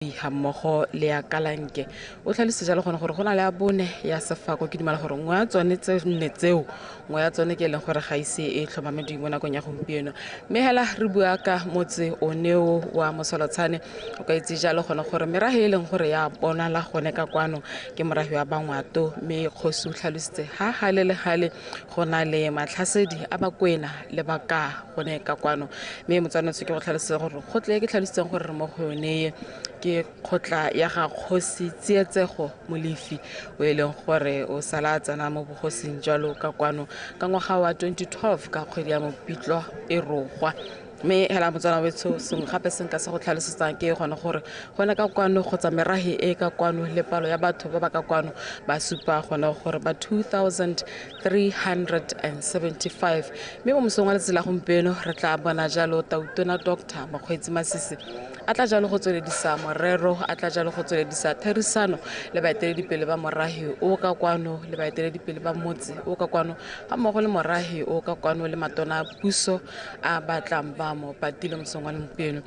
Ga mmogo le ya Kalanke. O tlhalositse jalo gone gore go na le a bone ya Sefako. Ke dumela gore nngwe ya tsone tse nne tseo, nngwe ya tsone ke e leng gore ga ise e tlhomamediwe mo nakong ya gompieno. Mme hela re bua ka motse oneo wa Mosolotshane, o ka itse jalo gone gore merahe e leng gore ya bonala gone ka kwano ke morafe wa Bangwato. Mme kgosi o tlhalositse ha gale le gale go na le matlhasedi a Bakwena le Baka gone ka kwano. Mme motswanetso ke go tlhalositse gore kgotle ke tlhalositseng gore re mo go yone ke kgotla ya ga kgosi Tsietsego Molefi, o e leng gore o sala a tsena mo bogosing jalo ka kwano ka ngwaga wa 2012 ka kgwedi ya Mopitlo e rogwa. Mme hela motswana wetsho, sengwe gape se nka se go tlhalosetsang ke gone gore gone ka kwano kgotsa merahe e ka kwano le palo ya batho ba ba ka kwano ba supa gone gore ba 2375. Mme mo mosong wa letsatsi la gompieno re tla bona jalo tautona Dr Mokgweetsi Masisi a tla jalo go tsweledisa morero, a tla jalo go tsweledisa therisano le baeteledipele ba morahi o ka kwano le baeteledipele ba motse o ka kwano ga mmogo le morahi o ka kwano le matona a puso a batlang ba mo patile mosong wa gompieno.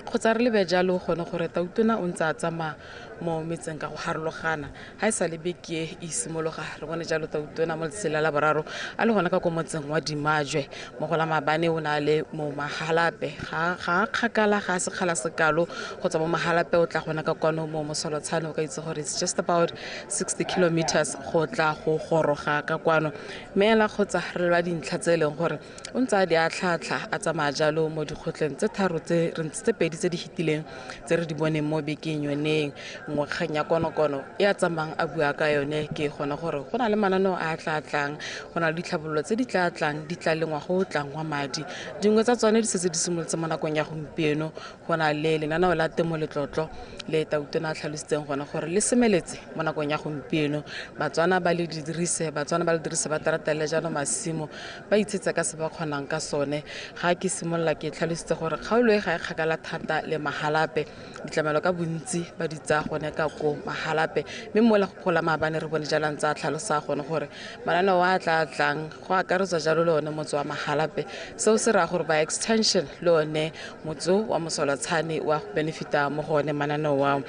Kgotsa re lebe jalo gone gore tautona o ntse a tsamaya mo metseng ka go harologana ga e sa le beke e simologa. Re bone jalo tautona mo letsatsi la boraro a le gona ka ko motseng wa Dimajwe, mo go la maabane o ne a le mo Mahalape. Ga a kgakala, ga a sekgala sekalo go tswa mo Mahalape o tla gona ka kwano mo Mosolotshane. O ka itse gore it's just about 60 kilometers go tla go goroga ka kwano. Mme ela kgotsa re leba dintlha tse e leng gore o ntse a di atlhatlha a tsamaya jalo mo dikgotleng tse tharo tse re ntse tse pedi tse di fetileng tse re di boneng mo bekeng yoneng. Nngwe ya konokono e a tsamayang a bua ka yone ke gone gore go na le mananeo a tla tlang, go na le ditlhabololo tse di tla tlang di tla le ngwaga o tlang wa madi. Dingwe tsa tsone di setse di simolotse mo nakong ya gompieno. Go na le lenaneo la temo letlotlo le tautona a tlhalositseng gone gore le semeletse mo nakong ya gompieno. Batswana ba le dirise, Batswana ba le dirise, ba teratele jalo masimo, ba itshetse ka se ba kgonang ka sone. Ga ke simolola ke tlhalositse gore kgaolo e ga e kgakala thata le Mahalape, ditlamelo ka bontsi ba di tsaya gone ka ko Mahalape. Mme mo go la maabane re bone jalo ntse a tlhalosa gone gore mananeo a tla tlang go akaretsa jalo le one motse wa Mahalape. Seo se raya gore by extension le one motse wa Mosolotshane wa go benefita mo go one mananeo ao.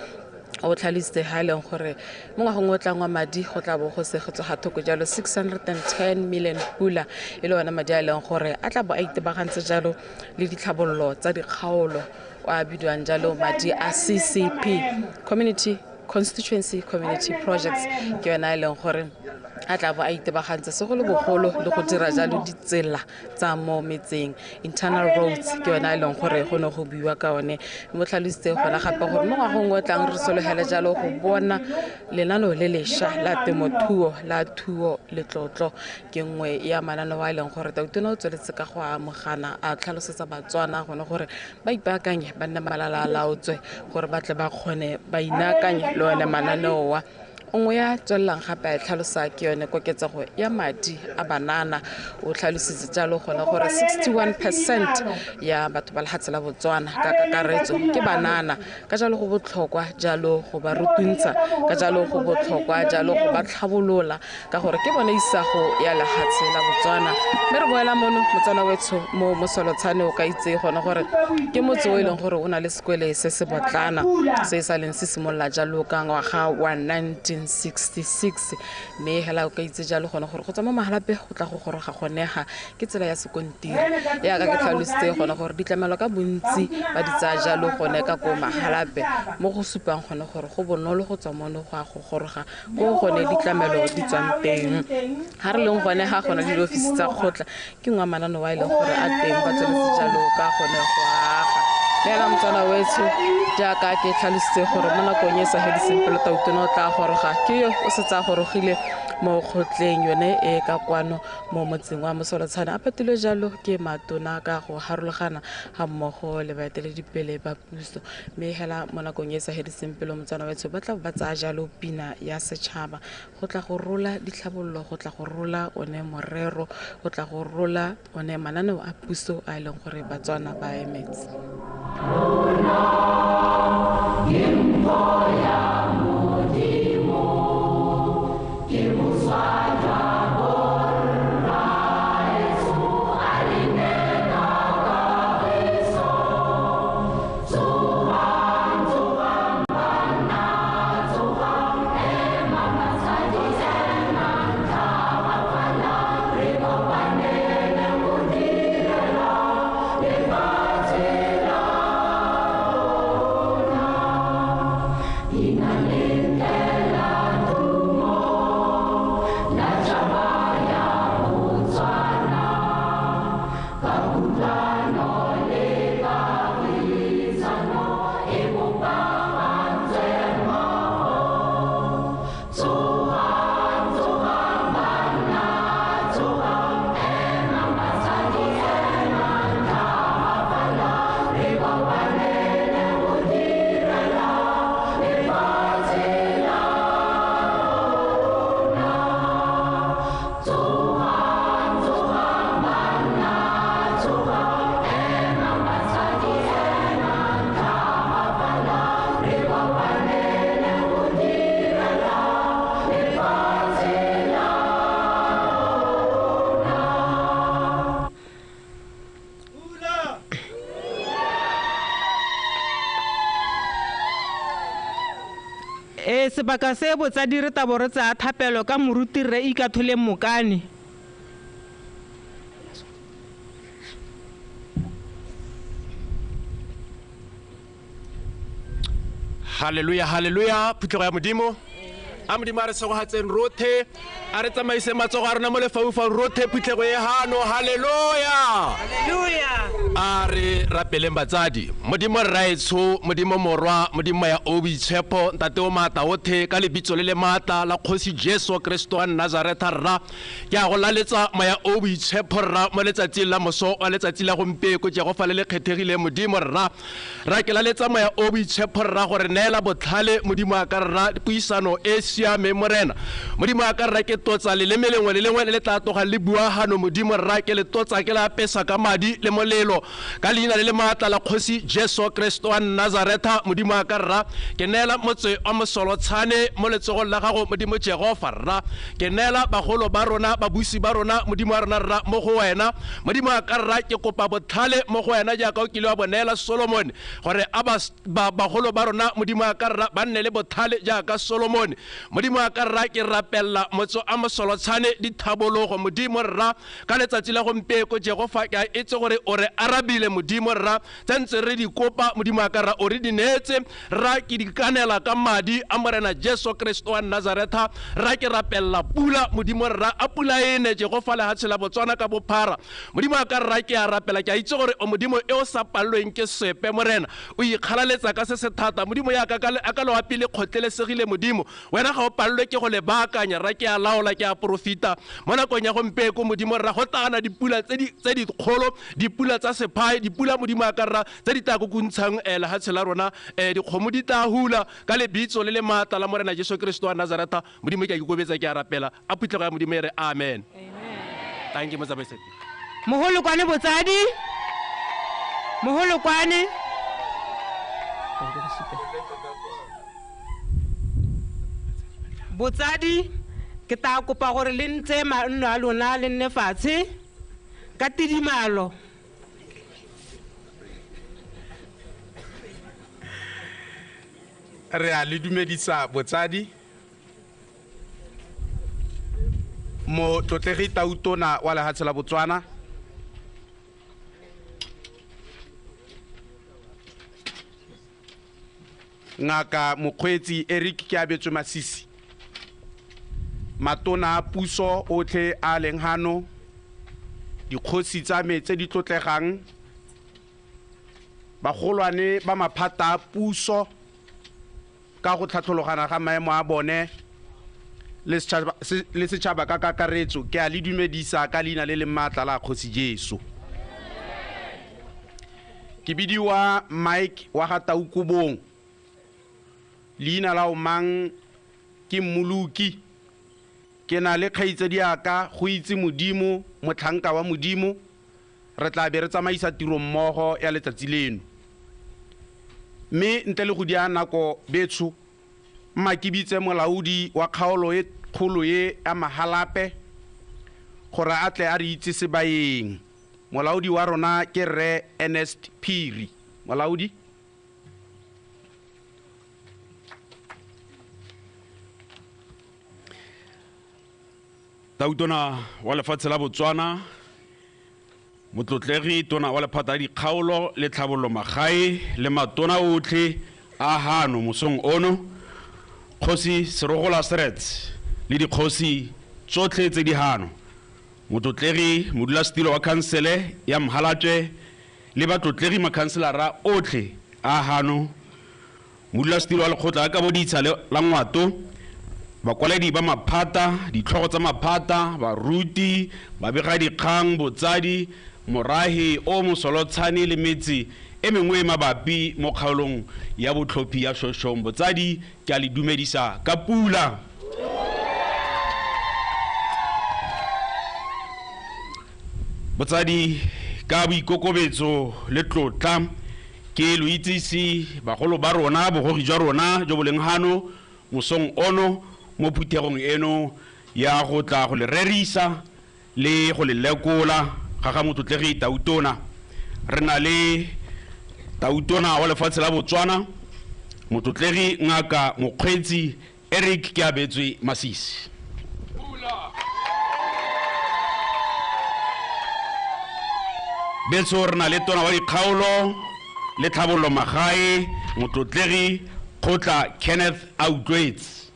O tlhalositse ga e leng gore mo ngwageng o tlang wa madi go tla bo go segetswe ga thoko jalo 610 million pula, e le one madi a e leng gore a tla bo a itebagantse jalo le ditlhabololo tsa dikgaolo, a bidiwang jalo madi a CCP, Community Constituency Community Projects. Ke yona e leng gore a tla bo a itebagantse segolobogolo le go dira jalo ditsela tsa mo metseng, internal roads, ke yona e leng gore go ne go buiwa ka one. Mo tlhalositse gona gape gore mo ngwageng o tlang re sologele jalo go bona lenaneo le lešwa la temothuo la thuo letlotlo. Ke nngwe ya mananeo a e leng gore tautona o tsweletse ka go amogana a tlhalosetsa Batswana gone gore ba ipaakanye, ba nne malala a laotswe gore ba tle ba kgone ba inaakanye le one mananeo a. Nngwe ya tswelelang gape a e tlhalosa ke yone koketsego ya madi a banana. O tlhalositse jalo gone gore 61% ya batho ba lefatshe la Botswana ka kakaretso ke banana, ka jalo go botlhokwa jalo go ba rutuntsha, ka jalo go botlhokwa jalo go ba tlhabolola, ka gore ke bone isago ya lefatshe la Botswana. Mme re boela mono motswana wetsho mo Mosolotshane, o ka itse gone gore ke motse o e leng gore o na le sekwele se se botlana se e sa leng se simolola jalo ka ngwaga wa 1966. Mme hela o ka itse jalo gone gore go tswa mo Mahalape go tla go goroga gonega ke tsela ya sekontiri, yaka ke tlhalositse gone gore ditlamelo ka bontsi ba di tsaya jalo gone ka ko Mahalape, mo go supang gone gore go bonolo go tswa mono go ya go goroga ko gone ditlamelo di tswang teng. Ga re leng gone ga gona le diofisi tsa kgotla, ke nngwe mananeo a e leng gore a teng ba tsweletse jalo ka gone go aga. Fela motswana wetsho, jaaka ke tlhalositse gore mo nakong e sa fediseng pelo tautona o tla goroga, ke yo o setse a gorogile mo kgotleng yone e ka kwano mo motseng wa Mosolotshane, a patilwe jalo ke matona ka go harologana ga mmogo le baeteledipele ba puso. Mme hela mo nakong e sa fediseng pelo motswana wetsho ba tla ba tsaya jalo pina ya setšhaba go tla go rola ditlhabololo, go tla go rola one morero, go tla go rola one mananeo a puso a e leng gore Batswana ba emetse. Ke mpho ya Modimo, ke boswa jwa borraetsho a re neela kagiso. Tsogang, tsogang. Sebaka se botsadi re tabo re tsaya thapelo ka moruti Rre Ikatholeng Mokane. Hallelujah, hallelujah, phutlego ya Modimo. A Modimo a re segogatseng rothe, a re tsamaise matsogo a rona mo lefaufaung rothe, phutlego e hano. Hallelujah. Hallelujah. A re rapeleng batsadi. Modimo rraetsho, Modimo morwa, Modimo ya o boitshepo, ntate o maatla othe, ka lebitso le le maatla la Kgosi Jesu Kristo wa Nazaretha rra. Ke a go laletsa moya o boitshepo rra mo letsatsing la moso wa letsatsi la gompieko, Jehofa le le kgethegileng Modimo rra. Ra ke laletsa moya o boitshepo rra gore neela botlhale Modimo a ka rra puisano e siameng Morena. Modimo a ka rra ke totsa leleme lengwe le lengwe le le tla tlogang le bua hano Modimo rra, ke le totsa ke le apesa ka madi le molelo ka leina le le maatla la Kgosi Jesu Kristo wa Nazaretha. Modimo a ka rra ke neela motse wa Mosolotshane mo letsogong la gago Modimo Jehofa rra. Ke neela bagolo ba rona, babusi ba rona Modimo wa rona rra mo go wena. Modimo a ka rra ke kopa botlhale mo go wena jaaka o kile wa bo neela Solomon gore a bagolo ba rona Modimo a ka rra ba nne le botlhale jaaka Solomon. Modimo a ka rra ke rapella motse a Mosolotshane dithabologo Modimo rra ka letsatsi la gompieko Jehofa ke a itse gore o re arabile Modimo rra tse ntse re di kopa Modimo a ka rra o re di neetse rra ke di kanela ka madi a Morena Jesu Kristo wa Nazaretha rra ke rapella pula Modimo rra a pula e ne Jehofa lehatshe la Botswana ka bophara. Modimo a ka rra ke a rapela ke a itse gore o Modimo e o sa pallweng ke sepe Morena o ikgalaletsa ka se se thata Modimo ya ka ka loapi le kgotlelesegile Modimo wena ga o pallwe ke go le baakanya rra ke a laola ke a porofita mo nakong ya gompieko Modimo rra go tagana dipula tse di kgolo, dipula tsa sephai, dipula Modimo a ka rra tse di tla kukuntshang lehatshe la rona, dikgomo di tla hula ka lebitso le le maatla la Morena Jesu Kristo wa Nazaretha. Modimo ke a ikokobetsa ke a rapela a phutlego ya Modimo e re amen. Thank you motsamaisi. Mogolokwane botsadi, mogolokwane. Botsadi ke tla kopa gore le ntse manno a lona le nne fatshe ka tidimalo. Re a le dumedisa botsadi. Motlotlegi Tautona wa lehatshe la Botswana, Ngaka Mokgweetsi Eric Keabetswe Masisi, matona a puso otlhe a leng hano, dikgosi tsa me tse di tlotlegang, bagolwane ba maphata a puso ka go tlhatlhologana ga maemo a bone le setšhaba ka kakaretso, ke a le dumedisa ka leina le le maatla la Kgosi Jesu. Ke bidiwa Mike wa ga Taukobong, leina la omang ke Mmoloki. Ke na le kgaitsedi yaka go itse Modimo, motlhanka wa Modimo. Re tla be re tsamaisa tiro mmogo ya letsatsi leno. Mme ntle le go dia nako betsho, mma ke bitse molaodi wa kgaolo e kgolo e ya Mahalape gore a tle a re itse sebaeng. Molaodi wa rona ke Rre Ernest Phiri. Molaodi. Tautona wa lefatshe la Botswana, motlotlegi tona wa lephata la dikgaolo le tlhabololo magae le matona otlhe a hano mosong ono, Kgosi Serogola Seretse le dikgosi tsotlhe tse di hano, motlotlegi modulasetilo wa khansele ya Mhalatwe le batlotlegi makhanselara otlhe a hano, modulasetilo wa lekgotla la kaboditsha la Ngwato, bakwaledi ba maphata, ditlhogo tsa maphata, baruti, babegadikgang, botsadi, morahi o Mosolotshane le metse e mengwe e mabapi mo kgaolong ya botlhophi ya Shoshong. Botsadi, ke a le dumedisa ka pula. Botsadi, ka boikokobetso le tlotla ke lo itsise bagolo ba rona, bogogi jwa rona jo bo leng hano mosong ono mo phuthegong eno ya go tla go le rerisa le go le lekola ga ga motlotlegi Tautona. Re na le Tautona wa lefatshe la Botswana, Motlotlegi Ngaka Mokgweetsi Eric Keabetswe Masisi. Betso re na le tona wa dikgaolo le tlhabololo magae Motlotlegi Kgotla Kenneth Autlwetse.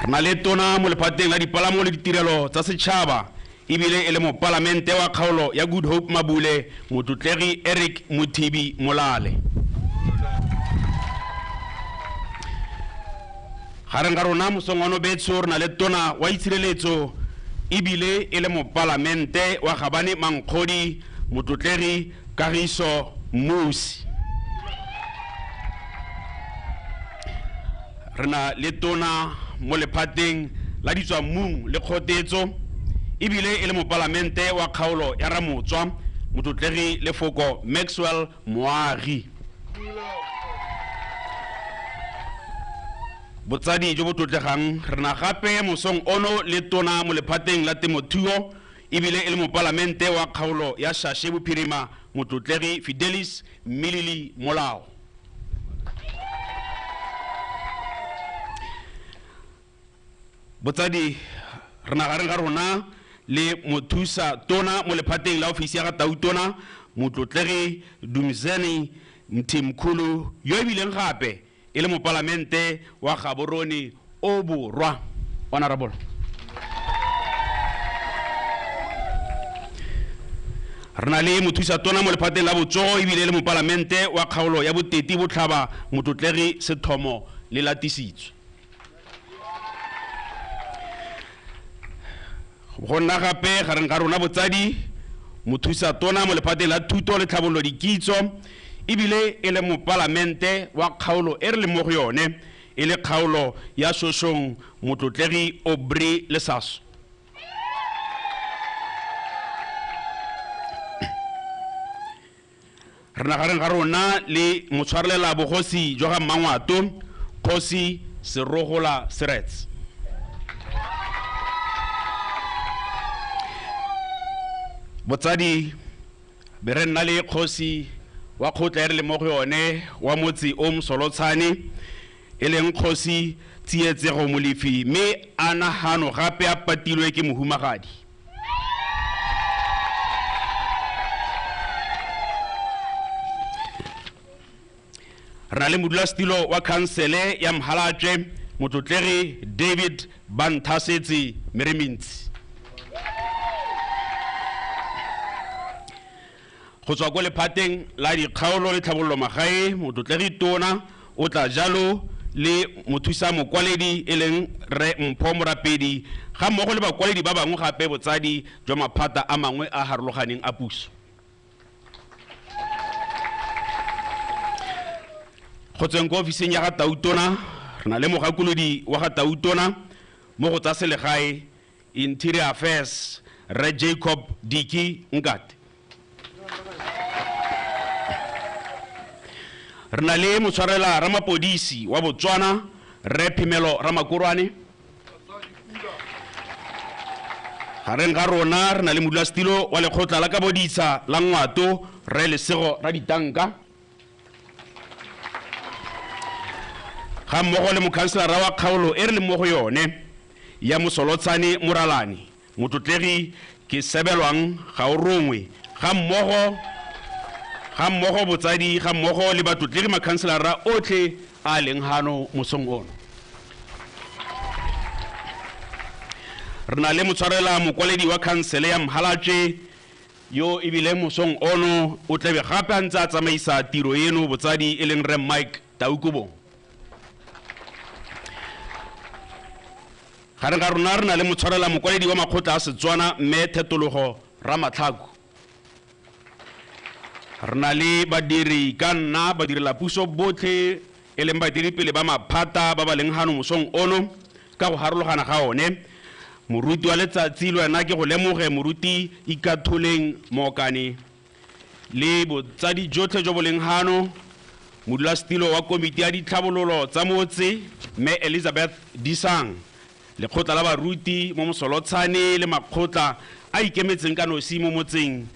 Re na le tona mo lephateng la dipalamo le ditirelo tsa setšhaba ebile e le mopalamente wa kgaolo ya Good Hope Mabule Motlotlegi Eric Mothibi Molale. Gareng ga rona mosong ono betso re na le tona wa itshireletso ebile e le mopalamente wa Gabane Mankgodi Motlotlegi Kagiso Mmusi. Re na le tona mo lephateng la ditswammung le kgotetso ebile e le mopalamente wa kgaolo ya Ramotswa Motlotlegi Lefoko Maxwell Moagi. Botsadi jo bo tlotlegang, re na gape mosong ono le tona mo lephateng la temothuo ebile e le mopalamente wa kgaolo ya Shashe Bophirima Motlotlegi Fidelis Mmilili Molao. Botsadi, re na gareng ga rona le mothusa tona mo lephateng la ofisi ya ga Tautona Motlotlegi Dumizeni Mthimkhulu yo ebileng gape e le mopalamente wa Gaborone o Borwa. Honorable. Re na le mothusa tona mo lephateng la botsogo ebile e le mopalamente wa kgaolo ya Boteti Botlhaba Motlotlegi Sethomo le Latisitswe. Go nna gape gareng ga rona botsadi mothusa tona mo lephateng la thuto le tlhabololo dikitso ebile e le mopalamente wa kgaolo e re leng mo go yone e le kgaolo ya Shoshong Motlotlegi Aubrey Lesaso. Re na gareng ga rona le motshwarelela bogosi jwa ga Mmangwato Kgosi Serogola Seretse. Botsadi, be re nna le kgosi wa kgotla e re le mo go yone wa motse o Mosolotshane e leng kgosi Tsietsego Molefi, mme a nagano gape a patilwe ke mohumagadi. Re na le modulasetilo wa khansele ya Mhalatšwe Motlotlegi David Banthasetse Meremintsi. Go tswa ko lephateng la dikgaolo le tlhabololo magae Motlotlegi Tona o tla jalo le mothusa mokwaledi e leng Rre Mpho Morapedi ga mmogo le bakwaledi ba bangwe gape botsadi jwa maphata a mangwe a harologaneng a puso. Go tsweng ko ofising ya ga Tautona re na le mogakolodi wa ga Tautona mo go tsa selegae Interior Affairs Rre Jacob Diki Nkate. Re na le motshwarela ramapodisi wa Botswana Rre Phemelo Ramakorwane. Gareng ga rona re na le modulasetilo wa lekgotla la kaboditsha la Ngwato Rre Lesego Raditanka ga mmogo le mokhanselara wa kgaolo e re leng mo go yone ya Mosolotshane Moralane Motlotlegi ke Sebelwang Gaorongwe ga mmogo botsadi ga mmogo le batlotlegi makhanselara otlhe a leng hano mosong ono. Re na le motshwarela mokwaledi wa khansele ya Mhalatšwe yo ebile mosong ono o tlebe gape a ntse a tsamaisa tiro eno botsadi e leng Rre Mike Taukobong. Gareng ga rona re na le motshwarela mokwaledi wa makgotla a Setswana mme Thetologo Ramatlhako. Re na le badiri ka nna badirela puso botlhe e leng baeteledipele ba maphata ba ba leng hano mosong ono ka go harologana ga one. Moruti wa letsatsi le wena ke go lemoge moruti Ikatholeng Mokane le botsadi jotlhe jo bo leng hano, modulasetilo wa komiti ya ditlhabololo tsa motse mme Elizabeth Disang, lekgotla la baruti mo Mosolotshane le makgotla a ikemetseng ka nosi mo motseng,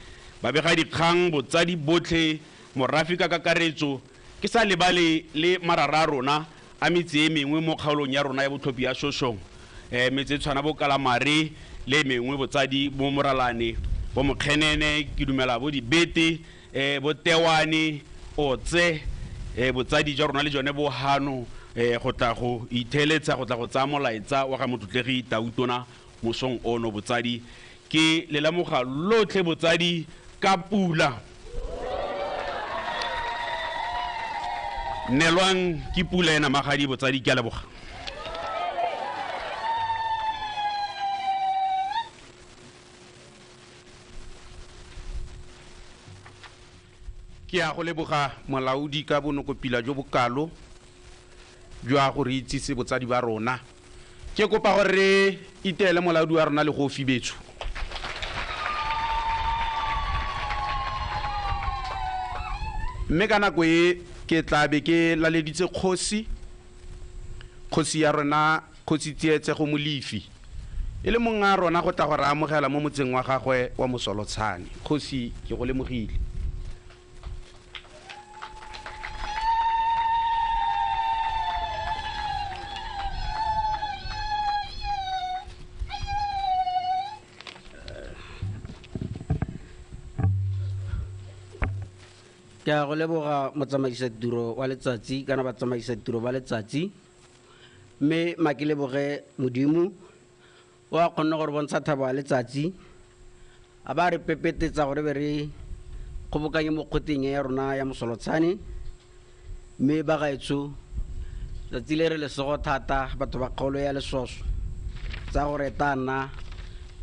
Babegadikgang, botsadi botlhe, morafe ka kakaretso, ke sa lebale le marara a rona a metse e mengwe mo kgaolong ya rona ya botlhophi ya Shoshong. Metse e tshwana bo Kalamare le e mengwe, botsadi bo Moralane, bo Mokgenene, ke dumela bo Dibete, bo Tewane, Otse, botsadi jwa rona le jone bo hano, go tla go itheletsa, go tla go tsaya molaetsa wa ga motlotlegi Tautona mosong ono. Botsadi, ke le lemoga lotlhe botsadi ka pula. Nelwang ke pula ena magadi botsadi, ke a leboga. Ke a go leboga molaodi ka bonokopila jo bokalo jwa go re itsise botsadi ba rona. Ke kopa gore re iteele molaodi wa rona le go fibetso. Mme ka nako e ke tla be ke laleditse kgosi, kgosi ya rona, kgosi Tsietsego Molefi, e le mongwe a rona go tla go re amogela mo motseng wa gagwe wa Mosolotshane. Kgosi, ke go lemogile. Ke a go leboga motsamaisatiro wa letsatsi kana batsamaisatiro ba letsatsi, mme ma ke leboge Modimo o a kgonne gore bontsha thabo ya letsatsi, a ba re pepetetsa gore be re kgobokanye mo kgoteng ya rona ya Mosolotshane. Mme ba gaetsho, tsatsi le re lesego thata batho ba kgaolo ya Lesoso tsa gore ta nna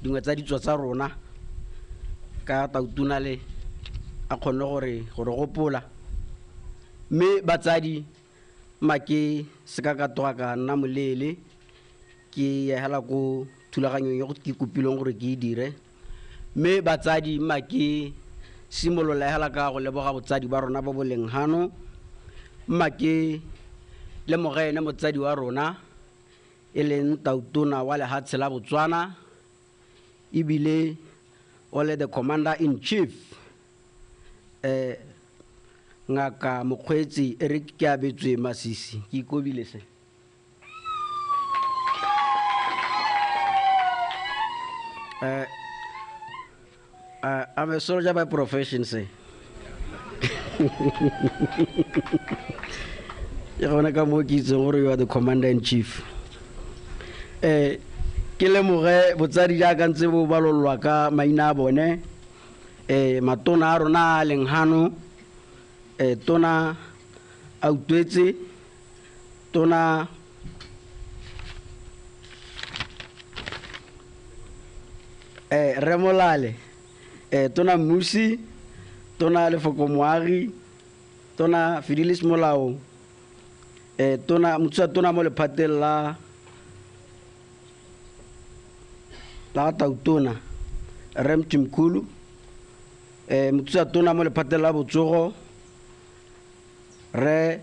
dingwe tsa ditso tsa rona ka Tautona le a kgonne gore go re gopola. Mme batsadi, ma ke se ka ka toga ka nna moleele, ke ya hela ko thulaganyong e ke kopileng gore ke e dire. Mme batsadi, ma ke simolola hela ka go leboga botsadi ba rona ba bo leng hano. Ma ke lemoge ene motsadi wa rona e leng Tautona wa lehatshe la Botswana, ebile o le the commander in chief, Ngaka Mokgweetsi Eric Keabetswe Masisi. Ke ikobile se. I'm a soldier by profession, sir. Ke gona ka moo ke itseng gore you are the commander in chief. Ke lemoge botsadi jaaka ntse bo balolwa ka maina a bone. Matona a rona a leng hano, tona a Utlwetse, tona Remolale, tona Mmusi, tona Lefoko Moagi, tona Fidelis Molao, tona mothusa tona mo lephateng la Tautona, Rre Mthimkhulu, mothusa tona mo lephateng la botsogo, Rre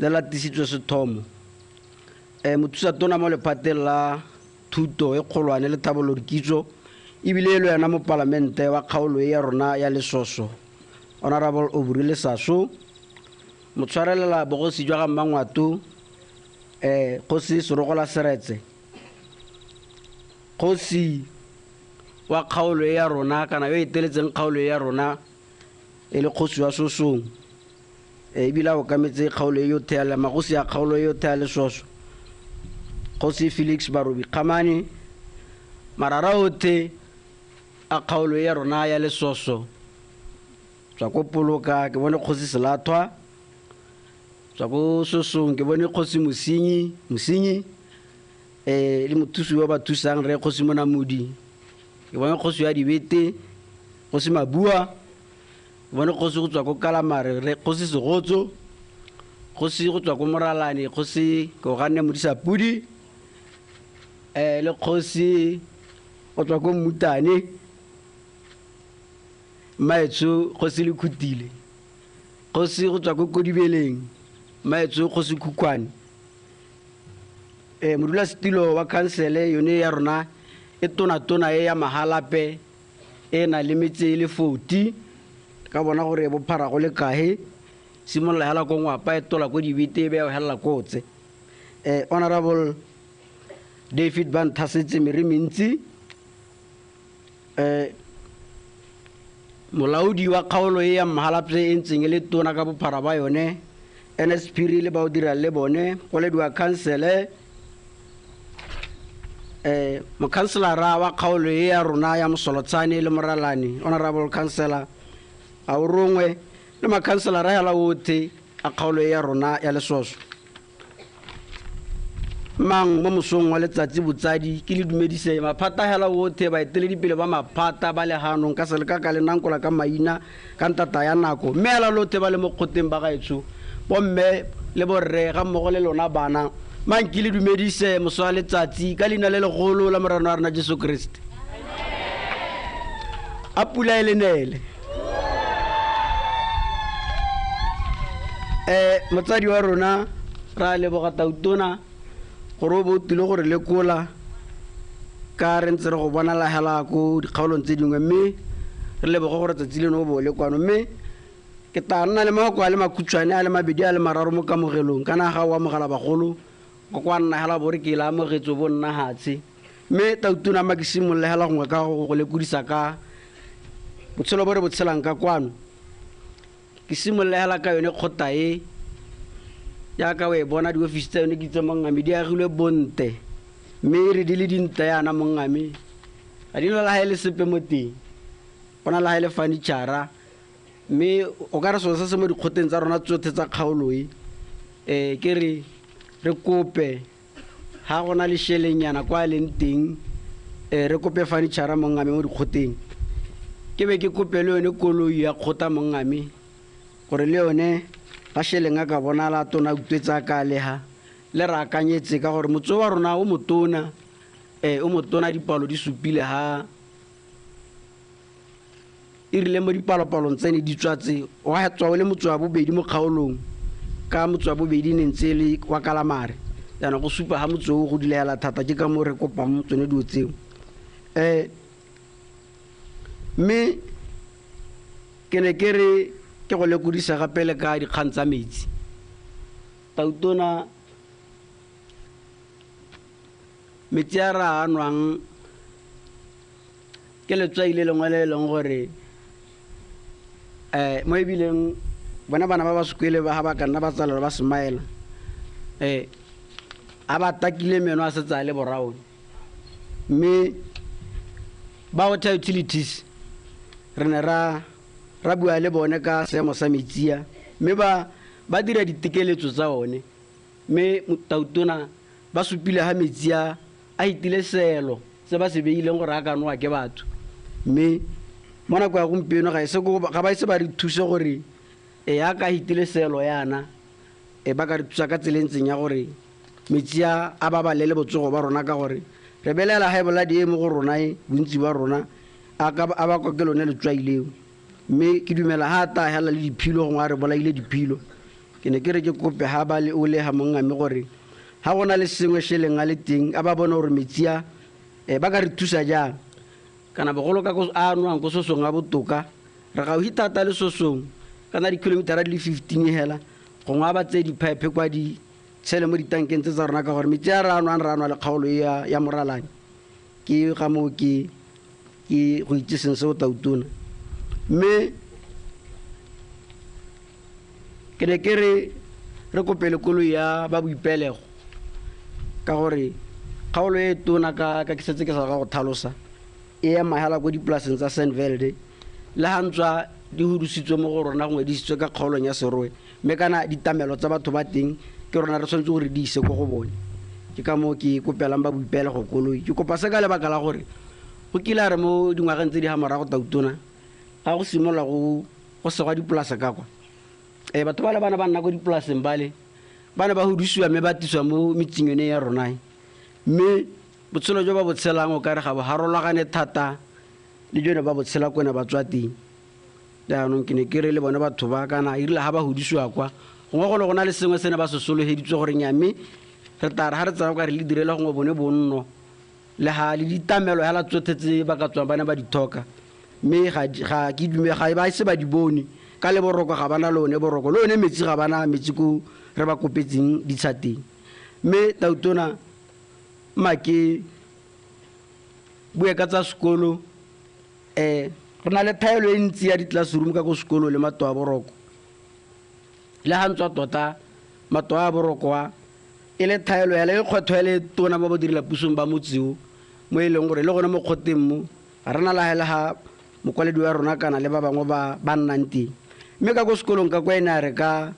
Lelatisitswe Sethomo, mothusa tona mo lephateng la thuto e kgolwane le tlhabololo dikitso, ebile e le yena mopalamente wa kgaolo e ya rona ya Lesoso, Honorable Aubrey Lesaso, motshwarelela bogosi jwa ga Mmangwato, kgosi Serogola Seretse, kgosi wa kgaolo e ya rona kana yo eteletseng kgaolo e ya rona e le kgosi wa Sosong, ebile a okametse kgaolo e yotlhe ya magosi a kgaolo e yotlhe ya Lesoso, kgosi Felix Barobi Kgamane, marara otlhe a kgaolo e ya rona ya Lesoso, tswa ko Poloka ke bone kgosi Selathwa, tswa ko Sosong ke bone kgosi Mosenyi, le mothusi wa ba thusang re kgosi Monamodi, ke bone kgosi ya Dibete, kgosi Mabua, ke bone kgosi go tswa ko Kalamare, re kgosi Segotso, kgosi go tswa ko Moralane, kgosi Koganne Modisapudi, le kgosi go tswa ko Mmutane, Mmaetsho kgosi Lekhutile, kgosi go tswa ko Kodibeleng, Mmaetsho kgosi Khukhwane, modulasetilo wa khansele yone ya rona e tona-tona e ya Mahalape, E na le metse e le 40 ka bona gore e bophara go le kae, simolola hela ko Ngwapa, e tola ko Dibete, e be ya helela ko Otse. Honorable David ba nthasetse mere mentsi, molaodi wa kgaolo e ya Mhalapye e ntseng e le tona ka bophara ba yone, NSP le ba o dirang le bone, kolediwa khansele, mokhanselara wa kgaolo e ya rona ya Mosolotshane le Moralane, honorable councillor Aurongwe, le makhanselara hela otlhe a kgaolo e ya rona ya Lesoso. Mang mo mosong wa letsatsi botsadi ke le dumedise maphata hela otlhe, baeteledipele ba maphata ba le hanong ka se le ka le nankola ka maina ka ntata ya nako, mme hela lotlhe ba le mo kgoteng ba gaetsho, bomme le borre ga mmogo le lona bana, mang ke le dumedise moso wa letsatsi ka leina le legolo la Morena wa rona Jesu Kriste. A pula e le neele. Motsadi wa rona ra leboga tautona gore o bo o tlile gore lekola ka re ntse re go bona la hela ko dikgaolong tse dingwe, mme re leboge gore tsatsi leno o bo o le kwano. Mme ke tla nna le mafoko a le makhutshwane a le mabedi a le mararo mo kamogelong, kana ga o amogela bagolo go kwa nna hela bo re ke la amogetse bo nna hatshe. Mme tautona ma ke simolola hela gongwe ka go lekodisa ka botshelo bo re bo tshelang ka kwano. Ke simolola hela ka yone kgota e jaaka o e bona diofisi tsa yone ke itse mongame di agilwe bonte, mme e re di le dintle yana mongame, ga di na le ha e le sepe mo teng, go na le ha e le furniture-a. Mme o ka re selo se se mo dikgoteng tsa rona tsotlhe tsa kgaolo e, ke re re kope ha go na le shelenyana kwa a leng teng, re kope furniture-a mongame mo dikgoteng. Ke be ke kope le yone koloi ya kgota mongame, gore le yone ga sheleng a ka bonala tona utlwetsa ka leha le re akanyetse, ka gore motse wa rona o motona, o motona dipalo di supile ha e rile mo dipalopalong tse ne di tswa tse, wa tswa o le motse wa bobedi mo kgaolong, ka motse wa bobedi ne ntse le wa Kalamare. Jaanong go supa ha motse o go dile hela thata, ke ka moo re kopang tsone dilo tseo. Mme ke ne ke re ke go lekodisa gape le ka dikgang tsa metsi. Tautona, metsi a re a nwang ke letswai le lengwe le e leng gore, mo ebileng bona bana ba ba sekwele ba ha ba ka nna ba tsalelwa ba smile, a ba takile meno a setse a le brown. Mme ba water utilities re ne ra bua le bone ka seemo sa metsi a, mme ba dira ditekeletso tsa one. Mme tautona ba supile ha metsi a a itile seelo se ba se beileng gore a ka nowa ke batho. Mme mo nako ya gompieno ga ise ga ba ise ba re thuse gore a ka itile seelo yana, ba ka re thusa ka tsela e ntseng ya gore metsi a a babalele botsogo ba rona, ka gore re belela high blood e mo go rona e bontsi ba rona a ka a bakwa ke lone letswai leo. Mme ke dumela ha ta hela le diphilo gongwe a re bolaile diphilo. Ke ne ke re ke kope ha ba le o le ha mongame gore ha go na le sengwe sheleng a le teng, a ba bone gore metsi a, ba ka re thusa jang. Kana bogolo ka ko a nwang ko sosong a botoka, re gaufi thata le sosong, kana dikilometara di le 15 hela, gongwe a ba tseye di-pipe kwa di tshele mo ditankeng tse tsa rona, ka gore metsi a re a nwang re a nwa le kgaolo e ya Moralane. Ke ga moo ke go itseseng seo tautona. Mme ke ne ke re re kopele koloi ya ba boipelego, ka gore kgaolo e tona ka ke setse ke sa ga go tlhalosa, e ema hela ko dipolaseng tsa Sandvelde, le ha ntswa di hudusitswe mo go rona gongwe di isitswe ka kgaolong ya Serowe, mme kana ditamelo tsa batho ba teng ke rona re tshwanetse gore di ise ko go bone. Ke ka moo ke kopelang ba boipelego koloi. Ke kopa se ka lebaka la gore go kile a re mo dingwageng tse di ga morago tautona ga go simolola go segwa dipolasa ka kwa, batho ba le bana ba nna ko dipolaseng bale ba ne ba hudusiwa mme ba tisiwa mo metseng yone ya rona, mme botshelo jo ba bo tshelang o kare ga bo harologane thata le jone ba bo tshela ko ne ba tswa teng. Jaanong ke ne ke re le bone batho ba kana e rile ha ba hudusiwa kwa gongwe go le go na le sengwe se ne ba se sologeditswe gore nya, mme re tla re ha re tsaya ka re le direla gongwe bone bonno le ha le ditamelo hela tsotlhe tse ba ka tswang ba ne ba di thoka. Mme ga ke dume ga ba se ba di bone ka le boroko ga bana lone boroko le one metsi ga bana metsi ko re ba kopetseng ditsha teng. Mme tautona ma ke bue ka tsa sekolo, re na le thaelo e ntsi ya di-classroom ka ko sekolo le matlo a boroko. Le ga ntswa tota matlo a boroko a e le thaelo ya le kgwetho ya le tona ba ba direla pusong ba motse o, mo e leng gore le gone mo kgoteng mo ga re na la hela ga mokwaledi wa rona kana le ba bangwe ba nnang teng. Mme ka ko sekolong ka kwa ene a re ka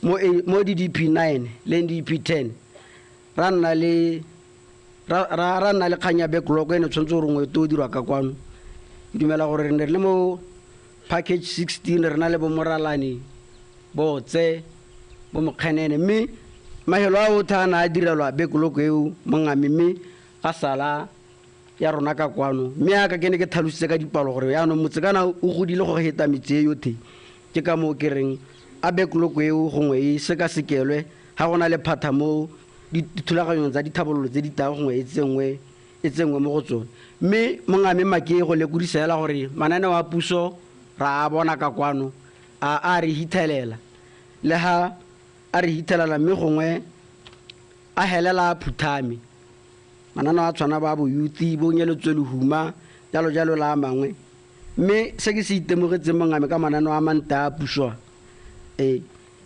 mo DDP 9 le DDP 10 ra nna le ra nna le kgang ya backlog e ne tshwanetse gore ngwe to dirwa ka kwano. Ke dumela gore re ne re le mo package 16 re na le bo Moralane, bo Tse, bo Mokgenene, mme mahelo a otlhe a na a direlwa backlog eo mongame, mme ga sala ya rona ka kwano. Mme aka ke ne ke tlhalositse ka dipalo gore yaanong motse kana o godile go heta metse e yotlhe, ke ka moo ke reng a backlog eo gongwe e sekasekelwe ga go na le phatha mo dithulaganyong tsa dithabololo tse di tang gongwe e tsenngwe mo go tsone. Mme mongame make go lekodisa hela gore mananeo a puso ra a bona ka kwano a re hithelela, le ha a re hithelela mme gongwe a helela a phuthame. Mananeo a tshwana ba bo youth, bo nyeletswe lehuma, jalo jalo la a mangwe. Mme se ke se itemogetseng mongame ka mananeo a mante a puso a,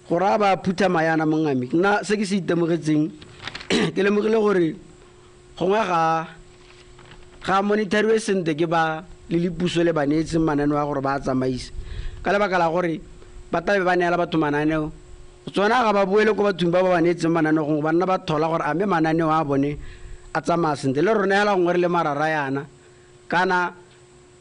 gore a ba phutha mayana mongame, nna se ke se itemogetseng ke lemogile gore gongwe ga monitoriwe sentle ke ba le lepuso le ba neetseng mananeo a gore ba a tsamaise, ka lebaka la gore ba tlabe ba neela batho mananeo, tsona ga ba boele ko bathong ba ba ba neetseng mananeo, gongwe ba nna ba thola gore a mme mananeo a bone a tsamaya sentle. Le rona hela gongwe re le marara yana, kana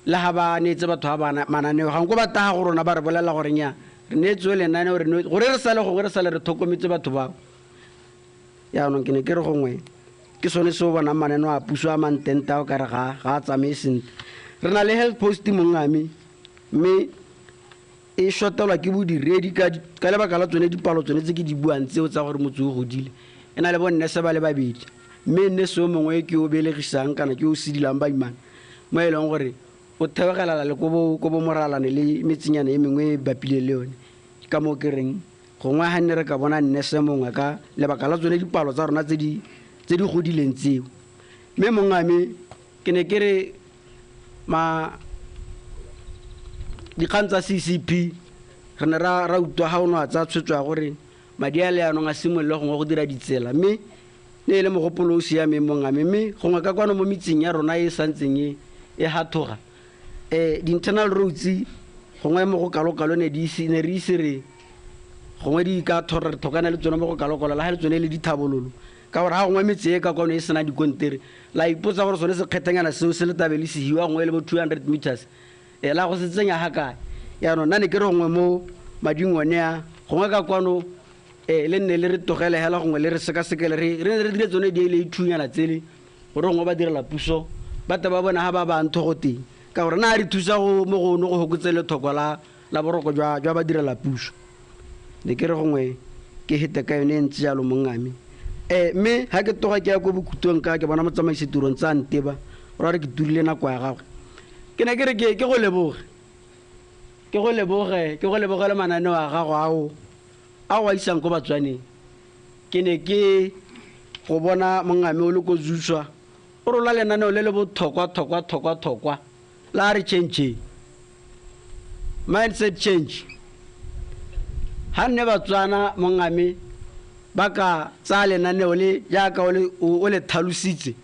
le ga ba neetse batho ba ba mananeo, ga nko ba taga go rona ba re bolelela gore nnyaa, re neetswe lenaneo, re neetswe, gore re sale gongwe re sale re tlhokometse batho bao. Jaanong ke ne ke re gongwe ke sone se o bonang mananeo a puso a mantente ao kare ga a tsamaye sentle. Re na le health post mongame, mme e shotelwa ke bodiredi ka lebaka la tsone dipalo tsone tse ke di buang tseo tsa gore motse o godile. E na le bo nurse ba le babedi, mme nurse o mongwe ke o belegisang kana ke o sedilang baimana, mo e leng gore o theogelela le ko bo Moralane le metsenyana e mengwe e bapileng le yone. Ke ka moo ke reng gongwe ga nne re ka bona nurse mongwe ka lebaka la tsone dipalo tsa rona tse di godileng tseo. Mme mongame ke ne ke re dikgang tsa CCP re ne ra utlwa ga o ne wa tsaya tshwetso ya gore madi a le yanong a simolole gongwe go dira ditsela, mme ne e le mogopolo o siameng mongame. Mme gongwe ka kwano mo metseng ya rona e santseng e hathoga, di-internal roads gongwe mo go kalokalo ne di ise, ne re ise re gongwe di ka re thokana le tsone mo go kalokalo, le ga le tsone le dithabololo, ka gore ga gongwe metse e ka kwano e sena dikontere, la ipotsa gore sone sekgethanyana seo se le tabe le sehiwa gongwe le bo 200 meters, la go se tsenya ga kae. Jaanong nna ne ke re gongwe mo mading one a gongwe ka kwano, le nne le re tlogele hela gongwe le re sekasekele, re ne re dire tsone di le ithunyana tsele gore gongwe ba direla puso ba tle ba bona ga ba ba ntho go teng, ka gore na re thusa go mo go no go hokotse lethoko la boroko jwa ba direla puso. Ne ke re gongwe ke hete ka yone e ntse jalo mongame. Mme ga ke tloga ke ya ko bokhutong ka ke bona motsamaisi tirong tsa nteba, o re ke turile nako ya gagwe. Ke ne ke re ke go leboge. Ke go leboge, ke go lebogele mananeo a gago ao a o a isang ko Batswaneng. Ke ne ke go bona mongame o le ko Zuswa, o rola lenaneo le le botlhokwa, tlhokwa, tlhokwa, tlhokwa la re change, mindset change. Ha nne Batswana mongame ba ka tsaya lenaneo le jaaka o le tlhalositse,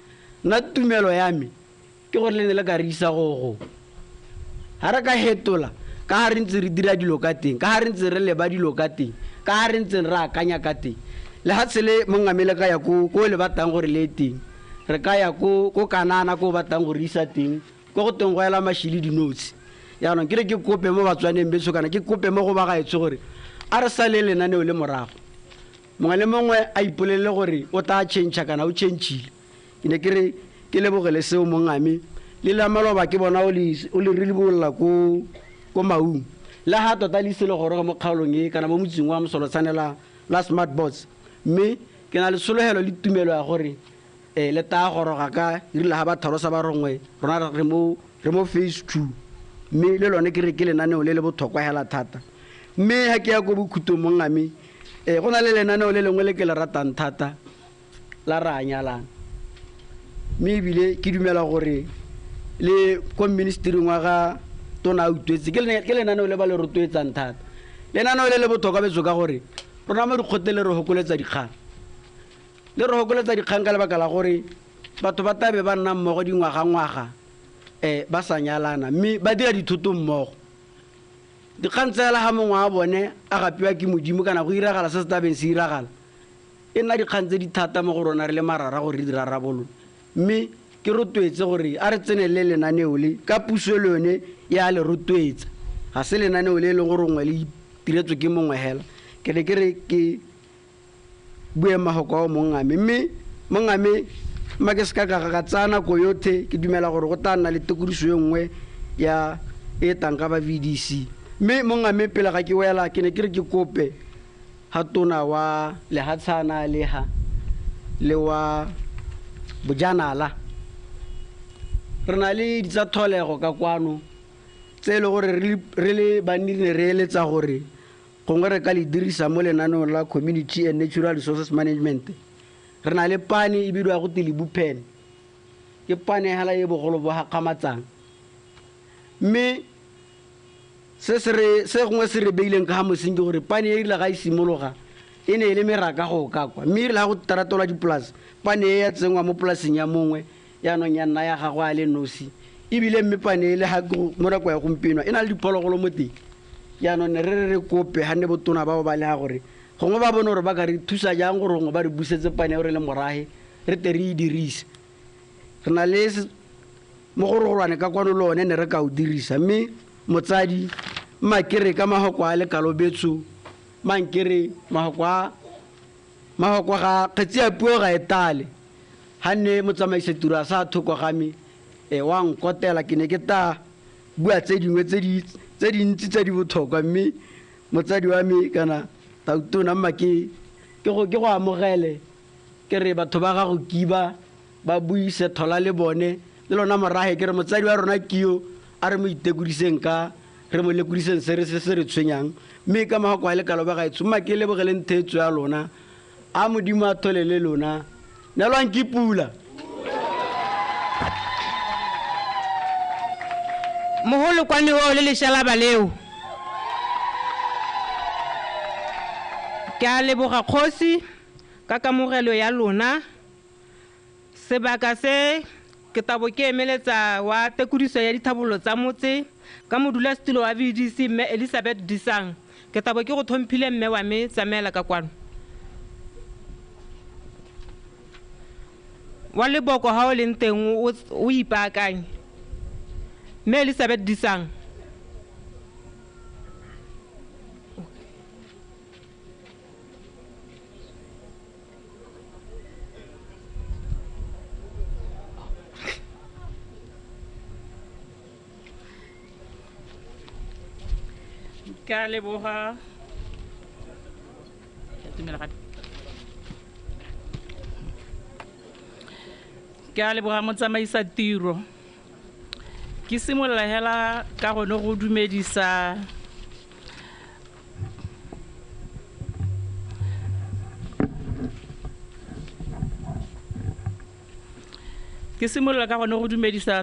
nna tumelo ya me ke gore le ne le ka re isa go. Ha re ka hetola ka ha re ntse re dira dilo ka teng, ka ha re ntse re leba dilo ka teng, ka ha re ntse re akanya ka teng, le ha tshele mongame le ka ya ko le batlang gore le teng, re ka ya ko Kanana ko batlang gore isa teng, ko go teng go ela mashili dinotshi. Jaanong ke re ke kope mo Batswaneng betsho kana ke kope mo go ba gaetsho gore a re sale lenaneo le morago, mongwe le mongwe a ipolelele gore o tla change kana o change-ile. Ke ne ke re ke lebogele seo mongame. Le la maloba ke bona o le re lebolola ko Maung, le ha tota le ise le goroge mo kgaolong e kana mo motseng wa Mosolotshane la smart boards, mme ke na le tshologelo le tumelo ya gore le tla goroga ka e rile ha ba tlhalosa ba rongwe rona re mo phase 2. Mme le lone ke re ke lenaneo le le botlhokwa hela thata. Mme ha ke ya ko bokhutong mongame, go na le lenaneo le lengwe le ke le ratang thata la re a nyalang. Mme ebile ke dumela gore le ko ministering wa ga tona a utlwetse, ke lenaneo le ba le rotloetsang thata. Lenaneo le le botlhokwa betso ka gore rona mo dikgotleng le re hokoletsa dikgang. Le re hokoletsa dikgang ka lebaka la gore batho ba tlabe ba nna mmogo dingwaga-ngwaga, ba sa nyalana, mme ba dira dithoto mmogo. Dikgang tsela ga mongwe wa bone a gapiwa ke Modimo kana go iragala se se tlabeng se iragala, e nna dikgang tse di thata mo go rona re le marara gore re di rarabolole. Mme ke rotloetse gore a re tsenelele lenaneo le, ka puso le yone ya le rotloetsa. Ga se lenaneo le e leng gore nngwe le itiretswe ke mongwe hela. Ke ne ke re ke bue mafoko ao mongame, mme mongame mma ke seka ka tsaya nako yotlhe, ke dumela gore go tla nna le tekodiso e nngwe ya e tlang ka ba VDC. Mme mongame pele ga ke wela, ke ne ke re ke kope ga tona wa lehatshana le ha le wa bojanala. Re na le ditsa tholego ka kwano tse e le gore re le banni re ne re eletsa gore gongwe re ka le dirisa mo lenaneong la Community and Natural Resources Management. Re na le pane e bidiwa go te Lebupen, ke pane hela e bogolo bo gakgamatsang. Mme se gongwe se re beileng ka ga mosing ke gore pane e rile ga e simologa e ne e le meraka go ka kwa, mme e rile ga go taratelwa dipolase, pane e ya tsenngwa mo polaseng ya mongwe, jaanong ya nna ya gagwe a le nosi. Ebile mme pane e le ga mo nako ya gompieno e na le diphologolo mo teng. Jaanong ne re re kope ga nne botona bao ba le ga gore gongwe ba bone gore ba ka re thusa jang gore gongwe ba re busetse pane eo re le morahe, re tle re e dirise. Re na le mogorogorwane ka kwano le one ne re ka o dirisa. Mme motsadi mma ke re ka mahoko a le kalobetso, mma nkere mahoko a, mahoko ga kgetsi ya puo ga e tale. Ha nne motsamaisi tiro a sa thoko ga me, wa nkotela, ke ne ke tla bua tse dingwe tse dintsi tse di botlhokwa. Mme motsadi wa me kana tautona mma ke go amogele, ke re batho ba gago kiba ba buise thola le bone le lona morahe, ke re motsadi wa rona kio a re mo itekodiseng ka re mo lekodiseng se re se re tshwenyang. Mme ka mahoko a le kalo ba gaetsho, mma ke lebogeleng theetso ya lona, a Modimo a thole le lona. Nelwang ke pula. Moholo kwane o le leshalaba leo. Ke a leboga kgosi ka kamogelo ya lona. Sebaka se ke tabo ke emeletsa wa tekodiso ya dithabollo tsa motse ka modulasetulo wa VDC mme Elizabeth Disang. Ke tabo ke go thomphile mme wa me, tsamaela ka kwano. Wa leboko ha o leng teng o ipaakanye. Mme Elizabeth Disang. Ke a leboga. Ke a leboga motsamaisa tiro. Ke simolola hela ka gone go dumedisa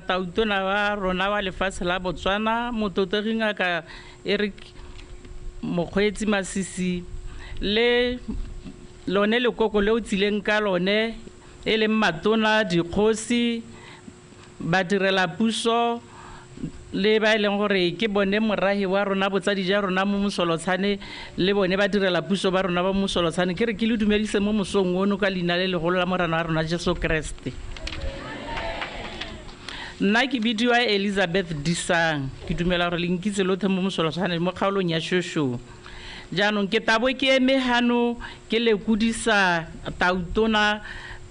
tautona wa rona wa lefatshe la Botswana, motlotlegi Ngaka Eric Mokgweetsi Masisi, le lone lekoko le o tsileng ka lone e leng matona, dikgosi, badirela puso le ba e leng gore ke bone morahi wa rona, botsadi ja rona mo Mosolotshane, le bone ba direla puso ba rona ba Mosolotshane. Ke re ke le dumedise mo mosong ono ka leina le legolo la Morena wa rona Jesu Kreste. Nna ke bidiwa Elizabeth Disang, ke dumela gore le nkitse lotlhe mo Mosolotshane mo kgaolong ya Shoshong. Jaanong ke tabo ke eme hano ke lekodisa tautona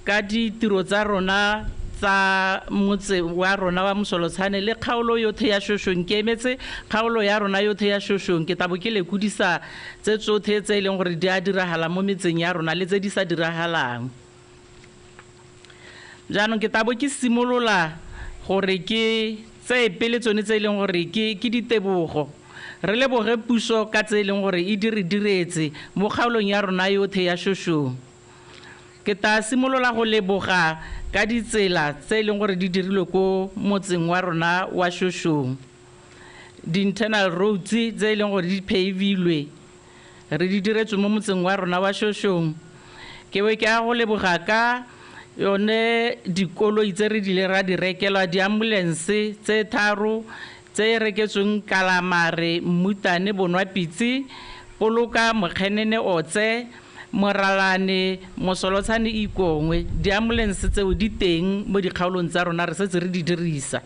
ka ditiro tsa rona tsa motse wa rona wa Mosolotshane le kgaolo yotlhe ya Shoshong. Ke emetse kgaolo ya rona yotlhe ya Shoshong, ke tabo ke lekodisa tse tsotlhe tse e leng gore di a diragala mo metseng ya rona le tse di sa diragalang. Jaanong ke tabo ke simolola gore ke Tse pele tsone tse e leng gore ke ditebogo. Re leboge puso ka tse e leng gore e di re diretse mo kgaolong ya rona yotlhe ya Shoshong. Ke tla simolola go leboga ka ditsela tse e leng gore di dirilwe ko motseng wa rona wa Shoshong. Di-internal roads tse e leng gore di pave-ilwe, re di diretswe mo motseng wa rona wa Shoshong. Ke be ke ya go leboga ka yone dikoloi tse re dile ra di rekelwa, di-ambulance tse 3 tse reketsweng Kalamare, Mmutane, Bonwapitse, Poloka, Mokgenene, Otse, Moralane, Mosolotshane, Ikongwe. Di-ambulance tseo di teng mo dikgaolong tsa rona, re setse re di dirisa.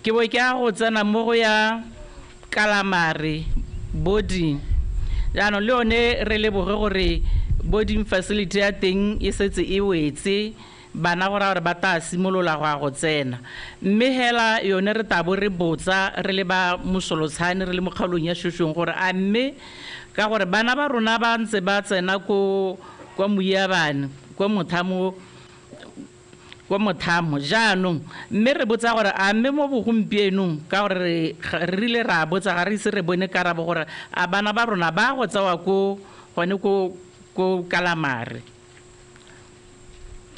Ke bo ke ya go tsena mo go ya Kalamare boarding. Jaanong le yone re leboge gore boarding facility ya teng e setse e wetse, bana go raya gore ba tla simolola go ya go tsena. Mme hela yone re tla bo re botsa re le ba Mosolotshane, re le mo kgaolong ya Shoshong gore a mme ka gore bana ba rona ba ntse ba tsena ko kwa Moiabane, kwa Mothamo, kwa Mothamo jaanong, mme re botsa gore a mme mo bogompienong, ka gore re rile ra botsa ga re ise re bone karabo gore a bana ba rona ba go tsewa ko gone ko Kalamare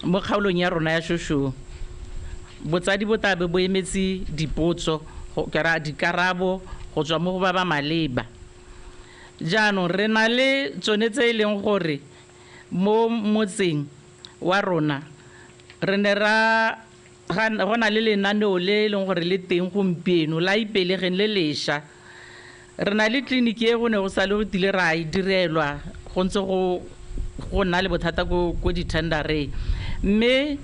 mo kgaolong ya rona ya Shoshong. Botsadi bo tla be bo emetse dipotso, go kry-a dikarabo go tswa mo go ba ba maleba. Jaanong re na le tsone tse e leng gore mo motseng wa rona re ne ra go na le lenaneo le e leng gore le teng gompieno la Ipelegeng le lešwa. Re na le tleliniki e go ne go sale go tile ra e direlwa, go ntse go nna le bothata ko di-tender-eng, mme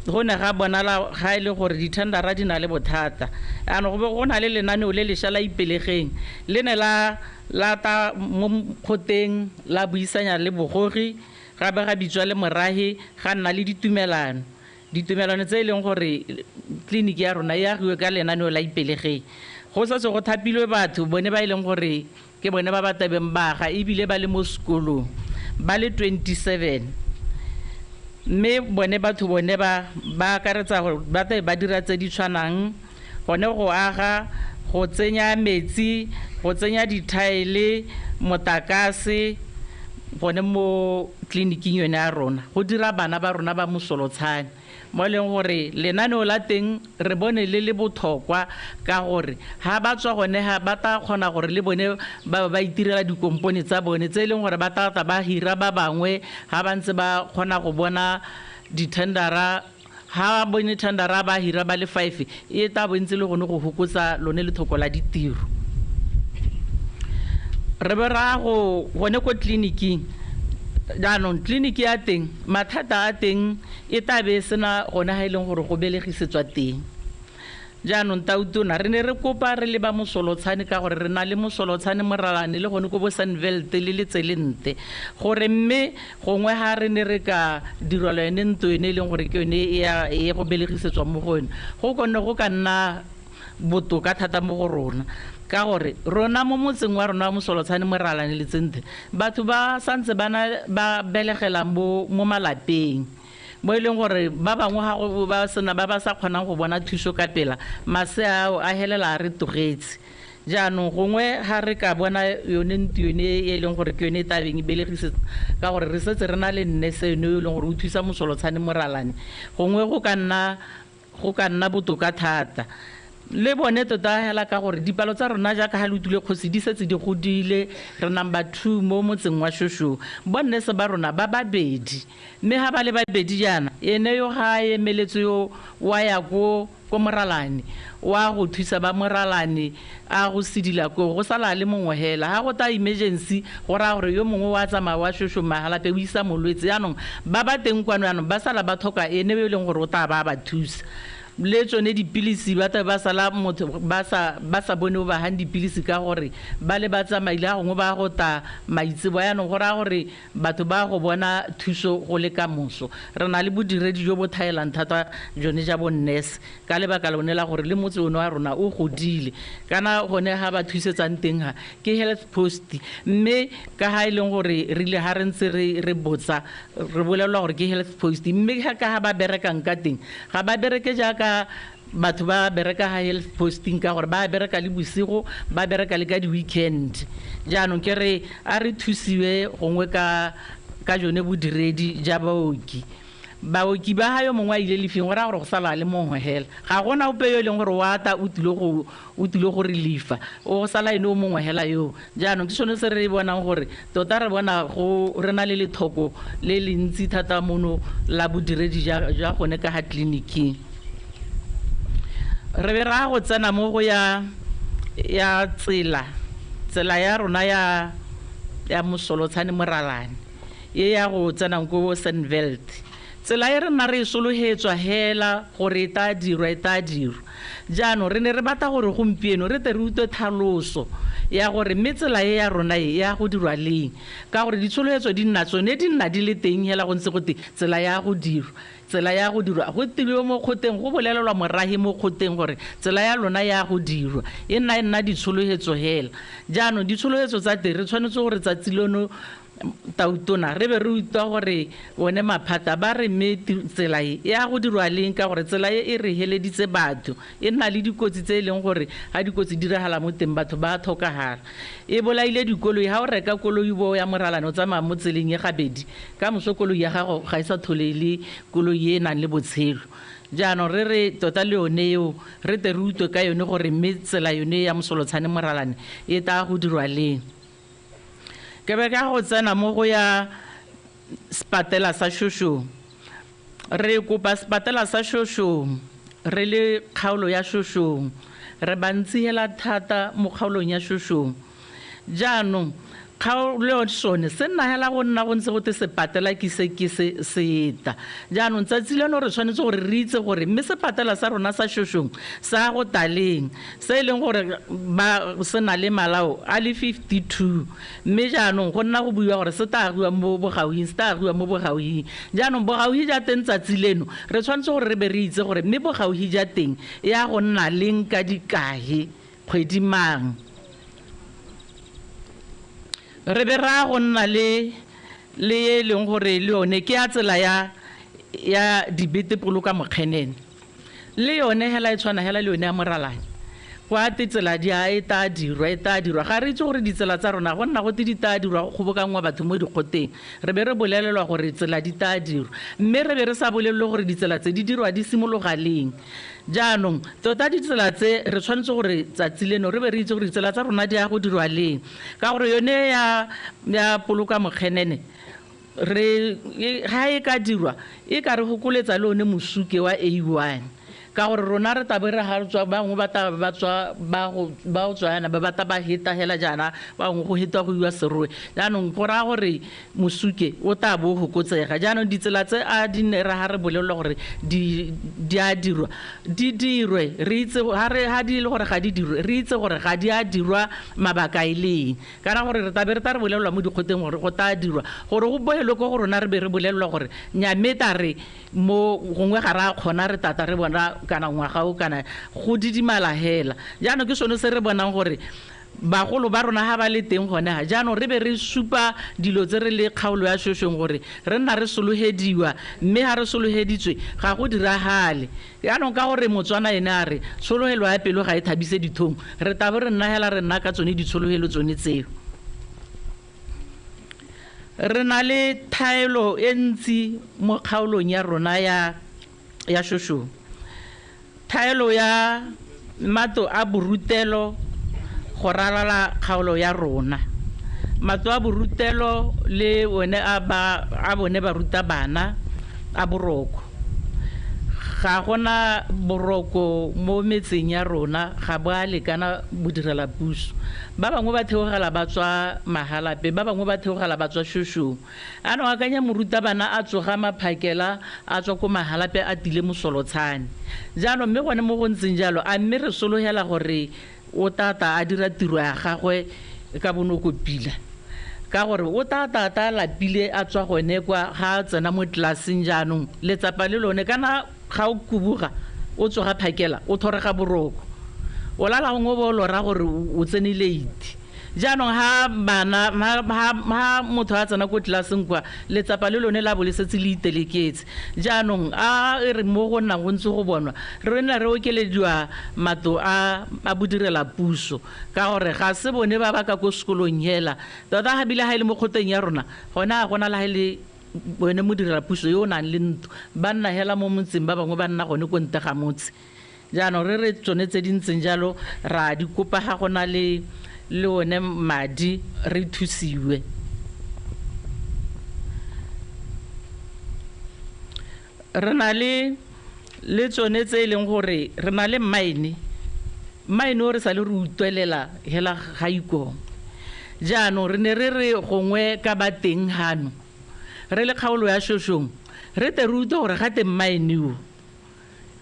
go ne ga bonala ga e le gore di-tender-a di na le bothata. Jaanong go be go na le lenaneo le lešwa la Ipelegeng, le ne la ta mo kgoteng la buisanya le bogogi, ga be ga bitswa le morahi, ga nna le ditumelano. Ditumelano tse e leng gore tleliniki ya rona e agiwe ka lenaneo la Ipelegeng. Go setse go thapilwe batho bone ba e leng gore ke bone ba ba tabeng ba aga, ebile ba le mo sekolong ba le 27. Mme bone batho bone ba akaretsa gore ba tlabe ba dira tse di tshwanang, gone go aga, go tsenya metsi, go tsenya dithaele, motlakase gone mo tleliniking yone ya rona, go dira bana ba rona ba Mosolotshane. Mo e leng gore lenaneo la teng re bone le le botlhokwa ka gore ha ba tswa gone ha ba tla kgona gore le bone ba ba itirela dikompone tsa bone tse e leng gore ba tla tla ba hira ba bangwe ha ba ntse ba kgona go bona di-tender-a. Ha ba bone tender-a ba hira ba le 5, e tla bo ntse le gone go fokotsa lone lethoko la ditiro. Re be ra go gone ko tleliniking. Jaanong tleliniki ya teng, mathata a teng e tla be e sena gone ha e leng gore go belegisetswa teng. Jaanong tautona re ne re kopa re le ba Mosolotshane ka gore re na le Mosolotshane, Moralane le gone ko bo Sandveld le Letselente, gore mme gongwe ha re ne re ka direlwa yone ntlo yone e leng gore ke yone e go belegisetswa mo go yone, go konne go ka nna botoka thata mo go rona. Ka gore rona mo motseng wa rona wa Mosolotshane, Moralane le Letselente, batho ba santse ba belegela mo malapeng, mo e leng gore ba bangwe ga go ba sena ba ba sa kgonang go bona thuso ka pela, masea ao a helela a re tlogetse. Jaanong gongwe ga re ka bona yone ntlo yone e leng gore ke yone e tabeng e belegisetsa, ka gore re setse re na le nurse eno e leng gore o thusa Mosolotshane, Moralane, gongwe go ka nna botoka thata. Le bone tota hela ka gore dipalo tsa rona jaaka ha le utlwile kgosi di setse di godile, re number 2 mo motseng wa Shoshong. Bo nurse ba rona ba babedi, mme ha ba le babedi jaana, ene yo ga a emeletse yo wa ya ko Moralane, wa go thusa ba Moralane, a go sedila ko, go sala le mongwe hela. Ha go ta emergency, go raya gore yo mongwe wa tsamaya wa Shoshong Mahalapye o isa molwetse. Jaanong ba ba teng kwano jaanong ba sala ba tlhoka ene yo e leng gore o tla ba ba thusa. Le tsone dipilisi ba tla ba sala motho ba sa bone o ba hang dipilisi ka gore ba le ba tsamaile ga gongwe ba go ta maitsebo. Jaanong go raya gore batho ba go bona thuso go le ka moso. Re na le bodiredi jo bo thaelang thata jone ja bo nurse, ka lebaka lone la gore le motse ono wa rona o godile, kana gone ha ba thusetsang teng ha ke health post, mme ka ha e leng gore re ile ha re ntse re botsa re bolelelwa gore ke health post, mme ka ha ba berekang ka teng ga ba bereke jaaka Batho ba bereka ga health posting ka gore ba bereka le bosigo, ba bereka le ka di-weekend. Jaanong ke re a re thusiwe gongwe ka jone bodiredi ja baoki. Baoki ba ga yo mongwe a ile lefing, go raya gore go sala le mongwe hela, ga gona ope yo e leng gore wa ta o tlile go re lefa, o sala ene o mongwe hela yo. Jaanong ke sone se re bonang gore tota re bona go re na le lethoko le le ntsi thata mono la bodiredi jwa gone ka ga tleliniking. Re be ra go tsena mo go ya tsela ya rona ya Mosolotshane Moralane e ya go tsenang ko Sandveld. Tsela e re nna re e sologetswa hela gore e tla dirwa, e tla dirwa. Jaanong re ne re batla gore gompieno re tle re utlwe tlhaloso ya gore mme tsela e ya rona e ya go dirwa leng, ka gore ditshologetso di nna tsone di nna di le teng hela go ntse gote tsela ya go dirwa, tsela ya go dirwa. Go tiliwe mo kgoteng, go bolelelwa morahi mo kgoteng gore tsela ya lona ya go dirwa, e nna ditshologetso hela. Jaanong ditshologetso tsa teng re tshwanetse gore tsatsi leno tautona re be re utlwa gore one maphata ba re mme tsela e ya go dirwa leng, ka gore tsela e e re heleditse batho, e nna le dikotsi tse e leng gore ga dikotsi diragala mo teng batho ba tlhokagala. E bolaile dikoloi, ga o reka koloi bo ya Moralane o tsamaya mo tseleng e gabedi, ka moso koloi ya gago ga e sa tlhole e le koloi e e nang le botshelo. Jaanong re re tota le yone eo re tle re utlwe ka yone gore mme tsela yone ya Mosolotshane Moralane e tla go dirwa leng. Ke be ka go tsena mo go ya sepatela sa Shoshong. Re kopa sepatela sa Shoshong re le kgaolo ya Shoshong, re bantsi hela thata mo kgaolong ya Shoshong. Jaanong kgaolo sone se nna hela go nna go ntse go te sepatela ke se ke se seta. Jaanong tsatsi leno re tshwanetse gore re itse gore mme sepatela sa rona sa Shoshong sa go taleng se e leng gore ba se na le malao a le 52, mme jaanong go nna go buiwa gore se tla agiwa mo bogauhing, se tla agiwa mo bogauhing. Jaanong bogauhi ja teng tsatsi leno re tshwanetse gore re be re itse gore mme bogauhi ja teng ya go nna leng ka dikae, kgwedi mang. Re be ra go nna le e leng gore le yone ke ya tsela ya dibete poloka mokgenene, le yone hela e tshwana hela le yone ya Moralane. Kwa te tsela di a e tla dirwa, e tla dirwa. Ga re itse gore ditsela tsa rona go nna go te di tla dirwa, go kgobokanngwa batho mo dikgoteng, re be re bolelelwa gore tsela di tla dirwa, mme re be re sa bolelelwe gore ditsela tse di dirwa di simologa leng. Jaanong tota ditsela tse re tshwanetse gore tsatsi leno re be re itse gore ditsela tsa rona di ya go dirwa leng, ka gore yone ya poloka mokgenene re ga e ka dirwa e ka re gokoletsa le one mosuke wa A1, ka gore rona re tabe re ga tswa bangwe ba ta ba tswa ba go tswa yana ba batla ba heta hela jaana, ba bangwe go heta go iwa Serowe. Jaanong go raya gore mosuke o tla bo fokotsega. Jaanong ditsela tse a di ne re ga re bolelelwa gore di a dirwa, di dirwe, re itse ga di le gore ga di dirwe, re itse gore ga di a dirwa mabaka e leng, kana gore re tabe re ta re bolelelwa mo dikgoteng gore go tla dirwa, gore go boelwe ko go rona re be re bolelelwa gore nyameta re mo gongwe ga re a kgona re tata re bona kana ngwaga o kana go didimala hela. Jaanong ke sone se re bonang gore bagolo ba rona ga ba le teng gone ga jaanong re be re supa dilo tse re le kgaolo ya Shoshong gore re nna re sologediwa, mme ga re sologeditswe ga go diragale. Jaanong ka gore Motswana ene a re tshologelo ya pelo ga e thabise dithong, re tabe re nna hela re nna ka tsone ditshologelo tsone tseo. Re na le thaelo e ntsi mo kgaolong ya rona ya Shoshong, thaelo ya matlo a borutelo go ralala kgaolo ya rona. Matlo a borutelo le one a bone ba ruta bana a boroko. Ga gona boroko mo metseng ya rona, ga bo a lekana bodirela puso. Ba bangwe ba theogela ba tswa Mahalape, ba bangwe ba theogela ba tswa Shoshong. Anong akanya morutabana a tsoga maphakela a tswa ko Mahalape a tile Mosolotshane. Jaanong mme gone mo go ntseng jalo, a mme re sologela gore o tata a dira tiro ya gagwe ka bonoko pila, ka gore o tata a lapile a tswa gone kwa ga a tsena mo tlelaseng. Jaanong letsapa le lone kana ga o kubuga o tsoga phakela o thorega boroko, o lala gongwe bo lora gore o tsene late. Jaanong ha bana ha motho a tsena ko tlelaseng kwa letsapa le lone la bo le setse le iteleketse. Jaanong a e re mo go nnang go ntse go bonwa re nna re okelediwa matlo a bodirela puso ka gore ga se bone ba ba ka ko sekolong hela tota ga bile ga e le mo kgoteng ya rona gone ga gona le ga e le bone modirela puso yo o nang le ntlo ba nna hela mo motseng ba bangwe ba nna gone ko ntle ga motse. Jaanong re re tsone tse di ntseng jalo ra di kopa ga go na le one madi re thusiwe. Re na le tsone tse e leng gore re na le mine o re sa le re utlwelela hela ga ikong. Jaanong re ne re re gongwe ka ba teng hano re le kgaolo ya Shoshong re te re utlwe gore ga teng mine o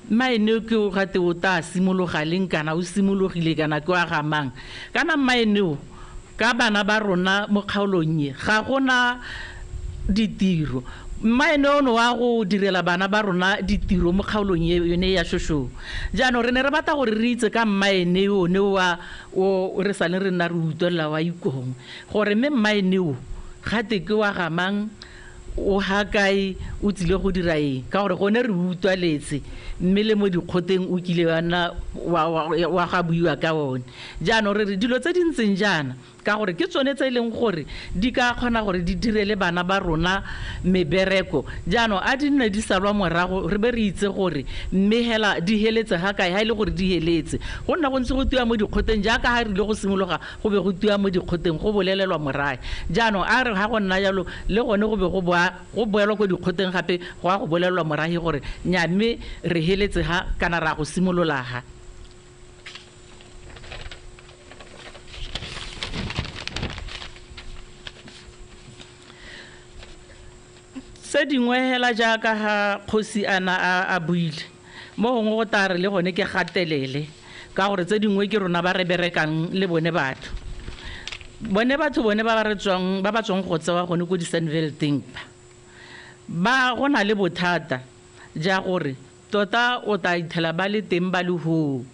mine ke o gate o ta simologa leng kana o simologile kana ke wa ga mang kana mine o ka bana ba rona mo kgaolong e ga gona ditiro. Mine ono wa go direla bana ba rona ditiro mo kgaolong e yone ya Shoshong. Jaanong re ne re batla gore re itse ka mine one wa o re sale re nna re utlwelela wa Ikong gore mme mine o gate ke wa ga mang o ha kae o tsile go dira eng ka gore gone re utlwaletse mme le mo dikgoteng o kile wa nna wa ga buiwa ka one. Jaanong re re dilo tse di ntseng jaana ka gore ke tsone tse e leng gore di ka kgona gore di direle bana ba rona mebereko. Jaanong a di nne di salwa morago re be re itse gore mme hela di heletse ga kae ha e le gore di heletse go nna go ntse go tiwa mo dikgoteng jaaka ha re ile go simologa go be go tiwa mo dikgoteng go bolelelwa morae. Jaanong a re ga go nna jalo le gone go be go boelwa ko dikgoteng gape go a go bolelelwa morae gore nya mme re heletse ha kana ra go simolola ha. Tse dingwe hela jaaka ga kgosi ana a buile mo gongwe go tla re le gone ke gatelele ka gore tse dingwe ke rona ba re berekang le bone batho bone ba ba tswang go tsewa gone ko di-Sandvelteng ba go na le bothata ja gore tota o tla ithela ba le teng ba le hoo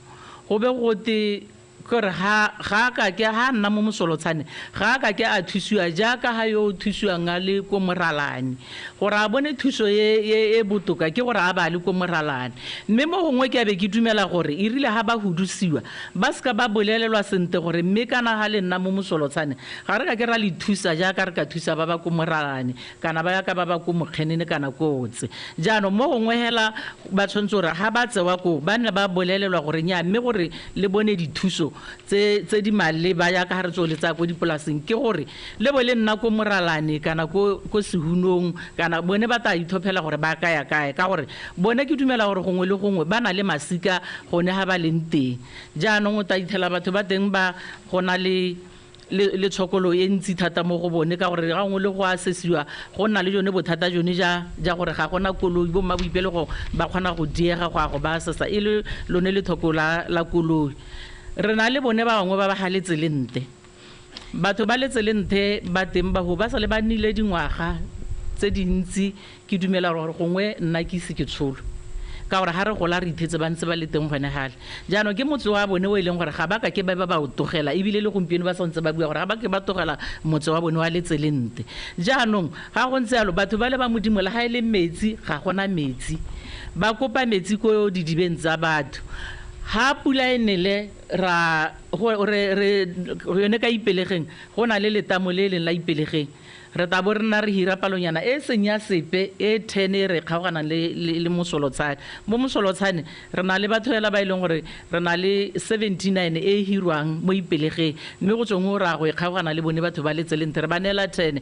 go be gote gore ga ka ke ha nna mo Mosolotshane ga ka ke a thusiwa jaaka ha yo o thusiwang a le ko Moralane gore a bone thuso e botoka ke gore a ba le ko Moralane. Mme mo gongwe ke a be ke dumela gore e rile ha ba hudusiwa ba seka ba bolelelwa sentle gore mme kana ha le nna mo Mosolotshane ga re ka ke ra le thusa jaaka re ka thusa ba ba ko Moralane kana ba yaka ba ba ko Mokgenene kana kotse. Jaanong mo gongwe hela ba tshwanetse gore ha ba tsewa ko ba nne ba bolelelwa gore nya mme gore le bone dithuso tse di maleba jaaka ga re tsweletsa ko dipolaseng ke gore le bo le nna ko Moralane kana ko Sehunong kana bone ba tla ithophela gore ba kaya kae ka gore bone ke dumela gore gongwe le gongwe ba na le masika gone ga ba leng teng. Jaanong o tla ithela batho ba teng ba go na le tshokolo e ntsi thata mo go bone ka gore ga gongwe le go asesiwa go nna le jone bothata jone ja gore ga gona koloi bo mma boipelego ba kgona go diega go ya go ba asesa e le lone lethoko la koloi. Re na le bone ba bangwe ba ba ga Letselente batho ba Letselente ba teng ba go ba sa le ba nnile dingwaga tse dintsi ke dumela gore gongwe nna ke ise ke tsholo ka gore ga re gola re ithetse ba ntse ba le teng gone gale. Jaanong ke motse wa bone o e leng gore ga ba ka ke ba ba o togela ebile le gompieno ba santse ba bua gore ga ba ke ba togela motse wa bone wa Letselente. Jaanong ga go ntse jalo batho ba le ba Modimo le ga e le metsi ga gona metsi ba kopa metsi ko didibeng tsa batho. Ha pula e nele ra re yone ka Ipelegeng go na le letamo le leng la Ipelegeng re tla bo re nna re hira palonyana e seng ya sepe e 10 e re kgaoganang le Mosolotshane. Mo Mosolotshane re na le batho hela ba e leng gore re na le 79 e hirwang mo Ipelegeng mme go tsweng o ra go e kgaogana le bone batho ba Letselente re ba neela 10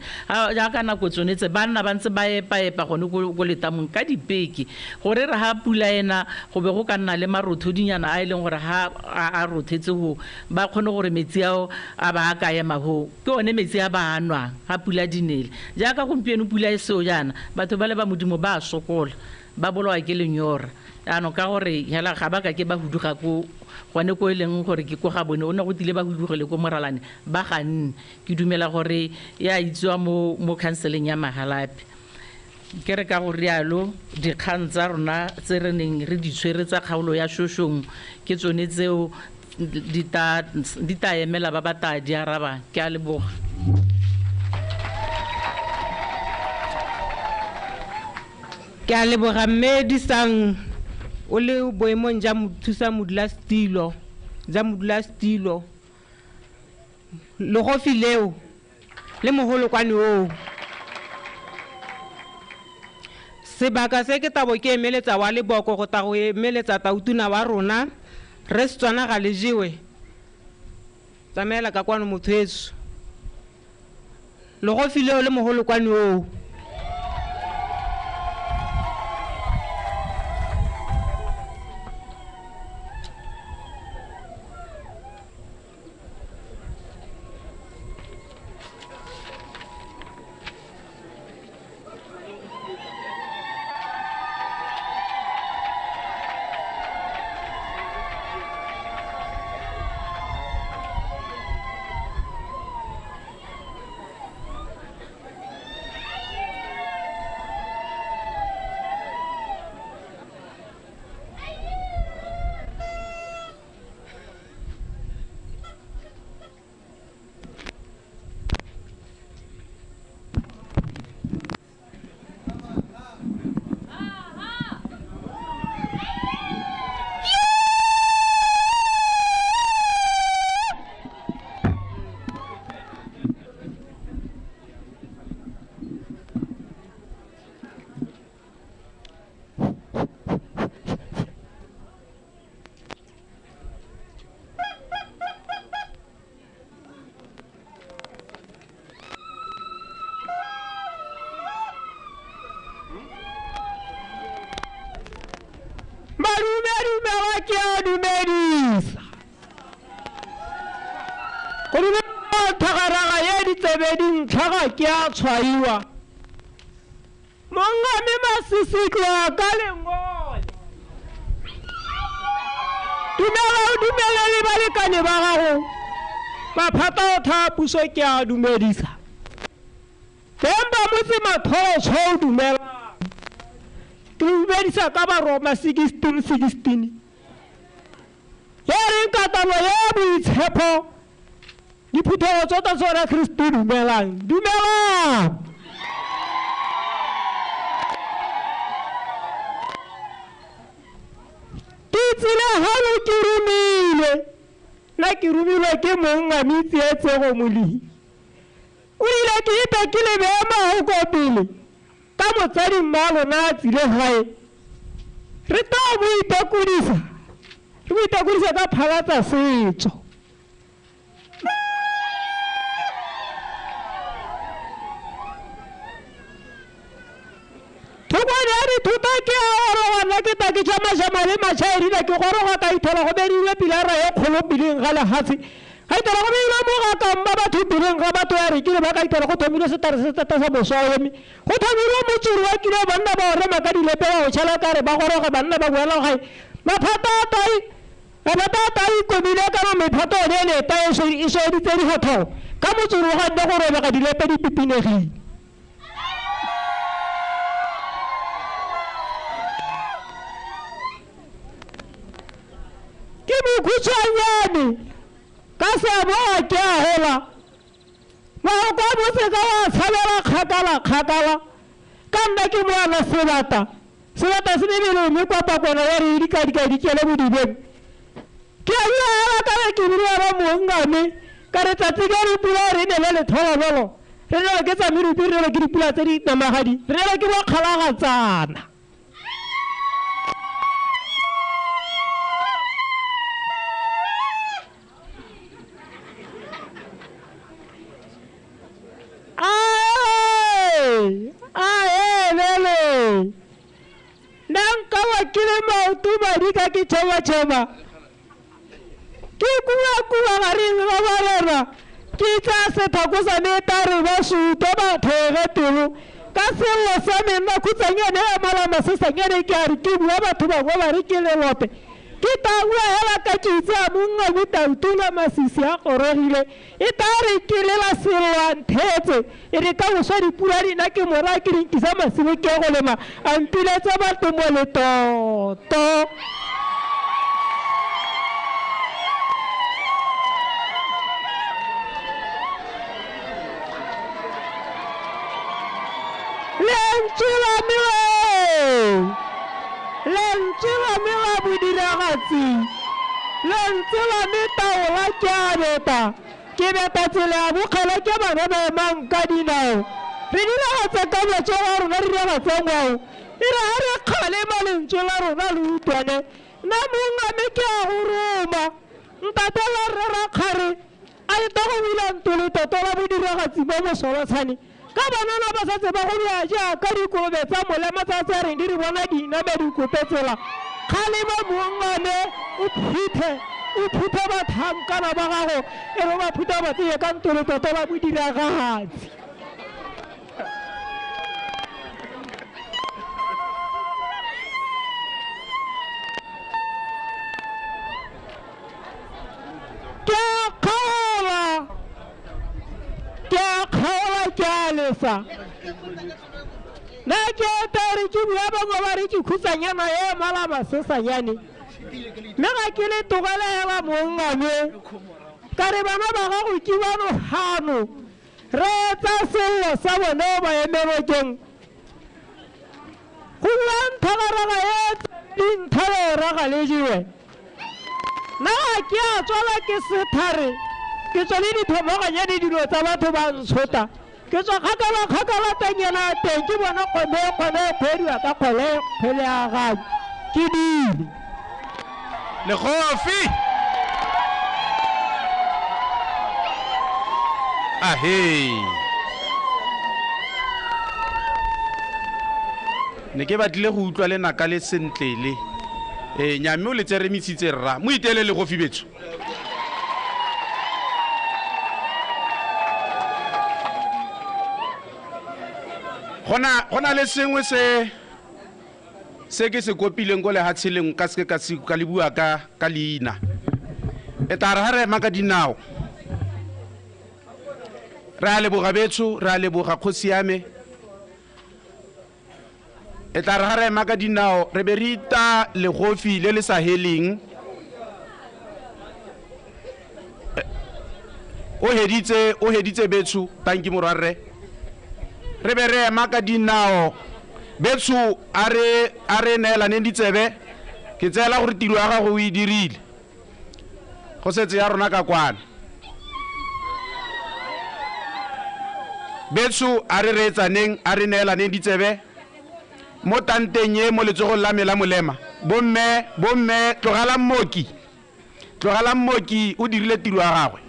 jaaka nako tsone tse ba nna ba ntse ba epa-epa gone ko letamong ka dipeke gore re ha pula ena go be go ka nna le marothodinyana a e leng gore ha a rothetse ho ba kgone gore metsi ao a ba a ka ema ho ke one metsi a ba a nwang ha pula di nele. Jaaka gompieno pula e seo jaana batho ba le ba Modimo ba sokola ba bolawa ke lenyora jaanong ka gore hela ga ba ka ke ba huduga ko gone ko e leng gore ke ko ga bone o ne go tile ba hudugele ko Moralane ba ganne. Ke dumela gore ya itsiwa mo counseling ya Mahalapye. Ke re ka go rialo dikgang tsa rona tse re neng re di tshwere tsa kgaolo ya Shoshong ke tsone tseo di tla emela ba ba tla di arabang. Ke a leboga. Ke a leboga mme Disang o le boemong ja mothusa modulasetilo ja modulasetilo legofi leo le mogolokwane oo. Sebaka se ke tabo ke emeletsa wa leboko go tla go emeletsa tautona wa rona re Setswana ga le jewe. Tsamaela ka kwano motho heso. Legofi leo le mogolokwane oo. Ke a dumedisa. Go dumela thagaraga ye ditsebe dintlha ga ke a tshwaiwa. Mongame Masisi tloa ka lengole. Dumela o dumele le balekane ba gago. Maphata o tha puso ke a dumedisa. Teng ba motse matholo o dumela. Ke dumedisa ka Baroma 16:16. Ya reng katalo ya boitshepo diphuthego tsota tsona Kristo dumelang. Dumelang. Ke tsile hano ke romile. Nna ke romilwe ke mongame Tsietsego Molehi. O ile ke ipe ke le bea mahoko pele. Ka motsadi mma lona a tsile gae. Re tla mo itekodisa. Re mo itekodisa ka phala tsa setso. Thokwane ya dithuta ke a oroga nna ke ta ke tšama-tšama le matšhaerina ke goroga ka ithola go berilwe pilara ye kgolo peleng ga lehatshe. Ga ithola go beilwe mogakang ba batho peleng ga batho ya re ke le ba ka ithola go thomilwe setare se tata sa boswa eme. Go thomilwe motsuri wa kile banna ba o rema ka dilepe ba o tšhela ka re ba goroga banna ba boela gae. Maphata a tai maphata a tai komile ka no mephato one e leta e soeditse difatlhogo ka motsuri wa ga nne go robega dilepe di pipinegile. Ke mokhutshwanyane ka seabo a ke a gola. Mahoko a botse ka wa tshabela kgakala-kgakala. Ka nna ke moana sebata. Sebata se mebele mme kwa pakwana ya re dikadika di kele bodibeng. Ke a bua hela ka re ke bile ba mongame ka re tsatsi ka re pula re ne le letholobolo. Re ne ke tsa merupi re ne ke dipula tse di namagadi. Re ne ke bo kgalagatsana. Ae, nna nka wa ke le maoto madi ka ke tšhema-tšhema. Ke kua-kua gareng ga barena. Ke tla sethako sa me tare ba suto ba theoge pelo. Ka sello sa me nna khutsanyane ya malama sesanyane ke a re ke bua batho bangwe ba re ke lelope. Ke tangwa hela ka ke itse a mongwe botautula Masisi a gorogile. E tla re ke lela sello a nthetse. E re ka boswa dipula di na ke mora ke re nkisa masimo ke go lema. A mpiletsa batho mo letoto. Lentswe la me, lentswe la me la bodiragatsi, lentswe la me taola ke a beta, ke beta tsela ya bokgele ke bana ba emang ka dinao. Re diragatsa ka matsogo a rona, re diragatsa ngwao. E re ha re kgalema lentswe la rona le utlwane. Nna mong a me ke a go roma, ntate la rre Rakgare a eta go bula ntlo letoto la bodiragatsi mo Mosolotshane. Ka banana ba sa tseba go bja jaaka dikolobe tsa molema tsa tse reng di re bona diname di kope tsela. Kgalema mong a me o phuthe bathankana ba gago, e re ba phutha ba tseye ka ntlo letoto la bodiragatsi. Ke a kgaola, ke a kgaola, ke a lesa. Nna ke eta re ke bua bangwe ba re ke khutsanyana e malaba sesanyane, mme ga ke le tlogele hela mong a me. Ka re bana ba gago ke bano hano, re etsa sello sa bone ba emelokeng. Go bua nthagaraga e dinthale raga le jewe. Nna ga ke a tswala ke sethare, ke tswa le dithomaganya le dilo tsa batho ba ntshota. Ke tswa kgakala kgakala teng yana teng, ke bona kgwebo e kgwebo e kgwediwa ka kgwele kgwele ya gago. Ke dile. Legofi. Ahe. Ne ke batlile go utlwa lenaka le sentle le. Nyame o le tseremisitse rra. Mo itele legofi betso. Go na le sengwe se ke se kopileng ko lehatshe lengwe ka seke ka le bua ka leina. E tla re ha re ema ka dinao. Re a leboga betsho, re a leboga kgosi ya me. E tla re ha re ema ka dinao, re be re ita legofi le le sa heleng. O heditse betsho, tanki morwarre. Re be re ema ka dinao. Betsho a re neelaneng ditsebe, ke tseela gore tiro ya gago o e dirile. Go setse ya rona ka kwana. Betsho a re reetsaneng, a re neelaneng ditsebe. Mo tanteng e mo letsogong la me la molema. Bomme tlogelang mooki. Tlogelang mooki o dirile tiro ya gagwe.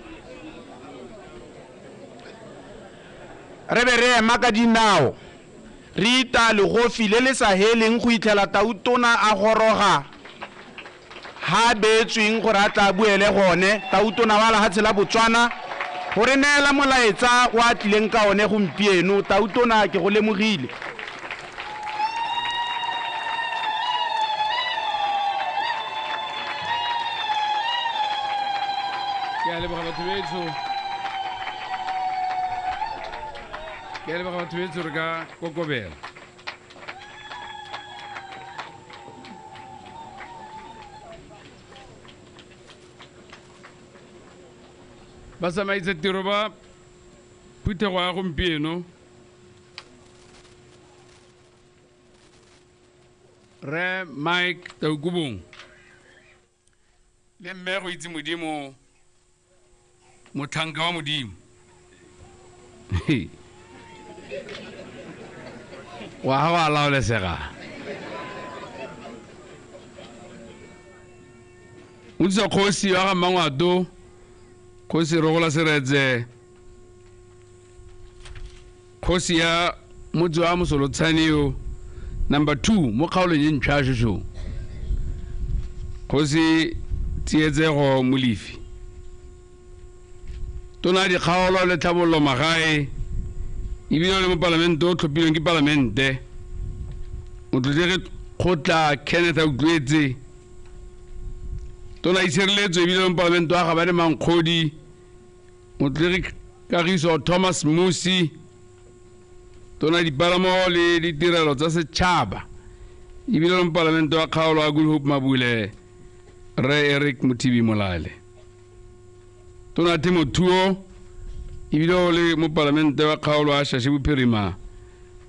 Re be re ema ka dinao. Re ita legofi le le sa heleng go itlhela tautona a goroga. Ha beetsweng gore a tla buele gone, tautona wa lehatshe la Botswana, gore neela molaetsa o a tlileng ka one gompieno. Tautona ke go lemogile. Ke a leboga batho betsho. Ke a leboga batho betsho, re ka kokobela. Batsamaisa tiro ba phuthego ya gompieno, Rre Mike Taukobong le mme go itse Modimo, motlhanka wa Modimo. Wa ga wa laolesega. O tswa kgosi wa ga Mmangwato, kgosi Rogola Seretse, kgosi ya motse wa Mosolotshane yo, number 2 mo kgaolong e ntšhwa ya Shoshong, kgosi Tsietsego Molefi, tona dikgaolo le tlhabololo magae, ebile le mopalamente o tlhophilweng ke palamente, motlotlegi Kgotla Kenneth Autlwetse, tona itshireletso ebile le mopalamente wa Gabane Mankgodi, motlotlegi Kagiso Thomas Musi, tona dipalamo le ditirelo tsa setšhaba, ebile le mopalamente wa kgaolo wa Good Hope Mabule, Rre Eric Mothibi Molale, tona temothuo ebile o le mopalamente wa kgaolo wa Shashe Bophirima,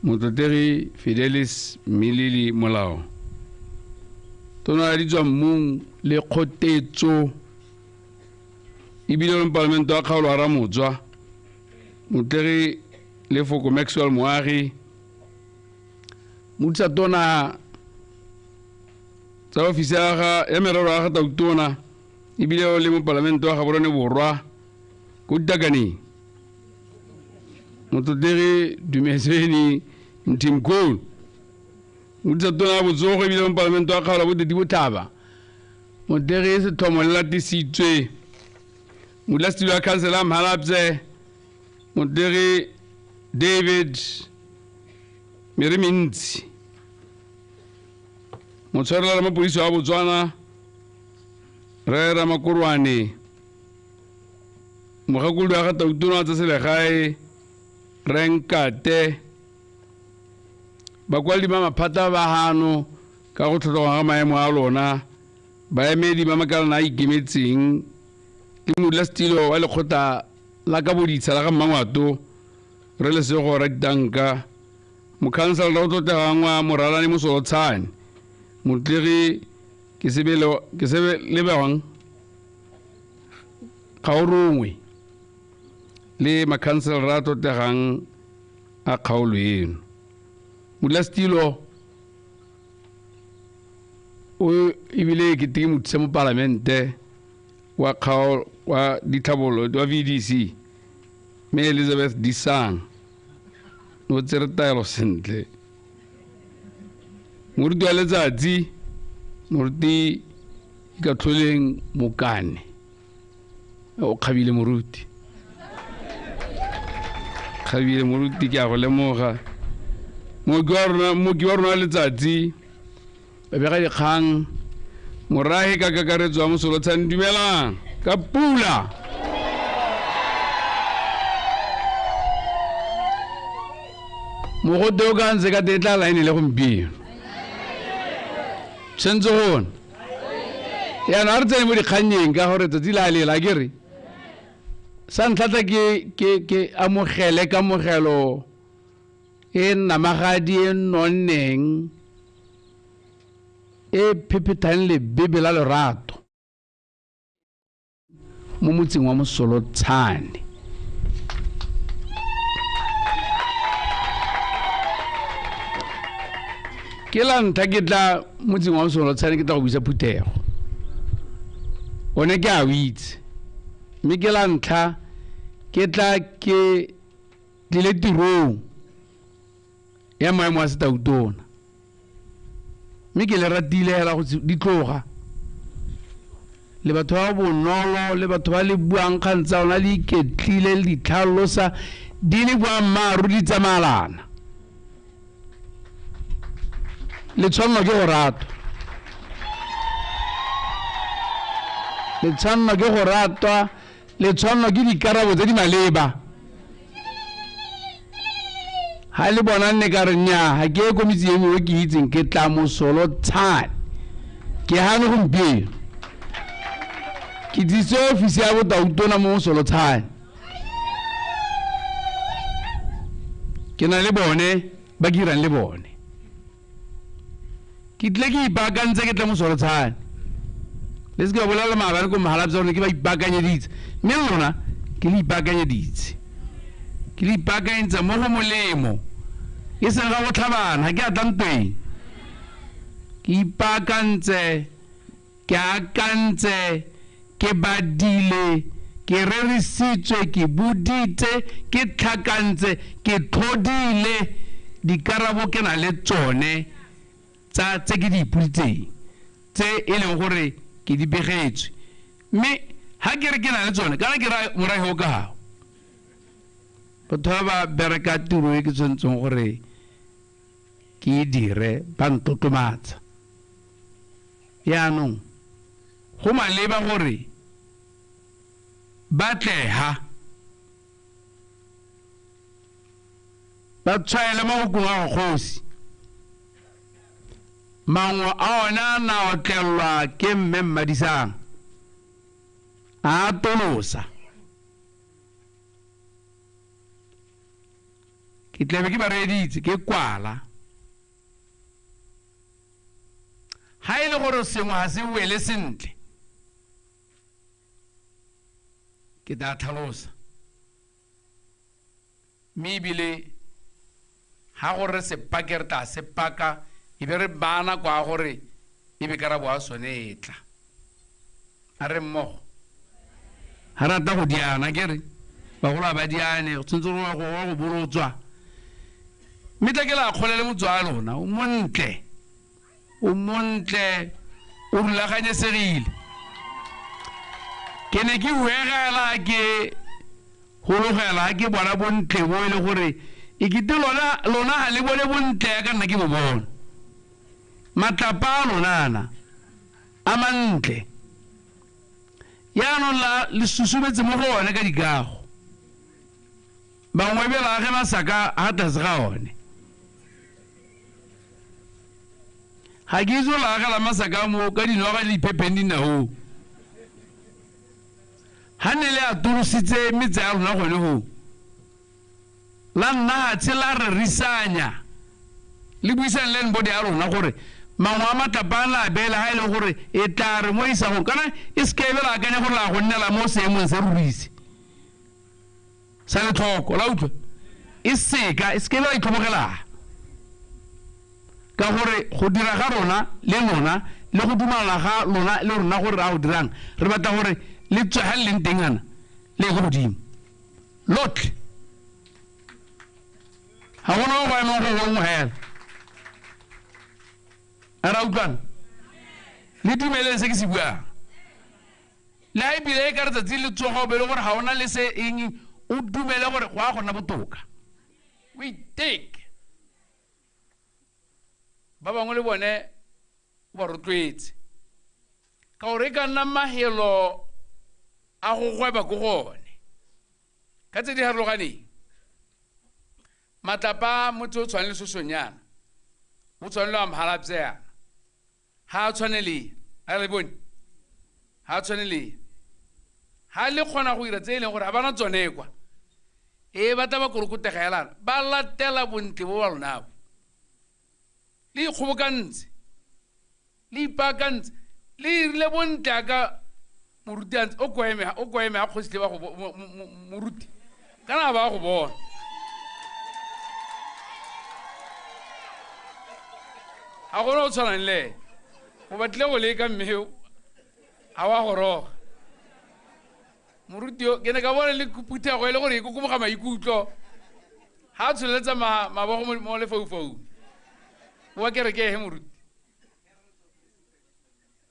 Motlotlegi Fidelis Milili Molao, tona ya ditswammung le kgotetso ebile le mopalamente wa kgaolo wa Ramotswa, Motlotlegi Lefoko Maxwell Moagi, modisa tona tsa ofisi ya merero ya ga Tautona ebile le mopalamente wa Gaborone Borwa ko Ditakaneng, Motlotlegi Dumezweni Mthimkhulu, modisa tona ya botsogo ebile mopalamente wa kgaolo ya Boteti Botlhaba, Motlotlegi Setlhomo Lelatisitswe, modulasetilo wa khansele ya Mhalapye, Motlotlegi David Meremintsi, motshwarelela mapodisi wa Botswana Rre Ramakorwane, mogakolodi wa ga Tautona wa tsa selegae Rre Nkate, bakwaledi ba maphata ba hano ka go tlhotlhwa ga maemo a lona, baemedi ba makalana a ikemetseng le modulasetilo wa lekgotla la kaboditsha la ga Mmangwato Rre Lesego Raditanka, mokhanselara o tlotlegang wa Moralane Mosolotshane, Motlotlegi Kesebelebang Gaorongwe le makhanselara a tlotlegang a kgaolo eno. Modulasetilo o ebile ke teng mothusa mopalamente wa kgaolo wa ditlhabololo wa VDC, mme Elizabeth Disang, o tsere taelo sentle. Moruti wa letsatsi, moruti Ikatlholeng Mokane, o kgabile moruti, kgabile moruti, ke a go lemoga. Mooki wa rona wa letsatsi, babega dikgang, morahe ka kakaretso wa Mosolotshane, dumelang ka pula. Mogote o ka ntse ka teng tla line le gompieno. Tshwanetse gona. Yaanong a re tsene mo dikgannyeng ka gore tsatsi la lela ke re. Sa ntlha tla ke amogele kamogelo e namagadi e nonneng e phephethang lebebe la lerato mo motseng wa Mosolotshane. Ke la ntlha ke tla motseng wa Mosolotshane ke tla go buisa phuthego. One ke a o itse, mme ke la ntlha ke tla ke tlile tirong ya maemo a setautona, mme ke le ratile hela go di tloga le batho ba bonolo le batho ba le buang kgang tsa ona le iketlile le ditlhalosa di le boammaaruri di tsamaelana. Le tshwanelwa ke go ratwa, le tshwanelwa ke go ratwa, le tshwanelwa ke dikarabo tse di maleba. Ha le bona nne ka re nnyaa, ga ke ye ko metseng e mengwe ke itseng, ke tla Mosolotshane. Ke hane gompieno ke tsise ofisi ya botautona mo Mosolotshane, ke na le bone ba ke dirang le bone. Ke tlile ke ipaakantse ke tla Mosolotshane. Le seke ba bolela maabane ko Mahalapye gore ke ba ipaakanyeditse, mme lona ke le ipaakanyeditse, ke le ipaakanyetsa mo go molemo, e seng ga go tlhabana, ga ke a tla ntweng. Ke ipaakantse, ke akantse, ke badile, ke rerisitswe, ke boditse, ke tlhakantse, ke tlhodile dikarabo ke na le tsone tsa tse ke di ipoditseng, tse e leng gore ke di begetswe. Mme ha ke re ke na le tsone, kana ke ra morahe o ka gago. Batho ba ba bereka tiro e ke tshwanetseng gore ke e dire ba ntlotlomatsa. Yaanong go maleba gore ba tleha ba tshwaele mafokong a kgosi. Mangwe a ona a na otlelwa ke mme Mmadisang, a atolosa. Ke tlabe ke ba reeditse ke kwala. Ha e le gore sengwe ga se wele sentle, ke tla tlhalosa. Mme ebile ha gore se pake re tla se paka, e be re baya nako ya gore e be karabo ya sone e tla. A re mmogo. Ha rata go diana ke re bagolo ba diane, go tshwanetse go wa go bolotswa. Mme tla ke la kgolele motse wa lona, o montle. O montle, o rulaganyesegile. Ke ne ke huegela ke hologela ke bona bontle bo e le gore e kete lona ga le bone bontle ka nna ke bo bona. Matlapa a lona a mantle. Yaanong la le susumetse mo go one ka dikago. Bangwe be la age masaka a tlase ga one. Ga ke itse la agela masaka mo ka dinoga le diphepheng dinaong. Ha ne le atolositse metse ya lona gone go, la nna hatshe la rerisanya le buisang le body ya lona gore mangwe a matlapa a la beela ha e le gore e tla re mo isagong, kana e seke be la akanya gore la go nnela mo seemong se rurise sa letlhoko la utlwa, e seka e seke be la itlhobogela. Ka gore go dira ga rona le lona le go dumalana ga lona le rona gore re a go dirang, re batla gore le tswe ha le leng teng ana le ye ko godimo lotlhe. Ga gona o go emang go gongwe hela. A ra utlwana? Le dumeleng se ke se buang. Le ha ebile e ka re tsatsi le tsoga o be le gore ga ona le se eng, o dumele gore go a go nna botoka. O iteke. Ba bangwe le bone o ba rotloetse. Ka gore e ka nna mahelo a go gweba ko go one. Ka tse di harologaneng. Matlapa a motse o tshwane le Sosonyana, o tshwane le wa Mhalapyeana. Ha a tshwane le, a re bone? Ha a tshwane le. Ha le kgona go dira tse e leng gore ga bana tsone kwa. E ba tla ba korokotega hela, ba latela bontle bo ba lona bo. Le ikgobokantse, le ipaakantse, le irile bontle aka moruti a ntse, o ko eme, o ko eme a kgosi le ba go moruti. Kana ba go bona. Ga gona o tshwanang le ene. O batlile go leka mme ga wa goroga. Moruti yo, ke ne ka bona le phuthego e le gore e kokomoga maikutlo. Ha a tsholeletsa mabogo mo lefaufaung. Wa kereke e he moruti?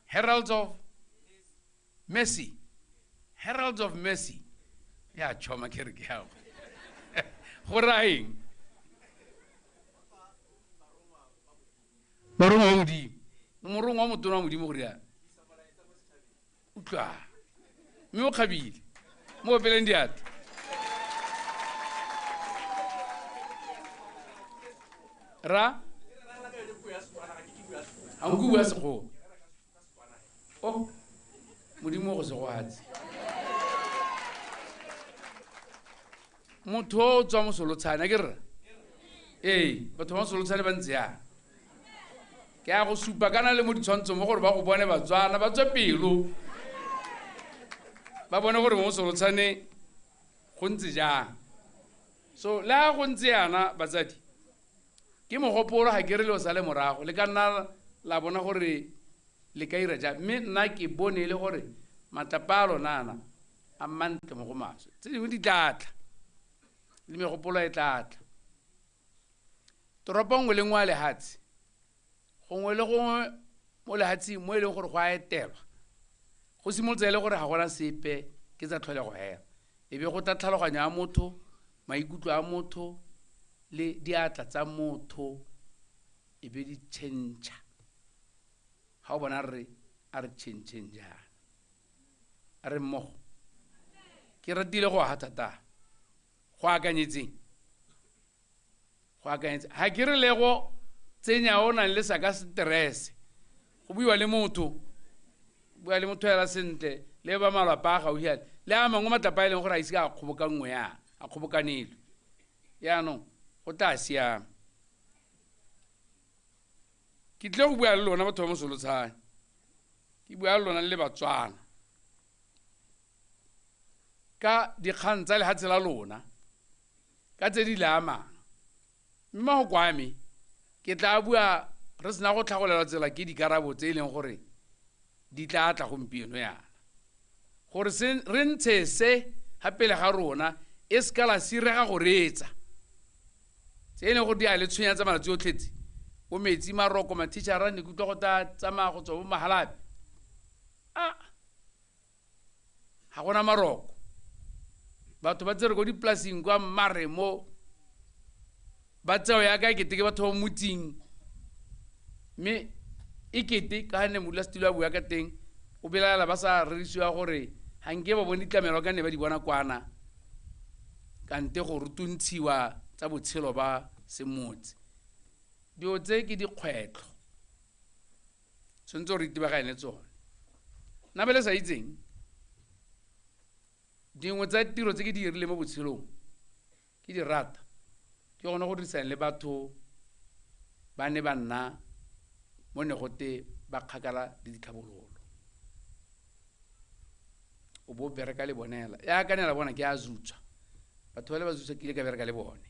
Heralds of Mercy. Heralds of Mercy. Ya choma kereke ya gago. Go raya eng? Barongwa ba Modimo. Morongwa wa motona wa Modimo go riana. Utlwa. Mme o kgabile. Mo opeleng diatla. Ra? Ha nku bua Sekgowa. Oh, Modimo go segohatse. Motho o tswa mosolotshane, ke rra? Ee, batho ba mosolotshane ba ntse yang. Ke a go supa kana le mo ditshwantshong mo gore ba go bone Batswana, ba tswe pelo. Ba bone gore mo mosolotshane go ntse jang. So le ha go ntse yana batsadi, ke mogopolo ga ke re le o sale morago, le ka nna la bona gore le ka ira jang. Mme nna ke bone e le gore matlapa a lona ana a mantle mo go maswe. Tse dingwe di tla tla, le megopolo e tla tla. Toropo nngwe le nngwe ya lehatshe, gongwe le gongwe mo lehatsheng mo e leng gore go a etelwa, go simolotse e le gore ga gona sepe ke tsa tlholego hela. E be go tla tlhaloganyo ya motho, maikutlo a motho le diatla tsa motho e be di change. Ha o bona re a re change jang. A re mmogo. Ke ratile go aga thata. Go akanyetseng. Go akanyetse. Ha ke re le go tsenya o nang le saka stress. Go buiwa le motho. Bua le motho hela sentle, le ba malapa a gaufi ale. Le a mangwe matlapa a e leng gore a ise a kgobokanngwe yana, a kgobokanelwe. Yaanong, Go tla siama. Ke tlile go bua le lona batho ba Mosolotshane. Ke bua le lona le Batswana. Ka dikgang tsa lehatshe la lona, ka tse di le amang. Mme mahoko a me, ke tla bua re sena go tlhagolelwa tsela ke dikarabo tse e leng gore di tla tla gompieno yana. Gore re ntshe se ga pele ga rona e se ka la sirega go reetsa. Tse e leng gore di a le tshwenya tsa malatsi otlhe tse. Bo metsi, maroko, mathichara, ne ke utlwa go tla tsamaya go tswa bo Mahalapye. Ah, ga gona maroko. Batho ba tsere ko dipolasing kwa Mmare mo, ba tseo yaka e kete ke batho ba motseng. Mme e kete ka ne modulasetilo a bua ka teng, o belaela ba sa rerisiwa gore ga nke ba bone ditlamelo ka ne ba di bona kwana, kante go rutuntshiwa tsa botshelo ba semotse. Dilo tse ke dikgwetlho, tshwanetse gore itebagane le tsone. Nna ba le sa itseng, dingwe tsa tiro tse ke di dirileng mo botshelong ke di rata, ke gone go dirisana le batho ba ne ba nna mo ne gote ba kgakala le ditlhabololo. O bo bereka le bone hela. Ya ka ne la bona ke a zutswa. Batho ba le ba zutswa ke ile ka bereka le bone.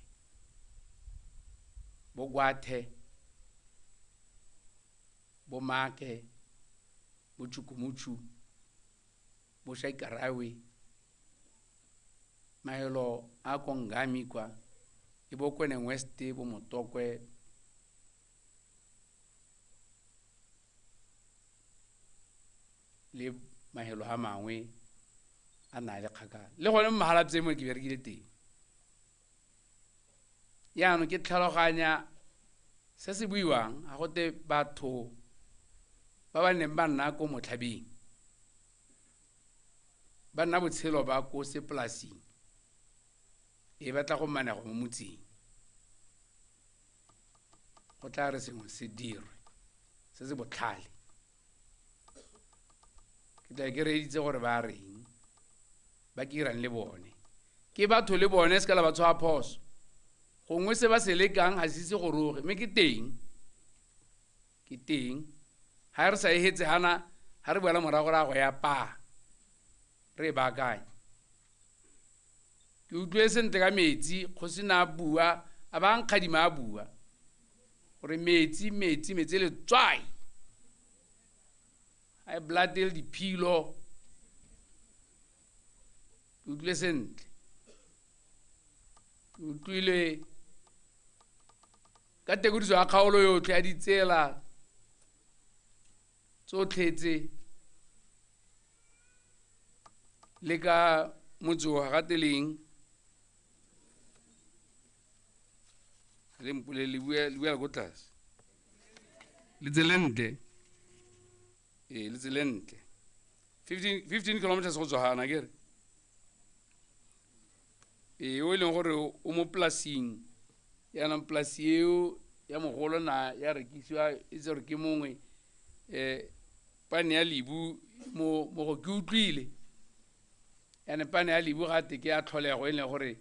Bo Gwathe, bo Make, bo Chukumuchu, bo Shaikarawe, maelo a Kongami kwa, e bo Kweneng West, bo Motokwe, le mahelo a mangwe a na le kgakala. Le gone mo Mahalapye mo ke berekile teng. Jaanong ke tlhaloganya se se buiwang ga gote batho ba ba neng ba nna ko motlhabeng, ba nna botshelo ba ko sepolasing, e batla go manego mo motseng. Go tla re sengwe se dirwe se se botlhale. Ke tla ke reeditse gore ba reng, ba ke irang le bone. Ke batho le bone se ka la ba tshwaya phoso. Gongwe se ba se lekang ga se ise goroge, mme ke teng. Ke teng. Ha re sa e hetse hana, ha re boela morago ra go ya pa. Re e baakanye. Ke utlwile sentle ka metsi, kgosi na a bua, a ba nkgadima a bua. Gore metsi, metsi, metsi letswai. High blood le diphilo. Ke utlwile sentle. Ke utlwile ka tekodiso ya kgaolo yotlhe ya ditsela tsotlhe tse le ka motse wa Gateleng. Le mpolele, le buela ko tlase. Le tselentle. Ee, le tselentle. 15 kilometers go tswa gana, ke re. Ee, o e leng gore o mo polasing, yaanong polasi eo ya mogolo na ya rekisiwa e tse gore ke mongwe, pane ya lebu mo go ke utlwile. Yaanong pane ya lebu gate ke ya tlholego e leng gore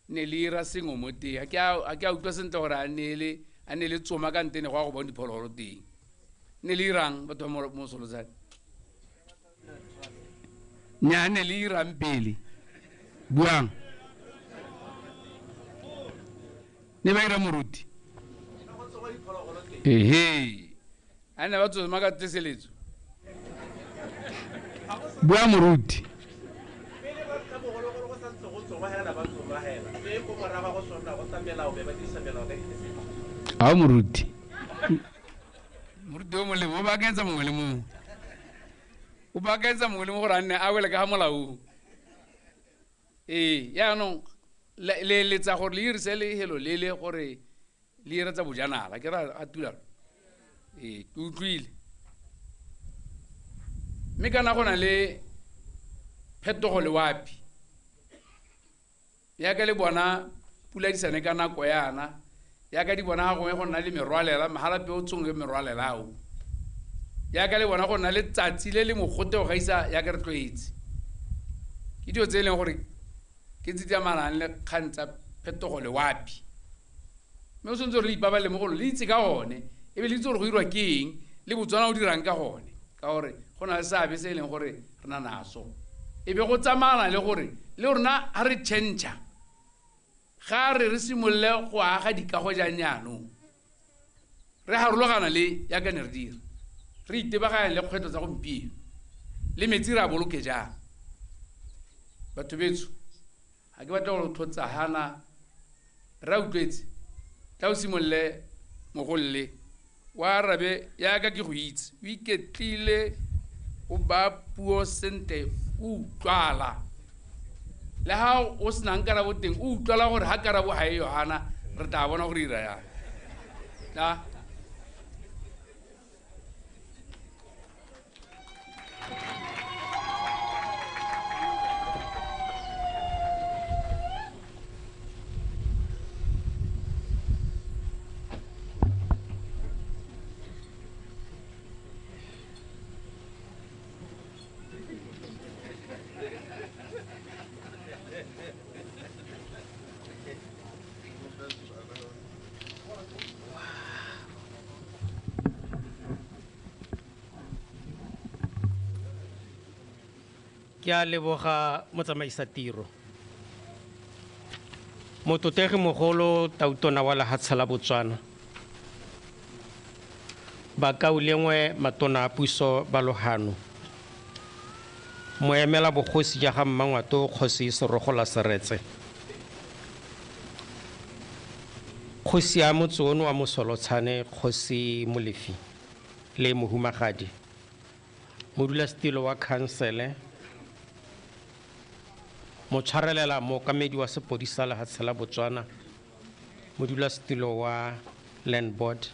ne le ira sengwe mo teng. Ha ke a utlwa sentle gore a ne le tsoma ka ntene go ya go bona diphologolo teng. Ne le irang batho ba Mosolotshane? Nnyaa, ne le irang pele? Buang. Ne ba ira moruti? Ehe. A ne ba tsoma ka teseletso? Bua moruti. A moruti. Moruti o molemo o baakanyetsa mongwe le mongwe. O baakanyetsa mongwe le mongwe gore a nne a wele ka ga molaong. Ee, jaanong le eletsa gore le dirise lehelo le le gore le ire tsa bojanala, ke ra a tulalo. Ee, ke utlwile. Mme kana go na le phetogo lewapi. Yaka le bona pula di sane ka nako yana, yaka di bona gongwe go nna le merwalela, Mahalapye o tsongwe merwalela ao. Yaka le bona go nna le tsatsi le le mogote go gaisa yaka re tlwaetse. Ke dilo tse e leng gore ke tse di amanang le kgang tsa phetogo lewapi. Mme o tshwanetse gore le ipabalele mo go lone, le itse ka gone, e be le itse gore go dirwa ke eng, le Botswana o dirang ka gone, ka gore go na le seabe se e leng gore re na naso. E be go tsamayana le gore le rona ga re change-a, ga re re simolole go aga dikago jang jaanong, re harologana le yaka ne re dira, re itebaganya le kgwetlho tsa gompieno, le metsi re a boloke jang. Batho betsho, ga ke batla gore thotsa hana, re a utlwetse, tla o simolole mogolle, wa arabe yaka ke go itse, o iketlile, o ba puo sentle, o utlwala. Le ha o senang karabo teng, o utlwala gore ha karabo ha e yo hana, re tla bona gore ira yang. Tla. Ke a leboga motsamaisa tiro. Motlotlegi mogolo Tautona wa lehatshe la Botswana, bakaulengwe matona a puso ba Lohano, moemela bogosi ja ga Mmangwato Kgosi Serogola Seretse, kgosi ya motse ono wa Mosolotshane Kgosi Molefi le mohumagadi, modulasetilo wa khansele, motshwarelela mookamedi wa sepodisi sa lehatshe la Botswana, modulasetilo wa Land Board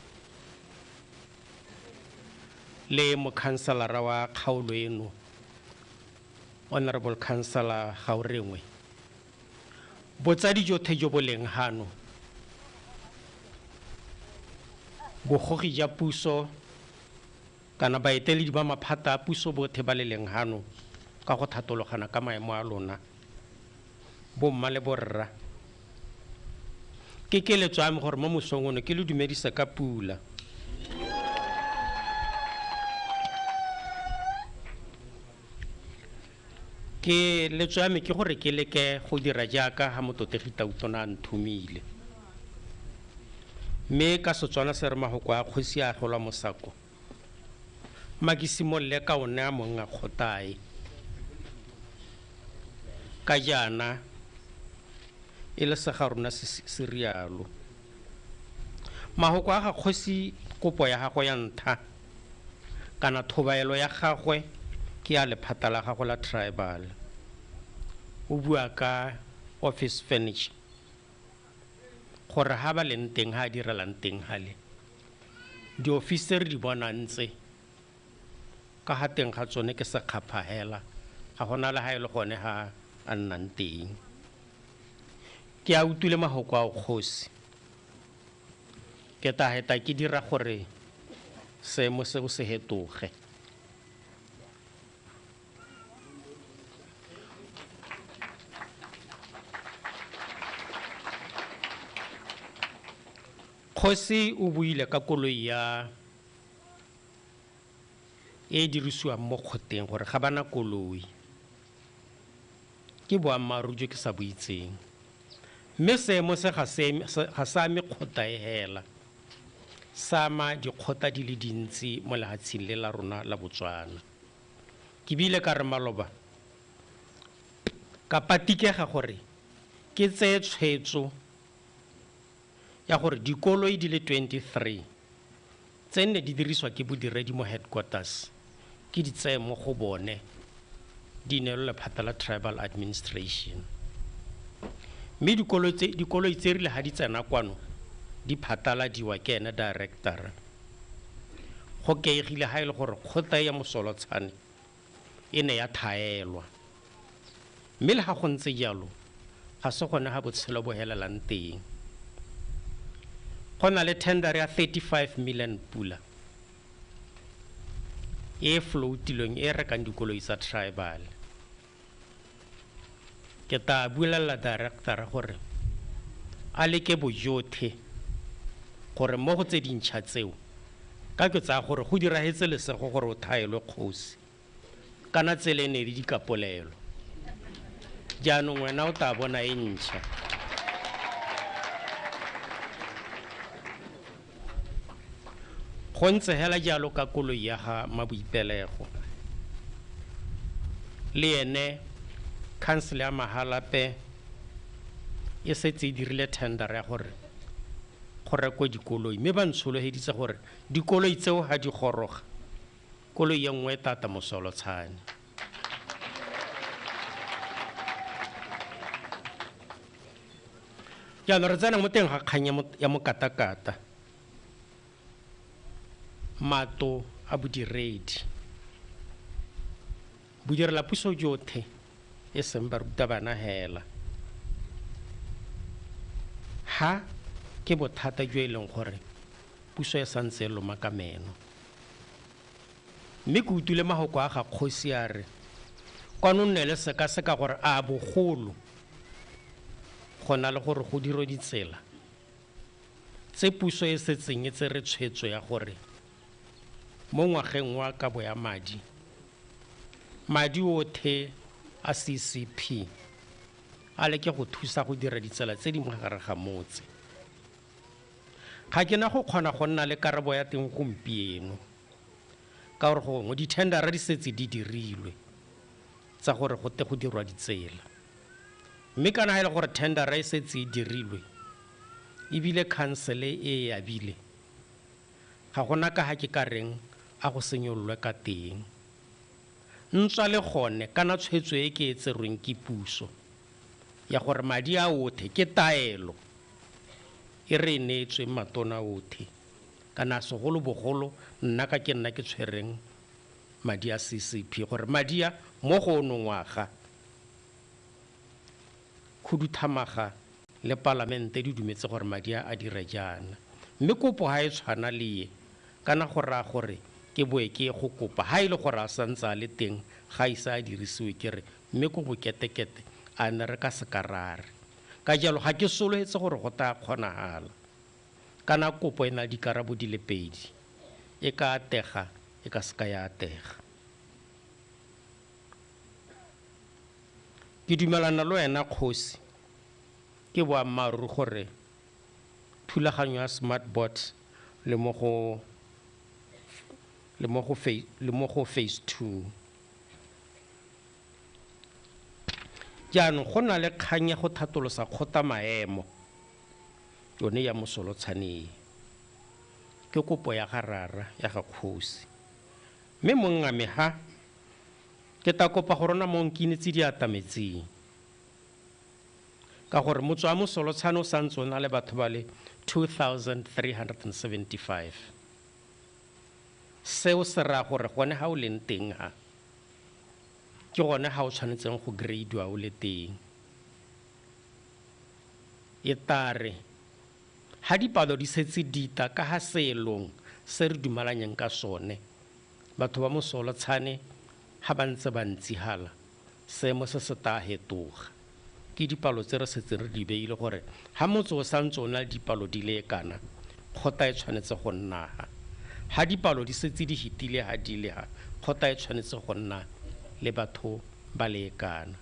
le mokhanselara wa kgaolo eno, Honorable Councillor Gaorengwe. Botsadi jotlhe jo bo leng hano, bogogi ja puso kana baeteledi ba maphata a puso botlhe ba le leng hano ka go thatologana ka maemo a lona, bomma le borra, ke keletso ya me gore mo mosong ono ke le dumedise ka pula. Ke letso ya me ke gore ke leke go dira jaaka ha motlotlegi Tautona a nthomile. Mme ka Setswana se re mahoko a kgosi a agelwa mosako, mma ke simolole ka one a mong a kgotae. Ka jaana e le sa ga rona se rialo. Mahoko a ga kgosi, kopo ya gagwe ya ntlha kana thobaelo ya gagwe ke ya lephata la gagwe la tribal. O bua ka office furniture, gore ha ba leng teng, ha a direlang teng hale, diofisi tse re di bonang tse ka ha teng ga tsone ke sekgapha hela, ga gona le ha e le gone ha a nnang teng. Ke a utlwile mahoko ao kgosi, ke tla heta ke dira gore seemo seo se hetoge. Kgosi o buile ka koloi ya e dirisiwang mo kgoteng gore ga bana koloi. Ke boammaaruri jo ke sa bo itseng. Mme seemo se ga se ame kgota e hela, sa ama dikgota di le dintsi mo lehatsheng le la rona la Botswana. Ke bile ka re maloba ka patikega gore ke tseye tshwetso ya gore dikoloi di le 23 tse nne di dirisiwa ke bodiredi mo headquarters ke di tseye mo go bone di neelwe lephata la tribal administration. Mme dikoloi tse rile ha di tsena kwano di phataladiwa ke ene director. Go keegile ha e le gore kgotla ya Mosolotshane e ne ya thaelwa. Mme le ha go ntse jalo ga se gone ha botshelo bo helelang teng. Go na le tender ya 35 million pula e floatilweng e rekang dikoloi tsa tribal. Ke tla buelela director gore a leke bojotlhe Gore mo go tse dintšha tseo, ka ke tsaya gore go diragetse lesego gore o thaelwe kgosi, kana tsele e ne le dikapolelo. Jaanong wena o tla bona e ntšha. Go ntse hela jalo ka koloi ya ga Maboipelego. Le ene council ya Mahalapye e setse e dirile tender ya gore go rekwe dikoloi, mme ba ntshologeditse gore dikoloi tseo ga di goroga, koloi e nngwe e tata mosolotshane. Jaanong re tsena mo teng ga kgang ya mokatakata, matlo a bodiredi. Bodirela puso jotlhe e seng barutabana hela. Ha ke bothata jo e leng gore puso e santse e loma ka meno. Mme ke utlwile mahoko a ga kgosi a re kwano nne le sekaseka gore a bogolo go na le gore go dirwe ditsela tse puso e setseng e tsere tshwetso ya gore mo ngwageng wa kabo ya madi, madi otlhe a CCP a leke go thusa go dira ditsela tse di mo gare ga motse. Ga ke na go kgona go nna le karabo ya teng gompieno, ka gore gongwe di-tendera di setse di dirilwe tsa gore go te go dirwa ditsela. Mme kana ha e le gore tendera e setse e dirilwe ebile council e e abile, ga gona ka ha ke ka reng a go senyollwe ka teng. Ntswa le gone kana tshwetso e ke e tserweng ke puso ya gore madi a otlhe ke taelo e re e neetsweng matona otlhe, kana segolobogolo nna ka ke nna ke tshwereng madi a CCP, gore madi a mo go ono ngwaga khuduthamaga le palamente di dumetse gore madi a a dire jaana. Mme kopo ha e tshwana le e, kana go raya gore ke boe ke go kopa ha e le gore a santse a le teng, ga ise a dirisiwe, ke re mme ko boketekete a ne re ka seka ra re. Ka jalo ga ke solofetse gore go tla kgonagala. Kana kopo e na le dikarabo di le pedi, e ka atega, e ka seka ya atega. Ke dumelana le wena kgosi, ke boammaaruri gore thulaganyo ya smart board le mo go, le mo go le mo go phase 2. Jaanong go na le kgang ya go thatolosa kgotla maemo, yone ya mosolotshane. Ke kopo ya ga rara, ya ga kgosi. Mme mongame ha, ke tla kopa go rona mo nkinetse di atametseng. Ka gore motse wa mosolotshane o santse o na le batho ba le 2375. Seo se raya gore gone ha o leng teng ha, ke gone ha o tshwanetseng go grade-iwa o le teng. E tare ha dipalo di setse di tla ka ha seelong se re dumalanyeng ka sone, batho ba mosolotshane ha ba ntse ba ntsihala, seemo se se tla fetoga. Ke dipalo tse re setseng re di beile gore ha motse o santse o na le dipalo di le kana, kgotla e tshwanetse go nna ha. Ha dipalo di setse di fetile ha di le ha, kgotla e tshwanetse go nna le batho ba le kana.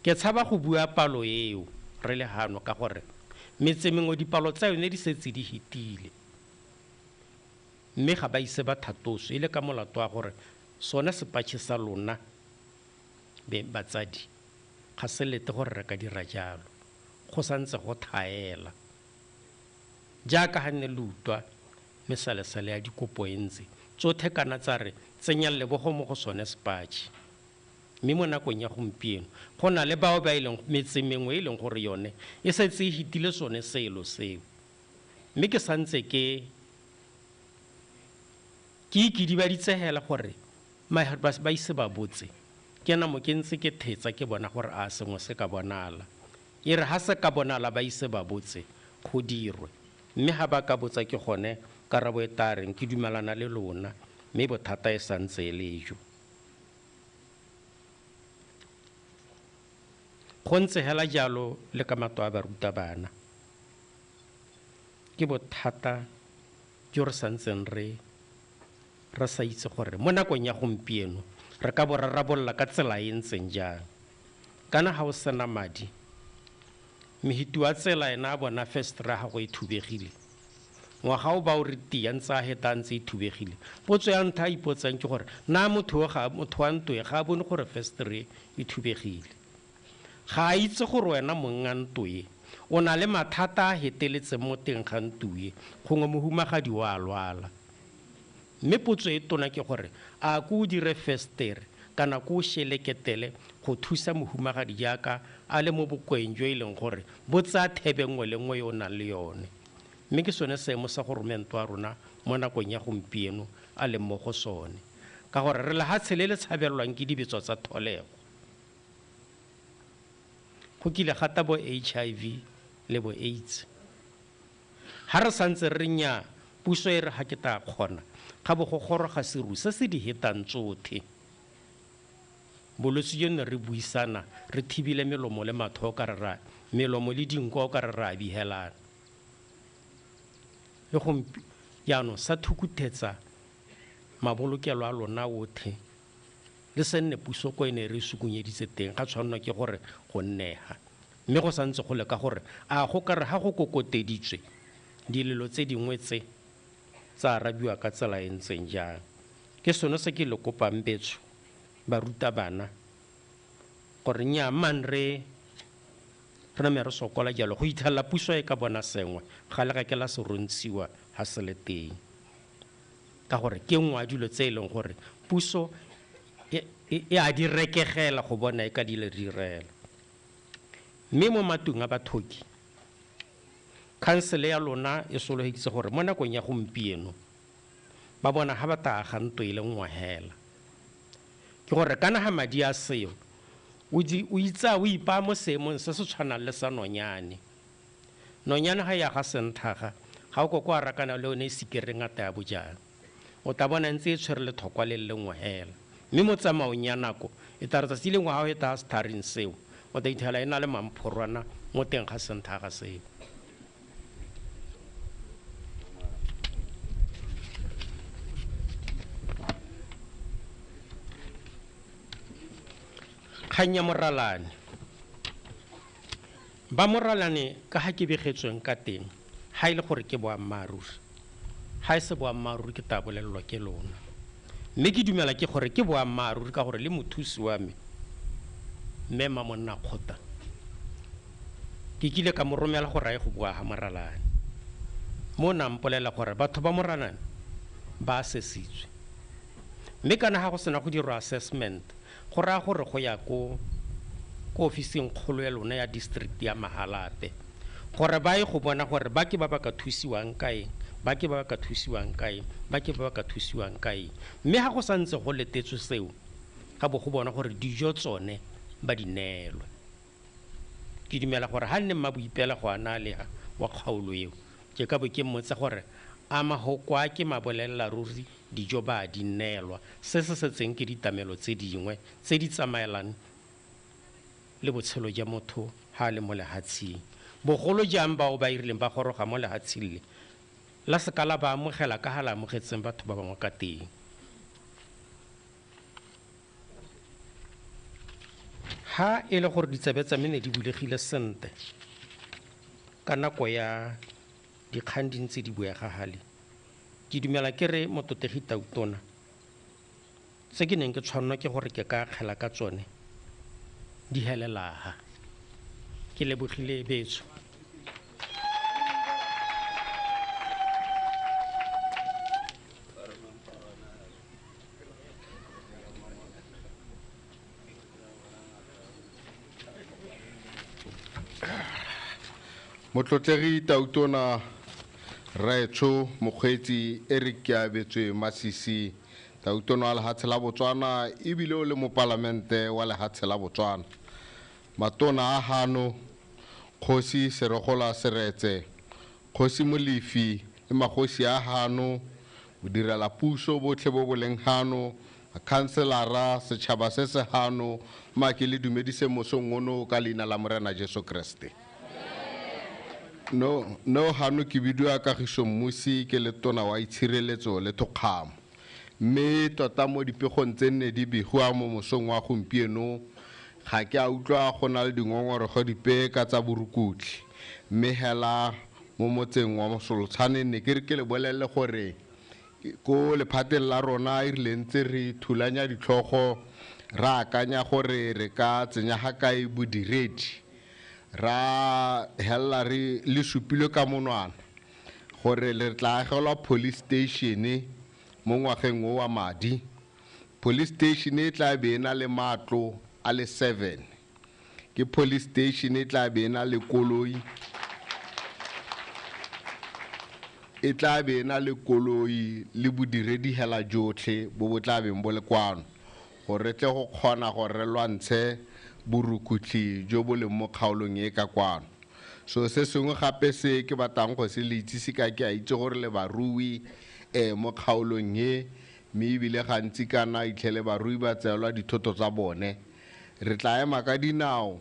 Ke tshaba go bua palo eo re le hano ka gore metse mengwe dipalo tsa yone di setse di fetile, mme ga ba ise ba thatoswe, e le ka molato wa gore sone sepatšhe sa lona be batsadi ga se lete gore re ka dira jalo, go santse go thaela. Jaaka ga nne le utlwa mesalesale ya dikopo e ntse tsotlhe kana tsa re tsenya lebogo mo go sone sepatšhe. Mme mo nakong ya gompieno go na le bao ba e leng metse mengwe e leng gore yone e setse e fetile sone selo seo. Mme ke santse ke ikidibaditse hela gore ba ise ba botse. Ke namo ke ntse ke thetsa ke bona gore a sengwe se ka bonala. E re ha se ka bonala ba ise ba botse, go dirwe. Mme ha ba ka botsa ke gone karabo e tla reng ke dumelana le lona, mme bothata e santse e le jo. Go ntse hela jalo le ka matlo a barutabana. Ke bothata jo re santseng re sa itse gore mo nakong ya gompieno re ka bo rarabolola ka tsela e ntseng jang. Kana ga o sena madi, mehiti wa tsela ena a bona festere ya gago e thubegile, ngwaga o ba o re tia ntse a heta ntse e thubegile. Potso ya ntlha a ipotsang ke gore na motho wa ntlo e ga a bone gore festere e thubegile, ga a itse gore wena mong a ntlo e o na le mathata a heteletseng mo teng ga ntlo e, gongwe mohumagadi o a lwala. Mme potso e tona ke gore a ko o dire festere kana ko o sheleketele go thusa mohumagadi jaaka a le mo bokoeng jo e leng gore bo tsaya thebe nngwe le nngwe yo o nang le yone. Mme ke sone seemo sa goromento wa rona mo nakong ya gompieno a leng mo go sone, ka gore re lehatshe le le tshabelelwang ke dibetso tsa tholego. Go kile gata bo HIV le bo AIDS. Ha re santse re nya puso e re ga ke ta kgona, ga bo go goroga seru se se di hetang tsothe. Bolwetse jo ne re buisana re thibile melomo le matho ka re ra melomo le dinko ka re ra bihelana. Le gompi jaanong sa thukuthetsa mabolokelo a lona otlhe le se nne puso ko e ne re sukunyeditse teng, ga tshwannwa ke gore go nnega. Mme go santse go le ka gore a go ka re ga go kokoteditswe dilelo tse dingwe tse tsa arabiwa ka tsela e ntseng jang. Ke sone se ke le kopang betsho barutabana gore nnyaa mang re name re sokola jalo go itlhela puso e ka bona sengwe ga le ga ke la se rontshiwa ha se le teng, ka gore ke nngwe ya dilo tse e leng gore puso e a di rekegela go bona e ka di le direla. Mme mo matlong a bathoki, khansele ya lona e sologeditse gore mo nakong ya gompieno ba bona ga ba ta aga ntlo e le nngwe hela. Ke gore kana ga madi a seo o itsa o ipaa mo seemong se se tshwanang le sa nonyane. Nonyane ga ya ga senthaga ga o koko a rakana le yone e sikere ngata ya bojang, o tla bona ntse e tshwere lethokwa le le lengwe hela. Mme mo tsamaong ya nako e tla re tsatsi lengwe ga o eta setharing seo o tla ithela e na le mamphorwana mo teng ga senthaga seo. Kgang ya moralane, ba moralane ka ga ke begetsweng ka teng ga e le gore ke boammaaruri, ga e se boammaaruri ke tla bolelelwa ke lona. Mme ke dumela ke gore ke boammaaruri ka gore le mothusi wa me mme Mamonna Kgota ke kile ka mo romela gore a ye go bua ga moralane, mo na mpolela gore batho ba moralane ba assessitswe. Mme kana ga go sena go dirwa assessment go raya gore go ya ko ofising kgolo ya lona ya district ya Mahalapye gore ba ye go bona gore ba ke ba ba ka thusiwang kae, ba ke ba ba ka thusiwang kae, ba ke ba ba ka thusiwang kae. Mme ga go santse go letetswe seo ga bo go bona gore dijo tsone ba di neelwe. Ke dumela gore ga nne mmaboipela go ana le wa kgaolo eo ke ka bo ke mmotsa gore a mahoko a ke mabolelela ruri dijo ba di neelwa, se se setseng ke ditamelo tse dingwe tse di tsamaelang le botshelo jwa motho ha a le mo lehatsheng. Bogolo jang bao ba irileng ba goroga mo lehatsheng le la seka la ba amogela ka ha la amogetseng batho ba bangwe ka teng. Ha e le gore ditsebe tsa me ne di bulegile sentle ka nako ya dikgang di ntse di buega gale, ke dumela ke re mototegi Tautona tse ke neng ke tshwannwa ke gore ke ka akgela ka tsone di helelaga. Ke lebogile betsho. Motlotlegi Tautona Raetsho Mokgweetsi Eric Keabetswe Masisi, Tautona wa lehatshe la Botswana ebile o le mopalamente wa lehatshe la Botswana. Matona a hano Kgosi Serogola Seretse, Kgosi Molefi le magosi a hano, bodirela puso botlhe bo bo leng hano, makhanselara, setšhaba se se hano, mma ke le dumedise mosong ono ka leina la Morena Jesu Kreste. No hano ke bidiwa Kagiso Mmusi ke le tona wa itshireletso le thokgamo. Mme tota mo dipegong tse nne di begiwa mo mosong wa gompieno ga ke a utlwa go na le dingongorego dipe ka tsa borukutlhi. Mme hela mo motseng wa Mosolotshane ne ke re ke le bolelele gore ko lephateng la rona e rile ntse re thulanya ditlhogo ra akanya gore re ka tsenya ga kae bodiredi ra hella re le supilwe ka monwana gore le tla agelwa police station mo ngwageng o wa madi. Police station e tla be e na le matlo a le 7. Ke police station e tla be e na le koloi, e tla be e na le koloi le bodiredi hela jotlhe bo bo tla beng bo le kwano gore tle go kgona gore re lwantshe borukutlhi jo bo leng mo kgaolong e ka kwano. So se sengwe gape se ke batlang go se le itsise ka ke a itse gore le barui mo kgaolong e, mme ebile gantsi kana itlhele barui ba tseelwa dithoto tsa bone. Re tla ema ka dinao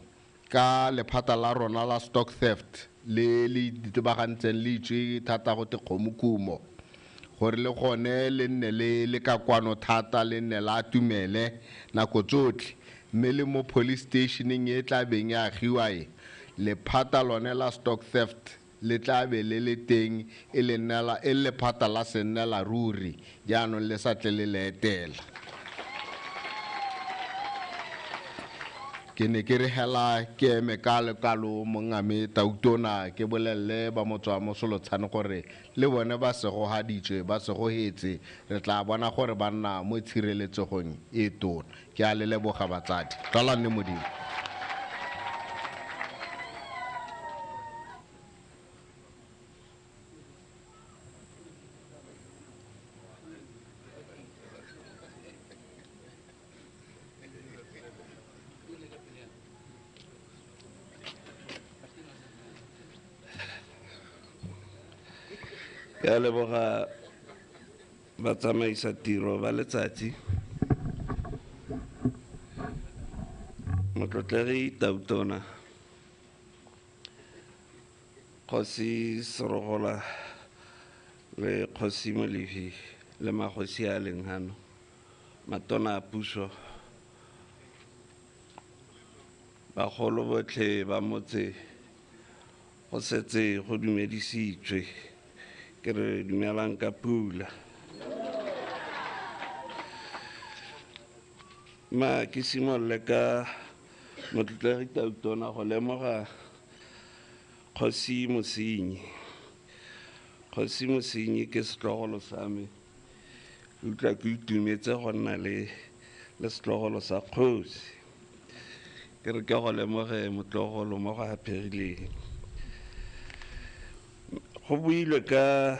ka lephata la rona la stock theft le le itebagantseng le itswe thata go te kgomokumo gore le gone le nne le le ka kwano thata le nne la atumele nako tsotlhe. Mme le mo police stationeng e tla beng e agiwa e, lephata lone la stock theft le tla be le le teng e le nnela e lephata la se nnela ruri jaanong le sa tle le le etela. Ke ne ke re hela ke eme ka lekalo mongame Tautona ke bolelele ba motse wa Mosolotshane gore le bone ba segogaditswe ba segogetse re tla bona gore ba nna mo tshireletsegong e tona. Ke a le leboga batsadi, tlholang le Modimo. Ke a leboga batsamaisa tiro ba letsatsi. Motlotlegi Tautona, Kgosi Serogola le Kgosi Molefi le magosi a leng hano, matona a puso, bagolo botlhe ba motse go setse go dumedisitswe. Ke re dumelang ka pula. Ma ke simolole ka motlotlegi Tautona go lemoga Kgosi Mosenyi. Kgosi Mosenyi ke setlogolo sa me. Ke utlwa ke itumetse go nna le setlogolo sa kgosi. Ke re ke go lemoge motlogolo mo go aphegileng. Go builwe ka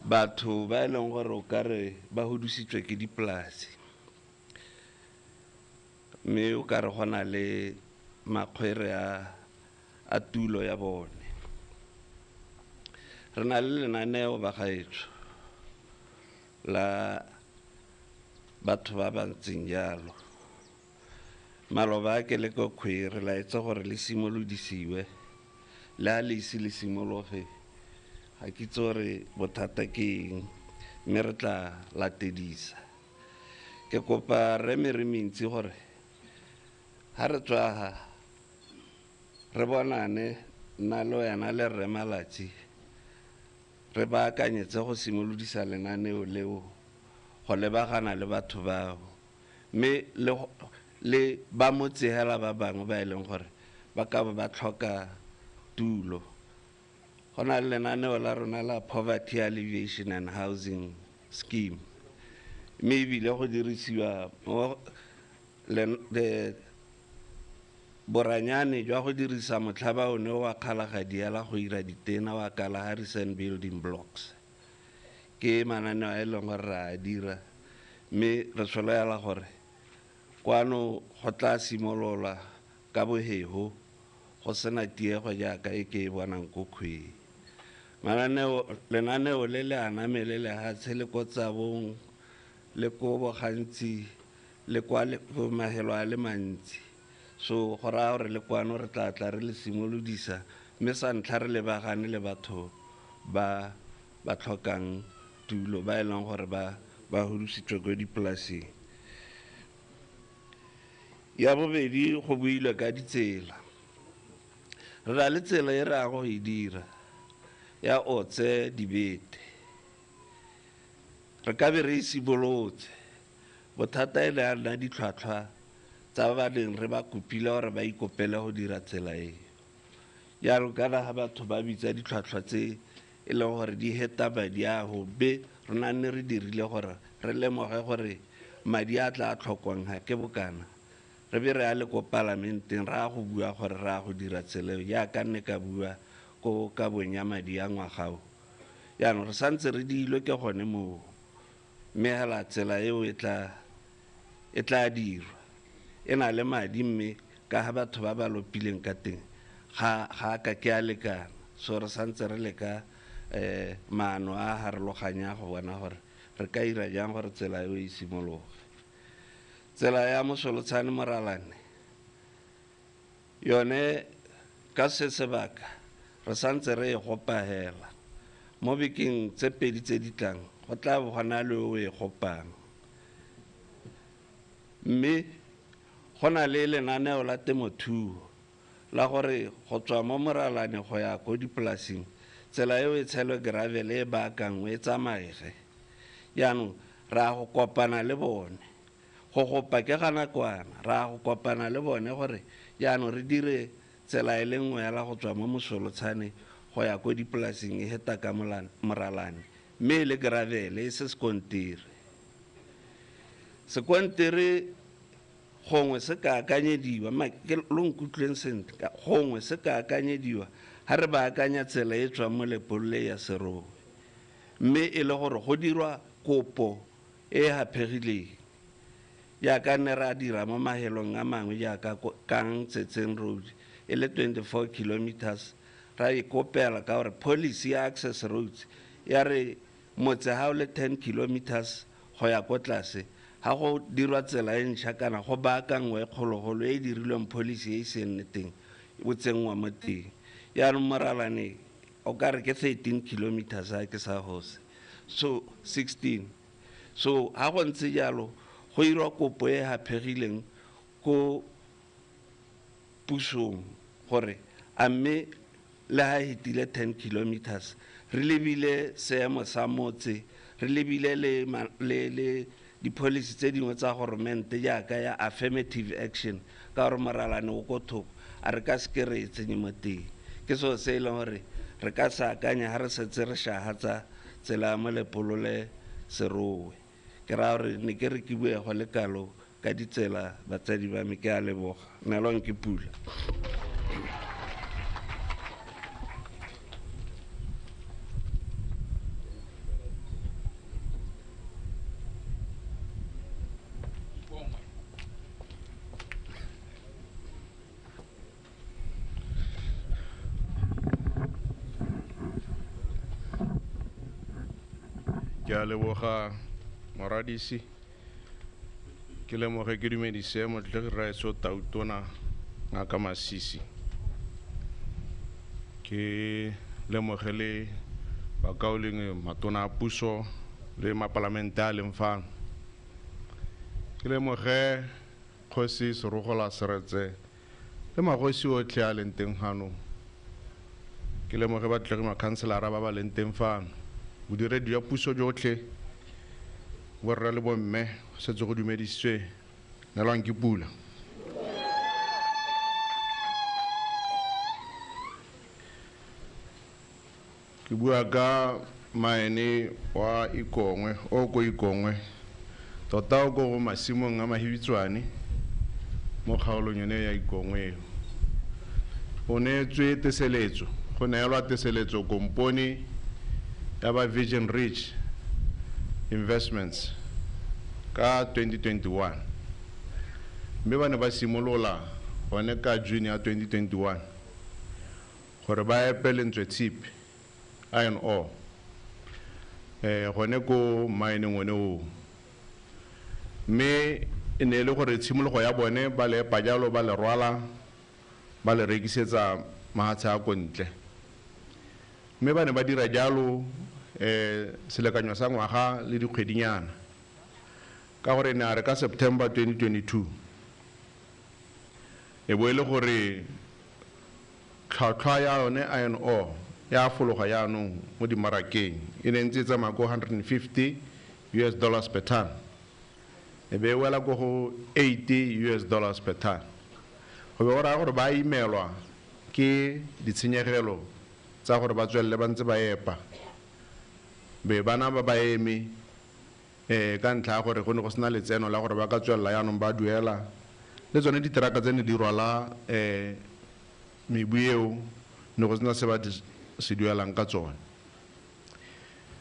batho ba e leng gore o ka re ba hudusitswe ke dipolase, mme o ka re go na le makgwere a tulo ya bone. Re na le lenaneo bagaetsho la batho ba ba ntseng jalo. Maloba ke le ko Khwee re laetse gore le simolodisiwe, le a le ise le simologe ga ke itse gore bothata ke eng, mme re tla latedisa. Ke kopa re me re mentsi gore ha re tswa ha re bonane nna le wena le rre Malatsi re baakanyetse go simolodisa lenaneo leo go lebagana le batho bao, mme le ba motse hela ba bangwe ba e leng gore ba ka ba tlhoka tulo. Go na le lenaneo la rona la Poverty Alleviation and Housing Scheme, mme ebile go dirisiwa boranyane jwa go dirisa motlhaba one wa Kgalagadi go ira ditena wa Kalahari Sand Building Blocks. Ke mananeo a e leng gore re a dira, mme re solofela gore kwano go tla simolola ka bohego go sena tiego jaaka e ke e bonang ko Khwee. Lenaneo le le aname le lehatshe le ko Tsabong le ko Bogantsi le kwa mahelo a le mantsi. So go raya gore le kwano re tla tla re le simolodisa, mme sa ntlha re lebagane le batho ba ba tlhokang tulo, ba e leng gore ba ba hudusitswe ko dipolaseng. Ya bobedi, go builwe ka ditsela. Re na le tsela e re yang go e dira ya Otse Dibete, re ka be re e simolotse. Bothata e le ya nna ditlhwatlhwa tsa ba neng re ba kopile gore ba ikopele go dira tsela e. Jaanong kana ga batho ba bitsa ditlhwatlhwa tse e leng gore di heta madi a go be rona nne re dirile gore re lemoge gore madi a tla tlhokwang ga ke bokana, re be re ya le ko palamenteng ra go bua gore ra go dira tsela eo, jaaka nne ka bua ko kabong ya madi a ngwaga o. Jaanong re santse re diilwe ke gone moo, mme hela tsela eo e tla dirwa, e na le madi, mme ka ga batho ba ba lopileng ka teng ga a ka ke a lekana. So re santse re leka maano a harologanya go bona gore re ka ira jang gore tsela eo e simologe. Tsela ya Mosolotshane Moralane yone ka se sebaka re santse re e gopa hela. Mo bekeng tse pedi tse di tlang go tla bo gona le o e gopang, mme go na le lenaneo la temothuo la gore go tswa mo Moralane go ya ko dipolaseng tsela eo e tshelwe gravel e baakangwe e tsamaege. Jaanong ra go kopana le bone, go gopa ke ga nakwana, ra go kopana le bone gore jaanong re dire tsela e le nngwe hela go tswa mo Mosolotshane go ya ko dipolaseng e heta ka Moralane, mme e le gravel e se sekontiri. Sekontiri gongwe se ka akanyediwa, lo nkutlweng sentle, gongwe se ka akanyediwa ha re baakanya tsela e tswang mo Lepolole ya Serowe, mme e le gore go dirwa kopo e haphegileng jaaka ne ra dira mo mahelong a mangwe jaaka Kang Tsetseng Road e le 24 kilometers, ra e kopela ka gore policy ya access roads ya re motse ha o le 10 kilometers go ya ko tlase ha go dirwa tsela e ntšha kana go baakangwe e kgologolo e e dirilweng policy e e seng teng o tsenngwa mo teng. Jaanong Moralane o ka re ke 13 kilometers ha ke sa gose, so 16. So ha go ntse jalo go irwa kopo e haphegileng ko pusong gore a mme le ha e hetile 10 kilometers re lebile seemo sa motse, re lebile le di-policy tse dingwe tsa goromente jaaka ya affirmative action ka gore Moralane o ko thoko, a re ka seke re e tsenye mo teng. Ke seo se e leng gore re ka se akanya ha re setse re shahatsa tsela ya Molepolole Serowe. Ke raya gore ne ke re ke bue go le kalo ka ditsela, batsadi ba me, ke a leboga. Neelwang ke pula. Ke a leboga moradisi, ke lemoge ke dumedise motlegi rraetsho Tautona Ngaka Masisi, ke lemoge le bakaulengwe matona a puso le mapalamente a leng fano, ke lemoge kgosi Serogola Seretse le magosi otlhe a leng teng fano, ke lemoge batlegi makhanselara ba ba leng teng fano, bodiredi jwa puso jotlhe, borra le bomme, setse go dumedisitswe, neelwang ke pula. Ke bua ka maene wa Ikongwe, o ko Ikongwe, tota o ko go masimong a Mahibitswane mo kgaolong yone ya Ikongwe eo. O neetswe teseletso, go neelwa teseletso kompone ya ba Vision Rich Investments ka 2021, mme ba ne ba simolola gone ka June ya 2021 gore ba epe lentswe tshipi iron ore gone ko mineng one oo. Mme E ne e le gore tshimologo ya bone ba le epa jalo, ba le rwala, ba le rekisetsa mahatshe a ko ntle. Mme ba ne ba dira jalo selekanyo sa ngwaga le dikgwedinyana, ka gore ne a re ka September 2022 e bo e le gore tlhwatlhwa ya yone iron ore ya fologa jaanong mo dimmarakeng, e ne ntse e tsamaya ko 150 US dollars per ton, e be e wela ko go 80 US dollars per ton. Go be go raya gore ba imelwa ke ditshenyegelo tsa gore ba tswelele ba ntse ba epa, be bana ba ba eme ka ntlha ya gore go ne go sena letseno la gore ba ka tswelela jaanong ba duela le tsone diteraka tse ne di rwala mebu eo, ne go sena se ba se duelang ka tsone.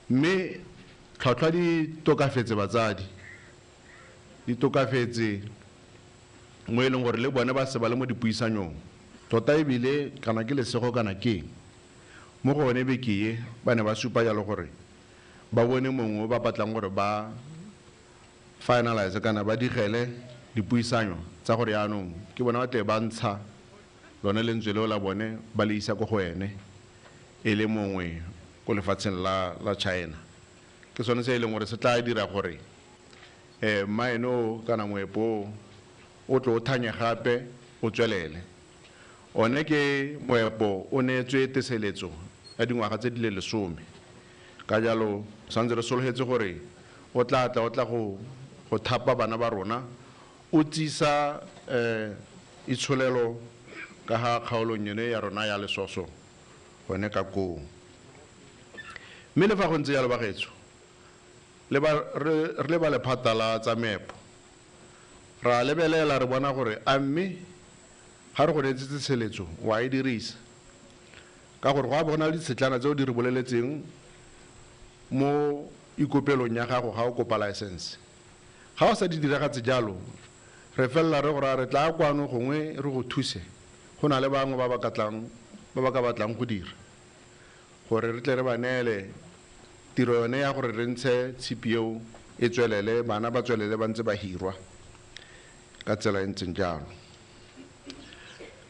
Mme tlhwatlhwa di tokafetse batsadi, di tokafetse mo e leng gore le bone ba se ba le mo dipuisanyong tota, ebile kana ke lesego kana ke eng, mo go one beke e ba ne ba supa jalo gore ba bone mongwe o ba batlang gore ba finalize kana ba digele dipuisanyo tsa gore jaanong ke bone ba tle ba ntsha lone lentswe leo la bone ba le isa ko go ene e le mongwe ko lefatsheng la China. Ke sone se e leng gore se tla dira gore mine o kana moepo o tlo o thanye gape o tswelele. One ke moepo o neetswe teseletso ya dingwaga tse di le 10, ka jalo santse re sologetse gore o tla tla o tla go thapa bana ba rona, o tsisa itsholelo ka ga kgaolong yone ya rona ya Lesoso gone ka koo. Mme le fa go ntse jalo bagaetsho, re le ba lephata la tsa meepo ra lebelela re bona gore a mme ga re go neetse teseletso wa e dirisa, ka gore go a bona le ditshetlana tseo di re boleletseng mo ikopelong ya gago ga o kopa license. Ga o sa di diragatse jalo, re felela re gore re tla kwano gongwe re go thuse, go na le bangwe ba ba ka tlang, ba ba ka batlang go dira, gore re tle re ba neele tiro yone ya gore re ntshe tshipi eo e tswelele, bana ba tswelele ba ntse ba hirwa ka tsela e ntseng jalo.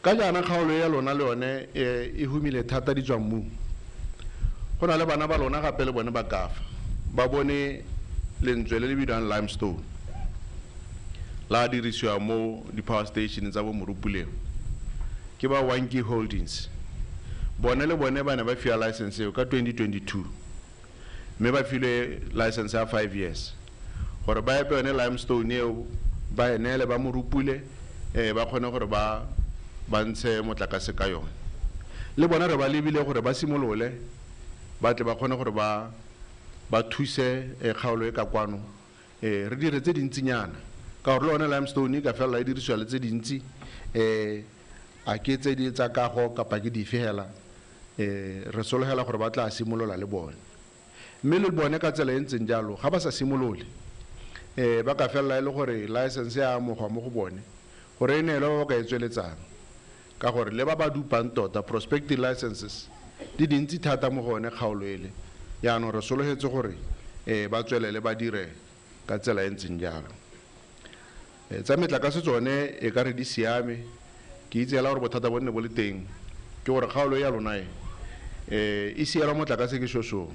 Ka jaana kgaolo ya lona le yone e humile thata di tswa mmung, go na le bana ba lona gape le bone ba kafa ba bone lentswe le le bidiwang limestone la dirisiwa mo di-power station tsa bo Morupuleng, ke ba Wankie Holdings. Bone le bone ba ne ba fiwa license eo ka 2022, mme ba filwe license ya 5 years gore ba epe yone limestone eo, ba e neele ba Morupule, ba kgone gore ba ntshe motlakase ka yone. Le bona re ba lebile gore ba simolole, ba tle ba kgone gore ba thuse kgaolo e ka kwano, re dire tse dintsinyana, ka gore le yone limestone e ka felela e dirisiwa le tse dintsi, a ke tse di tsa kago kapa ke dife hela, re sologela gore ba tla simolola le bone. Mme le bone ka tsela e ntseng jalo ga ba sa simolole, ba ka felela e le gore license ya amogwa mo go bone gore e neelwe ba ba ka e tsweletsang, ka gore le ba ba dupang tota prospective licenses di dintsi thata mo go one kgaolo ele. Jaanong re sologetse gore ba tswelele ba dire ka tsela e ntseng jalo. Tsa metlakase tsone e ka re di siame, ke itse hela gore bothata bo nne bo le teng ke gore kgaolo ya lona e sielwa motlakase ke Shoshong,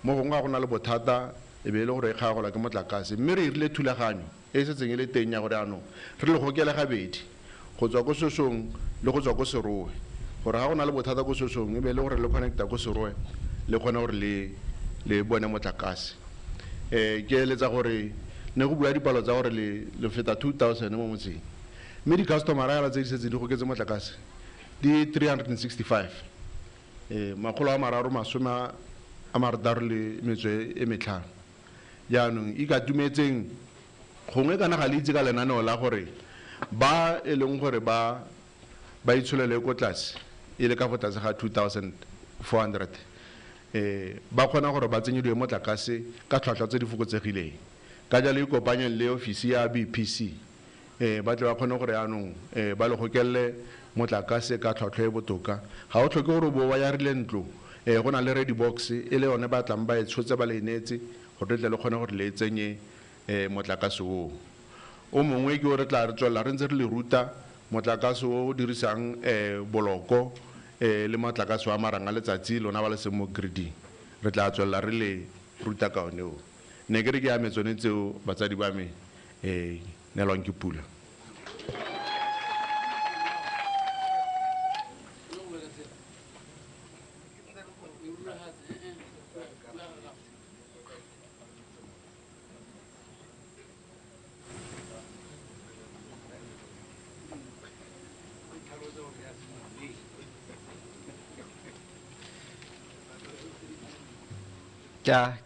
mo gongwe ga go na le bothata e be e le gore e kgagola ke motlakase. Mme re irile thulaganyo e setseng e le teng ya gore jaanong re le gokele gabedi go tswa ko Shoshong le go tswa ko Serowe, gore ga go na le bothata ko Shoshong e be e le gore le connecta ko Serowe le kgone gore le bone motlakase. Ke eletsa gore ne go bua dipalo tsa gore le feta 2000 mo motseng, mme di-customera hela tse di setse di goketse motlakase di 365, 365. Jaanong e ka tumetseng gongwe kana ga le itse ka lenaneo la gore ba e leng gore ba itsholele ko tlase e le ka fo tlase ga 2400, ba kgona gore ba tsenyediwe motlakase ka tlhwatlhwa tse di fokotsegileng. Ka jalo ikopanyeng le ofisi ya BPC, ba tle ba kgone gore jaanong ba le gokelele motlakase ka tlhwatlhwa e botoka. Ga o tlhoke gore o bo wa yarile ntlo, go na le ready box e le yone ba tlang ba e tshotse ba le e neetse gore tle le kgone gore le e tsenye motlakase oo. O mongwe ke o re tla re tswelela re ntse re le ruta motlakase o o dirisang boloko le motlakase wa marang a letsatsi lona ba le seng mo griding. Re tla tswelela re le ruta ka one o. Ne ke re ke ame tsone tseo batsadi ba me neelwang ke pula.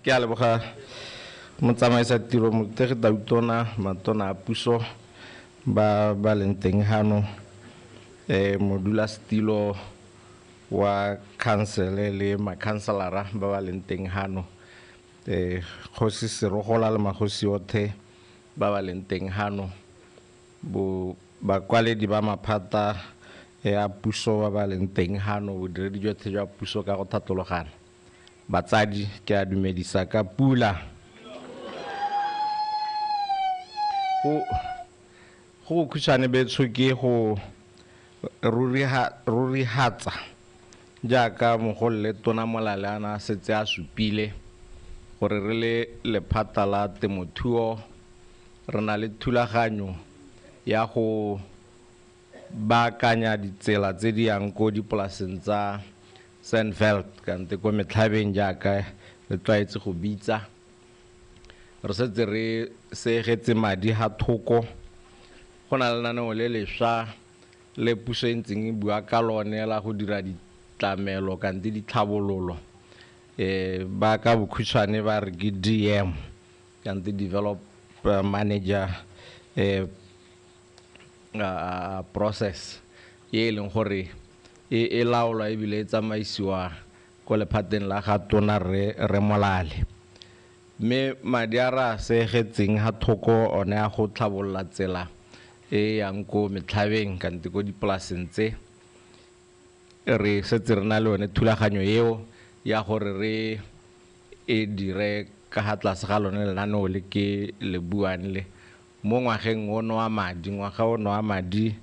Ke a leboga motsamaisa tiro motegi tautona matona a puso ba ba leng teng hano, modulasetilo wa khansele le makhanselara ba ba leng teng hano, kgosi Serogola le magosi otlhe ba ba leng teng hano, bo bakwaledi ba maphata ya puso ba ba leng teng hano, bodiredi jotlhe jwa puso ka go thatologana. Batsadi ke a dumedisa ka pula. Go khutshwane betsho ke go rurihatsa jaaka mogolle tona Molale a na setse a supile gore re le lephata la temothuo re na le thulaganyo ya go baakanya ditsela tse di yang ko dipolaseng tsa Sandveld kante ko metlhabeng jaaka re tlwaetse go bitsa. Re setse re segetse madi ha thoko. Go na le lenaneo le lešwa le puso e ntseng e bua ka lone la go dira ditlamelo kante ditlhabololo, ba ka bokhutshwane ba re ke DM kante develop manager process e leng gore e laolwa ebile e tsamaisiwa ko lephateng la ga tona re Molale. Mme madi a re a segetseng ha thoko one a go tlhabolola tsela e yang ko metlhabeng kante ko dipolaseng tse, re setse re na le yone thulaganyo eo ya gore re e dire ka ga tlase ga lone lenaneo le ke le buang le mo ngwageng ono wa madi, ngwaga ono wa madi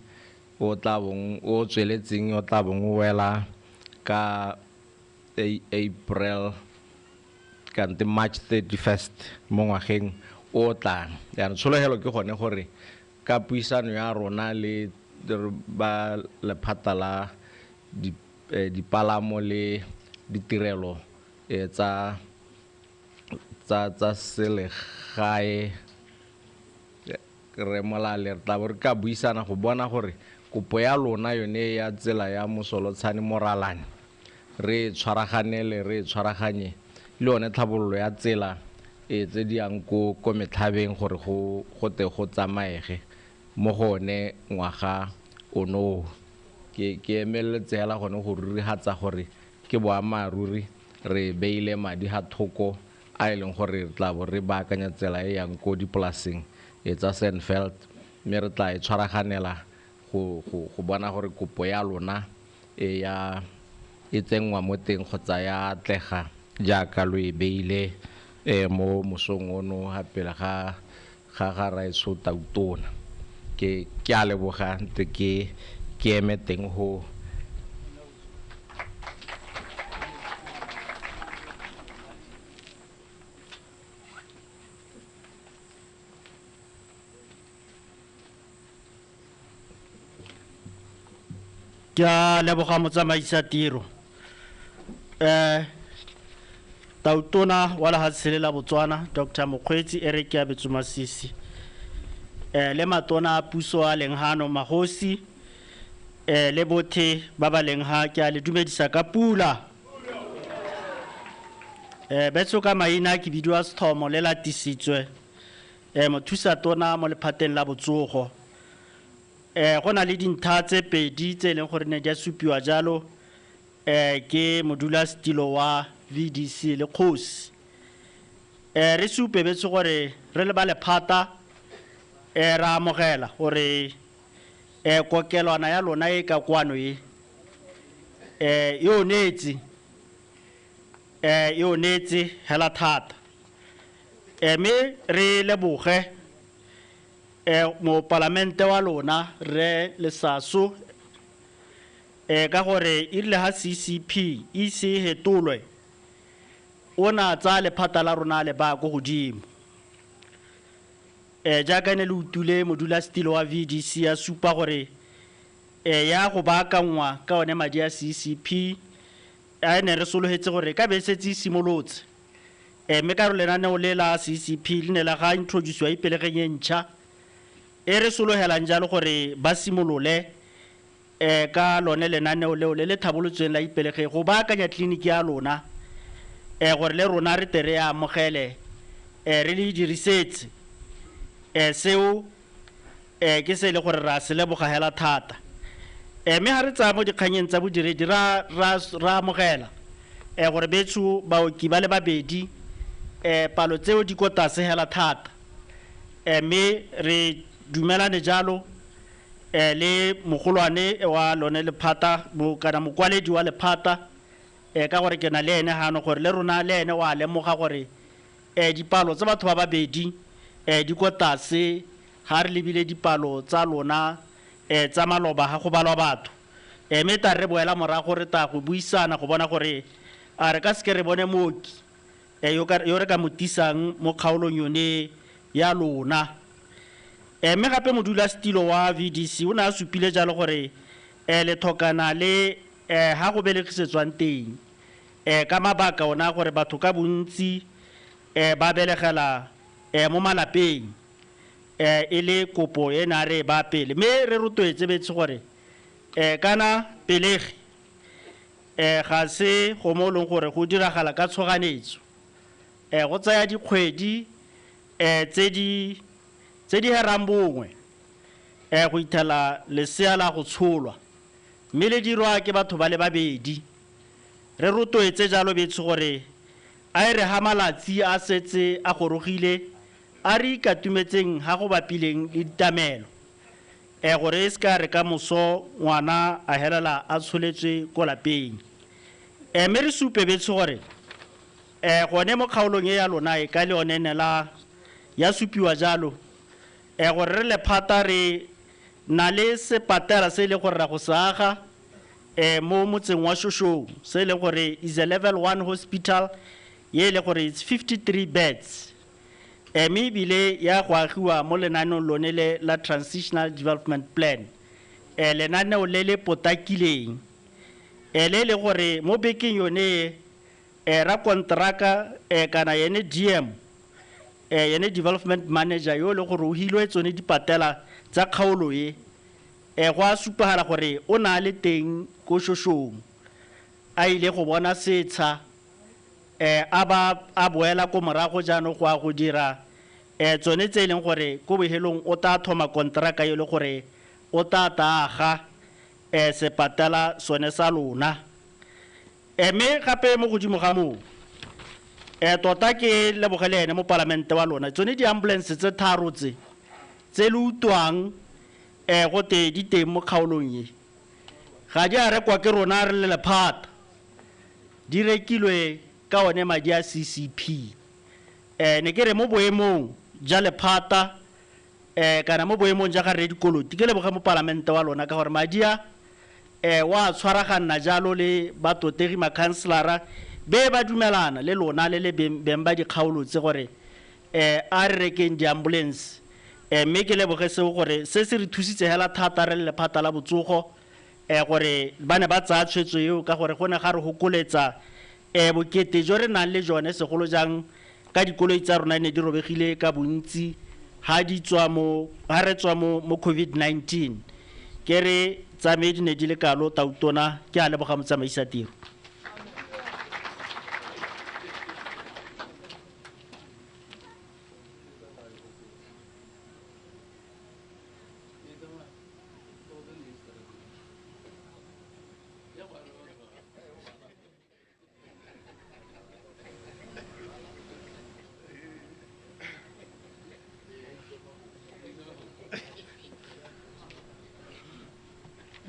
o tla bong o tsweletseng o tla bong o wela ka April kante March 31st mo ngwageng o tlang. Jaanong tshologelo ke gone gore ka puisano ya rona le ba lephata la dipalamo le ditirelo tsa selegae re Molale re tla bo re ka buisana go bona gore kopo ya lona yone ya tsela ya Mosolotshane Moralane re tshwaraganele re tshwaraganye le yone tlhabololo ya tsela tse di yang ko metlhabeng gore go te go tsamaege mo go one ngwaga ono. Ke emeletse hela gone go rurihatsa gore ke boammaaruri re beile madi ha thoko a e leng gore re tla bo re baakanya tsela e yang ko dipolaseng tsa Sandveld, mme re tla e tshwaraganela go bona gore kopo ya lona e ya e tsenngwa mo teng kgotsa ya atlega jaaka lo e beile mo mosong ono ga pele ga ga raetsho tautona. Ke a leboga ntse ke eme teng ho. Ke a leboga motsamaisa tiro. Tautona wa lehatshe le la Botswana Dr. Mokgweetsi Eric Keabetswe Masisi, le matona a puso a leng hano magosi, le bothe ba ba leng ha, ke a le dumedisa ka pula. Betso ka maina ke bidiwa Sethomo le latisitswe, mothusa tona mo lephateng la botsogo. Go na le dintlha tse pedi tse e leng gore ne di a supiwa jalo ke modulasetilo wa VDC le kgosi. Re supe betso gore re le ba lephata ra amogela gore kokelwana ya lona e ka kwano e e onetse hela thata. Mme re leboge Mopalamente wa lona re Lesaso ka gore e rile ha CCP e se hetolwe o na tsa lephata la rona le ba go godimo. Jaaka ne le utule modulasetilo wa VDC ya supa gore ya go baakangwa ka one madi a CCP a ne re sologetse gore ka be setse e simolotse. Mme ka re lenaneo le la CCP le ne la ga introduce-wa ipelegeng e ntšha e re sologelang jalo gore ba simolole ka lone lenaneo leo le le tlhabolotsweng la ipelegeng go baakanya tleliniki ya lona gore le rona re tle re amogele re le dirisetse. Seo ke se e le gore ra se leboga hela thata. Mme ha re tsaya mo dikganyeng tsa bodiredi ra amogela gore betsho baoki ba le babedi palo tseo di ko tlase hela thata. Mme re dumelane jalo le mogolwane wa lone lephata kana mokwaledi wa lephata ka gore ke na le ene hano gore le rona le ene wa lemoga gore dipalo tsa batho ba babedi di ko tlase ha re lebile dipalo tsa lona tsa maloba ha go balwa batho. Mme ta re boela morago re ta go buisana go bona gore a re ka seke re bone mooki yo re ka mo tisang mo kgaolong yone ya lona. Mme gape modulasetilo wa VDC o ne a supile jalo gore le tlhokana le ha go belegisetswang teng ka mabaka ona gore batho ka bontsi ba belegela mo malapeng e le kopo e na re ba pele. Mme re rotloetse betse gore kana pelegi ga se go mo leng gore go diragala ka tshoganetso, go tsaya dikgwedi tse di herang bongwe go ithela lesea la go tsholwa, mme le dirwa ke batho ba le babedi. Re rotloetse jalo betse gore a e re ha malatsi a setse a gorogile a re ikatumetseng ha go bapileng le ditamelo gore e se ka re ka moso ngwana a helela a tsholetswe ko lapeng. Mme re supe betse gore gone mo kgaolong e ya lona e ka le yone ne la ya supiwa jalo gore re lephata re na le sepatela se e leng gore ra go se aga mo motseng wa Shoshong se e leng gore is a level 1 hospital ye e leng gore it's 53 beds. Mme ebile ya go agiwa mo lenaneong lone le la Transitional Development Plan, lenaneo le le potakileng le le gore mo bekeng yone ra kontraka kana yene DM yene development manager yo le gore o hilwe tsone dipatela tsa kgaolo e go a supagala gore o na le teng ko Shoshong a ile go bona setsha a ba a boela ko morago jaanong go a go dira tsone tse e leng gore ko bohelong o tla thoma kontraka e le gore o tla taaga sepatela sone sa lona. Mme gape mo godimo ga moo tota ke lebogele ene mo palamente wa lona tsone di-ambulance tse tharo tse le utlwang go te di teng mo kgaolong e ga di a rekwa ke rona re le lephata, di rekilwe ka one madi a CCP. Ne ke re mo boemong ja lephata kana mo boemong ja ga re dikoloti ke leboge mo palamente wa lona ka gore madi a wa tshwaraganna jalo le batotegi makhanselara be ba dumelana le lona le le beng ba dikgaolo tse gore a re rekeng di-ambulance. Mme ke leboge seo gore se se re thusitse hela thata re le lephata la botsogo gore ba ne ba tsaya tshwetso eo ka gore go ne ga re hokoletsa bokete jo re nang le jone segolo jang ka dikoloi tsa rona ne di robegile ka bontsi ha di tswa mo ha re tswa mo COVID-19. Ke re tsame di ne di le kalo tautona ke a leboga motsamaisa tiro.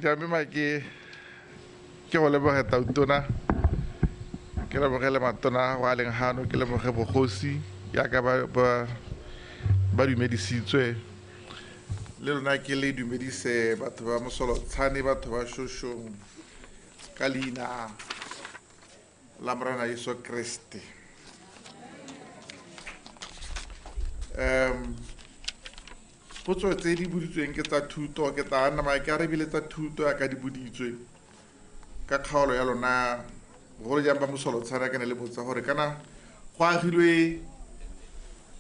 Jaanong ke go leboge tautona, ke lebogele matona go a leng hano, ke leboge bogosi jaaka ba dumedisitswe. Le lona ke le dumedise batho ba Mosolotshane, batho ba Shoshong ka leina la Morena Jesu Kriste. Potso tse di boditsweng ke tsa thuto, ke tla nna ke arabile tsa thuto ya ka di boditswe ka kgaolo ya lona, bogolo jang ba Mosolotshane. Ke ne le botsa gore kana go agilwe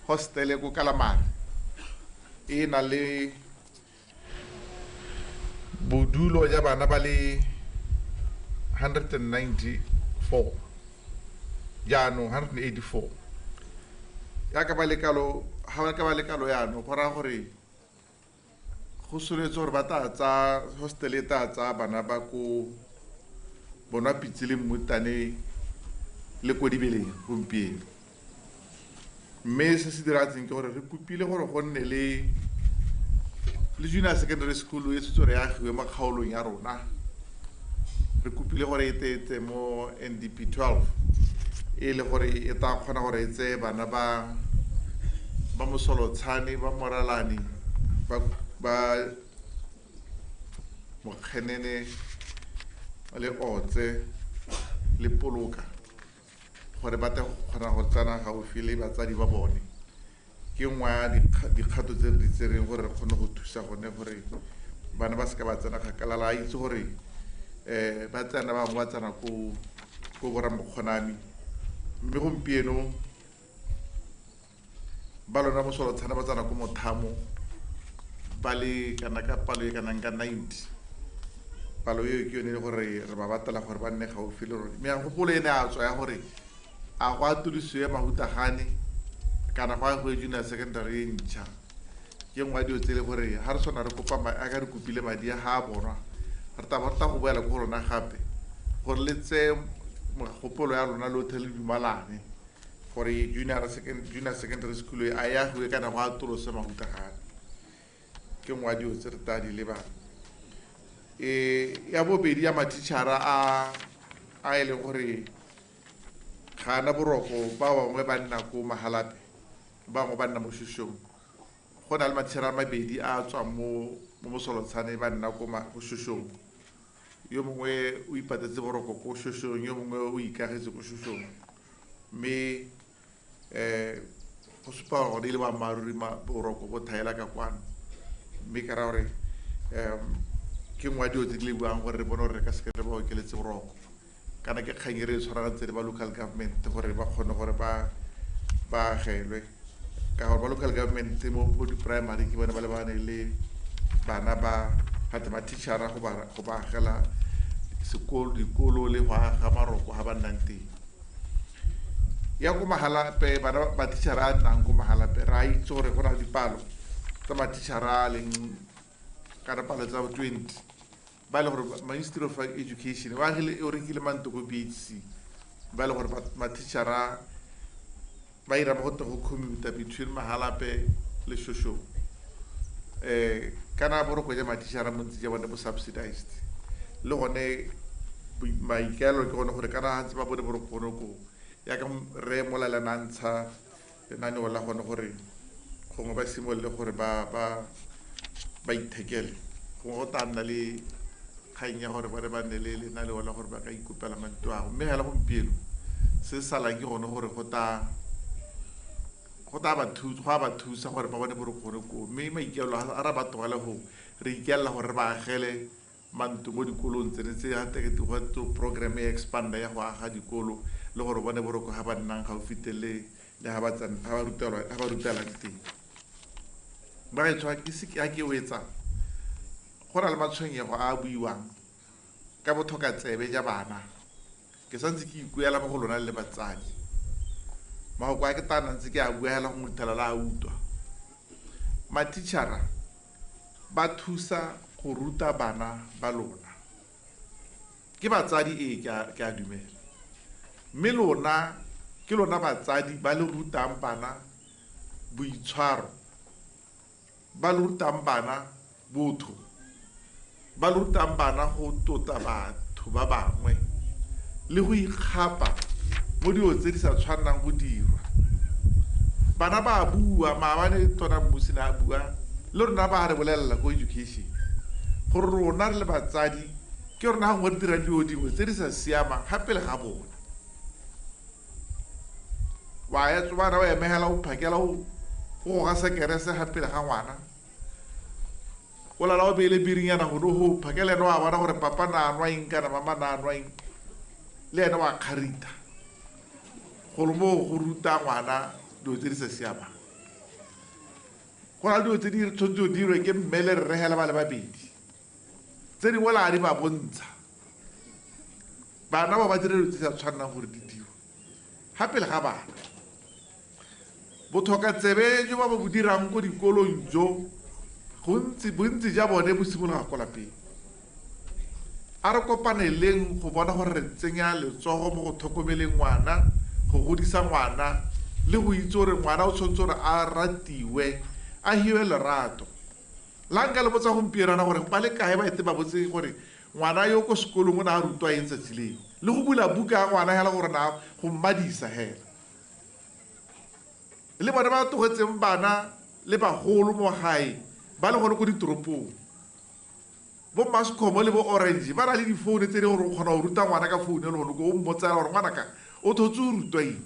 hostele ko Kalamare e na le bodulo ja bana ba le 194, jaanong 184. Yaka ba le kalo, ha ba ka ba le kalo yaanong, go raya gore go soletse gore ba tla tsa hostel e tla tsa bana ba ko bonwa pitse le Mmutane le ko Dibeleng gompieno. Mme se se diratseng ke gore re kopile gore go nne le junior secondary school e setse re agiwe mo kgaolong ya rona. Re kopile gore e tete mo NDP 12 e le gore e tla kgona gore e tseye bana ba Mosolotshane, ba Moralane, ba Mokgenene le Otse le Poloka, gore ba tle go kgona go tsena gaufi le batsadi ba bone. Ke nngwe ya dikgato tse re di tsereng gore re kgone go thusa gone gore bana ba seka ba tsena kgakala. La itse gore ba tsena bangwe ba tsena ko borra-Mokgonami, mme gompieno ba lona Mosolotshane ba tsena ko Mothamo ba le kana ka palo e kanang ka 90. Palo eo ke yone e le gore re ba batlela gore ba nne gaufi le rona. Mme gopolo e ne a tswa ya gore a go atolosiwe Mahutagane kana go agiwe junior secondary e ntšha. Ke nngwe ya dilo tse e le gore ga re tshwana re kopa a ka re kopile madi a ga a bonwa, re tla ba re tla go boela ko go rona gape gore le tseye megopolo ya rona lotlhe le dumalane gore junior secondary school e a e agiwe kana go atolose Mahutagane. Ke nngwe ya dilo tse re tla di lebang. Ya bobedi ya mathichara a e leng gore ga ana boroko, ba bangwe ba nna ko Mahalape, ba bangwe ba nna mo Shoshong. Go na le mathichara a mabedi a tswang mo Mosolotshane ba nna ko Shoshong. Yo mongwe o ipatetse boroko ko Shoshong, yo mongwe o ikagetse ko Shoshong. Mme go supa gore e le boammaaruri boroko bo thaela ka kwano. Mme ke raya gore ke nngwe ya dilo tse di le buang gore re bone gore re ka seke re ba okeletse boroko. Kana ke kgang e re e tshwaragantse le ba local government gore ba kgone gore ba agelwe, ka gore ba local government mo di-primary ke bone ba lebane le bana ba gate mathichara go ba agela sekolo, dikolo le go aga maroko ga ba nnang teng. Ya ko Mahalape, bana ba mathichara a nnang ko Mahalape, re a itse gore go na le dipalo tsa mathichara a leng kana palo tsa 20 ba le gore Ministry of Education ba agile o rekile mantlo ko BHC, ba le gore mathichara ba ira mo go teng go commuter between Mahalape le Shoshong. Kana boroko ja mathichara montsi ja bone bo subsidized, le gone maikaelelo ke gone gore kana ga ntse ba bone boroko gone koo, yaka re molalana ntsha lenaneo la gone gore gongwe ba simolole gore ba ithekele, gongwe go tla nna le kgang ya gore bone ba nne le lenaneo la gore ba ka ikopela mantlo ao. Mme hela gompieno se salang ke gone gore go tla go a ba thusa gore ba bone boroko gone koo. Mme maikaelelo a re ba tlogele go re ikaelela gore re ba agele mantlo mo dikolong tsene tse ga go program e expanda ya go aga dikolo le gore bone boroko ga ba nnang gaufi teng le ga ba rutelang teng. Bagaetsho, ke se ke o etsang go na le matshwenyego a a buiwang ka botlhoka tsebe ja bana. Ke santse ke ikuela mo go lona le batsadi. Mafoko a ke tla nna ntse ke a bua hela go mothela la a utlwa. Mathichara ba thusa go ruta bana ba lona. Ke batsadi ee, ke a dumela. Mme lona ke lona batsadi ba le rutang bana boitshwaro, ba le rutang bana botho, ba le rutang bana go tlotla batho ba bangwe le go ikgapa mo dilo tse di sa tshwannang go dirwa. Bana ba bua, maabane Tona Mmusi ne a bua Le rona ba re bolelela ko education gore rona re le batsadi ke rona gangwe re dirang dilo dingwe tse di sa siamang ga pele ga bona. Wa ya tswana o emegela o phakela o goga sekerese ga pele ga ngwana, o lala o beile birinyana gore go phakela ene wa bona gore papa na nwa eng kana mama na nwa eng, le ene wa kgarita gore mo go ruta ngwana dilo tse di sa siamang. Go na le dilo tse di tshwanetse go dirwe ke mme le rre hela ba le babedi, tse dingwe la di ba bontsha bana ba ba dire dilo tse sa tshwannang gore di dirwe ga pele ga bana. Botlhoka tsebe jo ba bo dirang ko dikolong jo bontsi ja bone bo simologa ko lapeng. A re kopaneleng go bona gore re tsenya letsogo mo go tlhokomeleng ngwana, go godisa ngwana le go itse gore ngwana o tshwanetse gore a ratiwe, a hiwe lerato. La nka le botsa gompieno gore ba le kae ba ete ba botse gore ngwana yo ko sekolong o ne a rutwa eng tsatsi leo, le go bula buka ya ngwana hela gore na go mmadisa hela. Le bone ba tlogetseng bana le bagolo mo gae ba le gone ko ditoropong, bo Mascom le bo Orange ba na le difounu tse di gore o kgona go ruta ngwana ka founu e le gone ko o mmotsela gore ngwanaka o thotse o rutwa eng,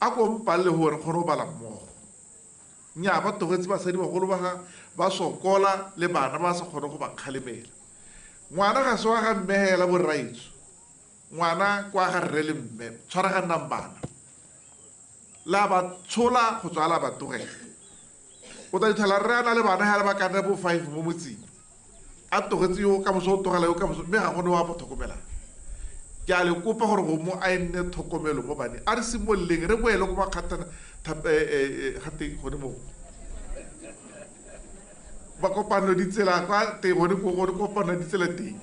a ko mpalele gore kgone go bala mmogo. Nnyaa, ba tlogetse basadi bagolo ba ga ba sokola le bana ba sa kgone go ba kgalemela. Ngwana ga se wa ga mme hela borraetsho, ngwana kwa ga rre le mme, tshwaragannang bana la ba tshola go tswa la ba tlogela. O tla fitlhela rre a na le bana hela ba ka nna bo 5 mo motseng, a tlogetse yo ka moso o tlogela yo ka moso, mme ga gone wa bo tlhokomelang. Ke a le kopa gore go mo a nne tlhokomelo mo baneng. A re simololeng re boele ko makgatana ga teng gone moo ba kopano ditsela kwa teng gone ko gone kopano ditsela teng.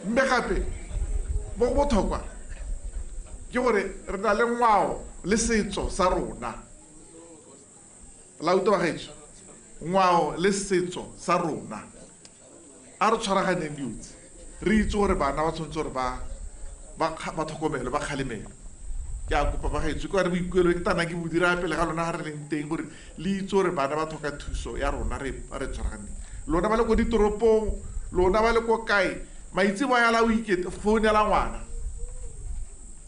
Mme gape mo go botlhokwa ke gore re na le ngwao le setso sa rona. La utlwa bagaetsho, ngwao le setso sa rona a re tshwaraganeng dilo tse, re itse gore bana ba tshwanetse gore ba tlhokomelo, ba kgalemelo. Ke a kopa bagaetsho ke gore boikuelo ke tana ke bo dira pele ga lona ga re leng teng gore le itse gore bana ba tlhoka thuso ya rona, re tshwaraganeng. Lona ba le ko ditoropong, lona ba le ko kae, maitseboa ya la o ikete founela ngwana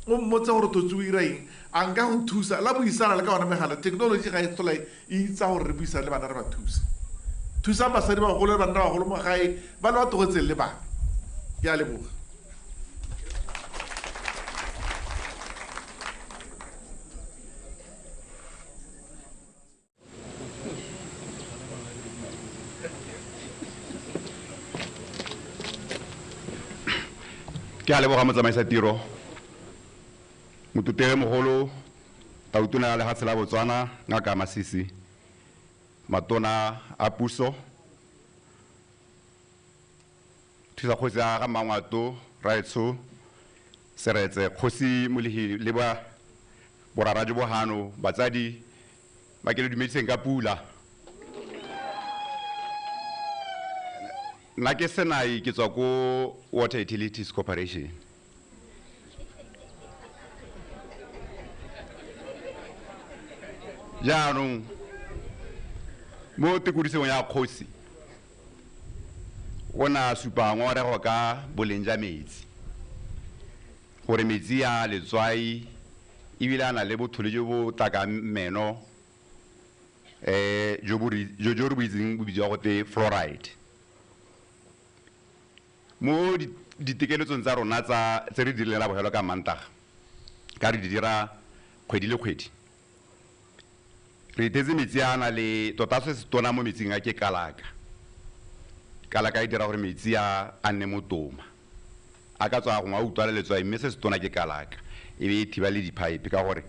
o mmotse gore totse o ira eng, a nka go thusa. La buisana le ka ona megala, technology ga e tlhola e itsa gore re buisane le bana re ba thuse. Thusang basadi bagolo le banna bagolo mo gae ba le ba tlogetseng le bana. Ke a leboga. Ke a leboga motsamaisa tiro, motutegi mogolo, tautona ya lefatshe la Botswana Ngaka Masisi, matona a puso, thusa kgosi ya ga Mmangwato Raetsho Seretse, kgosi Molehi le ba borara jo bohano, batsadi ba ke le dumediseng ka pula. Nna ke Senai, ke tswa ko Water Utilities Corporation. Jaanong mo tekodisong ya kgosi o ne a supa ngongorego ka boleng jwa metsi, gore metsi a letswai ebile a na le bothole jo bo tlakang meno, jo re bo itseng bo bitsiwa gote fluoride. Mo ditekeletsong tsa rona tse re dirileng la bofelo ka Mantaga, ka re di dira kgwedi le kgwedi, re itetse metsi a na le tota se se tona mo metsing a ke kalaka. Kalaka e dira gore metsi a nne motoma, a ka tswa gongwe a utlwala letswai, mme se se tona ke kalaka, e be e thiba le di-pipe ka gore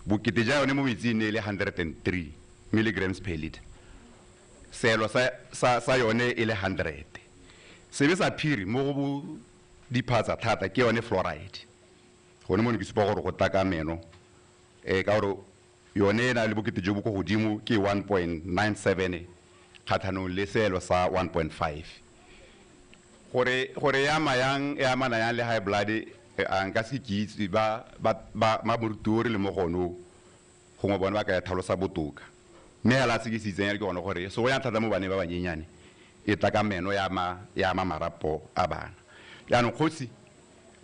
bokete ja yone mo metsing e ne e le 103 milligrams per liter, seelo sa yone e le 100. Sebe sa phiri mo go bo diphatsa thata ke yone fluoride. Gone mo ne ke supa gore go taka meno, ka gore yone e na le bokete jo bo ko godimo ke 1.97 kgatlhanong le seelo sa 1.5. Gore e ama yang, e amana yang le high blood, a nka se ke itse ba moruti o re le mo gone o, gongwe bone ba ka e tlhalosa botoka. Mme hela se ke se itseng ke gone gore so go yang thata mo baneng ba banyenyane e tla ka meno ya ama marapo a bana. Jaanong kgosi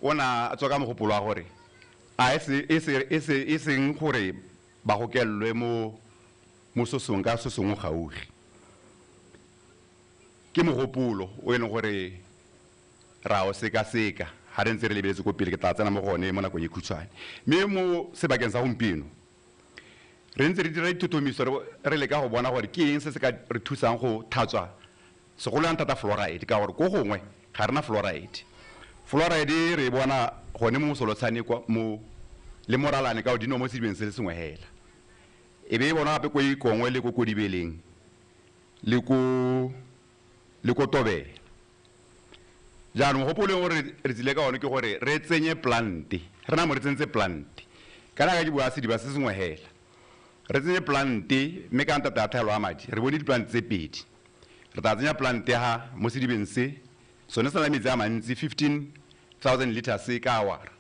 o na a tswa ka mogopolo wa gore a e seng gore ba gokelelwe mo sosong ka se sengwe gaufi. Ke mogopolo o e leng gore ra o sekaseka ga re ntse re lebeletse ko pele, ke tla tsena mo go one mo nakong e khutshwane. Mme mo sebakeng sa gompieno re ntse re dira dithotomiso, re leka go bona gore ke eng se se ka re thusang go tlhatswa segolo yang thata fluoride, ka gore ko gongwe ga rena fluoride. Fluoride re e bona gone mo mosolotshane kwa mo le moralane ka godimo mo sedibeng se le sengwe hela. E be e bona gape ko Ikongwe le ko Kodibeleng le ko Tobela. Jaanong mogopolo gore re tsile ka one ke gore re tsenye plante, re na mo re tsentse plante kana ka ke bua sediba se sengwe hela, re tsenye plante mme ka ntata ya tlhaelo ya madi re bone diplante tse pedi. Re tla tsenya plante ha mo sedibeng se sone se na le metsi a mantsi 15,000 liters ka awara.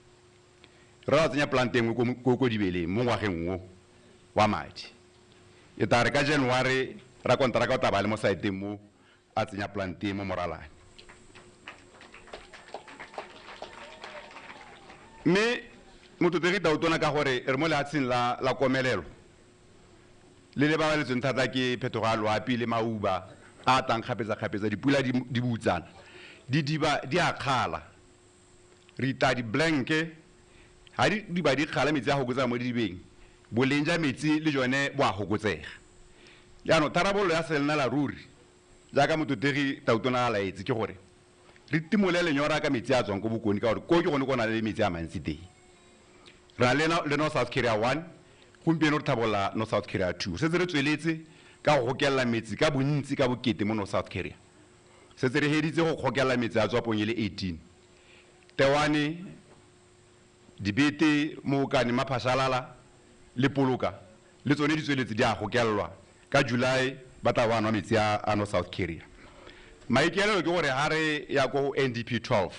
Re tla tsenya plante e nngwe ko Kodibeleng mo ngwageng o wa madi. E tla re ka January ra kontraka o tla ba le mo saeteng mo a tsenya plante mo moralane. Mme motlotlegi Tautona ka gore re mo lefatsheng la komelelo le le babaletsweng thata ke phetogo ya loapi le mauba a tlang kgapetsa-kgapetsa, dipula di butsana, didiba di a kgala, re ita di-blanke ga didiba di kgala metsi a gokotsega mo didibeng, boleng jwa metsi le jone bo a gokotsega. Jaanong tharabololo ya selena ruri jaaka motlotlegi Tautona a laetse ke gore re timole lenyora ka metsi a tswang ko bokone, ka gore ko ke gone ko na le metsi a mantsi teng. Re na le North South Carrier 1, gompieno re tlhabolola North South Carrier 2. Setse re tsweletse ka go gokelela metsi ka bontsi ka bokete mo North South Carrier. Setse re heditse go gokelela metsi a tswapong e le 18. Tewane, Dibete, Mookane, Maphashalala le Poloka le tsone di tsweletse di a gokelelwa. Ka July ba tla ba nwa metsi a North South Carrier. Maikaelelo ke gore ha re ya ko NDP 12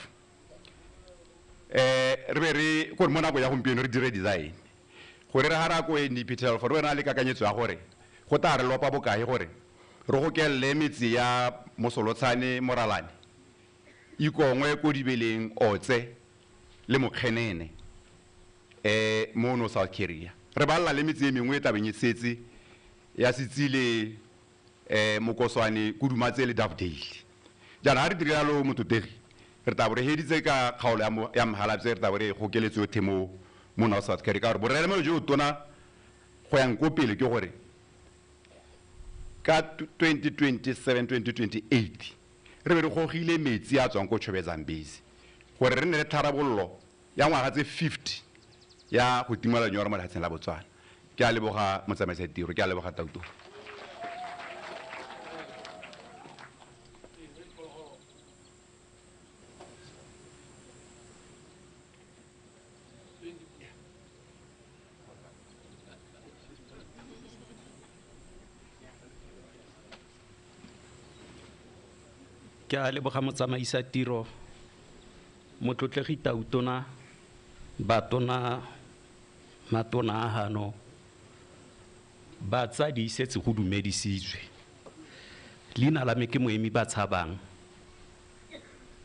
re be re gore mo nako ya gompieno re dire design gore re ha ra ko NDP 12 re na le kakanyetso ya gore go tla re lopa bokae gore re gokelele metsi ya Mosolotshane, Moralane, Ikongwe, Kodibeleng, Otse le Mokgenene mo North South Carrier. Re balla le metsi e mengwe e tabeng e setse ya Setsile, Mokoswane, Kudumatse le Dovedale. Jaanong ha re dire jalo motlotlegi re tla bo re heditse ka kgaolo ya Mhalapye, re tla bo re gokeletse yothe mo North South Carrier, ka gore boreremelo jo tona go yang ko pele ke gore ka 2027-2028 re be re gogile metsi a tswang ko Chobe Zambezi gore re nne le tharabololo ya ngwaga tse 50 ya go timola lenyora mo lefatsheng la Botswana. Ke a leboga motsamaisa tiro, ke a leboga Tautona. Ke a leboga motsamaisa tiro, motlotlegi Tautona, batona, matona a hano, batsadi setse go dumedisitswe. Leina la me ke Moemi ba tshabang,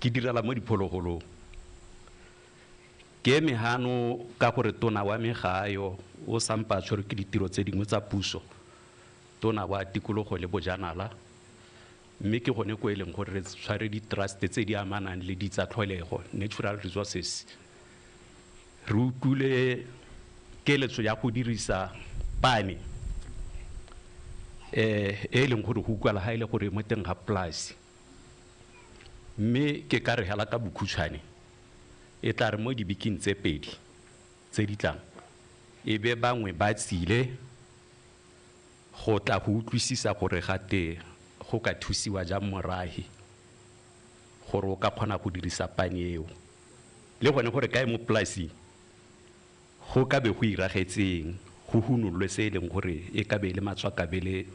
ke direla mo diphologolong. Ke eme hano ka gore tona wa me ga ayo, o sampa a tshwerwe ke ditiro tse dingwe tsa puso, tona wa tikologo le bojanala, mme ke gone ko e leng gore re tshware di-trust tse di amanang le ditsa tlholego, natural resources. Re utlwile keletso ya go dirisa pane e leng gore go utlwala ha e le gore mo teng ga polasi, mme ke ka re hela ka bokhutshwane e tla re mo dibiking tse pedi tse di tlang e be bangwe ba tsile go tla go utlwisisa gore gate go ka thusiwa jang morahi gore o ka kgona go dirisa pane eo, le gone gore kae mo polasing go ka be go iragetseng, go hunollwe se e leng gore e ka be e le matswakabele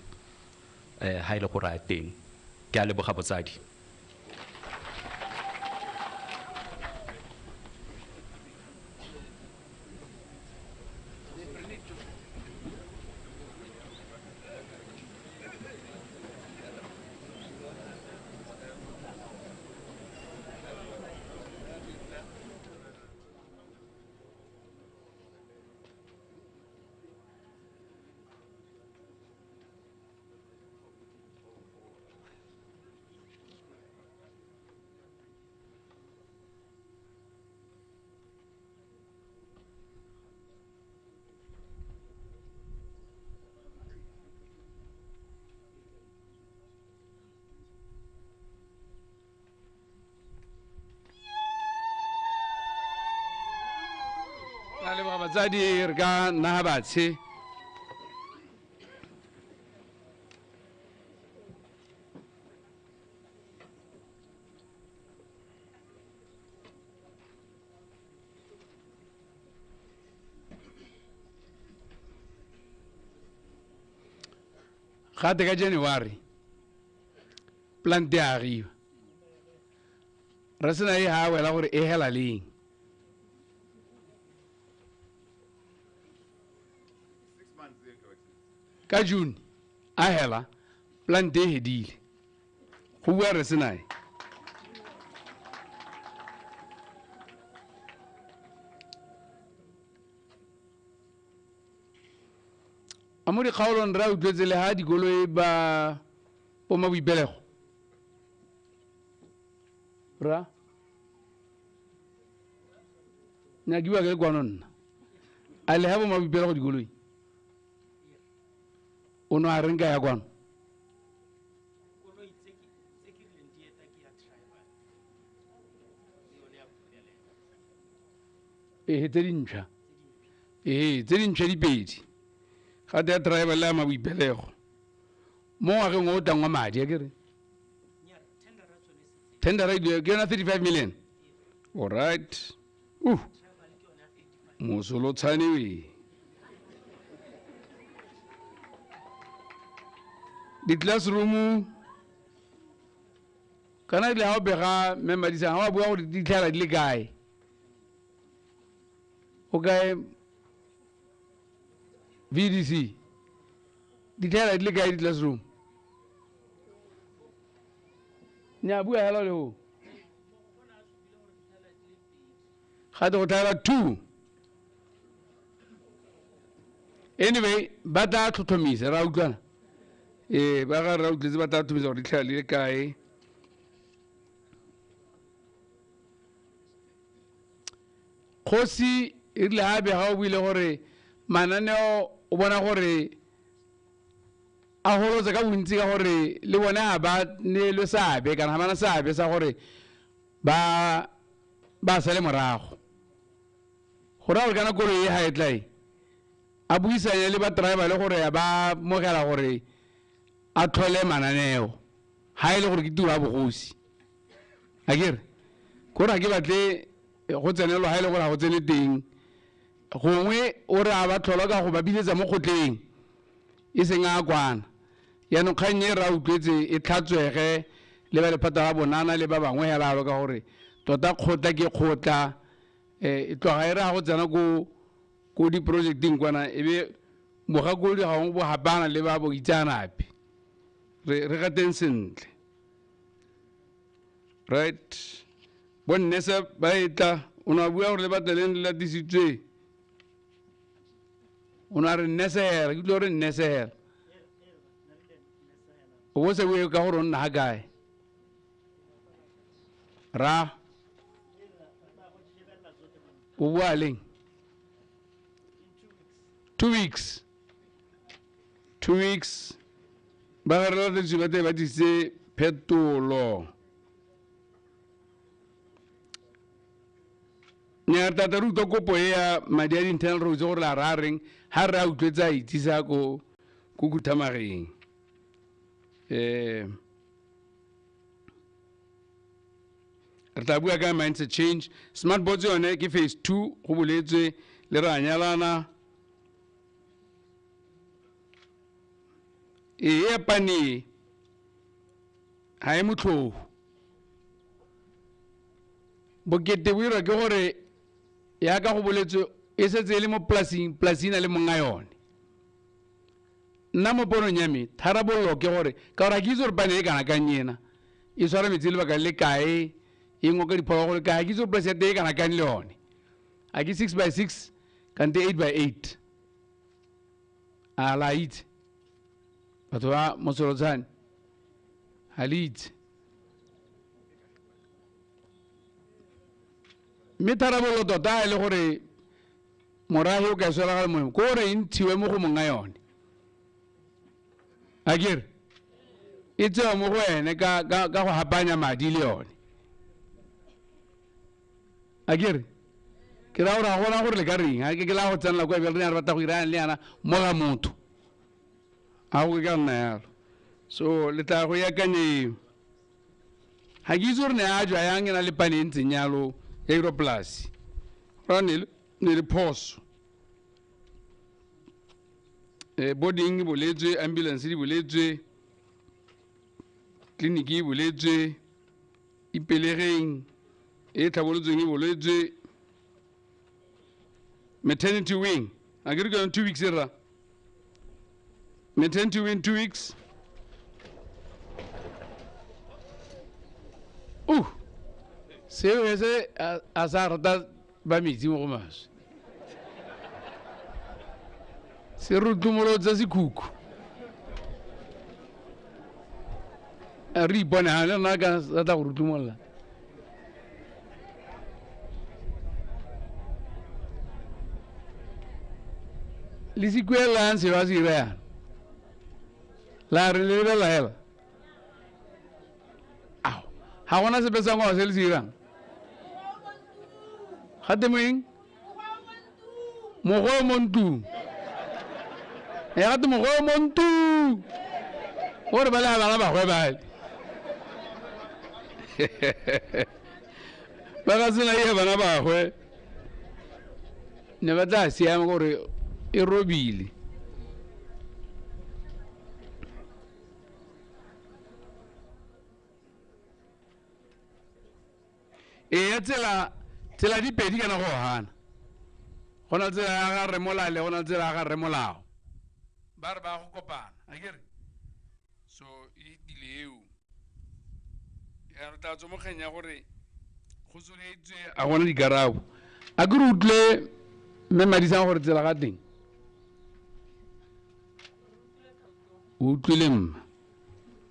ha e le gore a teng. Ke a leboga botsadi. Batsadi re ka nna batshe. Gate ka January plant e agiwa re sena e ha wela gore e hela leng. Ka June a hela plant e hedile go bua re sena e. A mo dikgaolong re a utlwetse le ha dikoloi ba bo maboipelego ra nna ke bua ke le kwano nna a le ha bo maboipelego dikoloi o no a reng ka ya kwano ee tse dintšha ee tse dintšha dipedi gate ya tribal le ya maboipelego mo ngwageng o o tlang wa madi a kere tendera ke yona 35 million. All right. Mosolotshane we di-classroom kana le ha o bega mme Madisang ga wa bua gore di tlhaela di le kae o kae VDC di tlhaela di le kae di-classroom nya bua hela le ho gate go tlhaela 2. Anyway ba tla tlhotlhomisa ra utlwana ee ba ga ra utlwetse ba tla tlhotlhomisa gore di tlhaela di le kae. Kgosi e rile ha bega o buile gore mananeo o bona gore a holotse ka bontsi ka gore le bone ga ba neelwe seabe kana ga bana seabe sa gore ba sale morago. Go raya gore kana koloi e ga e tla e a buisanye le ba driver le gore ba mogela gore a tlhole mananeo ha e le gore ke tiro ya bogosi. A kere kore ga ke batle go tsenelwa ha e le gore ga go tsene teng gongwe o re a ba tlhola ka go ba biletsa mo kgotleng e seng a kwana. Yaanong kgang e re a utlwetse e tlhatswege le ba lephata la bonana le ba bangwe hela ka gore tota kgotla ke kgotla e tloga e re ga go tsena ko di-projecteng kwana e be mogakolodi gangwe bo gapana le ba boitseanape re gateng sentle. Right. Bonnesa ba e tla o ne a bua gore le batleleng le latisitswe o ne a re nnesegela ke utlwa gore nnesegela o bo se bue ka gore o nna ga kae ra o bua leng 2 weeks 2 weeks ba ga re latetswe ba tle ba tlisitse phetolo. Nya tata re utlwa kopo e ya madi a di-internal roads gore la ra reng ha re a utlwetse a itsisa ko khuthamageng. Re tla bua ka mindset change. Smart boards yone ke phase 2 go boletswe le re a nyalana e ya pane ha e motlhofu. Bokete bo irwa ke gore ya ka go boletswe e setse e le mo polasing, polasi e na le monga yone. Nna mo ponong ya me tharabololo ke gore ka gore ga ke itse gore pane e kana kang ena e tshwara metsi lebaka le kae e ngoka diphologolo kae, ga ke itse gore polasi ya teng e kana kang le yone. A ke 6 by 6 kante 8 by 8 a la itse batho ba Mosolotshane ga le itse. Mme tharabololo tota e le gore morahi o ka swela ga molemo ko gore e ntshiwe mo go monga yone. A kere e tsewa mo go ene ka go hapanya madi le yone. A kere Ke ra gore ga gona gore le ka reng ga ke la go tsenela kwa ebile re ne re batla go irang le yana mo ga motho a go ka nna yalo. So le tla go yakanya eo. Ga ke itse gore ne a jwa yang e na le pane e ntseng yalo ya iro polasi. Ra ne le phoso. Boarding e boletswe, ambulance di boletswe, tleliniki e boletswe, Ipelegeng e tlhabolotsweng e boletswe, maternity wing a ke re ke yone 2 weeks e rra. Maternity wing 2 weeks. Seo se a sa rata ba metsi mo go maswe. Se rutlumolotsa sekhukhu. A re ipone ga le nna ka rata go rutlumolola. Le se kuelang se ba se ira yana. La re le lebelela hela. Ao, ga gona sepe sa ngwao se le se irang. Gate moeng? Mogoe mo ntlong. Ya gate mogoe mo ntlong. Gore ba le ga bana bagwe bale. Ba ga sena ye bana bagwe. Ne ba tla siama gore e robile. E ya tsela di pedi kana go hana. Go na tsela ya ga Remolale, go na tsela ya ga Remolao. Ba re ba go kopana, akere? So e tile eo. Ya re tla tswa mo kgang ya gore go tsweletswe a gona dikarabo. A ke re utlwe mme Madisang gore tsela ga teng. O utlwile mma.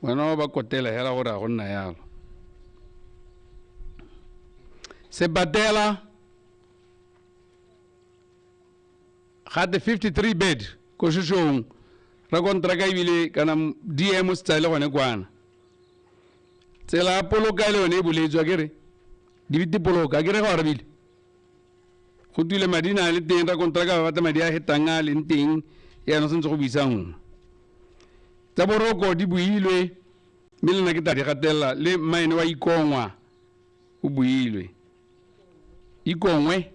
Wena o ba kotela hela gore a go nna yalo. Sebatela gate 53 bed ko Shoshong ra kontraka ebile kana DM se tsaile gone kwana. Tsela ya poloka le yone e boletswe akere dibiti poloka akere go arabile. Go tuile madi na le teng ra kontraka ba batla madi a hetang a leng teng yaanong sentse go buisa nngwe. Tsa boroko di builwe mme le nna ke tla di gatelela le mmaene wa Ikongwa o builwe. Ikongwe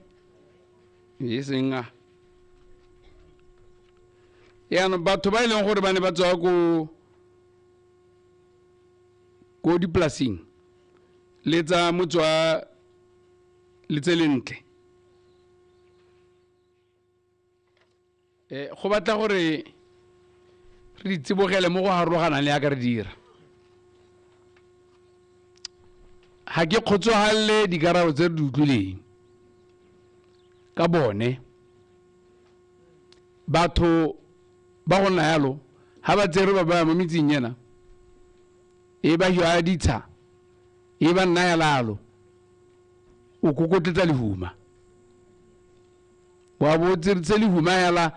e seng a. Yaanong batho ba e leng gore ba ne ba tswa ko dipolasing le tsa motse wa le tse lentle. Go batla gore re di tsibogele mo go harologanang le yaka re dira. Ga ke kgotsofalle dikarabo tse re di utlwileng ka bone. Batho ba go nna yalo ga ba tsere ba baya mo metseng ena e ba jwa ditsha e ba nna yalo o kokotletsa lehuma wa bo tsiritse lehuma yala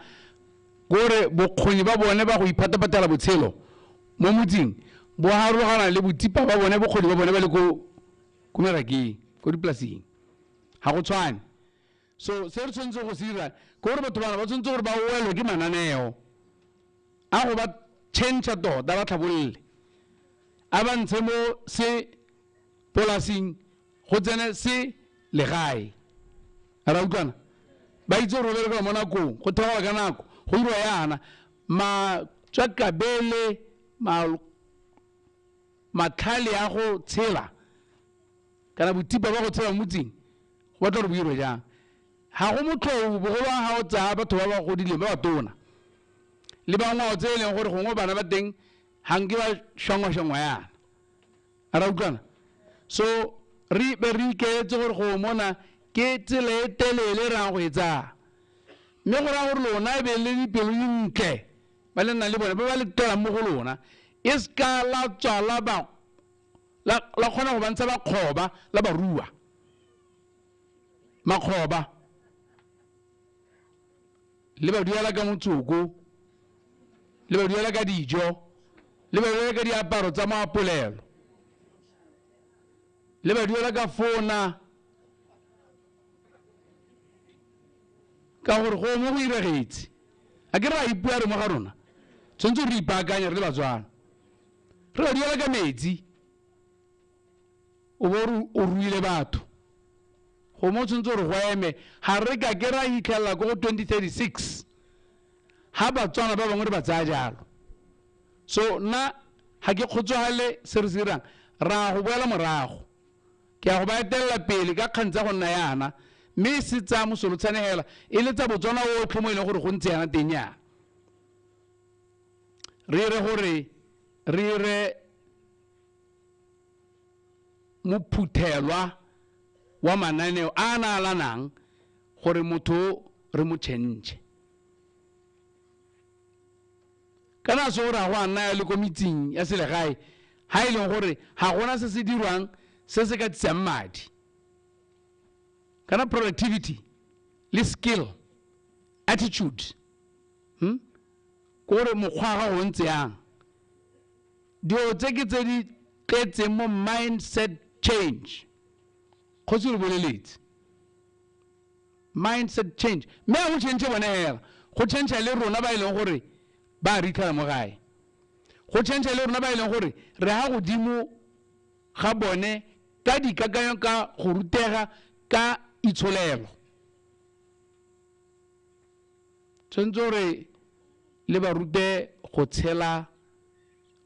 gore bokgoni ba bone ba go iphataphatela botshelo mo motseng bo harologana le botsipa ba bone bokgoni ba bone ba le ko merakeng ko dipolasing ga go tshwane. So se re tshwanetse go se dira ke gore batho bana ba tshwanetse gore ba welwe ke mananeo a go ba change tota ba tlhabolole a ba ntshe mo se polasing go tsene se legae. Ra utlwana ba itse gore o bereka mo nakong go theoga ka nako go irwa yana matswakabele matlhale a go tshela kana botipa ba go tshela mo motseng go batla gore bo irwe jang. Ga go motlhou bogolo ga o tsaya batho ba ba godileng ba ba tona le ba ngwao tse e leng gore gongwe bana ba teng ga nke ba shangwa-shangwa yana. Ra utlwana. So re be re ikaetse gore go mona ke tsela e telele re yang go e tsaya mme go raya gore lona e be le dipelo dintle ba le nnang le bone ba ba le tolang mo go lona e seka la tswa la kgona go ba ntsha bakgoba la ba rua makgoba le ba duela ka motsoko le ba duela ka dijo le ba duela ka diaparo tsa moapolelo le ba duela ka fona. Ka gore go mo go iregetse. A ke re a ipua re mo ga rona. Tshwanetse re ipaakanye re le Batswana. Re ba duela ka metsi. O bo o ruile batho. Go mo tshwanetse re go eme ga re ka ke ra hitlhelela ko go 2036. Ha Batswana ba bangwe re ba tsaya jalo. So nna ga ke kgotsogale se re se dirang, ra go boela morago. Ke a go ba etelela pele ka kgang tsa go nna yana, mme se tsa mosolotshane hela e le tsa Botswana otlhe mo e leng gore go ntse yana teng yana. Re re gore re re mophuthelwa wa mananeo a na alanang gore motho re mo change. Kana so ra go nna le komitsing ya selegae ha e leng gore ha gona se se dirwang se se ka tsang madi. Kana productivity le skill, attitude, kore mokgwa ga o ntse yang. Dilo tse ke tse di tletseng mo mindset change. Kgosi re boleletse. Mindset change. Mme ha go change bone hela, go change le rona ba e leng gore ba re itlhela mo gae. Go change le rona ba e leng gore re ha godimo ga bone ka dikakanyo, ka go rutega, ka itsholelo. Tshwanetse gore le ba rute go tshela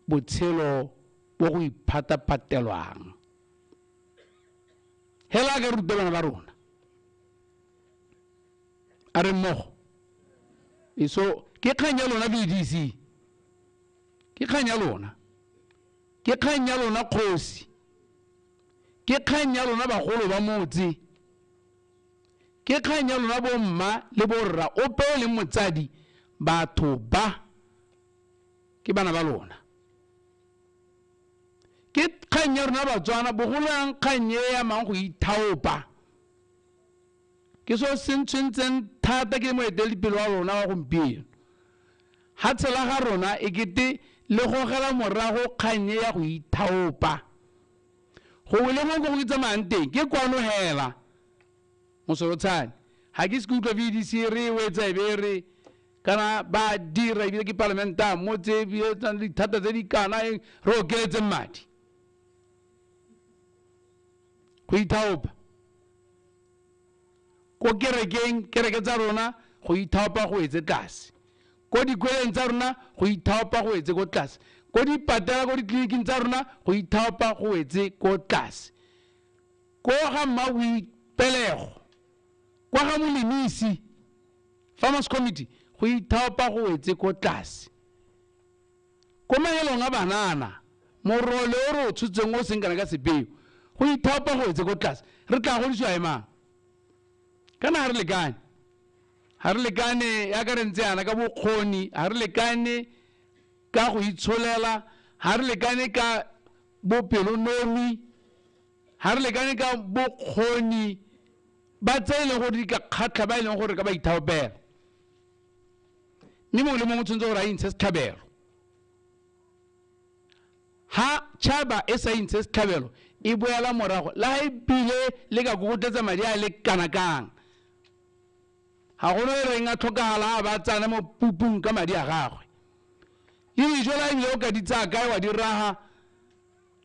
botshelo bo go iphatapatelwang. Hela ka rute bana ba rona. A re mmogo. E so ke kgang ya lona BDC. Ke kgang ya lona. Ke kgang ya lona kgosi. Ke kgang ya lona bagolo ba motse. Ke kgang ya lona bomma le borra, ope o leng motsadi, batho ba ke bana ba lona. Ke kgang ya rona Batswana, bogolo yang kgang e ya mang go ithaopa. Ke so se ntshwentseng thata ke moeteledipele wa rona wa gompieno. Ha tshela ga rona e kete le gogela morago kgang e ya go ithaopa. Gongwe le gongwe go ke tsamayang teng ke kwano hela. Mosolotshane ga ke se ke utlwa VDC re wetsa e be re kana ba dira ebile ke parliamenta motse ebile tsa dithata tse di kana eng, re okeletse madi. Go ithaopa ko kerekeng, kereke tsa rona go ithaopa go etse tlase. Ko dikoleng tsa rona go ithaopa go etse ko tlase. Ko dipatela, ko ditleliniking tsa rona go ithaopa go etse ko tlase. Ko ga mmaboipelego, kwa ga molemisi, farmers committee go ithaopa go etse ko tlase. Ko mahelong a banana, morole o re o tshotseng o seng kana ka sepeo, go ithaopa go etse ko tlase. Re tla godisiwa e mang? Kana ha re lekane. Ha re lekane ya ka re ntse yana ka bokgoni, ha re lekane ka go itsholela, ha re lekane ka bopelonomi, ha re lekane ka bokgoni ba tse e leng gore di ka kgatlha ba e leng gore ka ba ithaopela. Mme mongwe le mongwe o tshwanetse gore a intshe setlhabelo. Ha tšhaba e sa intshe setlhabelo, e boela morago. Le ha ebile le ka kokotletsa madi a le kana kang. Ha gona e reng a tlhokagala a ba tsana mo pupung ka madi a gagwe. Le dijo la ebile o ka di tsaya kae wa di raga,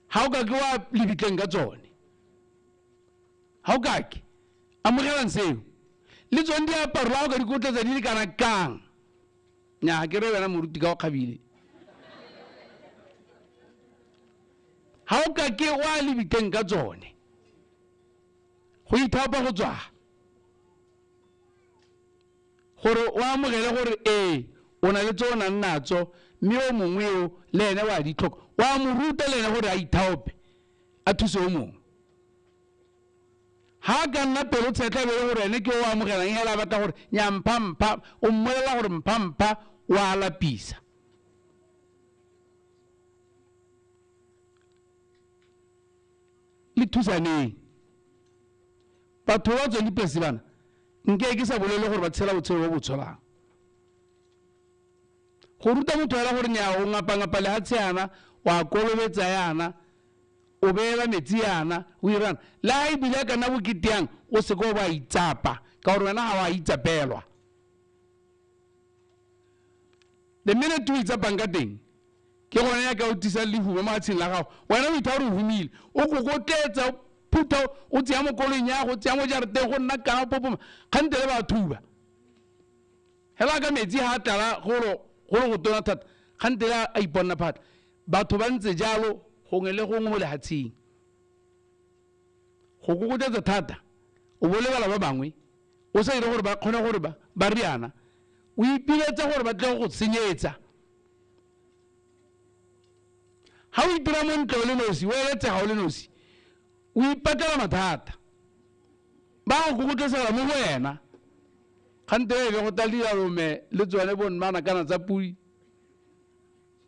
ha o ka ke wa lebitleng ka tsone. Ha o ka ke amogelang seo. Le tsone diaparo la o ka di kokotletsa di le kana kang. Nnyaa, ke re wena moruti ka o kgabile. Ha o ka ke wa lebitleng ka tsone. Go ithaopa go tswa. Gore o amogele gore ee, o na le tse o nang natso, mme o mongwe o le ene wa di tlhoka. Wa mo ruta le ene gore a ithaope, a thuse o mongwe. Ha ka nna pelo tshetlha e be e le gore ene ke o amogelang hela a batla gore nya mpha mpha, o mmolelela gore mpha mpha, o a lapisa. Le thusaneng. Batho ba tswang dipolase bana, nke ke sa bolele gore ba tshela botshelo bo bo tsholang. Go ruta motho hela gore nnyaa, o ngapa-ngapa lehatshe yana, wa kolobetsa yana, o beela metsi yana, o irang. Le ha ebile a ka nna bokete yang, o seke wa itsapa, ka gore wena ga wa itsapelwa. The minute o itsapang ka teng ke gone ya ka o tisa lehuma mo atsheng la gago. Wena o itha gore o humile, o kokotletsa, o phutha, o tseya mo koloing ya go, tseya mo jarateng, go nna kana popoma, kgante le ba thuba. Hela ka metsi ha a tlala go le go tona thata, kgante le a iponna phatla. Batho ba ntse jalo gongwe le gongwe mo lehatsheng. Go kokotletsa thata, o bo lebala ba bangwe, o sa dire gore ba kgone gore ba riana, o ipiletsa gore ba tle go senyetsa. Ha o itira montle o le nosi, o eletsega o le nosi, o ipatlela mathata. Ba go kokotletsa mo go wena. Kgante e be go tla dilalome le tsone bo mmana kana tsa pudi,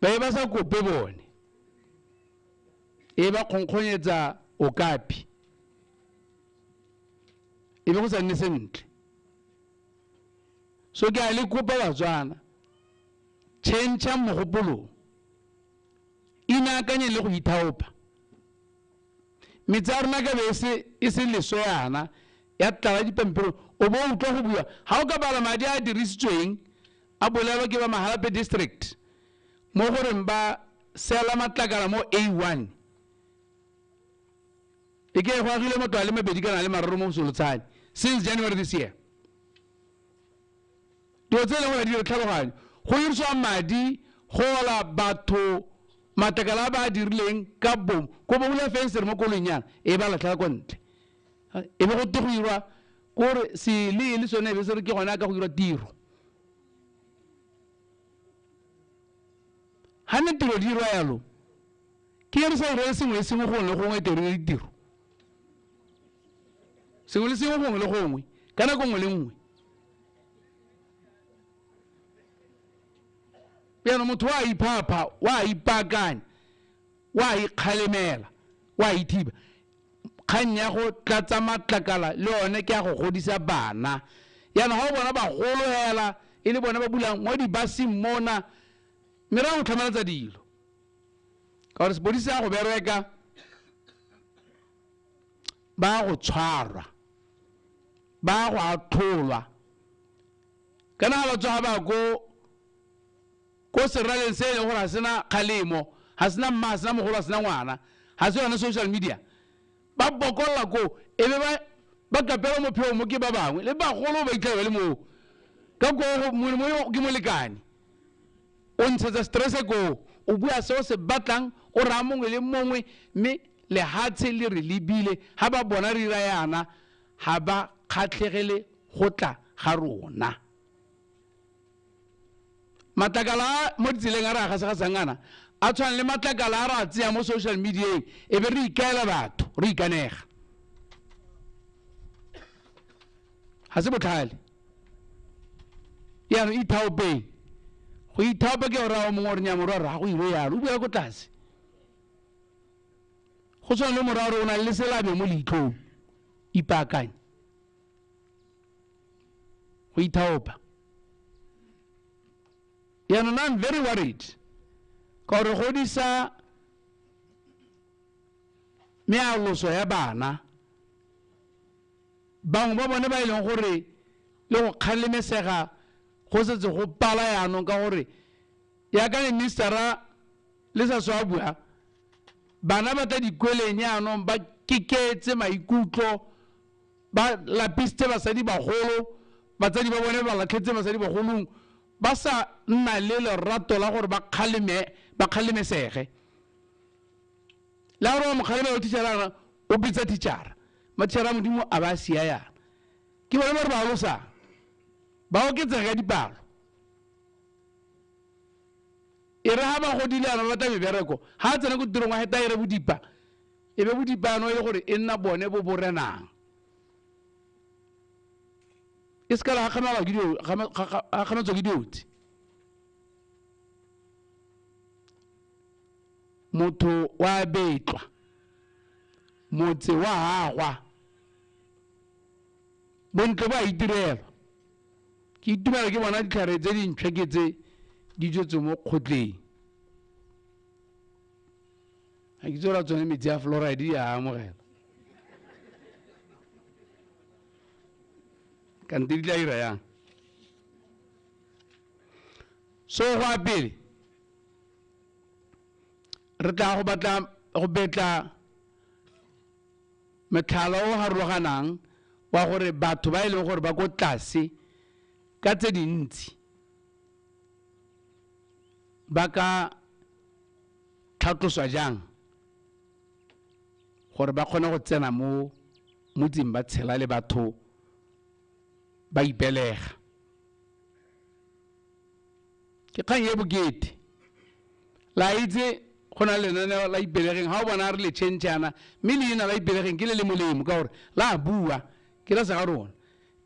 ba e ba sa kope bone, e ba kgonkgonyetsa okapi, e be go sa nne sentle. So ke a le kopa Batswana, tšhentšha mogopolo, inaakanye le go ithaopa. Metse ya rona ka be e se leswe yana, ya tlala dipampiri, o bo utlwa go bua. Ha o ka bala madi a dirisitsweng a bolelwa ke ba Mahalapye district mo goreng ba sela matlakala mo A1, e ke go agile motho a le mabedi kana le mararo mo Mosolotshane since January this year. Dilo tse e leng gore di re tlhaloganyo, go dirisiwa madi go ola batho matlakala a ba a dirileng ka bomo, ko bo bula fensere mo koloing yana, e ba latlhela kwa ntle. E be go te go irwa kore se le le sone e be se re ke gone a ka go irwa tiro. Ha ne tiro di irwa yalo, ke re sa irele sengwe le sengwe gongwe le gongwe tiro le ditiro. Sengwe le sengwe gongwe le gongwe, ka nako nngwe le nngwe. Jaanong motho wa iphapha, wa ipaakanya, wa ikgalemela, wa ithiba. Kgang ya go tlatsa matlakala le yone ke ya go godisa bana. Jaanong ga o bona bagolo hela e le bone ba bulang mo dibaseng mona, mme ra go tlhamalatsa dilo. Ka gore sepodisi ya go bereka, ba go tshwarwa, ba go atlholwa. Kana ga ba tswa ba ko seraleng se e leng gore ga sena kgalemo, ga sena mma, ga sena mogolo, ga sena ngwana, ga se yone social media. Ba bokolla ko, e be ba kapela mopheo mo ke ba bangwe, le bagolo ba itlhela ba le moo. Ka ko mongwe le mongwe ke molekane. O ntshetsa stress ko, o bua se o se batlang, o raya mongwe le mongwe, mme lehatshe le re lebile, ha ba bona re dira yana, ha ba kgatlhegele go tla ga rona. Matlakala a mo ditseleng a re a gasagasang ana, a tshwana le matlakala a re a tseya mo social media-eng, e be re ikaela batho, re ikanega. Ga se botlhale. Jaanong ithaopeng. Go ithaopa ke go raya o mongwe o re nnyaa, morwa rra, ga go irwe yalo, o bua ko tlase. Go tshwana le morwa gore o na le selabe mo leitlhong, ipaakanye. Go ithaopa. Jaanong I'm very worried ka gore godisa mealoso ya bana, bangwe ba bone ba e leng gore le go kgalemesega go setse go pala jaanong, ka gore yaka le ministera le sa tswa bua, bana ba tla dikweleng jaanong ba keketse maikutlo, ba lapisitse basadi bagolo, batsadi ba bone ba latlhetse basadi bagolong, ba sa nna le lerato la gore ba kgalemesege. Le ha o re wa mo kgalemela o teacher-a, o bitsa teacher-a. Matitjhere a Modimo a ba sia yana. Ke bone ba re ba alosang, ba oketsega ka dipalo. E re ha ba godile yana ba batla mebereko, ha a tsena ko tirong wa heta e re bodipa, e be bodipa ano e le gore e nna bone bo bo renang. E se ka la gakgamatswa ke diotsi. Motho wa betlwa, motse wa agwa, bontle ba itirelwa. Ke itumela ke bona ditlhare tse dintšhwa ke tse di jetswe mo kgotleng. Ga ke itse gore tsone metsi a fluoride di a amogela, kante di tla dira yang. So go a pele re tla go batla go betla metlhala o harologanang wa gore batho ba e leng gore ba ko tlase ka tse dintsi ba ka tlhatloswa jang gore ba kgone go tsena mo motseng ba tshela le batho ba ipelega. Ke kgang e bokete la itse go na le lenaneo la Ipelegeng, ga o bona re le change yana, mme leina la Ipelegeng ke le le molemo ka gore la bua ke la sa ga rona.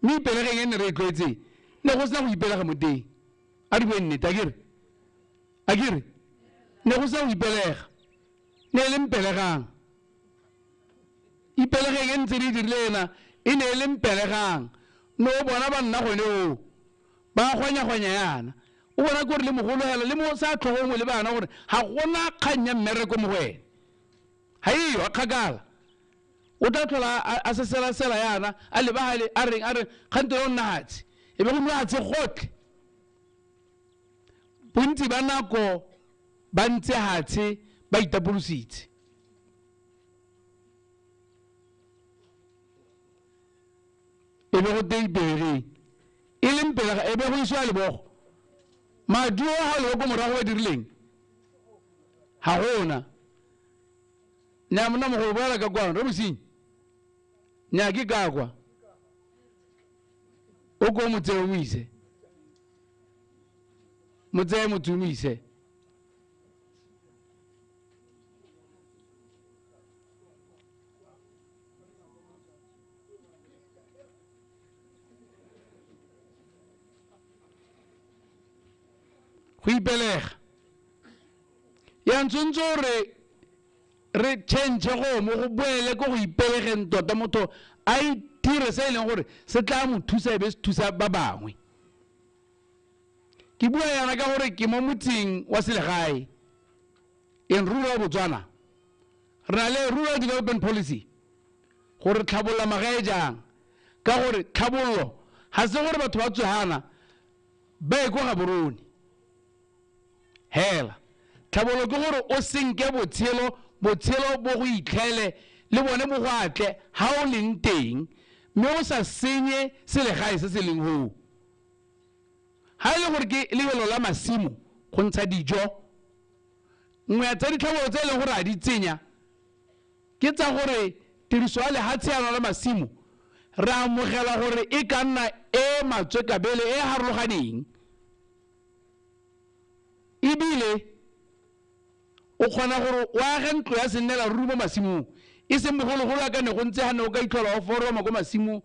Mme Ipelegeng e ne re e tlwaetseng ne go sena go ipelega mo teng, a re bue nnete, akere ne go sena go ipelega, ne e le mpelegang. Ipelegeng e ntse re e dirile ena e ne e le mpelegang, ne o bona ba nna gone oo ba gwanya-gwanya yana, o bona kore le mogolo hela le mo sa tlhogong le bana gore ga gona kgang ya mmereko mo go ene, ga eyo a kgakala, o tla tlhola a seselasela yana a lebagale a reng kgante o nna hatshe, e be go nna hatshe gotlhe. Bontsi ba nako ba ntse hatshe ba itapolositse. E be go te Ipelegeng e leng pele e be go isiwa lebogo, maduo ga le ko morago ba dirileng ga gona. Nya monna mogolo boela ka kwano re mosenyi, nya ke ka kwa o ko motseye o mo ise, motseye motho o mo ise. Go ipelega ya ntshwantse gore re change go mo go boele ko go ipelegeng tota, motho a itire se e leng gore se tla mo thusa e be se thusa ba bangwe. Ke bua yana ka gore ke mo motseng wa selegae in rural Botswana, re na le rural development policy gore tlhabolola magae jang, ka gore tlhabololo ga se gore batho ba tswegana ba ye ko Gaborone hela. Tlhabololo ke gore o senke botshelo, botshelo bo go itlhele le bone bo go atle ha o leng teng, mme o sa senye selegae se se leng hoo. Ha e le gore ke lebelo la masimo go ntsha dijo, nngwe ya tsa ditlhabololo tse e leng gore a di tsenya ke tsa gore tiriso ya lehatshe yana la masimo re amogela gore e ka nna e matswekabele e harologaneng, ebile o kgona gore o age ntlo ya sennela ruri mo masimong, e seng bogologolo a ka ne go ntse ga ne o ka itlhola o foroma ko masimong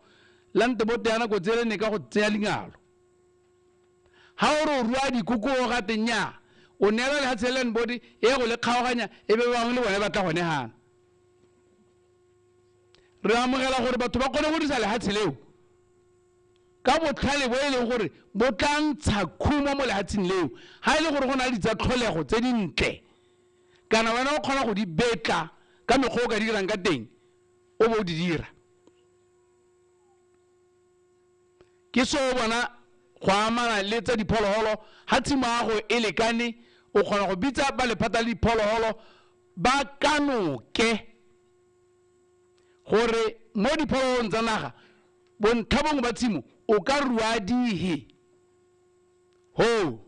la ntebote ya nako tsele ne ka go tseya lingalo. Ha o re o rua dikoko o gate nnyaa, o neela lehatshe le land board e go le kgaoganya e be bangwe le bone ba tla gone gana. Re amogela gore batho ba kgone go dirisa lehatshe leo ka botlhale bo e leng gore bo tla ntsha khumo mo lehatsheng leo, ha e le gore go na le ditsa tlholego tse dintle kana wena o kgona go di betla ka mekgwa o ka di dirang ka teng o bo o di dira. Ke se o bona go amana le tsa diphologolo, ha tshimo ya gago e lekane o kgona go bitsa ba lephata la diphologolo ba kanoke gore mo diphologolong tsa naga bontlha bongwe ba tshimo o ka rua dihe, ho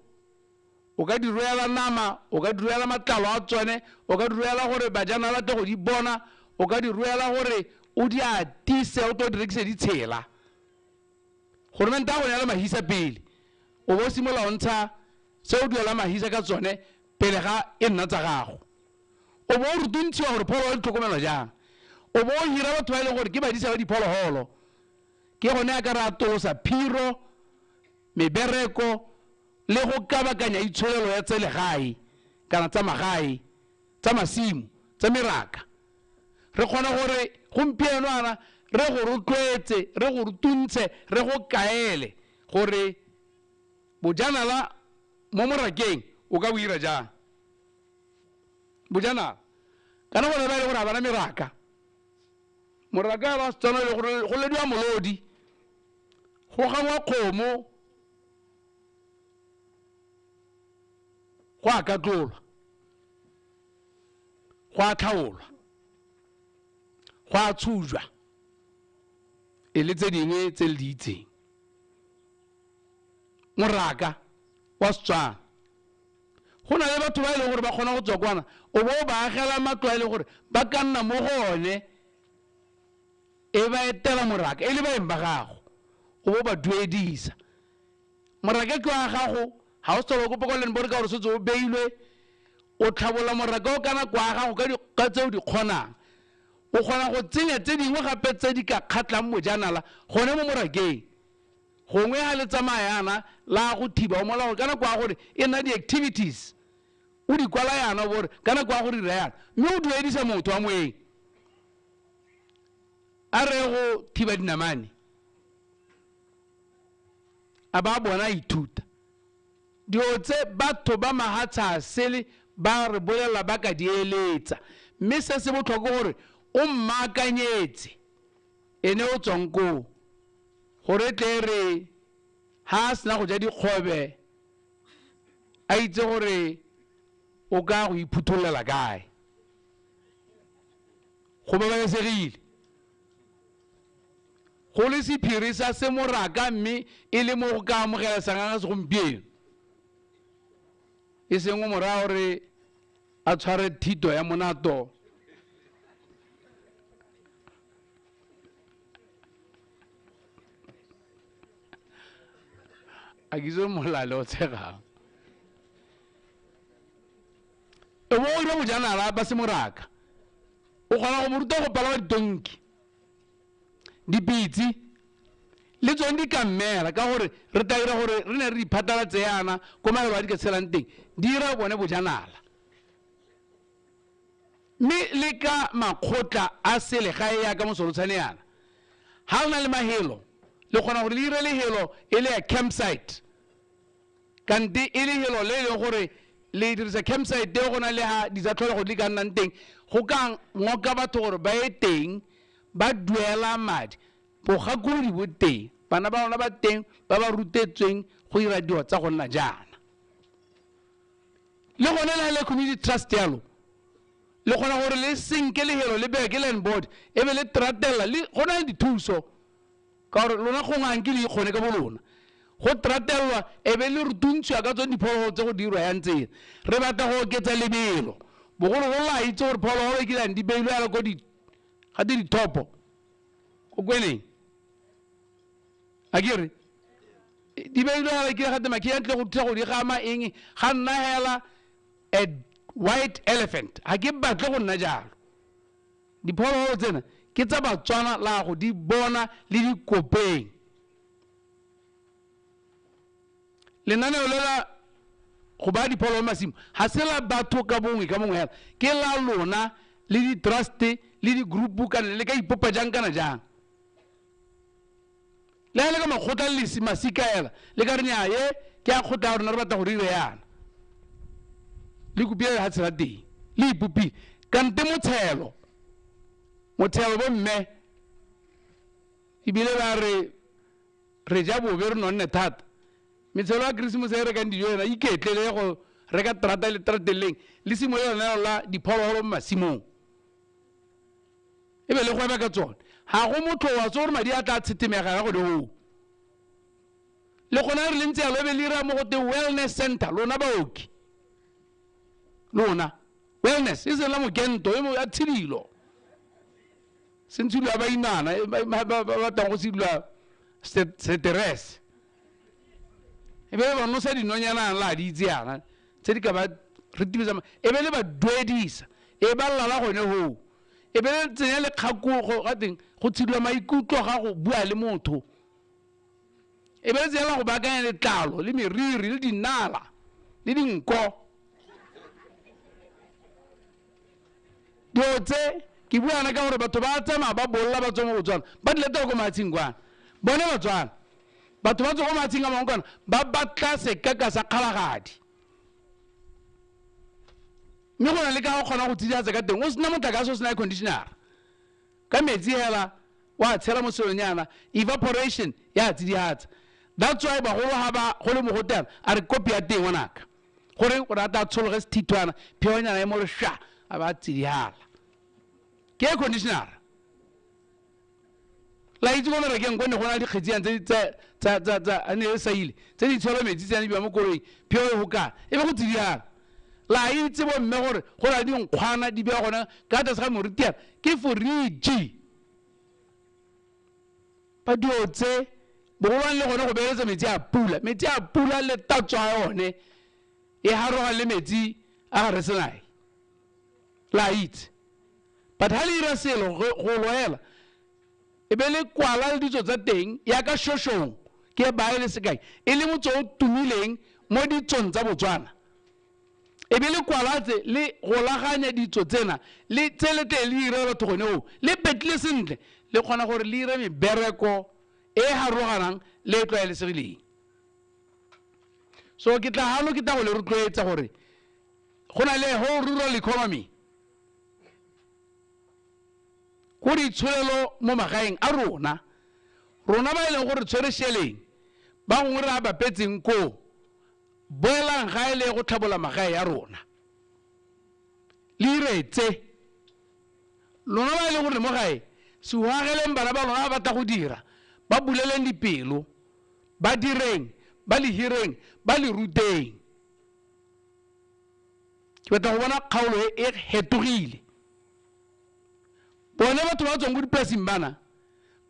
o ka di ruela nama, o ka di ruela matlalo a tsone, o ka di ruela gore bajana ba tle go di bona, o ka di ruela gore o di atise o tlo di rekise di tshela. Goromente a go neela mahisa pele, o bo simolola o ntsha se o duela mahisa ka tsone pele ga e nna tsa gago, o bo o rutuntshiwa gore phologolo di tlhokomelwa jang, o bo o hira batho ba e leng gore ke badisa ba diphologolo. Ke gone a ka re atolosa phiro, mebereko le go kabakanya itsholelo ya tselegae kana tsa magae, tsa masimo, tsa meraka. Re kgona gore gompieno ana re go rotloetse, re go rutuntshe, re go kaele gore bojanala mo morakeng o ka bo ira jang. Bojanala kana bone ba e le gore ga bana meraka, moraka ba Setswana le gore go lediwa molodi, go gangwa kgomo Go a katlolwa, go a tlhaolwa, go a tshujwa, e le tse dingwe tse le di itseng. Moraka wa Setswana, go na le batho ba e leng gore ba kgona go tswa kwana, o bo o ba agela matlo a e leng gore ba ka nna mo go one, e ba etela moraka e le baeng ba gago, o bo ba duedisa. Moraka ke wa gago, ga o se tlhole o kopa kwa land board ka gore setse o beilwe, o tlhabolla moraka o kana kwa gago ka tse o di kgonang. O kgona go tsenya tse dingwe gape tse di ka kgatlhang mojanala gone mo morakeng. Gongwe ga le tsamaya yana la go thiba o mola gore ka nako ya gore e nna di-activities, o di kwala yana o bore ka nako ya go dira yana, mme o duedisa motho wa moeng a re go thiba dinamane, a ba bona a ithuta dilo tse batho ba mahatsha a sele ba re bolela ba ka di eletsa. Mme se se botlhokwa gore o mmaakanyetse ene o tswang koo, gore tle re ha a sena go ja dikgobe a itse gore o ka go iphuthollela kae. Go babalesegile go le sephiri sa se moraka, mme e le mo go ka amogelesegang ga segompieno, e seng o mo raya gore a tshware thito ya monato. A ke itse molale o tshegang. E bo o dira bojanala ba se moraka, o kgona go mo ruta go palama ditonki, dipitse le tsone di ka mmela, ka gore re tla dira gore re ne re diphatlalatse yana ko mafelo a di ka tshelang teng, di dira bone bojanala. Mme le ka makgotla a selegae yaka mosolotshane yana, ha o na le mahelo, le kgona gore le dire lehelo e le ya campsite, kante e lehelo le e leng gore le dirisa campsite e go na le ha di tsa tlholego di ka nnang teng, go ka ngoka batho gore ba ye teng ba duela madi. Bogakolodi bo teng, bana ba rona ba teng ba ba rutetsweng go dira dilo tsa go nna jaana. Le gone le ha le community trust yalo, le kgona gore le senke lehelo le beye ke land board, e be le tratella, le go na le dithuso, ka gore lona gongwe ga nke le ikgone ka bo lona. Go tratellwa e be le rutuntshiwa ka tsone diphologolo tse go dirwa yang tsela. Re batla go oketsa lebelo, bogologolo la itse gore phologolo e kileng di beilwe yalo ko ga te dithopo ko kweneng, a ke re di beilwe yalo ke ga te maki a ntle go thusa go di gama eng, ga nna hela a white elephant. Ga ke batle go nna jalo. Diphologolo tsena ke tsa Batswana, la go di bona le dikopeng. Lenaneo le la go baya diphologolo masimo ga se la batho ka bongwe ka mongwe hela, ke la lona le di-trust le di-group, kana le ka ipopa jang kana jang. Le ha le ka makgotla le masika hela, le ka re nnyaa, ye ke a kgotla ya rona, re batla go dira yana, le kopile lehatshe la teng, le ipopile. Kante motshelo, motheo bo mme ebile ba re re ja bobe re nonne thata. Metshelo ya Keresemose e rekang dijo yona iketlele go reka terata le terateleng, le simolole lenaneo la diphologolo mo masimong, e be le gweba ka tsone. Ga go motho wa tse gore madi a tla tshetemega ya gone oo. Le gona re le ntse yalo, e be le ira mo go teng wellness center, lona baoki, lona wellness e seng la mokento, e mo ya tshidilo, se ntshilwa ya baimana, e ba batlang go sidilwa seterese, e be ba nosa dinonyana la di itse yana tse di ka ba retibetsa e be le ba duedisa, e ba lala gone hoo, e be le tsenya le kgakologo ga teng go tshidilwa maikutlo ga go bua le motho, e be le tsenya la go baakanya letlalo le meriri le dinala le dinko. Dilo tse ke bua yana ka gore batho ba tsamaya ba bolla ba tswa mo Botswana, ba di leta ko mahatsheng kwana, bone Batswana batho ba tswa ko mahatsheng a mangwe kwana ba batla sekaka sa kgalagadi, mme go na le ka go kgona go tsidifatsa ka teng o sena motlakase, o sena air conditioner, ka metsi hela wa tshela mo selong yana, evaporation ya tsidifatsa. That's why bagolo ha ba go le mogote yana, a re kopi ya teng ngwanaka, Gore o rata tshologe sethithwana, pheonyana e mo re sha, a ba tsidihala. Ke air conditioner. La itse ko merekeng ko ne go na le dikgetsi tse tsa a ne e saile, tse di tshola metsi tse di biwa mo koloing, pheo e hoka, e be go tsidihala. La itse bo mme gore go na le dinkgwana di bewa gona ka tlase ga moritiana, ke foriji. Ba dio tse bogolwane le gone go beeletsa metsi a pula, metsi a pula le tatso a one e haroga le metsi a ga re senae. La itse. But ha le ira selo go loela, e be le kwala le ditso tsa teng ya ka Shoshong, ke bae le sekai, e le motse o tumileng mo ditsong tsa Botswana. E be le kwala tse le golaganya ditso tsena le tse le tle le ire batho gone o le petlile sentle, le kgona gore le ire mebereko e haroganang le e tlwaelesegileng. So ke tla hano ke tla go le rotloetsa gore go na le whole rural economy go ditsholelo mo magaeng a rona, rona ba e leng gore tshwere sheleng ba gongwe re a bapetseng koo, boelang gae le go tlhabola magae a rona. Le iretse lona ba e leng gore mo gae sehuageleng bana ba lona ba batla go dira, ba buleleng dipelo, ba direng, ba le hireng, ba le ruteng. Ke batla go bona kgaolo e e hetogile. Bone batho ba tswang ko dipolasing bana,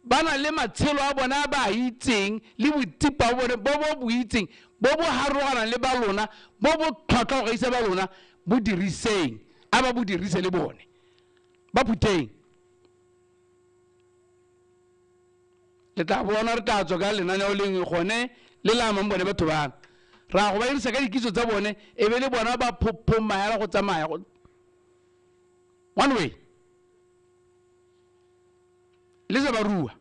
ba na le matshelo a bona a ba a itseng le botsipa ba bone bo bo bo itseng, bo bo haroganang le ba lona, bo bo tlhwatlhwa go gaisa ba lona, bo diriseng, a ba bo dirise le bone. Ba phutheng. Le tla bona re tla tswa ka lenaneo lengwe gone le la amang bone batho bana. Ra go ba dirisa ka dikitso tsa bone, e be le bona ba phophoma hela go tsamaya go one way. Le sa ba rua.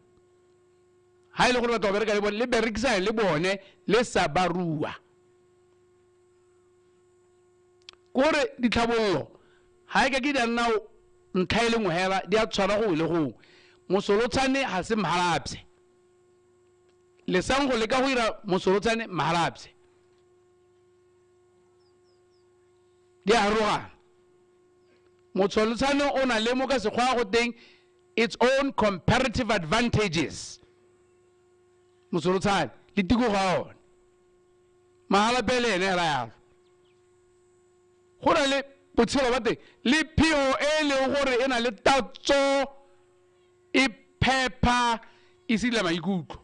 Ha e le gore batho ba bereka le bone, le berekisane le bone, le sa ba rua. Kore ditlhabololo ha e ka ke di a nna ntlha e le nngwe hela, di a tshwana gongwe le gongwe. Mosolotshane ha se Mahalapye. Le sang go leka go ira mosolotshane Mahalapye. Di a harologana. Mosolotshane o na le mo ka sekgwa go teng its own comparative advantages. Mosolotshane le tikologo ya one. Mahalapye le ene hela yalo. Go na le botshelo ba teng le pheo e leng gore e na le tatso, e phepa, e sidila maikutlo.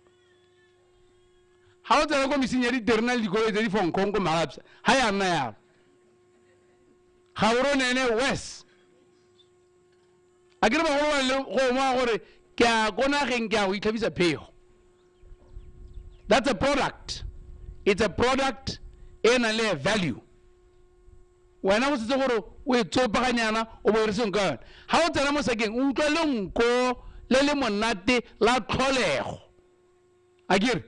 Ha o tsena ko mesing ya diterena le dikoloi tse di fonkong ko Mahalapye, ha ya nna yalo. Gaborone ene worse. A ke re bagolo ba le go moa gore ke a ko nageng ke a go itlhabisa phego. That's a product. It's a product e nang le a value. Wena go setse gore o e tsopaganyana o bo e re sengwe ka yone. Ha o tsena mo sakeng o utlwa lenko le le monate la tlholego. A ke re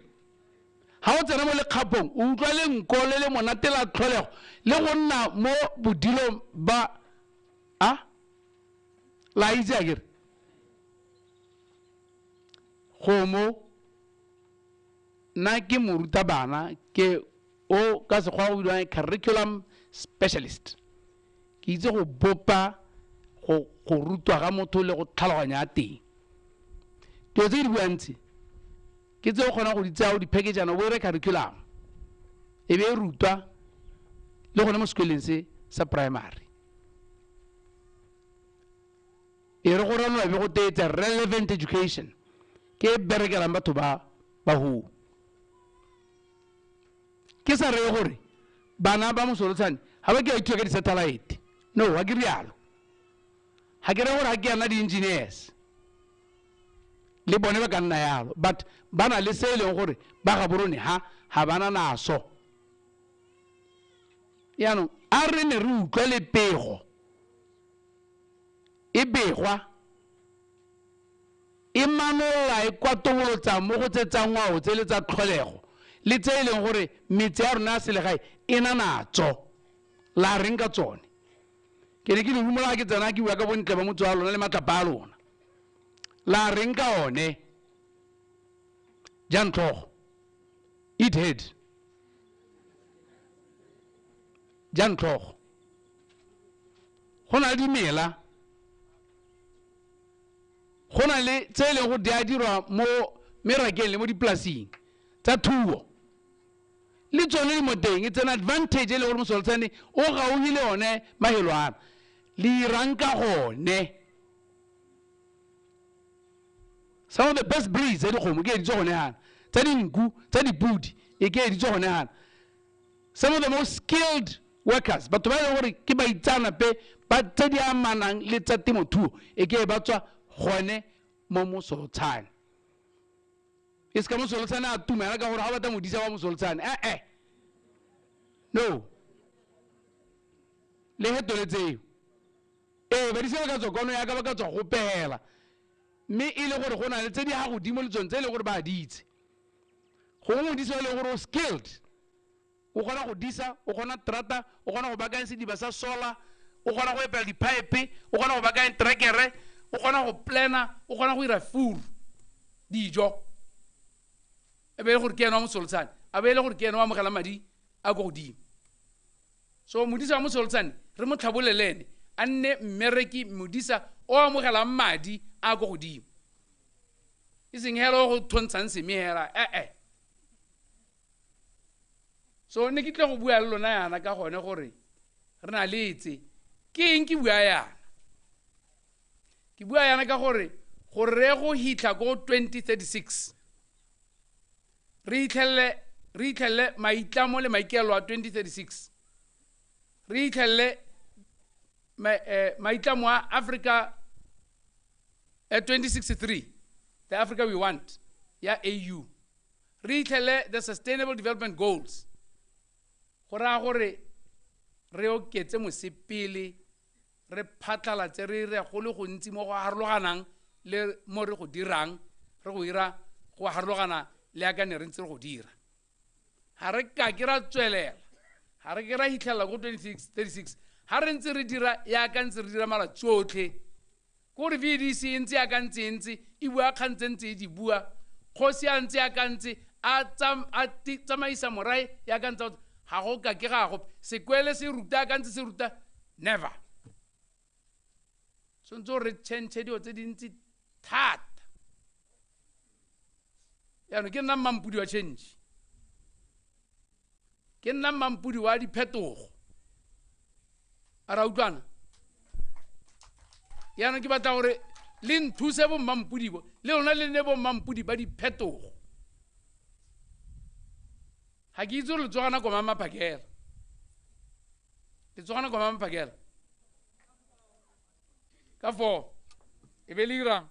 ha o tsena mo lekgapong o utlwa lenko le le monate la tlholego le go nna mo bodilong ba a la itse a ke re kgomo nna ke morutabana, ke o ka sekgwa go bidiwang curriculum specialist. Ke itse go bopa go rutwa ga motho le go tlhaloganya ya teng. Dilo tse di buang tse ke tse o kgonang go di tsaya o di package-ana o bo ire curriculum e be e rutwa le gone mo sekoleng se sa primary. E re go ranola be go tetse relevant education ke e berekelang batho ba ba hoo. Ke sa reye gore bana ba mosolotshane ga ba ke ba ithuta ka di-satellite. No, ga ke rialo. Ga ke reye gore ga ke yana di-engineers le bone ba ka nna yalo, but ba na le se e leng gore ba Gaborone ha ga ba na naso. Jaanong a re ne re utlwa le pego e begwa e manolla e kwatobolotsa mo go tse tsa ngwao tse le tsa tlholego le tse e leng gore metse ya rona ya selegae e na natso, la reng ka tsone. Ke ne ke le rumola ke tsena ke bua ka bontle ba motse wa lona le matlapa a lona, la reng ka one. Jang tlhogo, eat head. Jang tlhogo. Go na le dimela, go na le tse e leng gore di a dirwa mo merakeng le mo dipolaseng tsa thuo, le tsone di mo teng. It's an advantage e le gore Mosolotshane o gaufi le one mafelo ana, le irang ka gone. Some of the best breeds tsa dikgomo ke di tswa gone yana, tsa dinku, tsa dipudi e ke di tswa gone yana. Some of the most skilled workers, batho ba e leng gore ke baitseanape ba tse di amanang le tsa temothuo, e ke ba tswa gone mo Mosolotshane. E se ka Mosolotshane a tumela ka gore ga o batla modisa wa Mosolotshane, eh no, le hetole tseo. Ee, badisa ba ka tswa kwano yaka ba ka tswa go pela, mme e le gore go na le tse di ga godimo le tsone tse e leng gore ba di itse. Gongwe modisa e leng gore o skilled, o kgona go disa, o kgona terata, o kgona go baakanya sediba sa solar, o kgona go epela di-pipe, o kgona go baakanya trekere, o kgona go plana, o kgona go dira furu dijo, e be e le gore ke ene wa Mosolotshane, a be e le gore ke ene wa amogela madi a ko godimo. So modisa wa Mosolotshane re mo tlhabolele ene, a nne mmereki modisa o amogelang madi a ko godimo, e seng hela o go thontshang seme hela, eh. So ne ke tle go bua le lona yana ka gone gore re na le tse. Ke eng ke bua yana? Ke bua yana ka gore re go hitlha ko 2036, re itlhelle maitlamo le maikaelelo a 2036, re itlhelle maitlamo a Africa 2063, the Africa we want, ya AU, re itlhelle the Sustainable Development Goals. Go raya gore re oketse mosepele, re phatlalatse, re ire go le gontsi mo go harologanang le mo re go dirang, re go ira go harologana le yaka ne re ntse re go dira. Ga re ka ke ra tswelela, ga re ke ra hitlhelela ko 2036, ga re ntse re dira yaka ntse re dira malatsi otlhe. Ko re VDC e ntse yaka ntse e ntse, e bua kgang tse ntse e di bua, kgosi a ntse yaka ntse a tsamaisa morae yaka ntse a ga go ka ke ga gope. Sekwele se ruta ka ntse se ruta, never. Tshwanetse gore re change dilo tse dintsi thata. Jaanong ke nna mmampodi wa change, ke nna mmampodi wa diphetogo. A re a utlwana? Jaanong ke batla gore le nthuse bo mmampodi bo, le lona le nne bo mmampodi ba diphetogo. Ga ke itse gore le tsoga nako mang maphakela, le tsoga nako mang maphakela ka 4 e be le irang?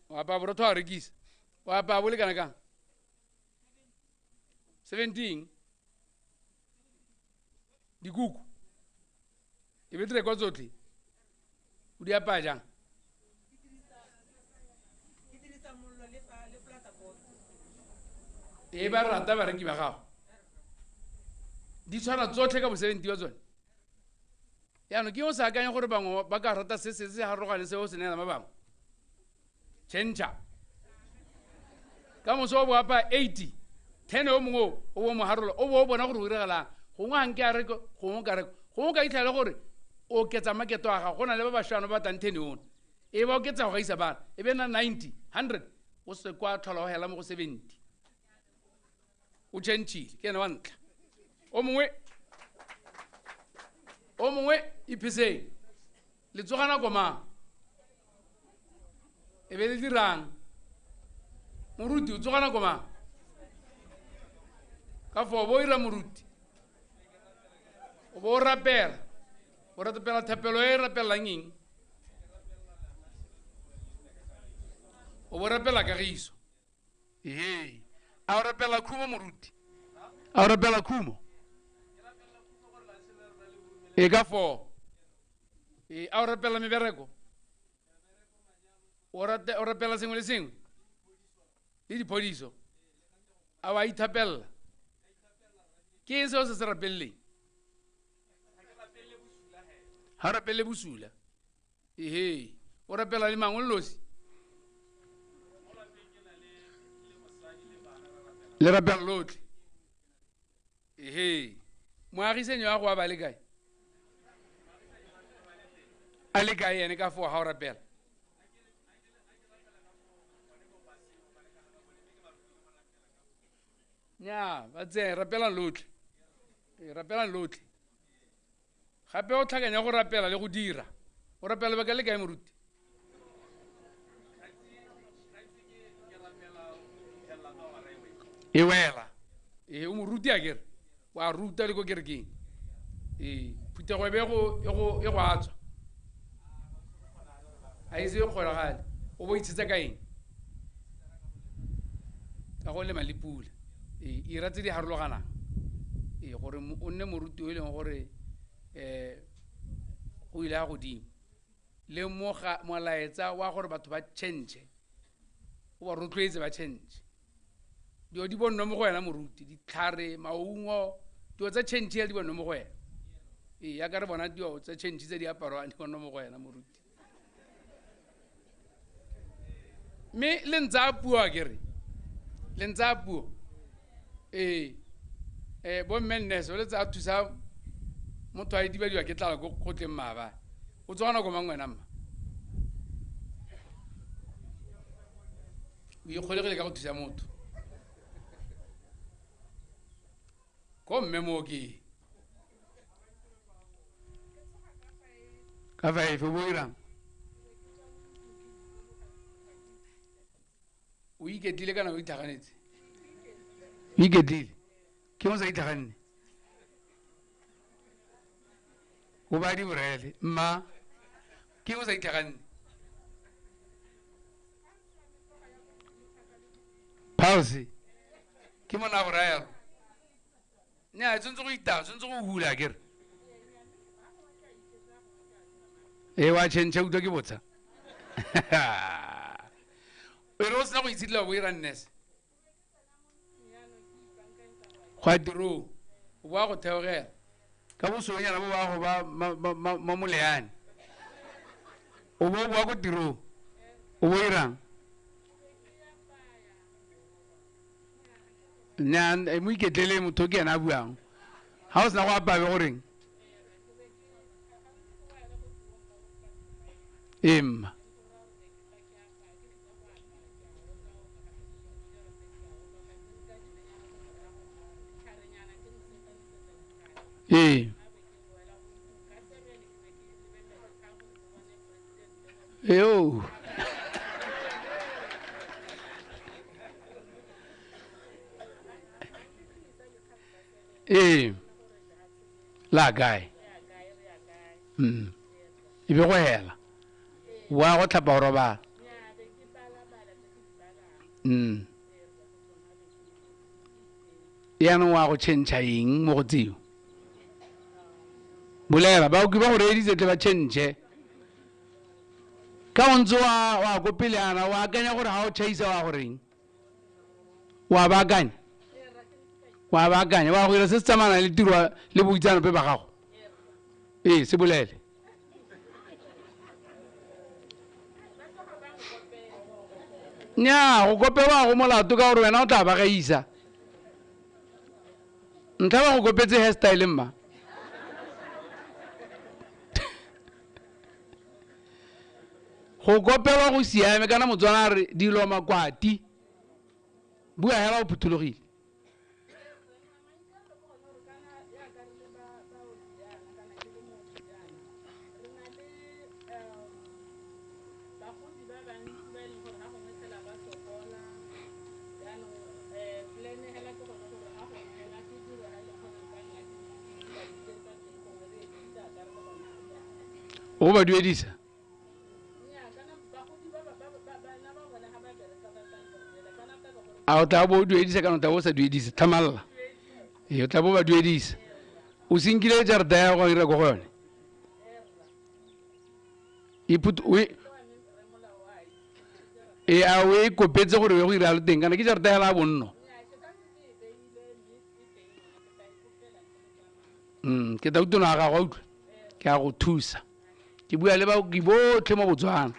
O apaya borotho wa rekisa, o apaya bo le kana kang? 17 dikuku e be di rekwa tsotlhe, o di apaya jang? E ba rata bareki ba gago, di tshwana tsotlhe ka bo 70 wa tsone. Jaanong ke o sa akanye gore bangwe ba ka rata se se se harologane se o se neelang ba bangwe. Change. Ka moso o bo apaya 80, 10 o mongwe o bo mo harola, o bo o bona gore o diragalang. Gongwe ga nke a reke, gongwe o ka reka, gongwe o ka itlhela gore o oketsa maketo a gago. Go na le ba bašwa ba batlang 10 ono, e ba oketsa go gaisa bana, e be nna 90, 100, o se kwa tlhola o hela mo go 70. O change-ile, ke ene wa ntlha. O mongwe ipheseng, le tsoga nako mang? E be le dirang? Moruti o tsoga nako mang? Ka foo bo ira moruti, o bo o rapela, o rapela thapelo e rapelelang eng? O bo rapela kagiso. Ee, a o rapela khumo moruti? A o rapela khumo? E ka foo. E a o rapela mebereko? O rapela sengwe le sengwe? Le diphodiso? A wa ithapella? Ke eng seo se se rapeleleng? Ga o rapelele bosula. Ehe, o rapela le mangwe le losi? Le rapela lotlhe. Ehe. Moagisanyi wa go a ba le kae? A le kae ene ka foo ga o rapela? Nya, ba tseye rapelang lotlhe. Ee, rapelang lotlhe. Gape o tlhakanya go rapela le go dira. O rapela lebaka le kae moruti? E wela. Ee, o moruti akere. Wa ruta le ko kerekeng. Ee, phuthego e be e go atswa. A ise e kgonagale. O bo itshetsa ka eng? Ka go lema le pula. Ee, ira tse di harologanang. Ee, gore o nne moruti o e leng gore go ile ga godimo. Le molaetsa wa gore batho ba change. O ba rotloetse ba change. Dilo di bonno mo go wena moruti, ditlhare, maungo, dilo tsa change di bonno mo go wena. Ee, yaka re bona dilo tsa change tse di aparwang di bonno mo go wena moruti. Mme le ntse a puo akere? Le ntse a puo. Ee, bo mme nurse o le tsa thusa motho a idibadiwa ke tlala ko kgotleng maabane. O tsoga nako mang wena mma? O ikgolegile ka go thusa motho. Ko mme moo ke ka 5 o bo irang? O iketlile kana o itlhaganetse? O iketlile. Ke mo sa itlhaganne? O ba di borele. Mma, ke mo sa itlhaganne? Pause. Ke mo na go raya yalo. Nnyaa, tshwanetse go itaya, tshwanetse go hula akere. Ee, wa change utlwa ke botsa. E re o sena go itshidila bo ira nurse. Go ya tirong, o boa go theogela. Ka bosonyana bo ba go ba ma moleane. O bo boa ko tirong. O bo irang? Nnyaa, mo iketlele motho ke ena a buang. Ha o sena go apaya be goreng? Ee mma. Ee. Eo. Ee. La kae? E be go hela. Wa go tlhapa go robala. Yaanong wa go change eng mo go tseo? Bolela, baoki ba go reeditse tle ba change. Ka o ntse wa ko pele yana, wa akanya gore ha o chaisa wa goreng? Wa baakanya? Wa baakanya, wa go dira se se tsamayang le tiro le boitseanape ba gago. Ee, se bolele. Nnyaa, go kopelwa go molato ka gore wena o tla ba gaisa. Ntlha ba go kopetse hairstyle mma. Go kopelwa go siame kana Motswana a re dilo makwati. Bua hela o phuthologile. O ba duedisa? A o tla bo o duedisa kana o tla bo o sa duedise? Tlhamalla. Ee, o tla bo ba duedisa. O senkile jarata ya go ira ko go yone? Ee, a o e kopetse gore o ye go ira le teng kana ke jarata ya la bonno? Ke tla utlwa ga gago, utlwa. Ke a go thusa. Ke bua le baoki botlhe mo Botswana.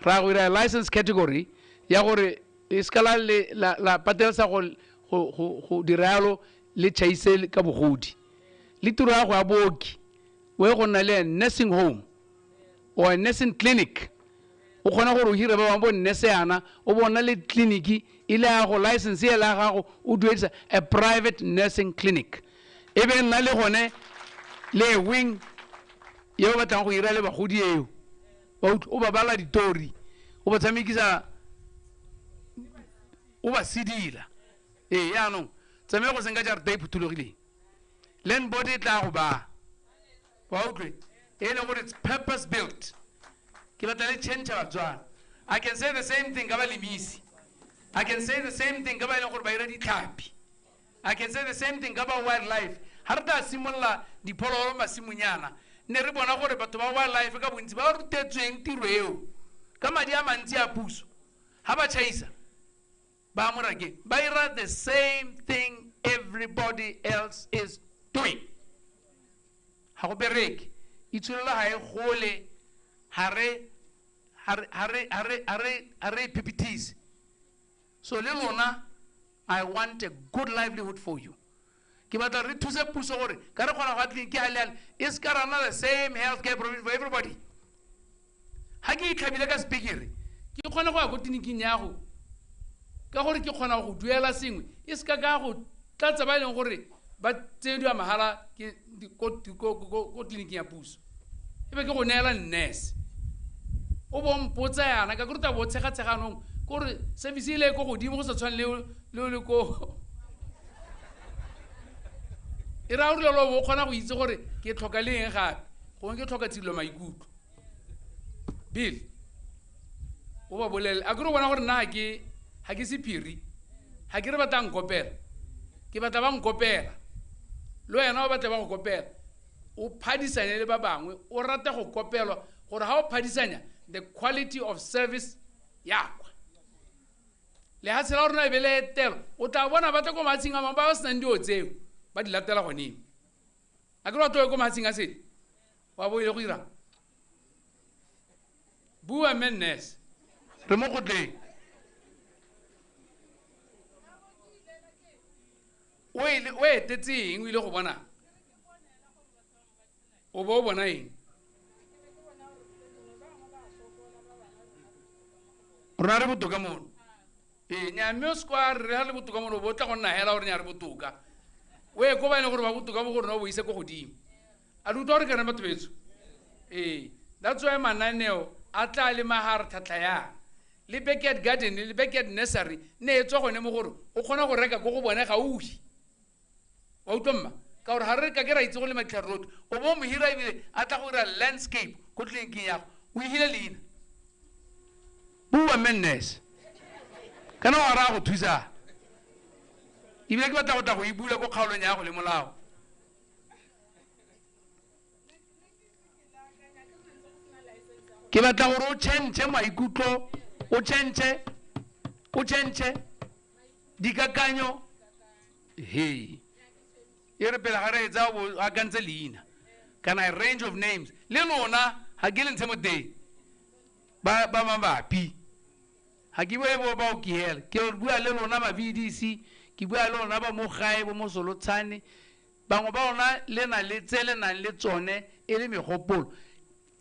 Ra go ira license category ya gore e seka la pateletsa go dira yalo Le tšhaise ka bogodi le tiro ya go ya booki o ye go nna le a nursing home or a nursing clinic, o kgona gore o hire ba bangwe bo nurse yana, o bona le tleliniki e le ya go license e le ya gago, o duedisa a private nursing clinic, e be nna le gone le wing ye o batlang go ira le bagodi eo, o ba bala ditori, o ba tshamekisa, o ba sedila. Ee, yaanong tsamaya go senka jarata e phuthologileng, land board e tla go ba wa utlwe e leng gore it's purpose built. Ke batla le change Batswana. I can say the same thing ka balemisi, I can say the same thing ka ba e leng gore ba ira ditlhapi, I can say the same thing ka ba wildlife. Ha re tla simolola diphologolo masimonyana, ne re bona gore batho ba wildlife ka bontsi ba rutetsweng tiro eo ka madi a mantsi a puso, ha ba tšhaisa ba morakeng ba ira the same thing everybody else is doing. Ha go bereke, itsholelo ga e gole, ha re phephetise. So le lona, I want a good livelihood for you. Ke batla re thuse puso gore ka re kgona go ya tleliniki ga le ale, e se ka ra nna the same health care provision for everybody. Ha ke itlhabile ka sepikere, ke kgone go ya ko tleliniking ya go, ka gore ke kgona go duela sengwe, e se ka ka go tlatsa ba e leng gore ba tsediwa mahala ke ko tleliniking ya puso. E be ke go neela nurse, o bo mpotsa yana ka gore tla bo tshega-tsheganong kore service e le ko godimo go sa tshwane le o le ko e raya gore lo bo kgona go itse gore ke tlhoka le eng gape, gongwe ke tlhoka tshidilo maikutlo. Bill o ba bolelele, a kere o bona gore nna ga ke sephiri, ga ke re batla nkopela, ke batla ba nkopela, le wena o batla ba go kopela, o phadisanye le ba bangwe, o rate go kopelwa gore ga o phadisanya the quality of service ya kwa lehatshe la rona e be le etelo. O tla bona ba tla ko mahatsheng a mangwe ba ba senang dio tseo ba di latela goneng. A ke re wa tloe ko mahatsheng a sele wa bo ile go irang? Bua mme nurse, re mo kgotleng. O ile o etetse eng? O ile go bona? O bo o bona eng? Rona re botoka mono. Ee, nnyaa, mme o se kwa re ha le botoka mono, o bo tla go nna hela gore nnyaa re botoka. O ye ko ba e leng gore ba botoka mo go rona, o bo ise ko godimo. A re utlwa gore ke reng batho betsho? Ee, that's why mananeo a tla le maharatlhatlha yang. Le backyard garden le backyard nursery ne e tswa gone mo gore o kgona go reka ko go bone gaufi. Wa utlwa mma? Ka gore ga re ka ke ra itse go lema ditlhare rotlhe, o bo mo hira ebile a tla go dira landscape ko tleliniking ya go, o ihile leina. Bua mme nurse, kana wa raya go thusa, ebile ke batla go tla go e bula ko kgaolong ya go le molao. Ke batla gore o change maikutlo, o change dikakanyo. Hey, e re pele ga re etsa o akantse leina kana a range of names, le lona ga ke le ntshe mo teng ba mabapi, ga ke bue bo ba o kihela, ke bua le lona ba VDC, ke bua le lona ba mo gae bo mo Solotshane, bangwe ba lona le na le tse le nang le tsone e le megopolo.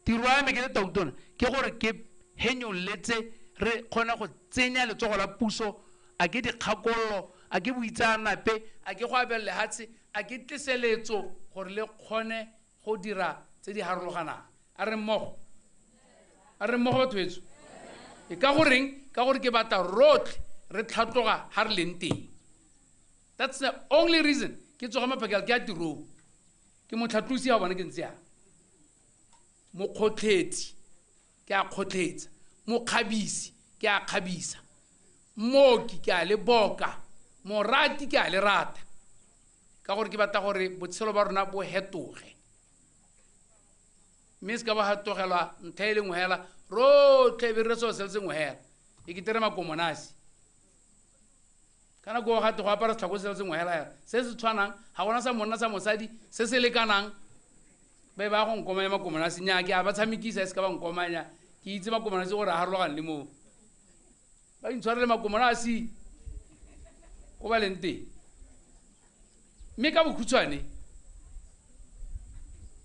Tiro ya me ke le tautona ke gore ke henyoletse re kgone go tsenya letsogo la puso, a ke dikgakololo, a ke boitseanape, a ke go abela lehatshe, a ke tliseletso gore le kgone go dira tse di harologanang. A re mmogo, a re mmogo batho betsho. E ka goreng? Ka gore ke batla rotlhe re tlhatloga ha re leng teng. That's the only reason ke tsoga maphakela ke ya tirong, ke motlhatlosi ya bona ke ntse yang, mokgotlhetsi ke a kgotlhetsa, mokgabisi ke a kgabisa, mooki ke a le boka, morati ke a le rata, ka gore ke batla gore botshelo ba rona bo hetoge, mme se ka ba hetogelwa ntlha e le nngwe hela, rotlhe e be re selo se le sengwe hela, e ke tere makomonasi. Ka nako eo gate go apara setlhako se le sengwe hela hela, se se tshwanang, ga gona sa monna sa mosadi se se lekanang. Ba ba go nkomanya makomonasi, nnyaa, ke a ba tshamekisa, e se ka ba nkomanya, ke itse makomonasi gore a harologane le moo. Ba intshwarele makomonasi ko ba leng teng. Mme ka bokhutshwane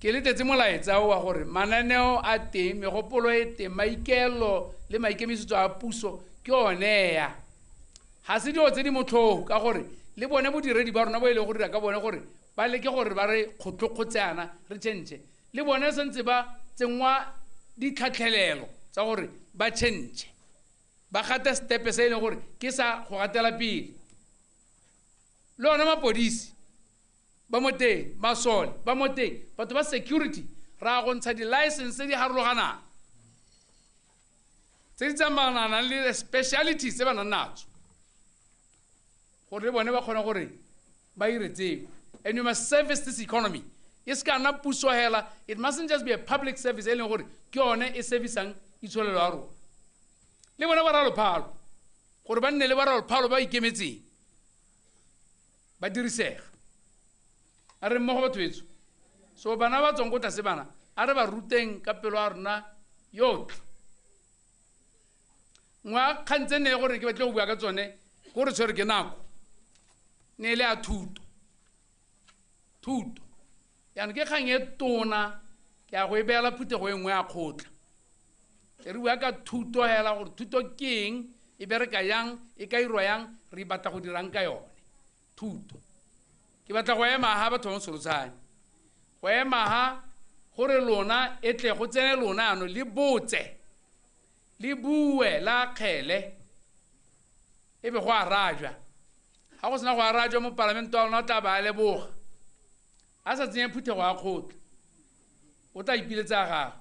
ke le tletse molaetsa o wa gore mananeo a teng, megopolo e teng, maikaelelo le maikemisetso a puso ke one ya. Ga se dilo tse di motlhofo ka gore le bone bodiredi ba rona bo e leng go dira ka bone gore ba leke gore ba re kgotlokgotseana re change, le bone santse ba tsenngwa ditlhatlhelelo tsa gore ba change, ba gate stepe se e leng gore ke sa go gatela pele. Le ona mapodisi ba mo teng, masole ba mo teng, batho ba security ra go ntsha di-license tse di harologanang tse di tsamaanang le specialities tse ba nang natso gore le bone ba kgone gore ba ire tseo. And you must service this economy. E se ka nna puso hela, it mustn't just be a public service e leng gore ke yone e servicang itsholelo ya rona. Le bone ba ralophalo gore ba nne le ba ralophalo ba ikemetseng ba dirisega. A re mmogo batho betsho. So bana ba tswang ko tlase bana, a re ba ruteng ka pelo ya rona yotlhe. Nngwe ya kgang tse nne gore ke batle go bua ka tsone ko re tshwere ke nako, ne e le ya thuto. Thuto jaanong ke kgang e tona, ke ya go e beela phuthego e nngwe ya kgotla. Re bua ka thuto hela gore thuto ke eng, e bereka yang, e ka irwa yang, re batla go dirang ka yone. Thuto. Ke batla go ema ha batho ba Mosolotshane. Go ema ha gore lona e tle go tsene lona ano le botse, le bue la kgele, e be go arajwa. Ha go sena go arajwa mo palamente wa lona o tla ba a leboga. A sa tsenye phuthego ya kgotla, o tla ipiletsa gagwe,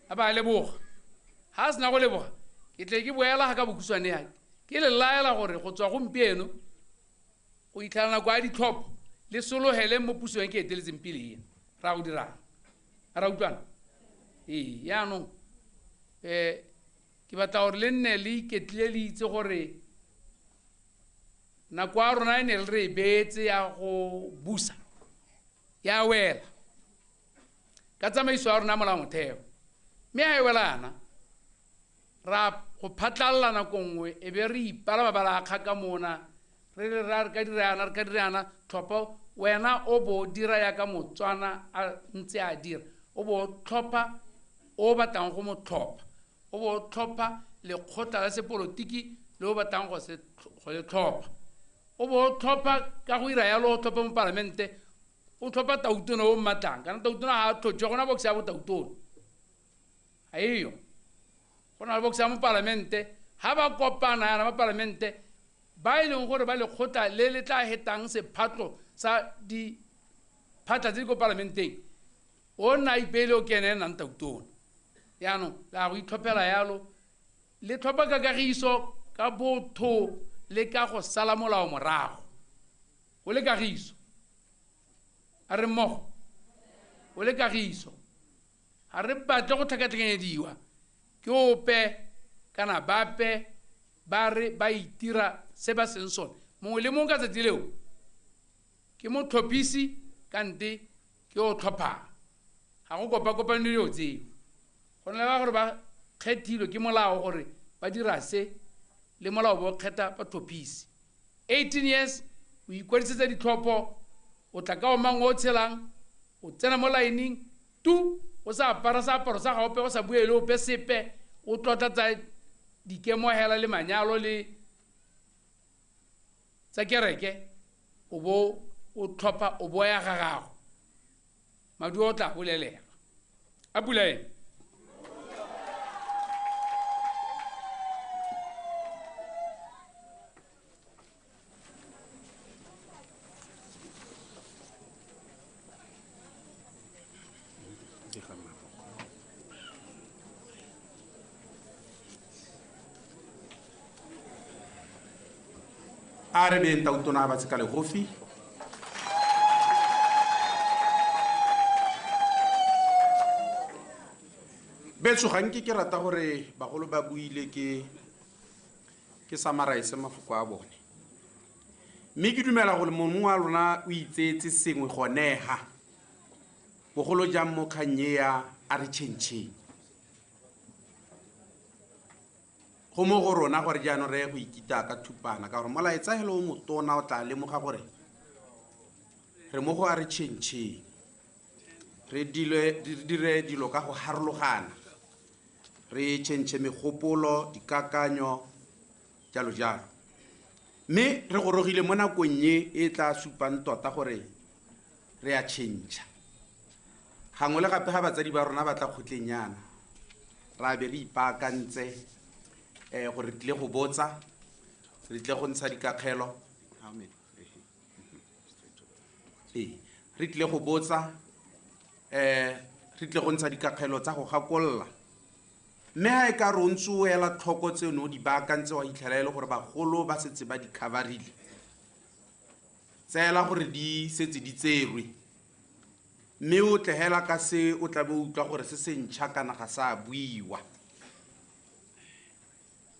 a ba a leboga. Ha a sena go leboga, ke tle ke boela ga ka bokhutshwane yake, ke le laela gore go tswa gompieno go itlhela nako ya ditlhopho le sologele mo pusong e ke eteletseng pele ena. Ra go dirang? A ra utlwana? Ee, jaanong ke batla gore le nne le iketlile le itse gore nako ya rona e ne re e beetse ya go busa ya wela ka tsamaiso ya rona molaomotheo, mme ha e wela yana ra go phatlalla nako nngwe e be re ipala mabala a kgaka mona, re re ra re ka dira yana, re ka dira yana. Tlhopha wena o bo dira yaka Motswana a ntse a dira, o bo tlhopha o batlang go mo tlhopha, o bo tlhopha lekgotla la sepolotiki le o batlang go le tlhopha, o bo tlhopha ka go ira yalo, o tlhopha mo palamente, o tlhopha tautona o mmatlang. Kana tautona ga a tlhotšwe, gona box ya bo tautona ga eyo, go na le box ya mo palamente. Ha ba kopana yana ba palamente ba e leng gore ba lekgotla le le tla hetang sephatlo sa diphatla tse di ko palamenteng, o nna a ipeele o ke ene e nnang tautona. Jaanong la go itlhophela yalo, le tlhopha ka kagiso, ka botho le ka go sala molao morago. O le kagiso, a re mmogo, o le kagiso. Ga re batle go tlhakatlhakanyediwa ke ope kana bape ba re ba itira se ba seng sone. Mongwe le mongwe ka tsatsi leo ke motlhophisi kante ke o tlhophang, ga go kopa-kopane dilo tseo. Go na le ba gore ba kgethilwe ke molao gore ba dira se, le molao bo kgetha batlhophisi. 18 years o ikwadisetsa ditlhopho, o tla ka o mang o tshelang, o tsena mo line-ing tu, o sa apara seaparo sa gaope, o sa bue le ope sepe, o tlotla tsa dikemo hela le manyalo le tsa kereke, o bo o tlhopha o bo ya ga gago. Maduo o tla bolelela. A pula eng? A re beng tautona ba tsheka legofi. Betso ga nke ke rata gore bagolo ba buile ke summarize mafoko a bone. Mme ke dumela gore mongwe wa lona o itseetse sengwe gone ha. Bogolo jang mo kgang e ya a re tšhentšheng. Go mo go rona gore jaanong re ye go ikita ka thupana, ka gore molaetsa helo o motona o tla lemoga gore Re mo go a re tšhentšheng, re dire dilo ka go harologana, re tšhentšhe megopolo, dikakanyo, jalo jalo. Mme re gorogile mo nakong e e tla supang tota gore re a tšhentšha. Gangwe le gape ga batsadi ba rona ba tla kgotleng yana, ra be re ipaakantse gore re tlile go botsa, re tlile go ntsha dikakgelo. Re tlile go botsa, re tlile go ntsha dikakgelo tsa go gakolola. Mme ha e ka re o ntse o ela tlhoko tse o ne o di baakantse, wa hitlhela e le gore bagolo ba setse ba di cover-ile, tseela gore di setse di tserwe, mme o tle hela ka se o tla be o utlwa gore se se ntšha kana ga sa buiwa.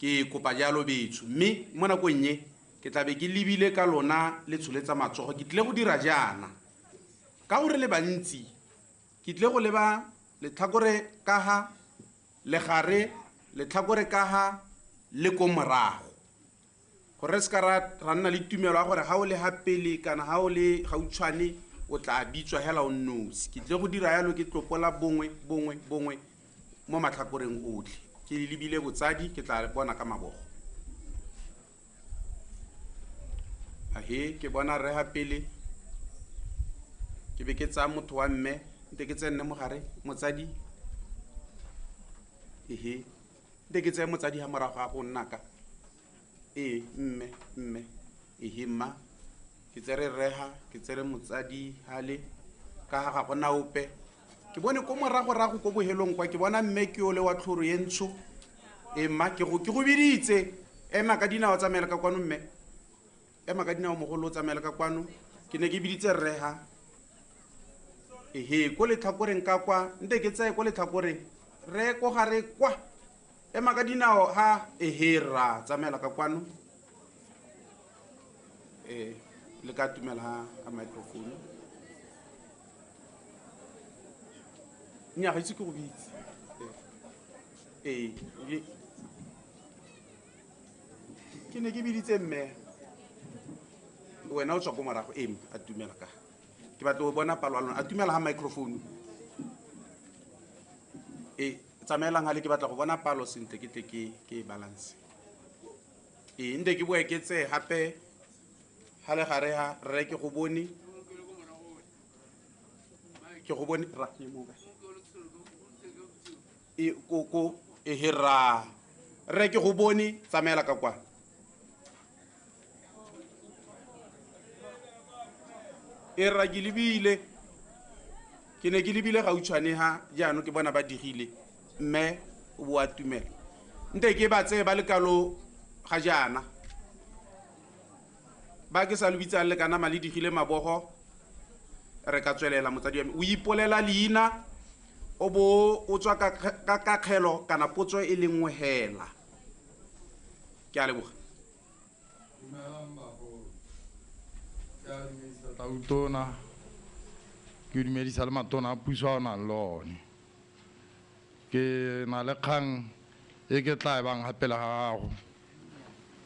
Ke kopa jalo betsho, mme mo nakong e ke tla be ke lebile ka lona le tsholetsa matsogo. Ke tlile go dira jaana ka gore le bantsi, ke tlile go leba letlhakore ka ha legare, letlhakore ka ha le ko morago, gore re seka ra nna le tumelo ya gore ga o le ha pele kana ga o le gautshwane o tla bitswa hela o nnosi. Ke tlile go dira yalo, ke tlopola bongwe bongwe bongwe mo matlhakoreng otlhe. Ke lebile botsadi, ke tla bona ka mabogo. Ahe, ke bona re ha pele, ke be ke tsaya motho wa mme, nte ke tsene mogare motsadi. Ehe, nte ke tseye motsadi ha morago ga go nna ka. Ee, mme, mme, ehe mma, ke tsere reha, ke tsere motsadi hale, ka ga ga gona ope. Ke bone ko morago-rago ko bohelong kwa, ke bona mme ke ole wa tlhoro e ntsho. Ee mma, ke go biditse. Ema ka dinao, tsamaela ka kwano mme. Ema ka dinao mogolo, o tsamaela ka kwano. Ke ne ke biditse rreha. Ehe, ko letlhakoreng ka kwa, nte ke tseye ko letlhakoreng. Re ko gare kwa. Ema ka dinao ha, ehe rra, tsamaela ka kwano. Le ka tumela ha ka microphone. Nnyaa, ga itse ke go bitse. Ke ne ke biditse mme. Wena o tswa ko morago, ee, a tumela ka. Ke batla go bona palo ya lona. A tumela ha microphone. Tsamaelang hale, ke batla go bona palo sentle, ke tle ke balance. Nte ke boe ke tseye gape ha le gare ha rre, ke go bone. Ke go bone, ra, ke mo kae? Ko, ehe, ra. Rre, ke go bone, tsamaela ka kwa. E rra, ke lebile. Ke ne ke lebile gautshwane ha, jaanong ke bona ba digile. Mme o bo a tumela. Nte ke ba tseye ba le kalo ga jaana. Ba ke sa lo bitsang le kana ma le digile mabogo, re ka tswelela motsadi wa me. O ipolela leina, o bo o tswa ka kakgelo kana potso e le nngwe hela. Ke a leboga. Dumelang bagolo. Ke a dumedisa tautona, ke dumedisa le matona a puso a o nang le one. Ke na le kgang e ke tla e bang gape le gago,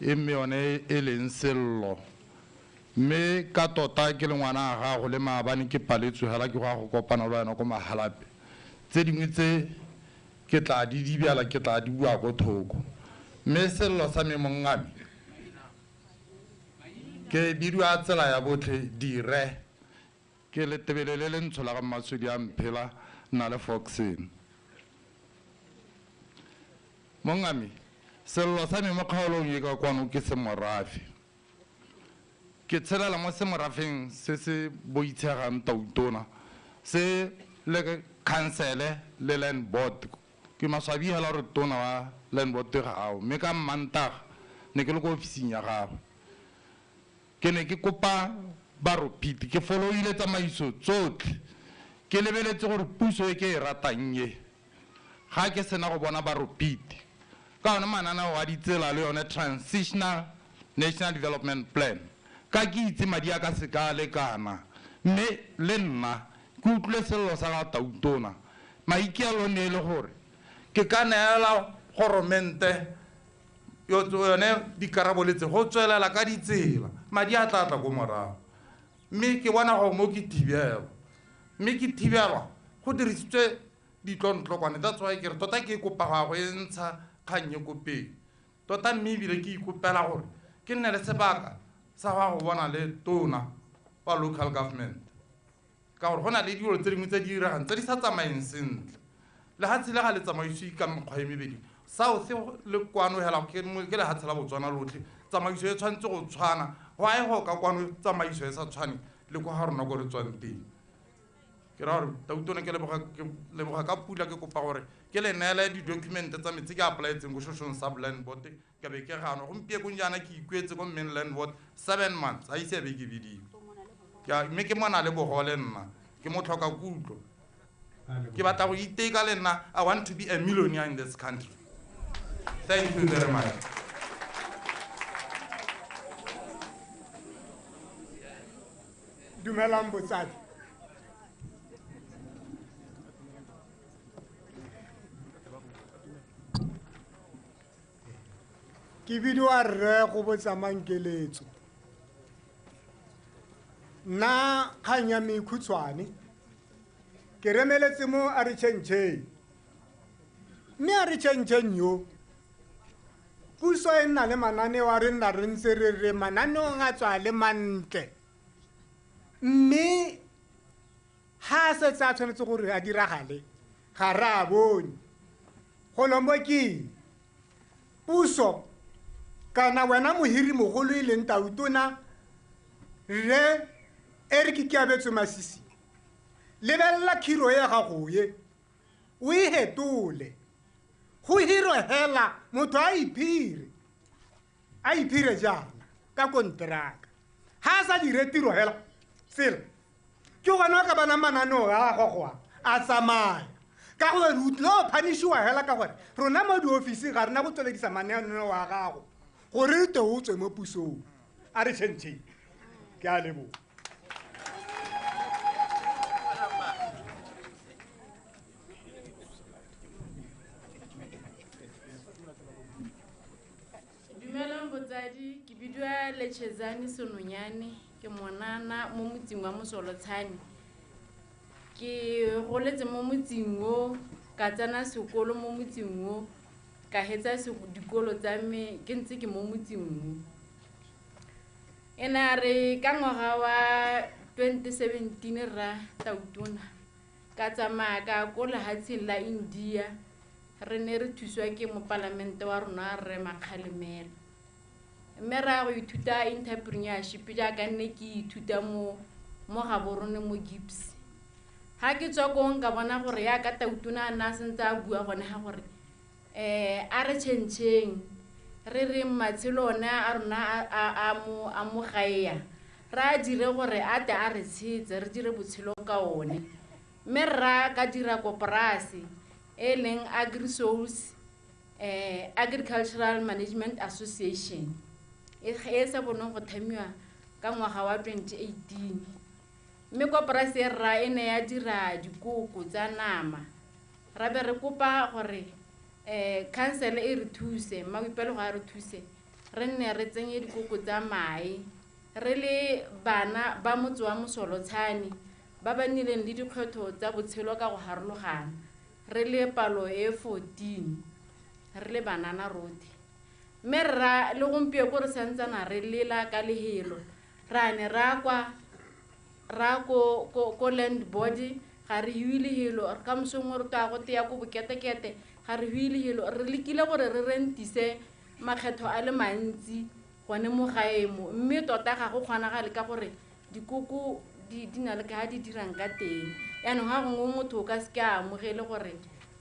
e mme yone e leng sello. Mme ka tota ke le ngwana a gago le maabane ke paletswe hela ke go ya go kopana le wena ko Mahalapye. Tse dingwe tse ke tla di dibjala, ke tla di bua ko thoko. Mme sello sa me mongame, ke bidiwa tsela ya botlhe dire. Ke letebele le le ntsho la ga Mmasodi a Mphela, nna le Foxen. Mongame, sello sa me mo kgaolong e ka kwano ke semorafe. Ke tshelela mo semorafeng se se boitshegang tautona, se le khansele le land board. Ke maswabi hela gore tona wa land board ga ao, mme ka Mmantaga ne ke le ko ofising ya gagwe. Ke ne ke kopa baropiti, ke followile tsamaiso tsotlhe, ke lebeletse gore puso e ke e ratang e, ga ke sena go bona baropiti ka one mananeo a ditsela le yone Transitional National Development Plan, ka ke itse madi a ka se ka lekana. Mme le nna ke utlwile sello sa ga tautona, maikaelelo ne e le gore ke ka neela goromente yone dikarabo le tse go tswelela ka ditsela, madi a tla tla ko morago. Mme ke bona gore mo ke thibelwa, mme ke thibelwa go dirisitswe ditlontlokwane. That's why ke re tota ke kopa go ya go e ntsha kgang e ko pele tota, mme ebile ke ikopela gore ke nne le sebaka sa go ya go bona le tona wa local government, ka gore go na le dilo tse dingwe tse di diregang tse di sa tsamaeng sentle. Lehatshe le ga le tsamaisiwe ka mekgwa e mebedi, South le kwano hela ke lehatshe la Botswana lotlhe, tsamaiso e tshwanetse go tshwana. Why go ka kwano tsamaiso e sa tshwane le kwa ga rona ko re tswang teng? Ke raya gore tautona ke leboga ka pula, ke kopa gore ke le neele di-document tsa me tse ke apply-etseng ko Shoshong sub land board, ka be ke ganwa. Gompiekong jaana ke ikuetse ko mainland board 7 months, a ise a be ke bidiwe. Mme ke mona le bogole nna, ke mo tlhoka kutlo, ke batla go iteka le nna. I want to be a millionaire in this country. Thank you very much. Dumelang botsadi. Ke bidiwa rre go botsa Mankeletso. Nna kgang ya me e khutshwane, ke remeletse mo a re tšhentšheng, mme a re tšhentšheng yo puso e nna le mananeo a re nna re ntse re re mananeong a tswa le mantle, mme ha a setse a tshwanetse gore a diragale ga re a bone. Go lombo ke puso kana wena mohiri mogolo e leng tautona rre Eric Keabetswe Masisi, lebelela khiro ya gago ye o e hetole go hiro hela motho a iphire jaana ka konteraka, ha a sa dire tiro hela tsela ke gona ka bana mananeo a gogoa a tsamaya, ka gore o tlile go phanishiwa hela ka gore rona mo diofising ga rena go tsweledisa mananeo a gago gore te o tswe mo pusong. A re tšhentšheng, ke a leboga. Dumelang botsadi, ke bidiwa Lechezane Senonyane, ke monana mo motseng wa Mosolotshane. Ke goletse mo motseng o, ka tsena sekolo mo motseng o, ka hetsa dikolo tsa me ke ntse ke mo motseng o. E na re ka ngwaga wa 2017 ra tautona ka tsamaya ka ko lehatsheng la India, re ne re thuswa ke mopalamente wa rona rre Makgalemela, mme ra go ithuta entrepreneurship jaaka nne ke ithuta mo Gaborone mo Gibbs. Ha ke tswa kong ka bona gore yaka tautona a nna a sentse a bua gone ga gore a re tšhentšheng re re matshelo one a rona a mo gaea, re a dire gore a te a re tshetse re dire botshelo ka one. Mme rra ka dira koporase e leng AgriSource Agricultural Management Association e sa bonong go thamiwa ka ngwaga wa 2018. Mme koporase e rra e ne ya dira dikoko tsa nama, ra be re kopa gore council e re thuse, Mmaboipelo ga a re thuse, re nne re tsenye dikoko tsa mae re le bana ba motse wa Mosolotshane ba ba nnileng le dikgwetlho tsa botshelo ka go harologana, re le palo e 14 re le banana rotlhe. Mme rra le gompieno ko re santsana re lela ka lehelo, ra ne ra kwa ra ko land board ga re hiwe lehelo, ka mosong re twa go teya ko boketekete ga re hiwe lehelo. Re lekile gore re rentise makgetho a le mantsi gone mo gae mo, mme tota ga go kgonagale ka gore dikoko di na le ka di dirang ka teng. Yaanong ga gongwe motho o ka seke a amogele gore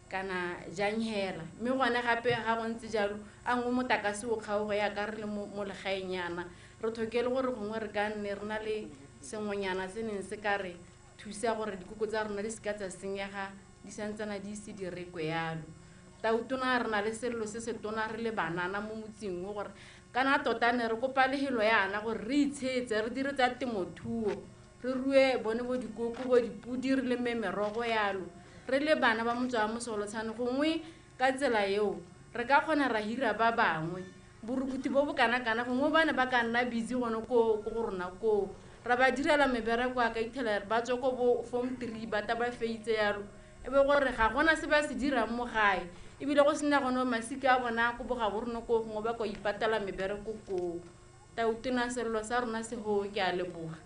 kana jang hela, mme gone gape ga go ntse jalo a nngwe motakase o kgaogo yaka re le mo legaeng yana, re tlhokele gore gongwe re ka nne re na le sengwenyana se neng se ka re thusa gore dikoko tsa rona di seka tsa senyega di santsana di ise di rekwe yalo. Tautona re na le sello se se tona re le banana mo motseng o, gore kana tota ne re kopa lehelo yana gore re itshetse re dire tsa temothuo, re rue bone bo dikoko bo dipudi re leme merogo yalo re le bana ba motse wa Mosolotshane. Gongwe ka tsela eo re ka kgona ra hira ba bangwe borukuti bo bo kana-kana, gongwe ba ne ba ka nna busy gone ko go rona koo, Ra ba direla mebereko a ka ithela ba tswe ko bo form 3 ba ta ba feitse yalo. E be gore ga gona se ba se dirang mo gae. Ebile go sena gone masika a bona ko boga bo rona ko gongwe ba ko ipatela mebereko koo. Tautona sello sa rona se ho ke a leboga.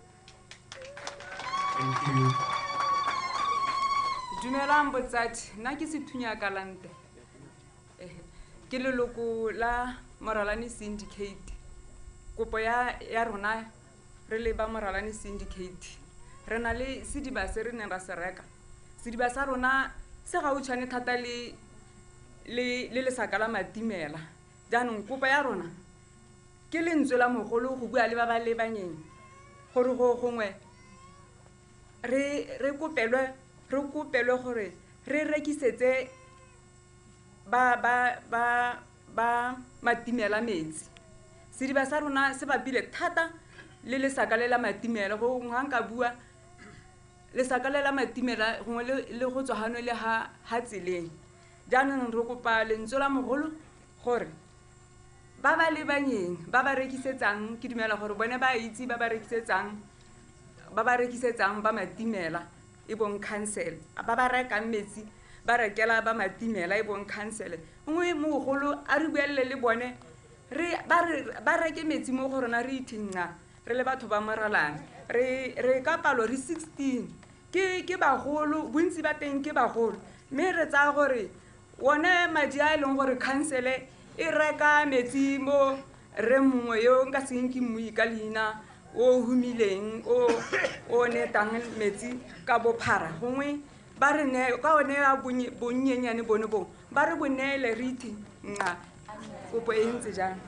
Thank you. Dumelang botsadi, nna ke Sethunya Kalante. Ke leloko la Moralane Syndicate. Kopo ya rona re le ba Moralane Syndicate. Re na le sediba se re neng ra se reka. Sediba sa rona se gautshwane thata le lesaka la matimela. Jaanong kopo ya rona ke lentswe la mogolo go bua le ba ba lebanyeng gore go gongwe re kopelwe gore re rekisetse ba matimela metsi. Sediba sa rona se bapile thata le lesaka le la matimela. Go ga nka bua lesaka le la matimela gongwe le go tswa gano le ha tseleng. Jaanong re kopa lentswe la mogolo gore ba ba lebanyeng ba ba rekisetsang, ke dumela gore bone ba itse ba ba rekisetsang ba matimela e bong council, ba ba rekang metsi ba rekela ba matimela e bong council. Nngwe mogolo a re buelele le bone ba reke metsi mo go rona re ithinna re le batho ba Moralane. Re ka palo re 16 ke bagolo, bontsi ba teng ke bagolo, mme re tsaya gore one madi a e leng gore council e reka metsi mo re mongwe yo nka seng ke mmui ka leina o humileng o netang metsi ka bophara, gongwe ba re ne ka one a bonnyenyane bone bong ba re bo neele re ithe nna. Kopo e ntse jang.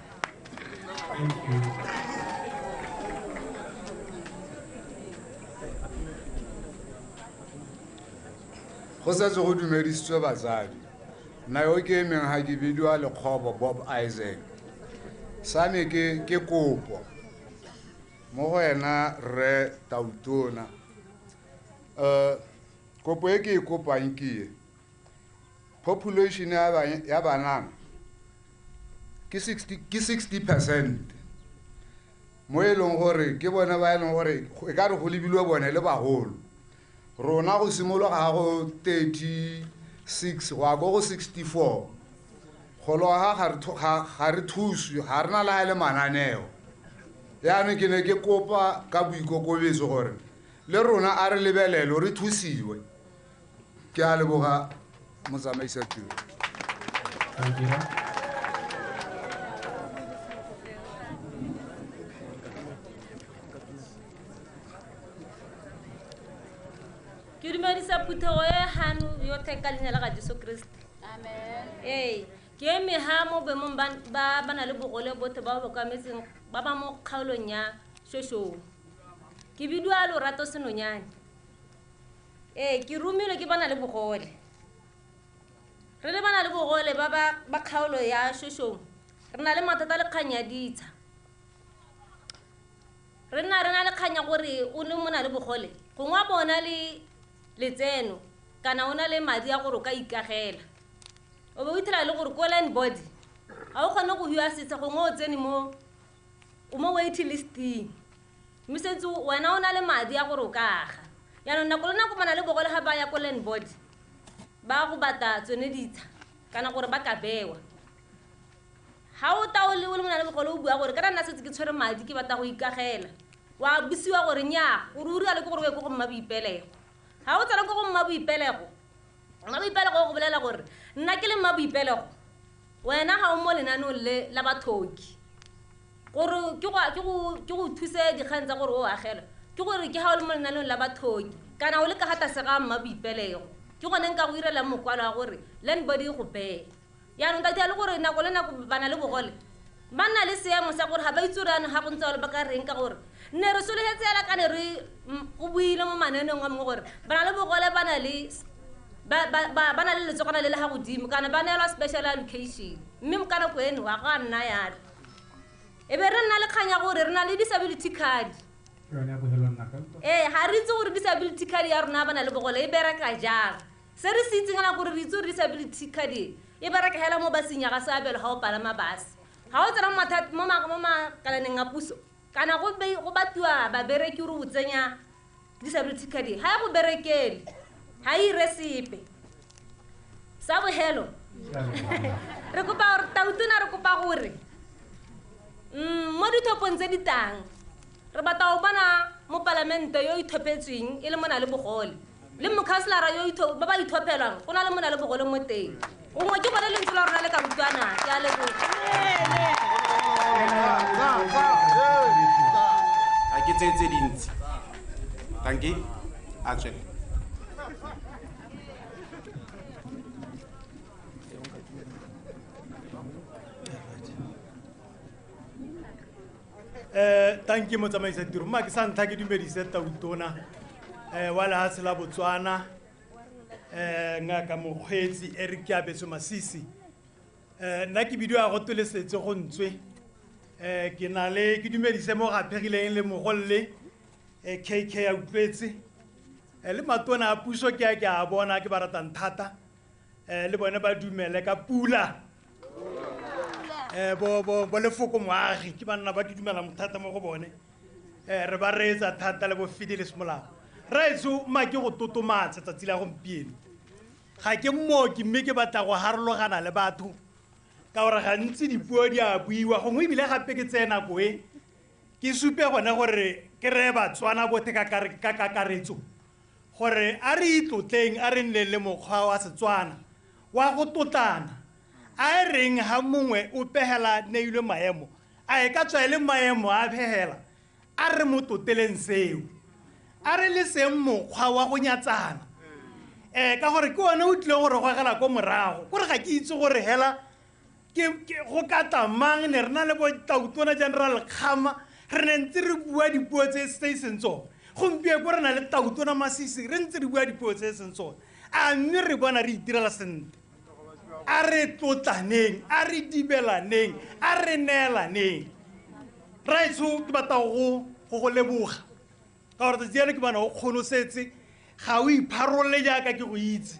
Go setse go dumedisitswe batsadi. Nna yo ke emeng ga ke bidiwa Lekgobo Bob Isaac. Sa me ke kopo mo go ena rre Tautona. Kopo e ke e kopang ke e. Population ya banana ke 60% mo e leng gore ke bone ba e leng gore e ka re go lebilwe bone le bagolo. Rona go simologa go 36 go ya ko go 64 golo ga re thuswe, ga re na le ha e le mananeo. Yaanong ke ne ke kopa ka boikokobetso gore le rona a re lebelele re thusiwe. Ke a leboga motsamaisa tiro. Thank you. Ke dumedisa phuthego e hano yotlhe ka leina la ga Jesu Kriste. Amen. Ee, ke eme ha mo boemong ba na le bogole botlhe ba ba okametseng ba ba mo kgaolong ya Shoshong. Ke bidiwa Lorato Senonyane. Ee, ke romilwe ke ba na le bogole. Re le ba na le bogole ba kgaolo ya Shoshong, re na le mathata le kgang ya ditsha. Re nna re na le kgang ya gore o ne mo na le bogole gongwe a bona le letseno kana o na le madi a gore o ka ikagela. O be o ithela le gore ko land body ga o kgone go hua setsha, gongwe o tsene mo o mo wait listing, mme setse wena o na le madi a gore o ka aga. Jaanong nako le nako ba na le bogole ga ba ya ko land body ba go batla tsone ditsha kana gore ba ka bewa. Ga o ta o le mo na le bogole o bua gore kana nna setse ke tshwere madi ke batla go ikagela, wa busiwa gore nnyaa, gore o rialo ke gore o ye ko go mma boipelego. Ga o tsena ko go mma boipelego, mma boipelego o go bolela gore nna ke le mma boipelego, wena ga o mo lenaneong le la bathoki gore ke go thuse dikgang tsa gore o agelwe, ke gore ke ga o le mo lenaneong la bathoki kana o le ka ga tlase ga mma boipelego, ke gone nka go irelang mokwalo wa gore land body e go beye. Jaanong tate le gore nako le nako ba na le bogole ba nna le seemo sa gore ga ba itse gore jaanong ga go ntse jalo ba ka reng, ka gore ne re sologetse fela ka ne re go buile mo mananeong a mangwe gore ba na le bogole ba na le letsogwana le le ga godimo kana ba neelwa special allocation, mme ka nako eno ga go a nna yalo. E be re nna le kgang ya gore re na le disability card. Ee, ga re itse gore disability card ya rona ba na le bogole e bereka jang. Se re se itseng la gore re itse gore disability card e bereka hela mo baseng ya ga seabelo ga o palama base. Ga o tsena mo makalaneng a puso Kana go go batiwa babereki gore o tsenya disability card ga ya go berekele, ga e ire sepe. Sa bogelo re kopa gore tautona, re kopa gore mo dithopong tse di tang re batla go bona mopalamente yo ithopetsweng e le mona le bogole, le mokhanselara yo ba ba ithopelwang go na le mona le bogole mo teng. Gongwe ke gone lentswe la rona le ka utlwana. Ke a leboga. Ga ke tseye tse dintsi. Tanki a tswele. Tanki motsamaisa tiro, mma ke sa ntlha ke dumedise tautona wa lehatshe la Botswana, ngaka Mokgweetsi Eric Keabetswe Masisi. Nna ke bidiwa go tolesetse go ntswe. Ke na le ke dumedise mo gaphegileng le mogolle KK a utlwetse, le matona a puso ke a ke a bona ke ba ratang thata, le bone ba dumele ka pula. Bo lefoko moagi ke banna ba ke dumela thata mo go bone, re ba reetsa thata le bo Fidelis Molao. Raetso, mma ke go totomatsa tsatsi la gompieno. Ga ke mooki, mme ke batla go harologana le batho ka gore gantsi dipuo di a buiwa gongwe, ebile gape ke tseye nako e ke supe gone gore ke reye Batswana botlhe ka kakaretso gore a re itlotleng, a re nneng le mokgwa wa Setswana wa go totlana. A e reng ha mongwe o pegela neilwe maemo, a e ka tswa e le maemo a phegela, a re mo toteleng seo, a re le seng mokgwa wa go nyatsana, ka gore ke one o tlileng gore gogela ko morago. Kore ga ke itse gore hela ke go ka tla mang, ne re na le bo tautona General Kgama, re ne ntse re bua dipuo tse e seng tsone. Gompieno ko re na le tautona Masisi, re ntse re bua dipuo tse e seng tsone. A mme re bona re itirela sentle. A re tlotlaneng, a re dibelaneng, a re neelaneng. Raetsho, ke batla go go leboga ka gore tsatsi jalo ke bona o kgonosetse, ga o ipharolole jaaka ke go itse.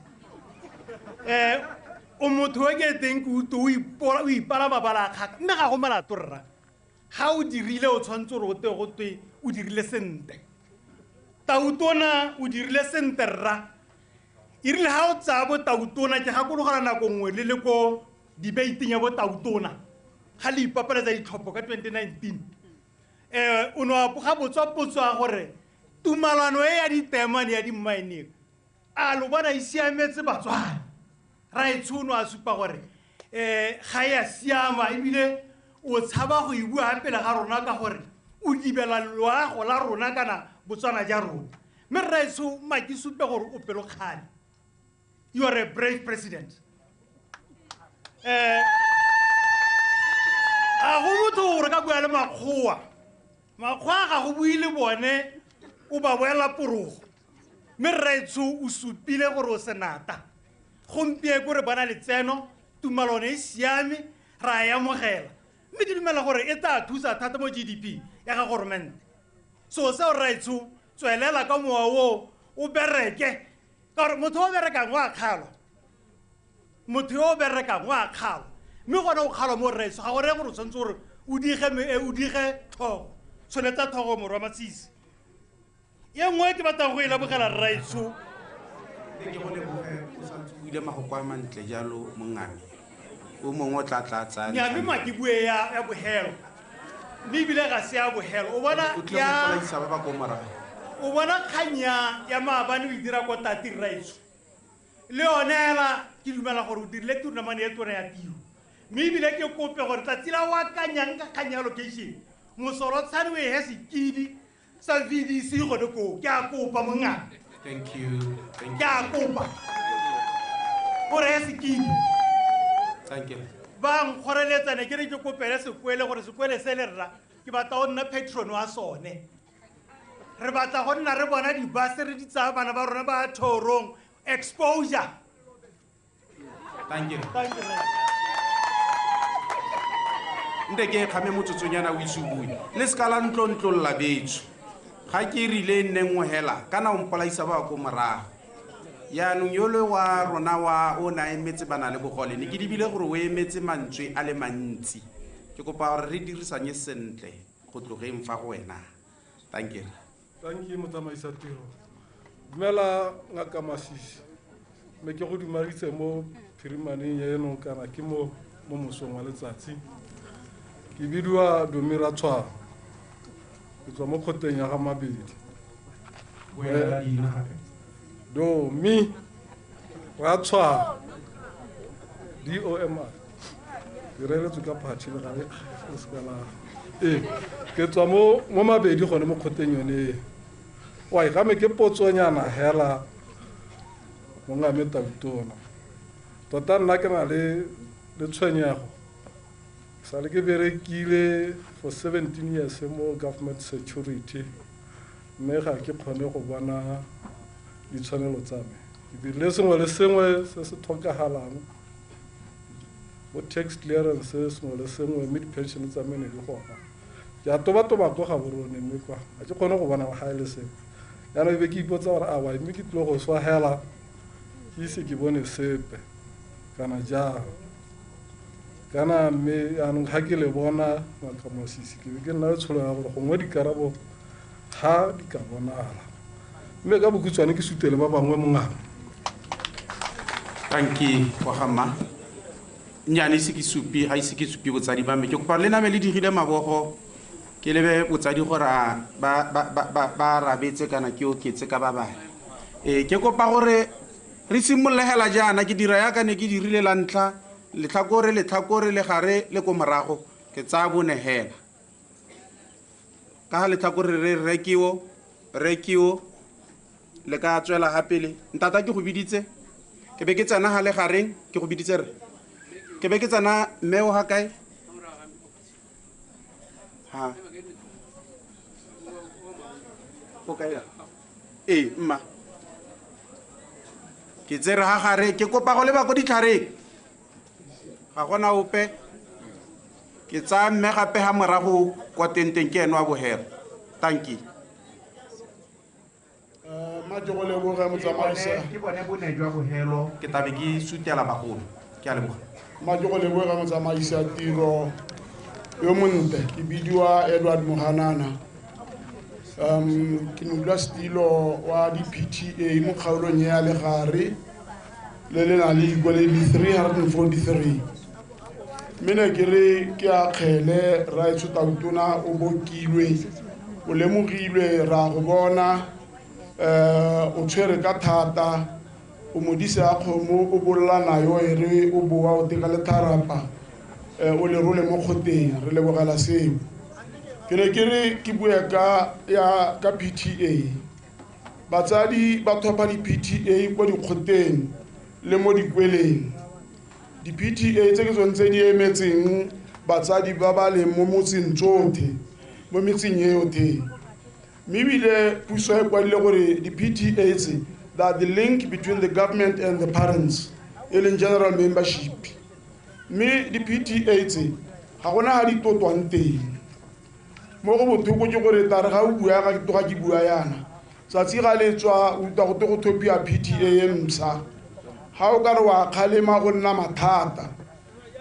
O motho o ke teng ke utlwe o ipala mabala a kgaka, mme ga go molato rra. Ga o dirile o tshwanetse gore o te go twe o dirile sentle. Tautona o dirile sentle rra. E rile ga o tsaya bo tautona, ke gakologela nako nngwe le le ko debateng ya bo tautona ga le ipapaletsa ditlhopho ka 2019, o ne wa ga botswa potso ya gore tumalano e ya diteemane ya dimmaeneng a lo bona e siametse Batswana. Raetsho o ne a supa gore ga e a siama, ebile o tshaba go e bua pele ga rona ka gore o dibela loago la rona kana Botswana ja rona. Mme rraetsho, mma ke supe gore o pelokgale. You are a brave president. A go motho gore ka bua le makgowa, makgowa ga go bue le bone o ba boela porogo. Mme rraetsho o supile gore o senata. Gompieno re bona letseno, tumalano e siame, ra e amogela. Mme ke dumela gore e tla thusa thata mo GDP ya ga goromente. So seo rraetsho, tswelela ka mowa o o bereke, ka gore motho o berekang o a kgalwa, motho yo o berekang o a kgalwa. Mme gone o kgalwa mo rraetsho ga go reye gore o tshwanetse gore o dige tlhogo, tsholetsa tlhogo morwa Masisi. E nngwe ke batlang go e lebogela rraetsho, ke go leboge o santse o buile magoko a mantle jalo mongame, o mongwe o tla tla tsaya. Nnyaa, mme ke bue ya bogelo, mme ebile ga se ya bogelo. O bona o tlile go ipolaisa ba ba ko morago. O bona kgang ya maabane o e dira ko tati rraetsho, le yone hela ke dumela gore o dirile tournament e tona ya tiro. Mme ebile ke kope gore tsatsi la o akanyang ka kgang ya location, mosolotshane o e he sekidi sa VDC gone koo. Ke a kopa mongaka. Thank you. Thank Ke a kopa gore he sekidi. Thank you. Ba nkgoreletsane ke re ke kopele sekwele gore sekwele se le rra ke batla go nna patron wa sone. Re batla go nna re bona dibase re di tsaya bana ba rona ba thorong exposure. Thank you. Thank you. Nte ke kgame motsotsonyana o ise o bue. Le seka la ntlontlolla betsho. Ga ke rile nne nngwe hela, kana o mpolaisa ba ko morago. Yaanong yole wa rona wa o na emetse bana le bogole, ne ke dibile gore o emetse mantswe a le mantsi. Ke kopa gore re dirisanye sentle. go tlogeng fa go wena. Thank you. Thank you motsamaisa tiro. Dumela Ngaka Masisi. Mme ke go dumaditse mo phirimaneng eno kana ke mo mosong wa letsatsi. Ke bidiwa Domira Tshwaro. Ke tswa mo kgoteng ya ga Mabedi. Domi Ratshwaro. D-O-M-I. Ke reeletswe ka phathi le gale le seka la ee ke tswa mo Mabedi gone mo kgoteng yone e. Wa ga me ke potsonyana hela mongame Tautona. Tota nna ke na le tshwenyego. Sale ke berekile for 17 years mo government security mme ga ke kgone go bona ditshwanelo tsa me. Ke dirile sengwe le sengwe se se tlhokagalang bo tax clearance sengwe le sengwe mme di-pension tsa me ne di gona. Ke a toba-toba ko Gaborone mme kwa ga ke kgone go bona ga e le sepe. Jaanong e be ke ipotsa gore awa mme ke tlile go swa hela ke ise ke bone sepe kana jang. Kana mme jaanong ga ke le bona Ngaka Masisi ke be ke nna le tsholo ya gore gongwe dikarabo ga di ka bonala. Mme ka bokhutshwane ke sutele ba bangwe mongaka. Thank you wa ga mma. Nnyane ise ke supi ga ise ke supi botsadi ba me ke kopa le name le dirile mabogo ke lebe botsadi gore a ba arabetse kana ke oketse ka ba bangwe. Ke kopa gore re simolole hela jaana ke dira yaka ne ke dirile la ntlha letlhakore letlhakore le gare le ko morago ke tsaya bone hela. Ka ga letlhakore re rekiwo le ka tswela ga pele. Ntata ke go biditse ke be ke tsena ga le gareng ke go biditse re ke be ke tsena mme o ga kae ha o kae ee mma ke tsere ga gare ke kopa go leba ko ditlhareng ga gona ope ke tsaya mme gape ga morago kwa tenteng ke ene wa bohelo. Thank you. Mma ke go leboge motsamaisa. Ke bone bone jwa bohelo ke tabe ke sutela bagolo. Ke a leboga. Mma ke go leboge motsamaisa tiro yo montle. Ke bidiwa Edward Mohanana. Ke modulasetilo wa di-PTA mo kgaolong ya Legare le le nang le dikole di 343. Mme ne ke re ke akgele Raetsho Tautona o bokilwe, o lemogilwe ra go bona, o tshwere ka thata, o modise a kgomo o bolla nayo e re o boa o teka letharapa, o le role mo kgoteng, re lebogela seo. Ke ne ke re ke bue ka ya ka PTA. Batsadi ba thopha di-PTA kwa dikgoteng le mo dikweleng. Di-PTA tse ke tsone tse di emetseng batsadi ba ba leng mo motseng tsotlhe, mo metseng e yotlhe. Mme ebile puso e kwadile gore di-PTA tse they are the link between the government and the parents, e leng general membership. Mme di-PTA tse ga gona ga di totwang teng. Mo go botlhoko ke gore tare ga o bua ga ke tloga ke bua yana tsatsi ga le tswa o utlwa gote go thopiwa PTA e mpsha. Ga o ka re wa kgalema go nna mathata.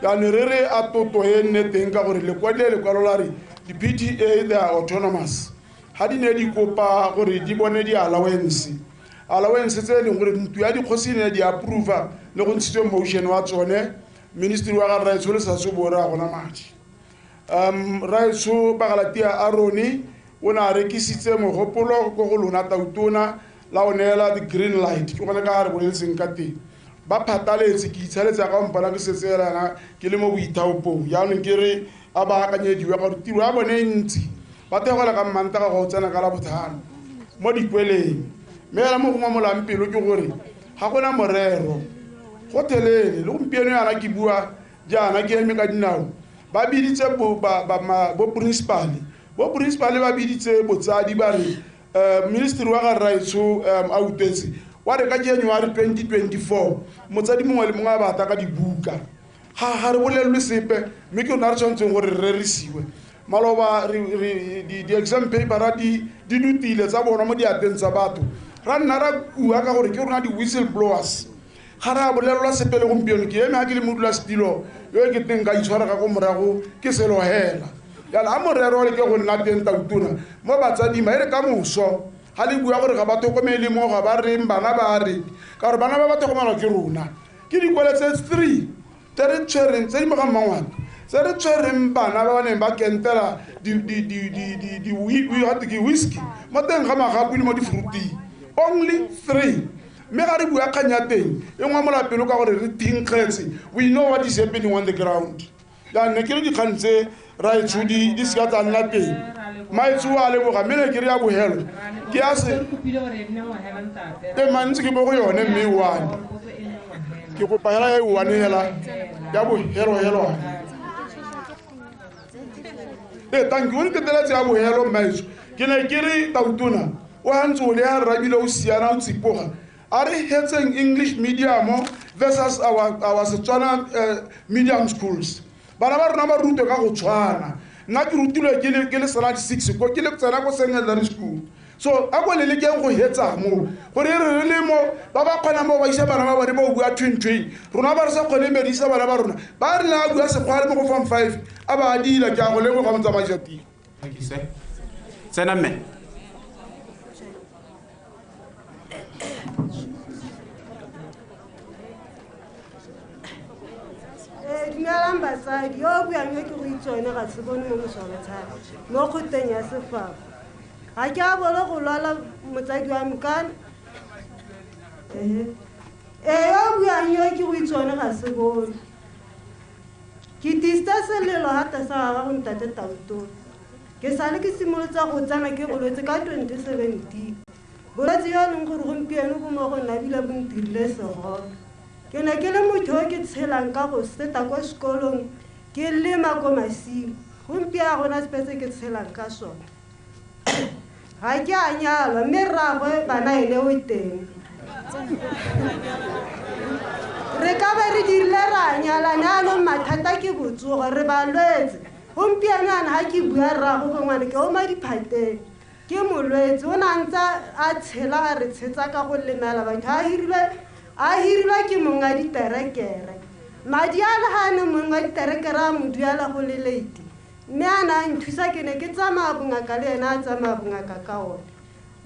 Jaanong re re a toto e nne teng ka gore lekwadile lekwalo la re di-PTA they are autonomous. Ga di ne di kopa gore di bone di-allowance. Allowance tse e leng gore ntlo ya dikgosi ne di approve-a le go ntshitswe motion wa tsone ministry wa ga Rraetsho le sa bo re a gona madi. Raetsho Bagalatia Arone o ne a rekisitse mogopolo ko go lona Tautona la o neela the green light ke gone ka ga re boletseng ka teng. Ba phataletse ke itshaletse ka mpona ke setse yana ke le mo boithaopong. Jaanong ke re a ba akanyediwe ka gore tiro ya bone e ntsi ba theogela ka Mmantaga go tsena ka Labotlhano mo dikweleng. Mme fela mo gongwe molang pelo ke gore ga gona morero go thelele le gompieno yana ke bua jaana ke eme ka dinao. Ba biditse bo principal ba biditse botsadi ba re ministry wa ga Rraetsho a utetse wa re ka January 2024 motsadi mongwe le mongwe a bata ka dibuka. Ga re bolelelwe sepe mme ke rona re tshwanetseng gore re rerisiwe. Maloba di-exam paper di dutile tsa bona mo diateng tsa batho. Ra nna ra kua ka gore ke rona di-whistleblowers. Ga re a bolelelwa sepe le gompieno ke eme ga ke le modulasetilo yo ke teng ka itshwara ka ko morago ke selo hela. Jalo a morero le ke go nna teng tautona mo batsading ba e re ka moso ga le bua gore ga ba tlhokomele mo ga ba reng bana ba re ka gore bana ba ba tlhokomelwa ke rona ke dikole tse 3 tse re tshwereng tse di mo ga mmangwana tse re tshwereng bana ba ba neng ba kentela di-whisky mo teng ga magapu le mo di-fruiting only 3 mme ga re bua kgang ya teng e ngwamola pelo ka gore re thinkgetse we know what is happening on the ground. Jaanong ne ke re dikgang tse raetsho di seka tsa nna teng maetsho a leboga mme ne ke re ya bogelo ke ya se e mantsi ke mo go yone mme e one ke kopa hela ya e one hela ya bohelohelwane ee tanki o nketeletse ya bogelo mmaetsho ke ne ke re tautona o gantse o le ya rrabile o siana o tsipoga a re hetseng English medium versus our Setswana medium schools. Bana ba rona ba rutwe ka go tshwana nna ke rutilwe ke le salad 6 ko ke le tsena ko secondary school so a ko le lekeng go hetsa mo gore re le mo ba ba kgona mo ba isa bana ba bone ba o bua twin twin rona ba re sa kgone medisa bana ba rona ba re la bua sekgwa le mo go form 5 a ba dila ke a go leboga motsamaisa tiro. Thank you sir. Tsena mme. Dumelang batsadi yo o buang yo ke go itse one ga se bone mo mosolotshane mo kgoteng ya sefapha ga ke a bolo go lwala motsadi wa me kana ee yo o buang yo ke go itse one ga se bone ke tisitse selelo gata sa gago ntate Tautona ke sale ke simolotsa go tsena ke bolwetse ka 2017 bolwetse yo e leng gore gompieno bo mo go nna ebile bo ntirile segolo. Ke ne ke le motho yo ke tshelang ka go seta kwa sekolong ke lema ko masimo gompieno ga gona sepe se ke tshelang ka sone ga ke a nyalwa mme rraagwe bana ene o teng re ka be re dirile ra nyalane anong mathata ke botsogo re balwetse gompieno yana ga ke bua rrago go ngwane ke oma diphateng ke molwetse o ne a ntse a tshela a re tshetsa ka go lemela batho a hirilwe ke monga diterekere madi a le ga a ne mongwe wa diterekere a mo duela go le late mme a ne a nthusa ke ne ke tsamaya bongaka le ena a tsamaya bongaka ka one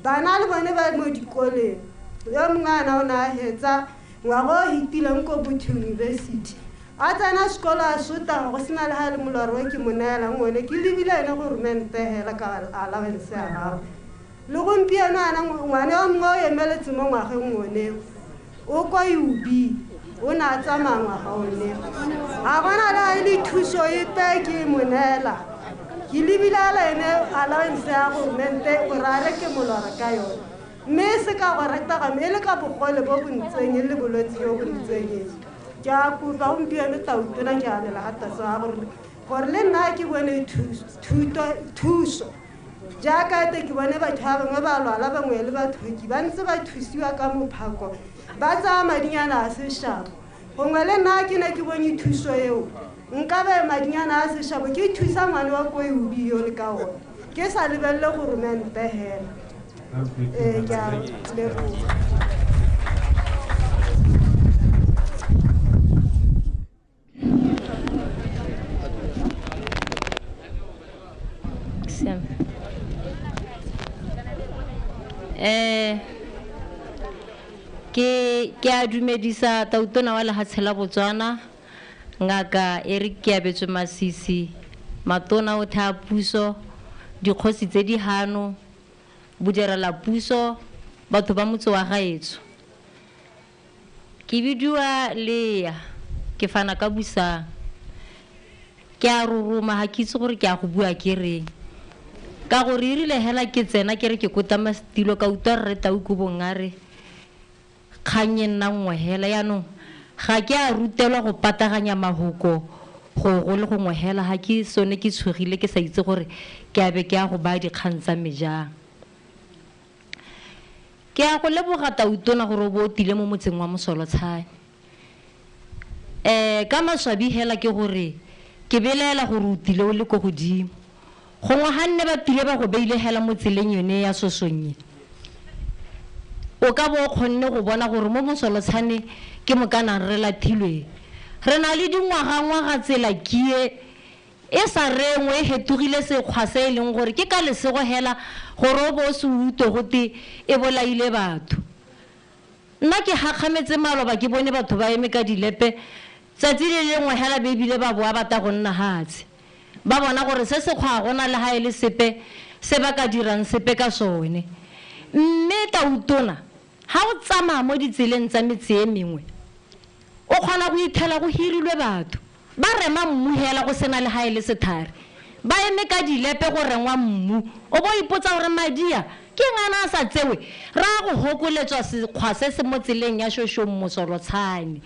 bana le bone ba mo dikoleng yo mongwe ana o ne a hetsa ngwaga o fetileng ko Botho University a tsena sekolo a sota go sena le ga le molware o ke mo neelang one ke lebile ene go romente hela ka allowance ya gagwe le gompieno ana ngwane yo mongwe o emeletse mo ngwageng oneo o kwa UB o ne a tsamaya ngwaga one ga gona le ga e le thuso epe ke mo neela ke lebile ala ene allowance ya goromente gore a reke molware ka yone mme e se ka go ratagame e le ka bogole bo bo ntseng e le bolwetse jo bo ntseng e ke a kopa gompieno Tautona ke a lela ga tasa gore le nna ke bone thuso jaaka ete ke bone batho ba bangwe ba lwala bangwe le bathoki ba ntse ba thusiwa ka mophako ba tsaya madinyana a sešabo gongwe le nna ke ne ke bone thuso eo nka be madinyana a sešabo ke thusa ngwane wa ko UB yo le ka one ke sa lebelele goromente hela ee ke a leboga. Ke a dumedisa Tautona wa lehatshe la Botswana ngaka Eric Keabetswe Masisi matona o tha puso dikgosi tse di hano bodirela puso batho ba motse wa gaetsho ke bidiwa Lea ke fana ka busang ke a roroma ga ke itse gore ke a go bua ke reng ka gore e rile hela ke tsena ke re ke kotama setilo ka utlwa rre Taukobong a re kgang e nna nngwe hela yaanong ga ke a rutelwa go pataganya mahoko go le gongwe hela ga ke sone ke tshogile ke sa itse gore ke a be ke a go baya dikgang tsa me jang. Ke a go leboga Tautona gore o bo o tile mo motseng wa Mosolotshane. Ka maswabi hela ke gore ke belaela gore o tile o le ko godimo gongwe ga nne ba tile ba go beile hela mo tseleng yone ya Sosonye o ka bo o kgonne go bona gore mo Mosolotshane ke mokanang re lathilweng re na le dingwagangwaga tsela kie E sa rengwe e hetogile sekgwa se e leng gore ke ka lesego hela gore o bo o se utlwe gote e bolaile batho. Nna ke gakgametse maloba ke bone batho ba eme ka dilepe tsatsi le lengwe hela be ebile ba boa bata go nna hatshe. Ba bona gore se sekgwa ga gona le ha e le sepe se ba ka dirang sepe ka sone. Mme tautona ha o tsamaya mo ditseleng tsa metse e mengwe o kgona go ithela go hirilwe batho ba rema mmu hela go sena le ha e le sethare, ba eme ka dilepe go rengwa mmu. O bo ipotsa gore madia ke ngana a sa tsewe ra go hokoletswa sekgwa se se mo tseleng ya Shoshong Mosolotshane.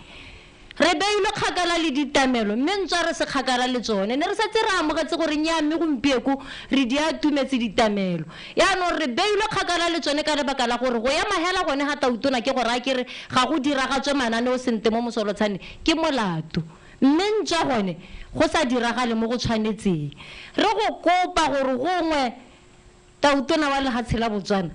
Re beilwe kgakala le ditamelo mme ntswa re se kgakala le tsone ne re setse re amogetse gore nnyaa mme gompieko re di atumetse ditamelo. Yaanong re beilwe kgakala le tsone ka lebaka la gore go ema hela gone ga tautona ke gore a kere ga go diragatswe mananeo sente mo Mosolotshane ke molato, mme ntswa gone go sa diragale mo go tshwanetseng. Re go kopa gore gongwe tautona wa lehatshe la Botswana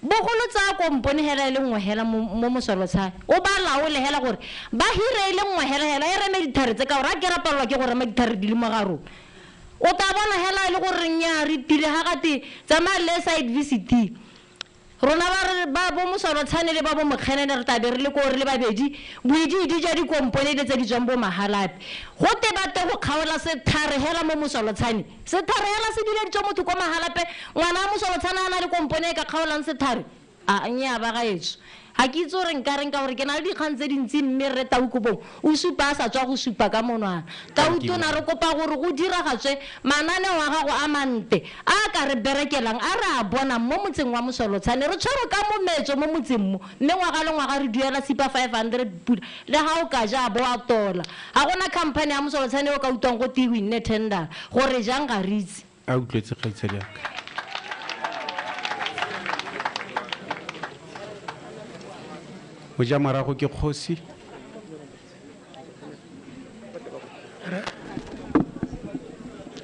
bogolo tsa kompone hela e le nngwe hela mo Mosolotshane o ba laole hela gore ba hire e le nngwe hela hela e reme dithare tse ka gore a ke ra palelwa ke go rema dithare di le mo ga rona. O tla bona hela e le gore nnyaa re tile ga gate tsamaya le site visit rona ba re ba bo Mosolotshane le ba bo Mokgenene re tlabe re le ko re le babedi boidiidi ja dikompone le tse di tswang bo Mahalapye go te ba te go kgaola sethare hela mo Mosolotshane. Sethare hela se dileditswe motho ko Mahalapye, ngwana wa Mosolotshane a na le kompone e ka kgaolang sethare. A nnyaa ba gaetsho ga ke itse gore nka reng ka gore ke na le dikgang tse dintsi mme rre Taukobong o supa a sa tswa go supa ka monwana. Tautona re kopa gore go diragatswe mananeo a gago a mante a ka re berekelang a re a bonang mo motseng wa Mosolotshane. Re tshwere ka mometso mo motseng mo mme ngwaga le ngwaga re duela tshipa 500 pula le ga o ka ja bo a tola. Ga gona company ya Mosolotshane o ka utlwang go te e winne tender gore jang ga re itse. A utlwetse kgaitsadi ya ka. Moja morago ke kgosi.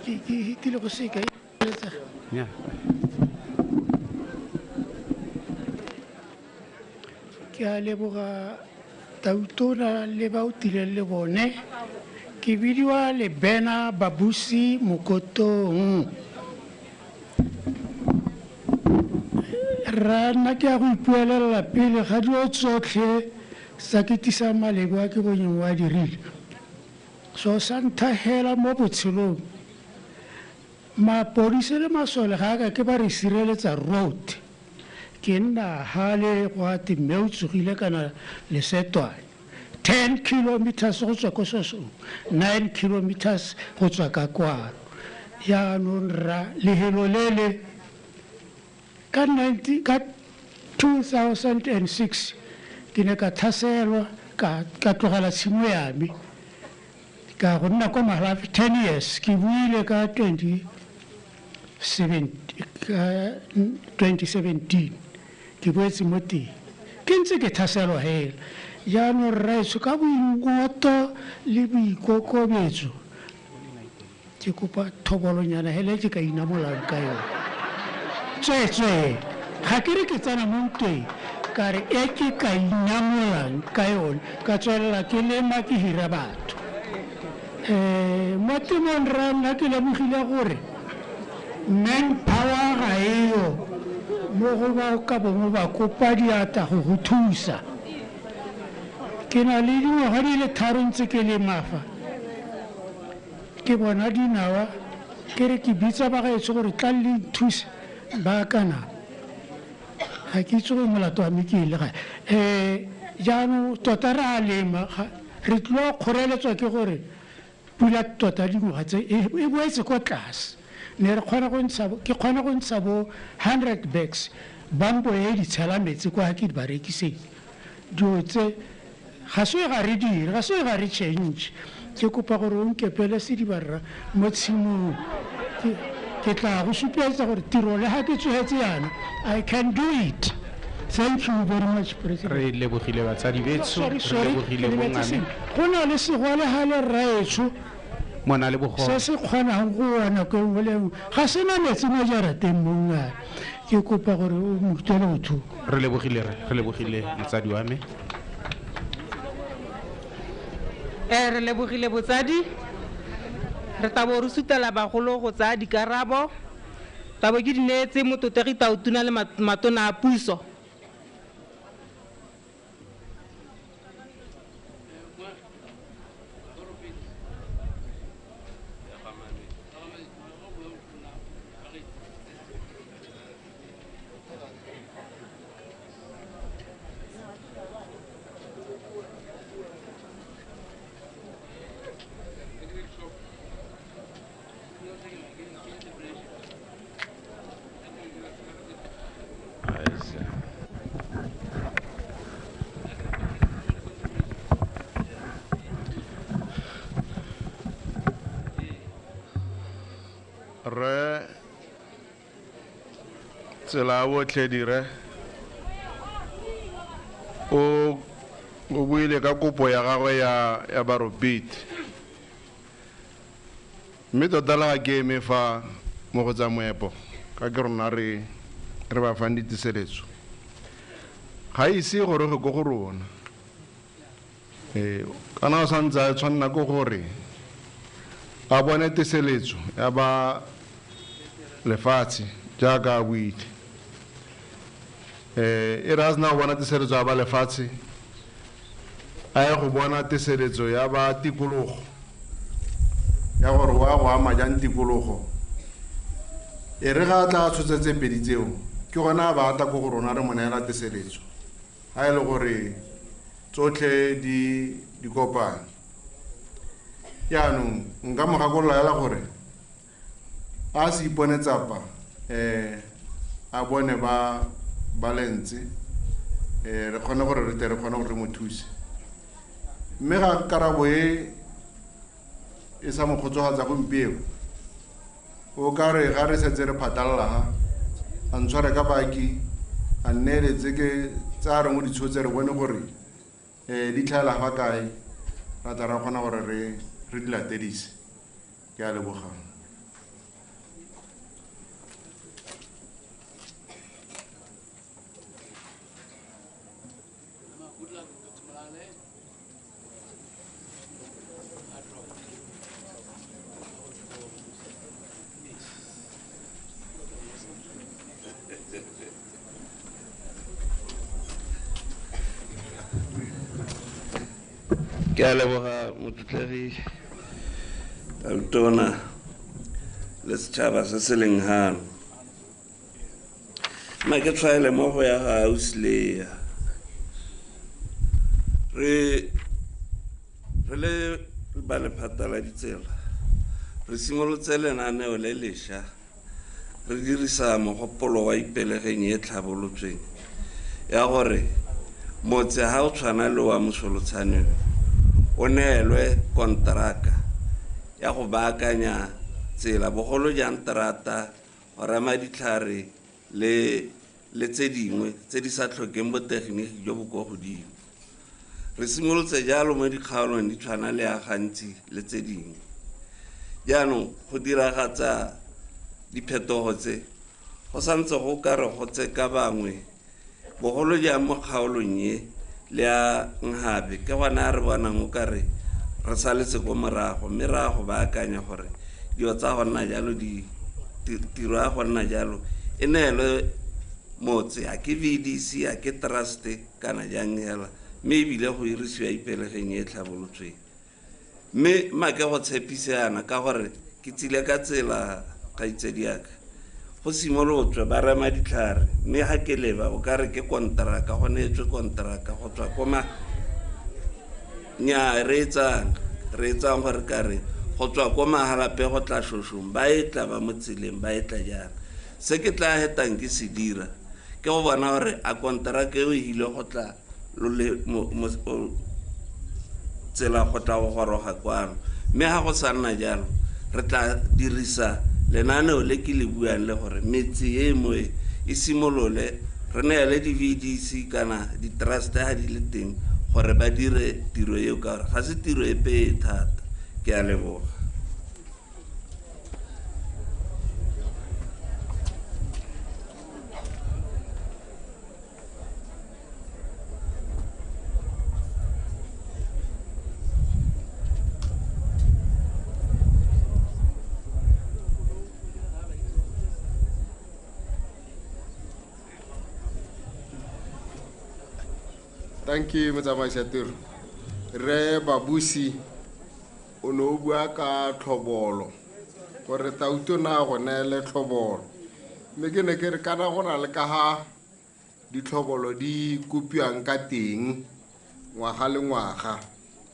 Ke hitile go seka. Ke a leboga tautona le ba o tileng le bone. Ke bidiwa Lebena Babusi Mokotong. Ra nna ke a go ipuelela pele ga dilo tsotlhe tsa ke tisa malebo a ke bonyeng wa dirile. So sa ntha hela mo botshelong mapodisi le masole ga a ka ke ba re sireletsa road. Ke nna hale go ate mme o tsogile kana lesetwane 10 kilometers go tswa ko Sosong, 9 kilometers go tswa ka kwano. Jaanong rra lehelo lele ka 2006 ke ne ka tlhaselwa ka tlogela tshimo ya me ka go nna kwa Mahalapye 10 years. Ke buile ka 2017 ke boetse mo teng ke ntse ke tlhaselwa hela. Jaanong rraetsho ka boingotlo le boikokobetso ke kopa thobolonyana hele ke ka inamolang ka yone. Tsweetswee ga ke re ke tsena mo ntweng ka re e ke ka inamolang ka yone ka tswelela ke lema ke hira batho. Mo temong rra nna ke lemogile gore manpower ga eo mo go ba ka bongwe ba kopa diatla go go thusa. Ke na le dingwaga di le tharo ntse ke le mafa ke bona dinawa ke re ke bitsa ba gaetsho gore tla le nthuse ba kana ga ke itse gore molato wa me ke ile gae. Jaanong tota re a lema re tlile go kgoreletswa ke gore pula tota dingwaga tse e boetse ko tlase. Ne re kgona go ntsha ke kgona go ntsha bo 100 bags bambo e di tshela metsi kwa ke di ba rekisetse. Dilo tse ga se ga re dire ga se ga re change. Ke kopa gore o nkepele sediba rra mo tshimong ke tla go supetsa gore tiro le ga ke tsogetse yana I can do it. Thank you very much, President. Re lebogile batsadi betsho, re lebogile mongame. Go na le segole ga le rraetsho mona le bogole se se kgonang go wa nako e nngwe le nngwe ga se na metsi mo jarateng mongame. Ke kopa gore o mo utlwele botlhoko. Re lebogile re lebogile motsadi wa me. Re lebogile botsadi. Re tla bo re sutela bagolo go tsaya dikarabo. Tla bo ke di neetse motlotlegi Tautona le matona a puso. Re tsela botlhe dire o buile ka kopo ya gagwe ya baropiti, mme tota le ga ke eme fa mo go tsa moepo ka ke rona re ba fang diteseletso, ga ise gore go ko go rona. Kana o santse a tshwanela ke gore a bone teseletso ya ba lefatshe jaaka a buile. E re a sena go bona teseletso ya ba lefatshe, a ye go bona teseletso ya ba tikologo, ya gore wa go ama jang tikologo. E re ga a tla a tshotse tse pedi tseo, ke gona a ba tla ko go rona re mo neela teseletso, ga e le gore tsotlhe di kopane. Jaanong nka mo gakolola hela gore a se ipone tsapa, a bone ba balance, re kgone gore re tle re kgone gore re mo thuse. Mme ga karabo e sa mo kgotsofatsa gompieno, o ka re ga re setse re phatlalela ha, a ntshware ka baki, a nneeletse ke tsa reng o di tshotse, re bone gore di tlhaela fa kae, ra tla ra kgona gore re di latedise. Ke a leboga. Ke a leboga motlotlegi Tautona le setšhaba se se leng hano. Mma ke tshwaele mo go ya ga ausi Lea. Re le ba lephata la ditsela, re simolotse lenaneo le lešwa re dirisa mogopolo wa ipelegeng e tlhabolotsweng ya gore motse ha o tshwana le wa Mosolotshane o neelwe kontraka ya go baakanya tsela, bogolo jang terata, go rema ditlhare le tse dingwe tse di sa tlhokeng botegeniki jo bo kwa godimo. Re simolotse jalo mo dikgaolong di tshwana le ya gantsi le tse dingwe. Jaanong go diragatsa diphetogo tse go santse go ka re go tse ka bangwe, bogolo jang mo kgaolong e le ya Nhabe, ke gona re bonang o ka re re saletse ko morago, mme re a go baakanya gore dilo tsa go nna jalo tiro ya go nna jalo e neelwe motse, a ke VDC, a ke trust kana jang hela, mme ebile go irisiwa ipelegeng e tlhabolotsweng. Mme mma ke go tshepise yana ka gore ke tsile ka tsela kgaitsedi yaka, go simolotswe ba rema ditlhare, mme ga ke leba o ka re ke kontraka, go neetswe kontraka go tswa ko ma nnyaa, re etsang gore ka re go tswa ko Mahalape go tla Shoshong, ba e tla ba mo tseleng, ba e tla jang. Se ke tla hetang ke se dira ke go bona gore a kontraka eo e ile go tla tsela go tla go goroga kwano. Mme ga go sa nna jalo, re tla dirisa lenaneo le ke le buang le gore metse e moe e simolole, re neele di-VDC kana di-trust ga di le teng gore ba dire tiro eo, ka gore ga se tiro epe e thata. Ke a leboga. Thank you motsamaisa tiro. Re babusi o ne o bua ka tlhobolo gore tautona go neele tlhobolo, mme ke ne ke re kana go na le ka ga ditlhobolo di kopiwang ka teng ngwaga le ngwaga.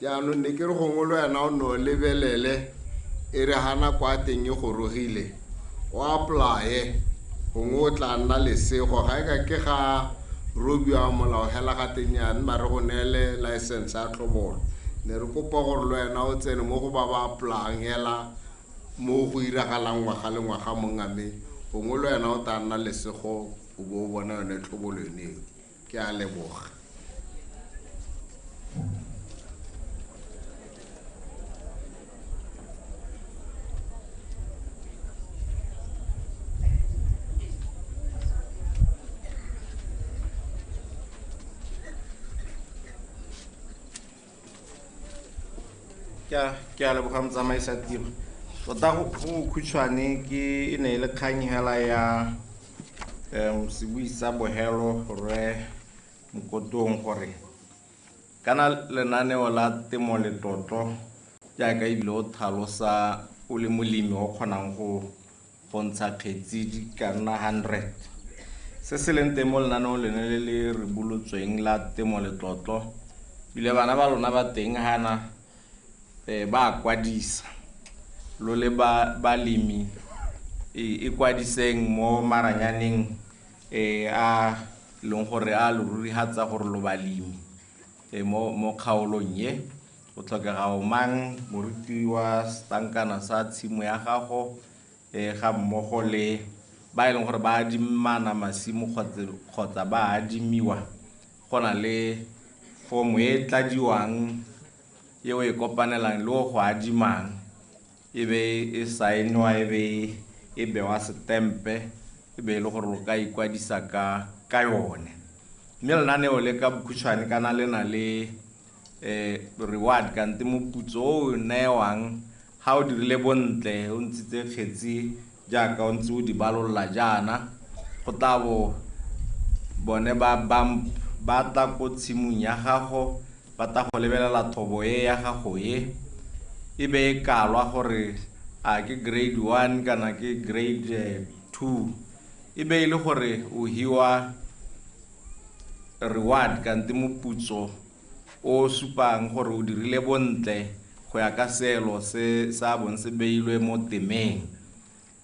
Jaanong ne ke re gongwe le wena o ne o lebelele e re ga nako ya teng e gorogile o apply-e, gongwe o tla nna lesego. Ga e ka ke ga robiwa molao hela ga teng yana mare go neele license ya tlhobolo. Ne re kopa gore le wena o tsene mo go ba ba apply-ang hela mo go iragalang ngwaga le ngwaga mongame, gongwe le wena o tla nna lesego o bo o bona yone tlhobolo yone eo. Ke a leboga. Ke a leboga motsamaisa tiro. Tota go khutshwane ke e ne e le kgang hela ya sebui sa bohelo rre Mokotong gore kana lenaneo la temo letlotlo jaaka ebile o tlhalosa o le molemi o kgonang go ntsha kgetsi di ka nna 100. Se se leng teng mo lenaneong lene le le ribolotsweng la temo letlotlo, ebile bana ba lona ba teng hana ba kwadisa lo le ba balemi e kwadiseng mo maranyaneng a leng gore a lo rurihatsa gore lo balemi mo kgaolong ye. O tlhokega o mang moruti wa setankana sa tshimo ya gago ga mmogo le ba e leng gore ba adimana masimo kgotsa ba adimiwa. Go na le fomo e tladiwang eo e kopanelang le o go adimang, e be e saenwa, e be e bewa setempe, e be e le gore o ka ikwadisa ka yone. Mme lenaneo le ka bokhutshwane kana le na le reward kante moputso o o newang ga o dirile bontle, o ntshitse kgetsi jaaka o ntse o di balolola jaana, go tla bo bone ba ba tla ko tshimong ya gago, ba tla go lebelela thobo e ya gago e be e kalwa gore a ke grade 1 kana ke grade 2, e be e le gore o hiwa reward kante moputso o supang gore o dirile bontle go ya ka seelo se sa bong se beilwe mo temeng.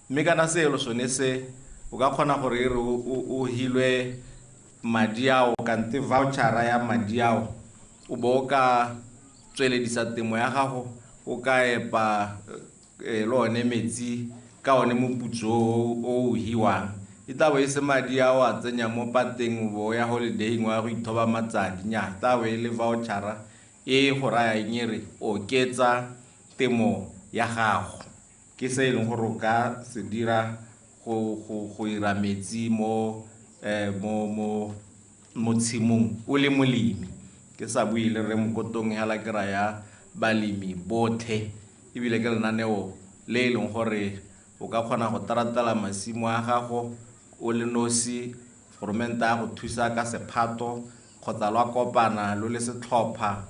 Mme kana seelo sone se o ka kgona gore e re o hilwe madi ao kante vouchera ya madi ao, o bo o ka tsweledisa temo ya gago, o ka epa le one metsi ka one moputso o hiwang. E tla bo e se madi a o a tsenya mo pateng o bo ya holiday-ing wa go ithoba matsadi, nnyaa, e tla bo e le vouchera e go raya eng e re oketsa temo ya gago. Ke se e leng gore o ka se dira go ira metsi mo tshimong o le molemi. Ke sa bue le rre Mokotong hela ke raya balemi botlhe, ebile ke lenaneo le e leng gore o ka kgona go taratela masimo a gago o le nosi, goromente a go thusa ka sephato kgotsa lwa kopana lo le setlhopha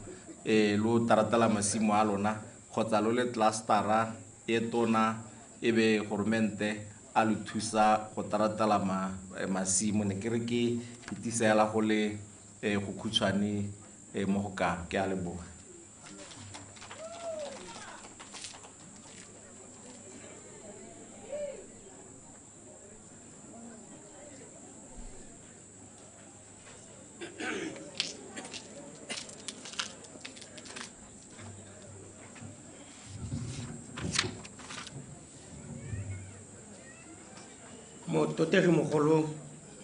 lo taratela masimo a lona kgotsa lo le clustera e tona e be goromente a lo thusa go taratela masimo. Ne ke re ke itisela go le go khutshwane mo go ka. Ke a leboga. Mototegi mogolo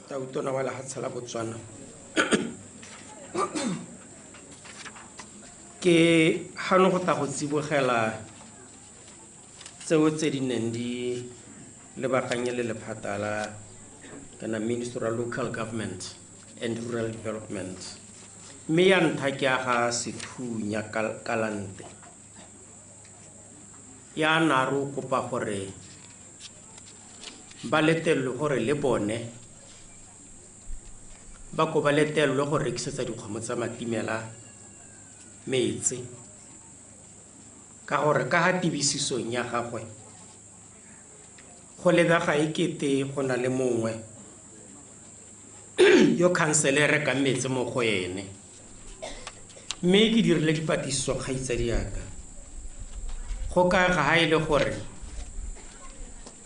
tautona wa lefatshe la Botswana, ke gano go tla go tsibogela tseo tse di neng di lebaganye le lephata la kana Ministry of Local Government and Rural Development. Mme ya ntlha ke ya ga Sethunya Kalante ya na re o kopa gore ba letelelwe gore le bone ba ko ba letelelwe go rekisetsa dikgomo tsa matimela metse ka gore ka ga tibisisong ya gagwe go lebega e kete go na le mongwe yo khansele e rekang metsi mo go ene. Mme ke dirile dipatlisiso kgaitsadi yaka go ka ga ha e le gore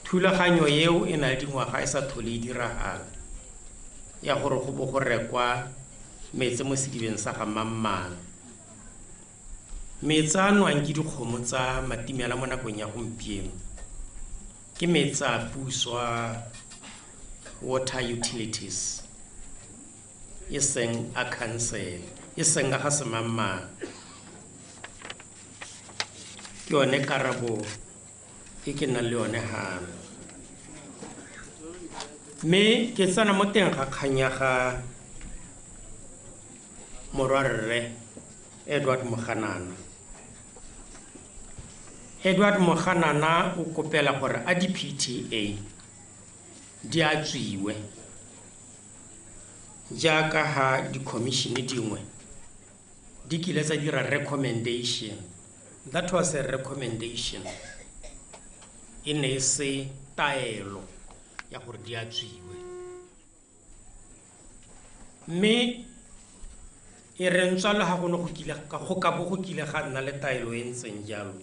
thulaganyo eo e na le dingwaga e sa tlhole e diragala ya gore go bo go rekwa metsi mo sedibeng sa ga Mammang. Metsi a nwang ke dikgomo tsa matimela mo nakong ya gompieno ke metsi a puso a water utilities e seng a khansele e seng a ga Semammang. Ke yone karabo e ke nang le yone gano. Mme ke tsena mo teng ga kgang ya ga morwarre Edward Moganana. Edward Moganana o kopela gore a di-PTA di a tswiwe jaaka ha di-commission dingwe di kile tsa dira recommendation. That was a recommendation, e ne e se taelo ya gore di a tswiwe. Mme e re ntswa le ga go ne go kile go ka bo go kile ga nna le taelo e ntseng jalo,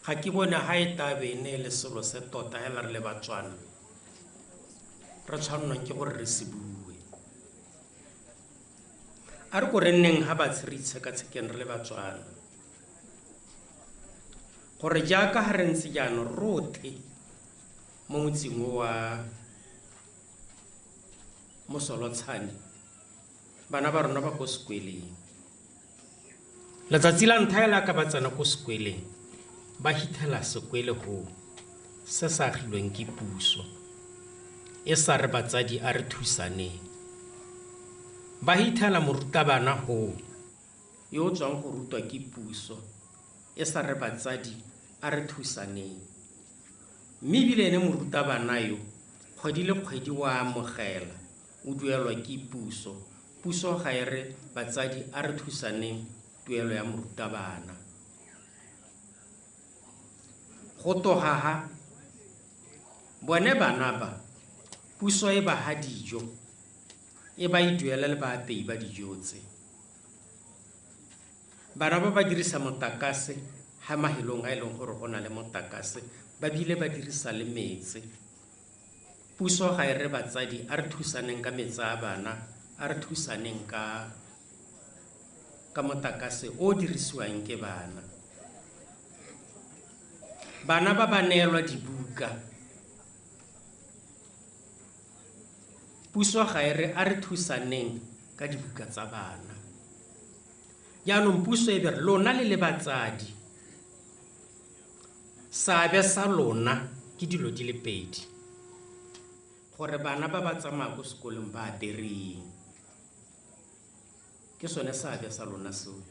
ga ke bone ga e tabe e ne e le selo se tota hela re le Batswana re tshwannwang ke gore re se bue. A re ko re nneng ga batshe re itshekatshekeng re le Batswana gore jaaka ga re ntse jaanong rotlhe mo motseng o wa Mosolotshane bana ba rona ba ko sekweleng. Letsatsi la ntlha hela ka ba tsena ko sekweleng ba hithela sekwele go se sa agilweng ke puso e sa re batsadi a re thusaneng. Ba hithela morutabana go yo o tswang go rutwa ke puso e sa re batsadi a re thusaneng. Mme ebile ene morutabana yo kgwedi le kgwedi wa amogela o duelwa ke puso. Puso ga e re batsadi a re thusaneng tuelo ya morutabana. Go toga ha bone bana ba puso e ba ha dijo e ba e duela le baapei ba dijo tse. Bana ba ba dirisa motlakase ha mahelong a e leng gore go na le motlakase ba bile ba dirisa le metsi. Puso ga e re batsadi a re thusaneng ka metsi a bana, a re thusaneng ka motlakase o dirisiwang ke bana. Bana ba ba neelwa dibuka. Puso ga e re a re thusaneng ka dibuka tsa bana. Jaanong puso e be re lona le le batsadi seabe sa lona ke dilo di le pedi gore bana ba ba tsamaya ko sekolong ba apereng. Ke sone seabe sa lona seo.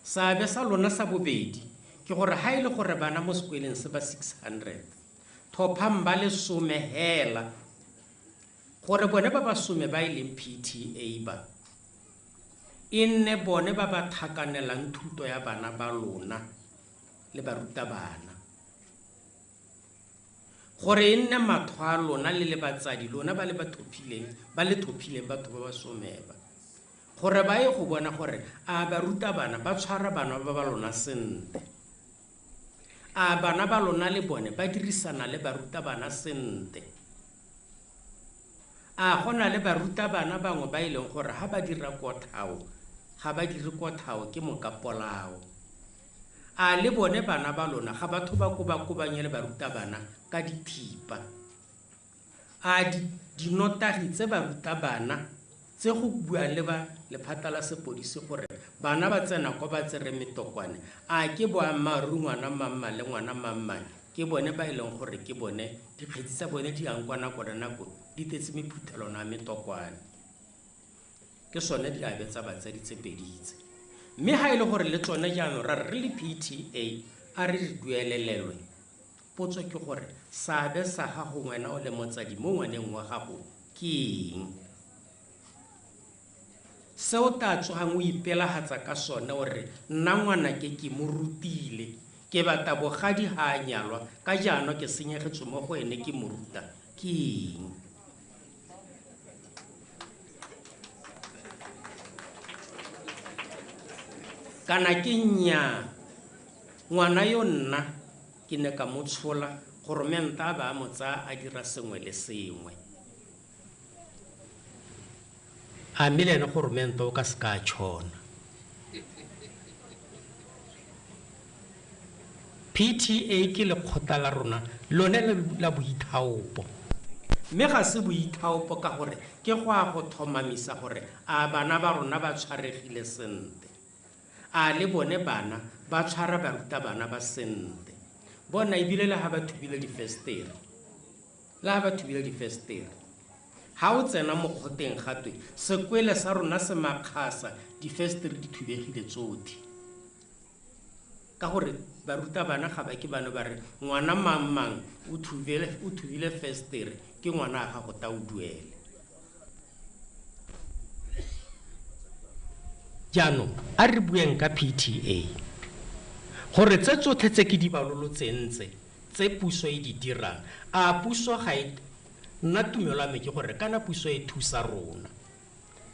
Seabe sa lona sa bobedi ke gore ha e le gore bana mo sekweleng se ba 600 thophang ba le 10 hela gore bone ba ba 10 ba e leng PTA ba e nne bone ba ba thakanelang thuto ya bana ba lona le barutabana. Gore e nne matho a lona le le batsadi lona ba le ba le thophileng batho ba ba 10 ba gore ba ye go bona gore a barutabana ba tshwara bana ba ba lona sentle, a bana ba lona le bone ba dirisana le barutabana sentle, a go na le barutabana bangwe ba e leng gore ha ba dira kothao ga ba dire kothao ke mokapolao, a le bone bana ba lona ga batho ba kobakobanye le barutabana ka dithipa, a dinotagi tse barutabana tse go buang le ba lephata la sepodisi gore bana ba tsena kwa ba tsere metokwane a ke boammaaruri ngwana mamma le ngwana mammane ke bone ba e leng gore ke bone dikgetsi tsa bone di yang kwa nako le nako di tletse mephuthelwana ya metokwane. Ke sone diabe tsa batsadi tse pedi tse. Mme ha e le gore le tsone jaanong ra re le PTA a re re duelelelwe Potso ke gore seabe sa gago wena o le motsadi mo ngwaneng wa gago ke eng? Se o tla tsogang o ipelagatsa ka sone gore nna ngwanake ke mo rutile, ke batla bogadi ga a nyalwa ka jaana ke senyegetswe mo go ene ke mo ruta ke eng? Kana ke nnyaa, ngwana yo nna ke ne ka mo tshola goromente a ba a mo tsaya a dira sengwe le sengwe. A mme le ene goromente o ka se ka a tšhona. PTA ke lekgotla la rona lone la boithaopo. Mme ga se boithaopo ka gore ke go a go tlhomamisa gore a bana ba rona ba tshwaregile sentle. A le bone bana ba tshwara barutabana ba sentle. Bona ebile le ha ba thubile difestere. Le ha ba thubile difestere. Ha o tsena mo kgoteng gatwe sekwele sa rona se makgasa, difestere di thubegile tsotlhe. Ka gore barutabana ga ba ke bano ba re ngwana mang mang o thubile festere ke ngwana a gago ta o duele. Jaanong a re bueng ka PTA gore tse tsotlhe tse ke di balolotseng tse puso e di dirang, a puso ga e nna tumelo ya me ke gore kana puso e thusa rona,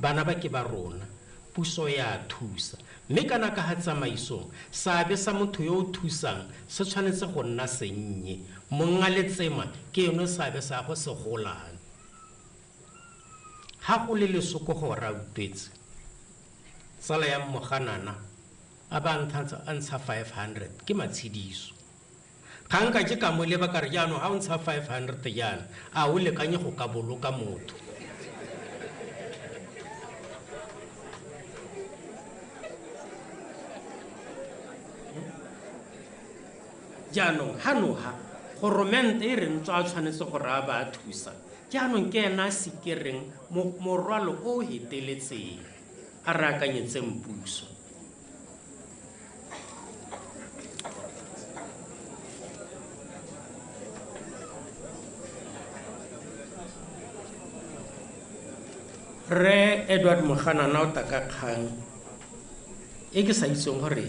bana ba ke ba rona, puso ya thusa. Mme kana ka ga tsamaisong seabe sa motho yo o thusang se tshwanetse go nna sennye, monga letsema ke eno seabe sa go se golang. Ga go le lesoko gore a utlwetse tsala ya moganana a ba a ntsha 500 ke matshediso. Ga nka ke ka mo leba ka re jaanong ga o ntsha 500 jaana a o lekanye go ka boloka motho. Jaanong ganoga goromente e reng tswa a tshwanetse gore a ba a thusa, jaanong ke ena a sikereng morwalo o o heteletseng a re akanyetseng puso. Rre Edward Moganana o taka kgang e ke sa itseng gore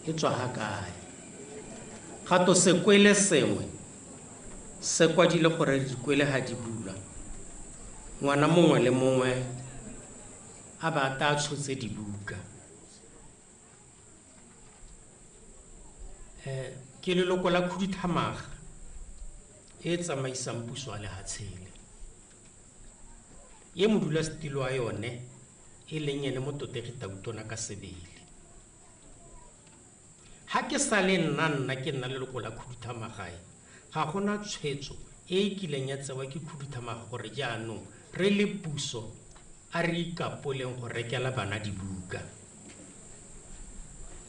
e tswa ga kae. Gato sekwele sengwe se kwadile gore dikwele ga di bulwa, ngwana mongwe le mongwe a ba ta tshotse dibuka. Ke leloko la khuduthamaga e tsamaisang puso ya lehatshele, ye modulasetilo wa yone e leng ene mototegi Tautona ka sebele. Ha ke sa le nna ke nna leloko la khuduthamaga, ga gona tshwetso e e kileng ya tsewa ke khuduthamaga gore jaanong re le puso a re ikapoleng go rekela bana dibuka.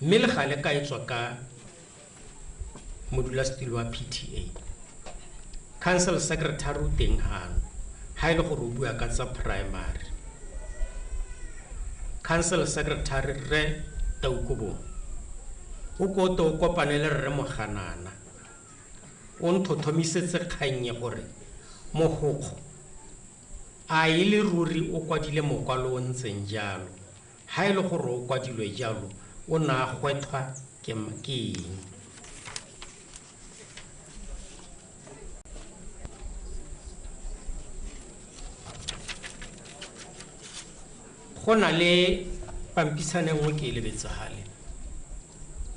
Mme le gale ka e tswa ka modulasetilo wa PTA, council secretary o teng hano ha e le gore o bua ka tsa primary. Council secretary Rre Taukobong o koto o kopane le Rre Moganana, o nthothomisetse kgang e gore mogokgo a e le ruri o kwadile mokwalo o ntseng jalo. Ha e le gore o kwadilwe jalo o ne a gwethwa ke eng? Go na le pampisane nngwe ke e lebetse gale,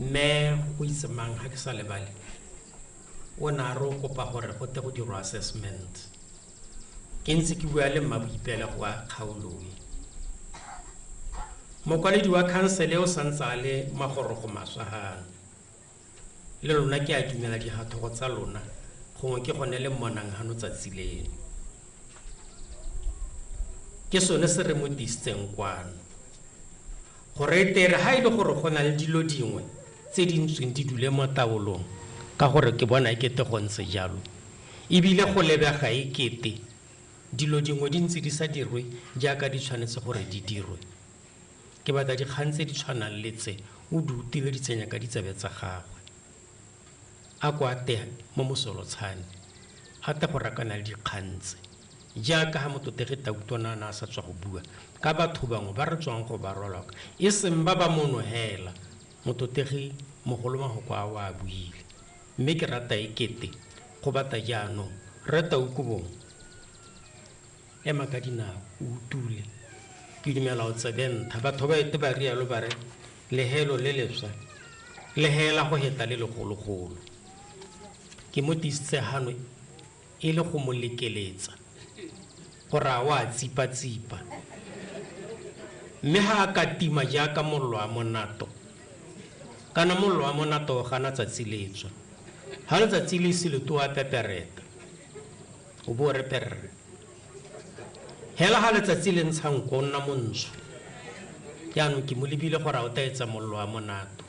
mme go itse mang ga ke sa lebale, o ne a re o kopa gore go tle go dirwa assessment. Ke ntse ke bua le mmaboipelego wa kgaoloe. Mokwaledi wa khansele o santse a le magorogo maswa gano. Le lona ke a dumela digathogo tsa lona, gongwe ke gone le mmonang gano tsatsi leno. Ke sone se re mo disitseng kwano gore e tere ha e le gore go na le dilo dingwe tse di ntsweng di dule mo taolong, ka gore ke bona ekete go ntse jalo, ebile go lebega ekete dilo dingwe di ntse di sa dirwe jaaka di tshwanetse gore di dirwe. Ke batla dikgang tse di tshwanang le tse o di utile di tsenya ka ditsebe tsa gagwe. A kwa te mo Mosolotshane a te go rakana le dikgang tse jaaka ga mototegi Tautona a ne a sa tswa go bua ka batho bangwe ba re tswang go ba rwala ka e seng ba ba mono hela. Mototegi mogolo mahoko a o a buile, mme ke rata e kete go bata jaanong rre Taukobong ema ka dinao o utule. Ke dumela o tsebe ntha batho ba ete ba rialo ba re lehelo le lefsa le hela go heta le legologolo. Ke mo tiisitse hano e le go mo lekeletsa gore a o a tsipa-tsipa, mme ha a ka tima jaaka mollo wa monato, kana mollo wa monato o gana tsatsi le tswa. Ha letsatsi le ise le to a pepereta, o bo re perre. Hela ha letsatsi le ntsha nko o nna montsho. Jaanong ke mo lebile gore a o tla etsa mollo wa monato.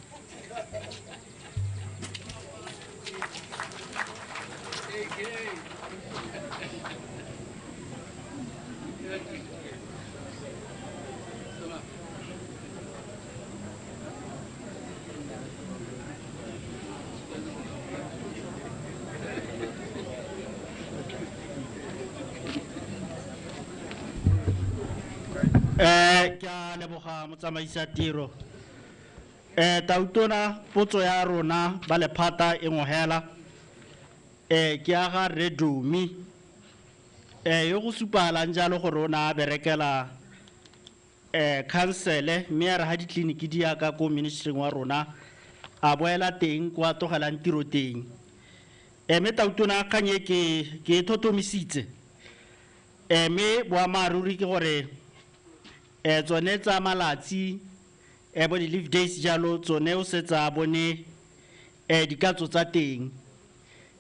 Ke a leboga motsamaisa tiro. Tautona, potso ya rona ba lephata e ngogela. Ke a ga Rre Dumi. Yo go supalang jalo gore o ne a berekela khansele, mme a re ha ditleliniki di ya ka ko ministry wa rona a boela teng kwa tlogelang tiro teng. Mme Tautona, kgang e ke e thotomisitse. Mme boammaaruri ke gore tsone tsa malatsi, bo di-leave days jalo, tsone o setse a bone dikatso tsa teng.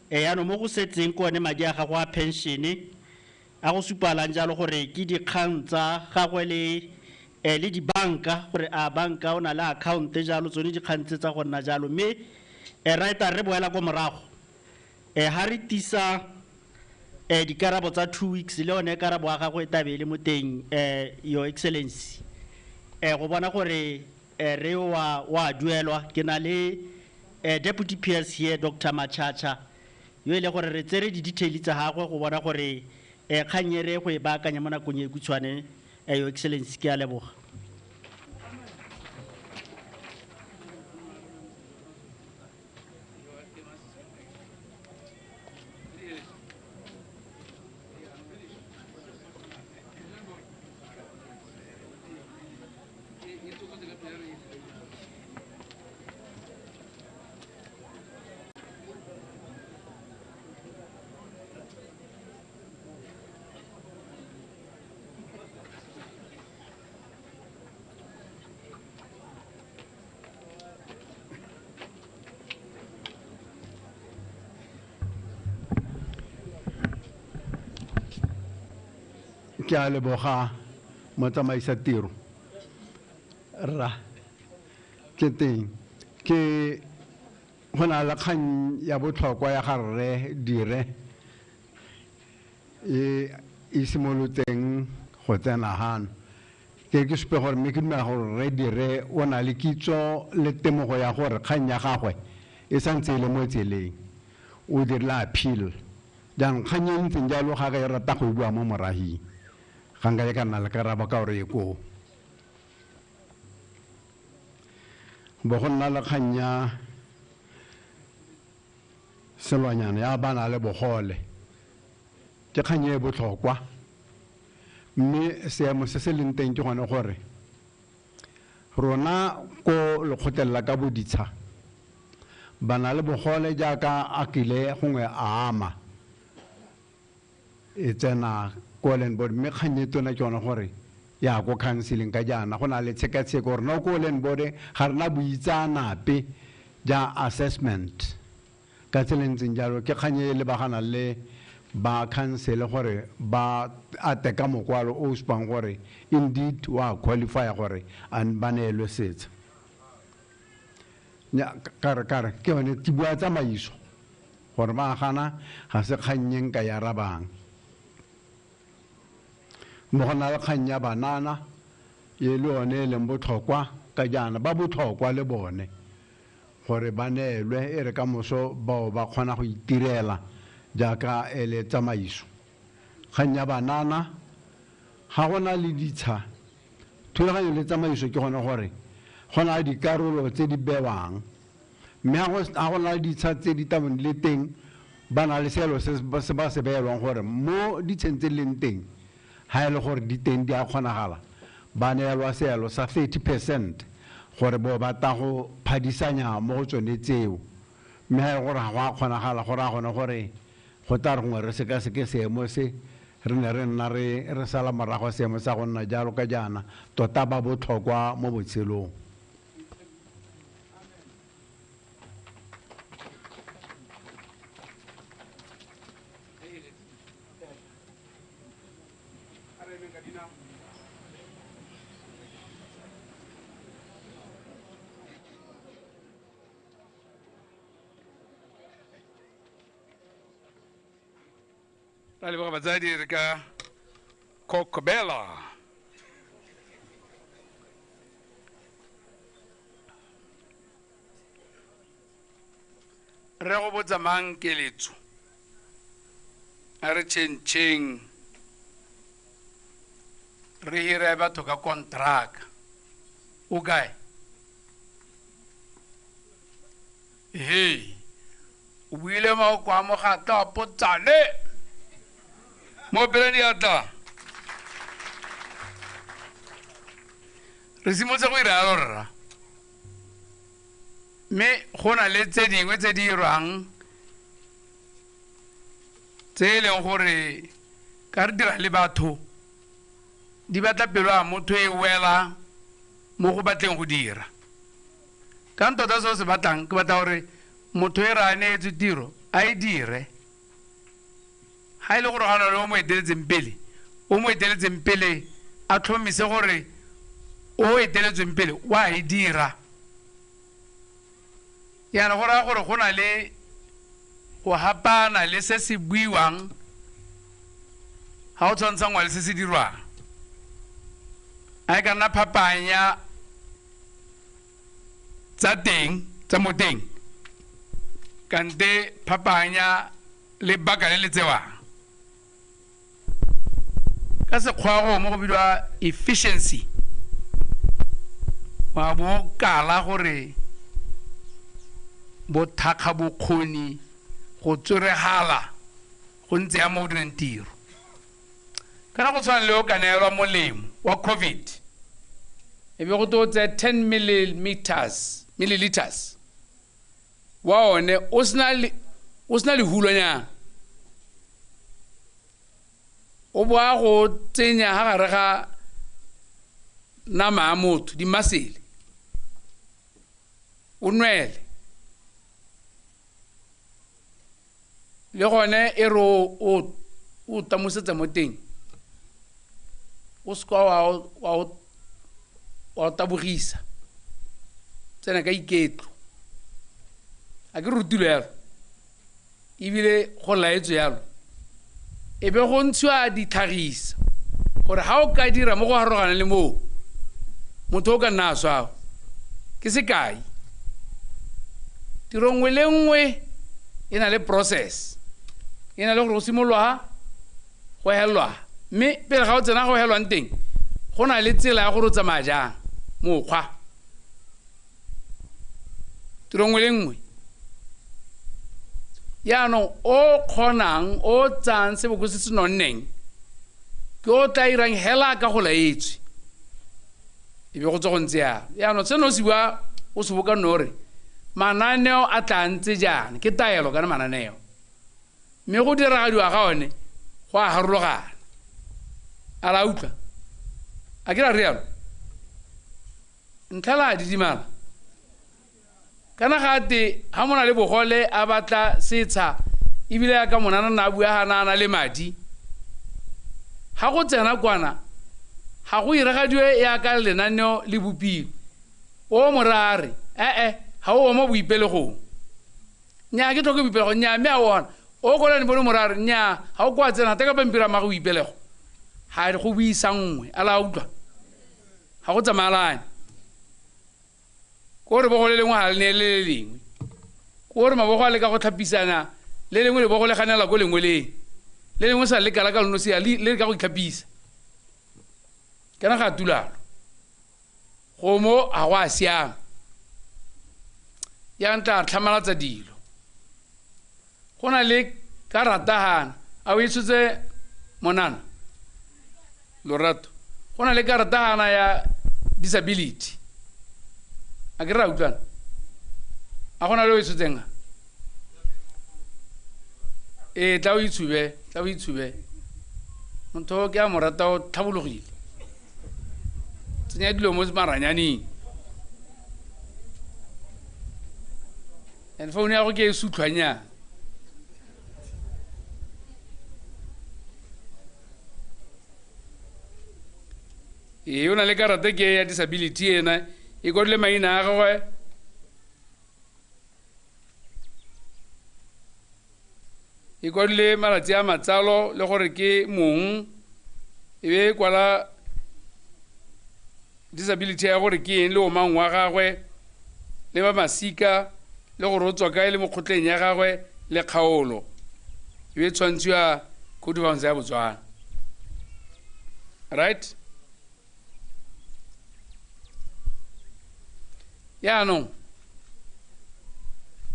Yaanong mo go setseng ke one madi a gago a pension-e a go supalang jalo gore ke dikgang tsa gagwe le dibanka, gore a banka o na le account jalo, tsone dikgang tse tsa go nna jalo. Mme right re boela ko morago, ha re tisa dikarabo tsa 2 weeks, le yone karabo ya gagwe e tlabe e le mo teng, Your Excellency, go bona gore re wa duelwa. Ke na le Deputy PS here, Dr. Machacha, yo e le gore re tsere di-detail tsa gagwe go bona gore kgang e re go e baakanya mo nakong e khutshwane. Your Excellency, ke a leboga. Ke a leboga motsamaisa tiro. Rra, ke teng. Ke go na le kgang ya botlhokwa ya ga rre Dire e e simolotseng go tsena hano. Ke ke supe gore mme ke dumela gore rre Dire o na le kitso le temogo ya gore kgang ya gagwe e santse e le mo tseleng. O dirile appeal. Jaanong kgang e ntseng jalo ga ke rata go bua mo morahing. Ga nka ka nna le karabo ka gore e koo. Bo go nna le kgang ya selwanyana ya bana le bogole. Ke kgang e botlhokwa, mme seemo se se leng teng ke gone gore rona ko lekgotleng la ka boditsha bana le bogole jaaka a kile gongwe a ama e tsena ko land board, mme kgang e tona ke yone gore ya ko counseling ka jaana go na le tshekatsheko gore no ko land board ga rena boitseanape ja assessment ka tsela e ntseng jalo. Ke kgang e lebagana le ba council gore ba ate ka mokwalo o supang gore indeed wa qualify gore and ba neelwe setsha. Kare ke yone ke bua tsamaiso gore ba gana ga se kgang e nka ya arabang. Mo go na le kgang ya banana e le yone e leng botlhokwa ka jaana ba botlhokwa le bone gore ba neelwe e re ka moso bao ba kgona go itirela jaaka e le tsamaiso. Kgang ya banana ga gona le ditsha, thulaganyo le tsamaiso ke gone gore go na le dikarolo tse di bewang, mme ga go na le ditsha tse di tabong le teng ba na le selo se ba se beelwang gore mo ditsheng tse leng teng ha e le gore di teng di a kgonagala ba neelwa seelo sa 30% gore bo batla go phadisanya mo go tsone tseo. Mme ha e le gore ga go a kgonagala go raya gone gore go tla re gongwe re sekaseke seemo se re ne re nna re sala morago seemo sa go nna jalo ka jaana tota ba botlhokwa mo botshelong. Ra leboga batsadi re ka kokobela. Re go botsa mang keletso a re tšhentšheng re hire batho ka kontraka o kae? He o buile maoko a mogatla wa potsane mo pele diatla. Re simolotse go ira yalo rra, mme go na le tse dingwe tse di irwang tse e leng gore ka re dira le batho di batla pelo ya motho e wela mo go batleng go dira. Ka tota se o se batlang ke batla gore motho e re a neetse tiro a e dire. Ha e le gore ga na le o mo eteletseng pele, o mo eteletseng pele a tlhomise gore o eteletsweng pele wa e dira. Yana go raya gore go na le go hapana le se se buiwang ga o tshwantshangwa le se se dirwang. A e ka nna phapanya tsa teng tsa mo teng kante phapanya le baka le le tsewang. Ka sekgwa go mo go bidiwa efficiency, wa bo kala gore bothakga bokgoni go tsoregala go ntse ya mo direng tiro. Kana go tshwana le o ka neelwa molemo wa COVID e be go to tse 10 milliliters wa one o sna lehulonyana o boa go tsenya ha gare ga nama ya motho dimasele o nwele le gone e re o tamosetsa mo teng o seka wa tabogisa tsena ka iketlo. A ke rutilwe yalo ebile go laetswe yalo, e be go ntshiwa ditlhagisa gore ga o ka dira mo go harologana le moo motho o ka nna a swao. Ke sekai, tiro nngwe le nngwe e na le process, e na le gore go simololwa go helelwa, mme pele ga o tsena go helelwang teng go na le tsela ya gore o tsamaya jang mokgwa. Tiro nngwe le nngwe yaanong o kgonang o tsayang seboko se se nonneng ke o tla irang hela ka go laetswe e be go tswa go ntse yalo. Yaanong seno o se bua o se boka nno gore mananeo a tla ntse jaana ke taelo kana mananeo, mme go diragadiwa ga one go a harologana. A la utlwa a ke ra rialo ntlha la a didimala. Kana gate ha mona le bogole a batla setsha ebile ya ka monana na bua ga na le madi ha go tsena kwana ga go iragadiwe ya ka lenaneo le bopilo o morare ga o mo boipelegong nya ke tlhoke boipelego nya mme a ona o kolane bone morare nya ga o kwa tsena teka pampiri a mago boipelego ga go buisa nngwe a la utlwa ga go tsamalane. Ko re bogo le lengwe ga le ne le le lengwe. Ko re mabogo a leka go tlhapisana le lengwe lebogo le ganela ko lengwe leng. Le lengwe sa le kala ka lonosi le le ka go itlhapisa. Kana ga tulalo. Go mo a go a siama. Ya ntla tlhamalatsa dilo. Go na le karata hana a o itshotse monana Lorato. Go na le karata hana ya disability. A ke ra utlwana. A gona le o itshotseng? E tla o itshube, tla o itshube. Motho ke a mo rata o tlhabologile. Tsenya dilo mo maranyaneng. And phone ya go ke e sutlhwanya. E o na le karata ke ya disability ena e kodile maina a gagwe. E kwadile malatsi a matsalo le gore ke mong e be kwala disability ya gore ke eng le omang wa gagwe le ba masika le gore o tswa kae le mokgotleng ya gagwe le kgaolo e be tshwantshiwa coat of arms ya Botswana. Right? Yaanong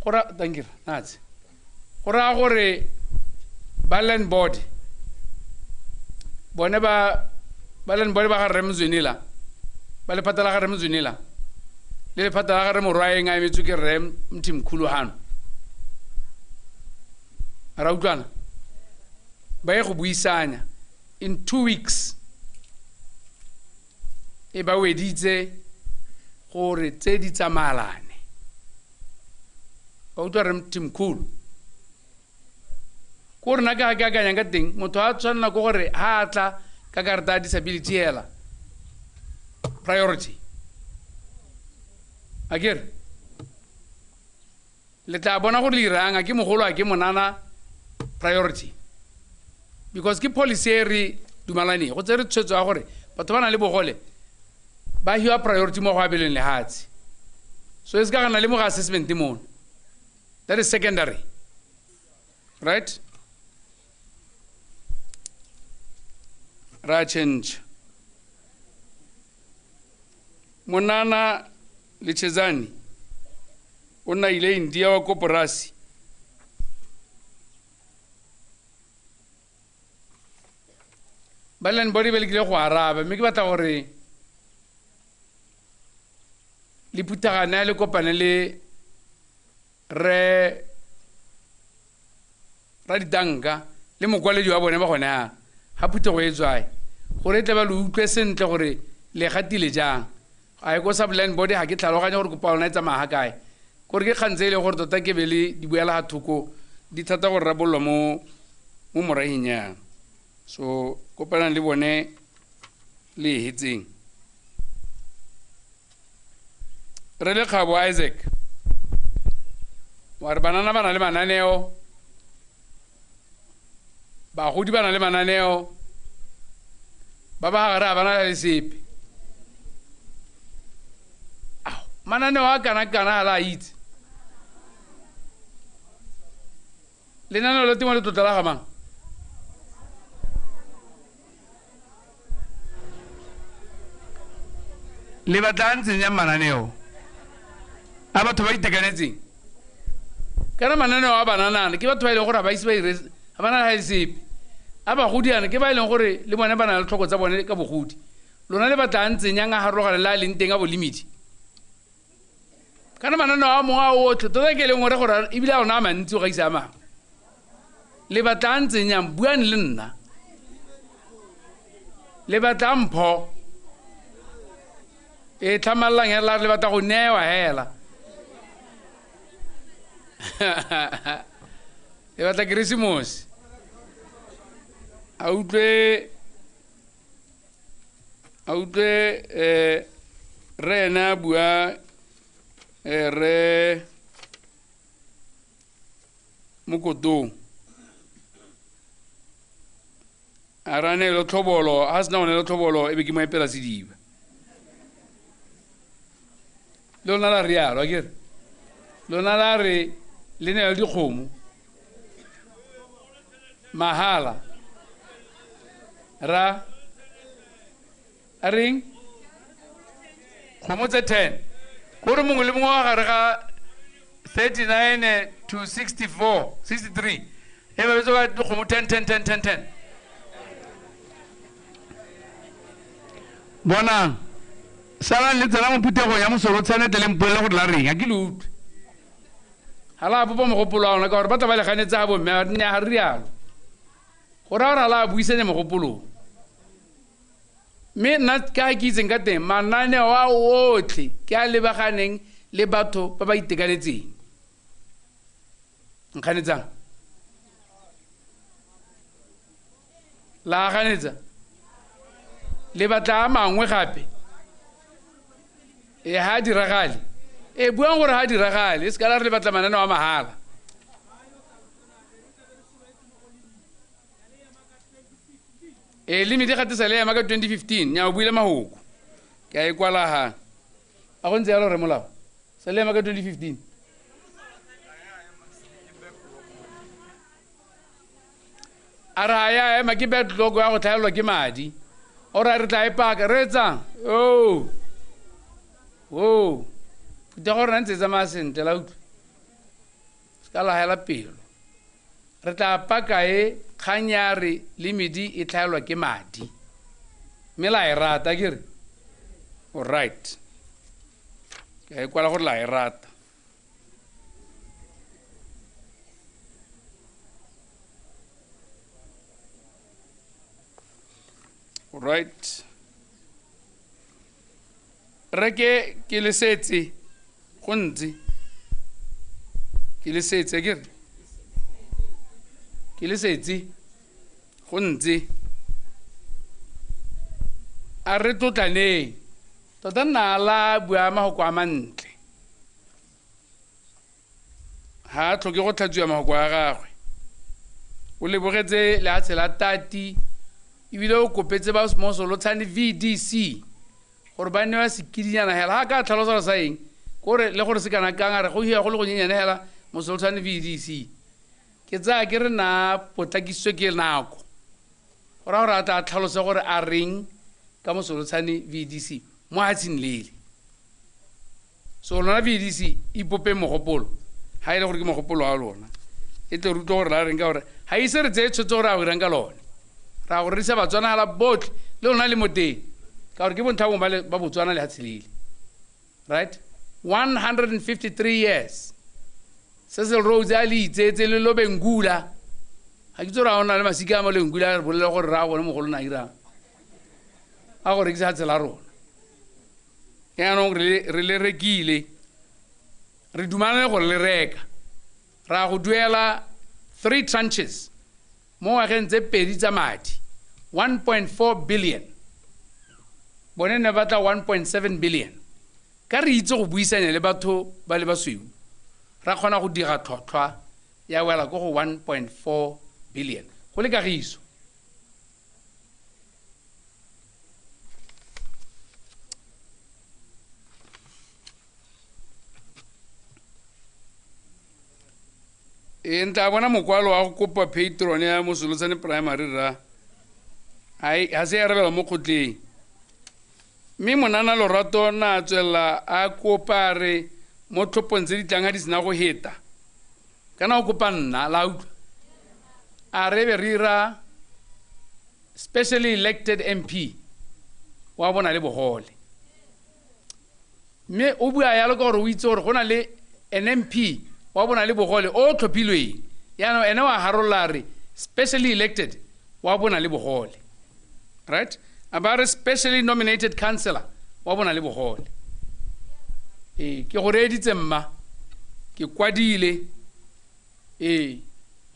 go ra thank you natse go raya gore ba land board bone ba land board ba ga Rre Mzwinila ba lephata la ga Rre Mzwinila le lephata la ga Rre Morwaeng a emetswe ke Rre Mthimkhulu hano ra utlwana ba ye go buisanya in 2 weeks e ba weditse gore tse di tsamalane ba utlwa Rre Mthimkhulu ko rena ka ke akanyang ka teng motho a tshwanela ke gore ha a tla ka karata ya disability hela priority a kere le tla bona gore le irang a ke mogolo a ke monana priority because ke policy e re dumalaneng go tsere tshwetso ya gore batho ba nang le bogole ba hiwa priority mo go abeleng lehatshe so e se ka gana le mo ga assessment mono that is secondary right ra change monana Lechezani o nna ile India wa koporasi ba land board ba lekile go araba mme ke batla gore le phuthagane le kopane le re ra ditanka le mokwaledi wa bone ba gone a ga phuthego e tswae gore e tle ba le utlwe sentle gore le gatile jang a e ko sub land board ga ke tlhaloganya gore kopa lona e tsamaya ga kae gore ke kgang tse e leng gore tota ke be le di buela ga thoko di thata go rarabololwa mo morageng yang so kopanang le bone le e hetseng re le Kgabo Isaac wa re banana ba na le mananeo bagodi ba na le mananeo ba ba gare ga ba na le sepe ao mananeo a kana-kana ga la a itse lenaneo la temo le tlotla la ga mang le batla a ntseng jang mananeo a batho ba itekanetseng kana mananeo a bananana ke batho ba e leng gore ga ba ise ba ire ga ba na le sepe a bagodi yana ke ba e leng gore le bone ba na le tlhoko tsa bone ka bogodi lona le batla a ntseng yang a harologane le a leng teng a bolimedi kana mananeo a mongwe a otlhe tota ke e leng gore gore ebile a ona a mantsi go gaisa a mangwe le batla a ntseng yang buang le nna le batla mpho e tlhamallang hela le batla go newa hela le batla keresemose a utlwe re ena a bua re Mokotong a ra neelo tlhobolo a sena go neelo tlhobolo e be ke mo epela sediba Lona la rialo akere lona la re le ne le dikgomo mahala ra a reng kgomo tse 10 kore mongwe le mongwe wa gare ga 39 to 64 63 e ba betsa ka dikgomo 10 10 10 10 10. Bonang salang le tsena mo phuthegong ya Mosolotshane tle le mpolele gore la reng a ke le utlwe ga la bopa mogopolo wa ona ka gore ba tla ba le ganetsa ga bomme ba nne ga re rialo go raya gore ga la buisanya mogopolong. Mme nna ka ke itseng ka teng mananeo a otlhe ke a lebaganeng le batho ba ba itekanetseng. Nkganetsang la ganetsa le batla a mangwe gape e ha diragale e buang gore ha diragale e se ka la re le batla mananeo a mahala. E limit e gatisa le ema ka 2015 nya o buile mahoko ke a e kwala ha a go ntse yalo re molao sa le ema ka 2015. A re ya ema ke backlog ya go tlhaelwa ke madi ora re tla e paka re etsang o o phuthego gore na ntse e tsamaya sentle la utlwa se ka la hela pelo re tla paka e kgang ya re le medi e tlhaelwa ke madi mme la e rata ke re alright ke a e kwala gore la e rata. Alright re ke le setse go ntse ke le setse ke re ke le setse go ntse a re tlotlaneng tota nna la bua mahoko a mantle ha a tlhoke go tlhatswiwa mahoko a gagwe o lebogetse lehatshe la Tati ebile o kopetse ba Mosolotshane VDC gore ba newa sekidinyana hela ha ka tlhalosa gore sa eng kore le gore se kana kang a re go hia go le go nyenyane hela Mosolotshane VDC ke tsaya ke re na potlakisitswe ke nako go raya gore a tla tlhalose gore a reng ka Mosolotshane VDC mo hatsheng lele. So lona VDC ipope mogopolo ha e le gore ke mogopolo wa lona e tle re utlwe gore la reng ka gore ha ise re tseye tshwetso gore a go irang ka lone ra go risa Batswana la botlhe le lona le mo teng ka gore ke bontlha bongwe ba Botswana lehatshe lele. Right 153 years Cecil Rhodes a le itseetse le Lobengula ga ke itse gore a o na le masika a mo Lobengula re bolele gore ra bone mogolo na irang a go rekisa lehatshe la rona. Jaanong re le rekile re dumalane gore le reka ra go duela 3 tranches mo ngwageng tse pedi tsa madi 1.4 billion bone ne batla 1.7 billion ka re itse go buisanya le batho ba le basweu ra kgona go dira tlhotlhwa ya wela ko go 1.4 billion go le kagiso. E ntla bona mokwalo wa go kopa patron ya Mosolotshane Primary ra ga se arabela mo kgotleng mme monana Lorato na tswelela a kopa re mo tlhophong tse di tlang ga di sena go heta kana o kopa nna la utlwa a re be re ira specially elected MP wa bona le bogole mme o bua yalo ka gore o itse gore go na le an MP wa bona le bogole o tlhophilweng yaanong ene wa harolola re specially elected wa bona le bogole right a ba re specially nominated councillor wa bona le bogole. Ee ke go reeditse mma ke kwadile ee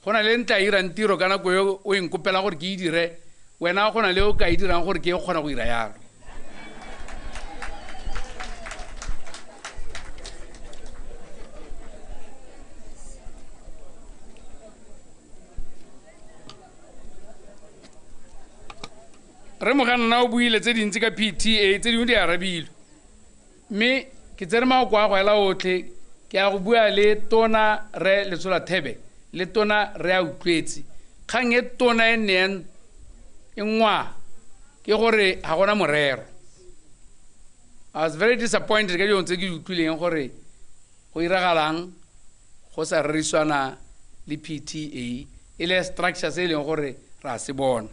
go na le ntla irang tiro ka nako e o e nkopela gore ke e dire wena go na le o ka e dirang gore ke e kgona go ira yalo. Re Moganna o buile tse dintsi ka PTA tse dingwe di arabilwe mme Ke tsere maoko a go ela otlhe, ke a go bua le tona re Letsola Thebe le tona re a utlwetse. Kgang e tona e neng e ngwa ke gore ga gona morero. I was very disappointed ka dilo tse ke di utlwileng gore go iragalang go sa reriswana le PTA e le structure se e leng gore ra se bona.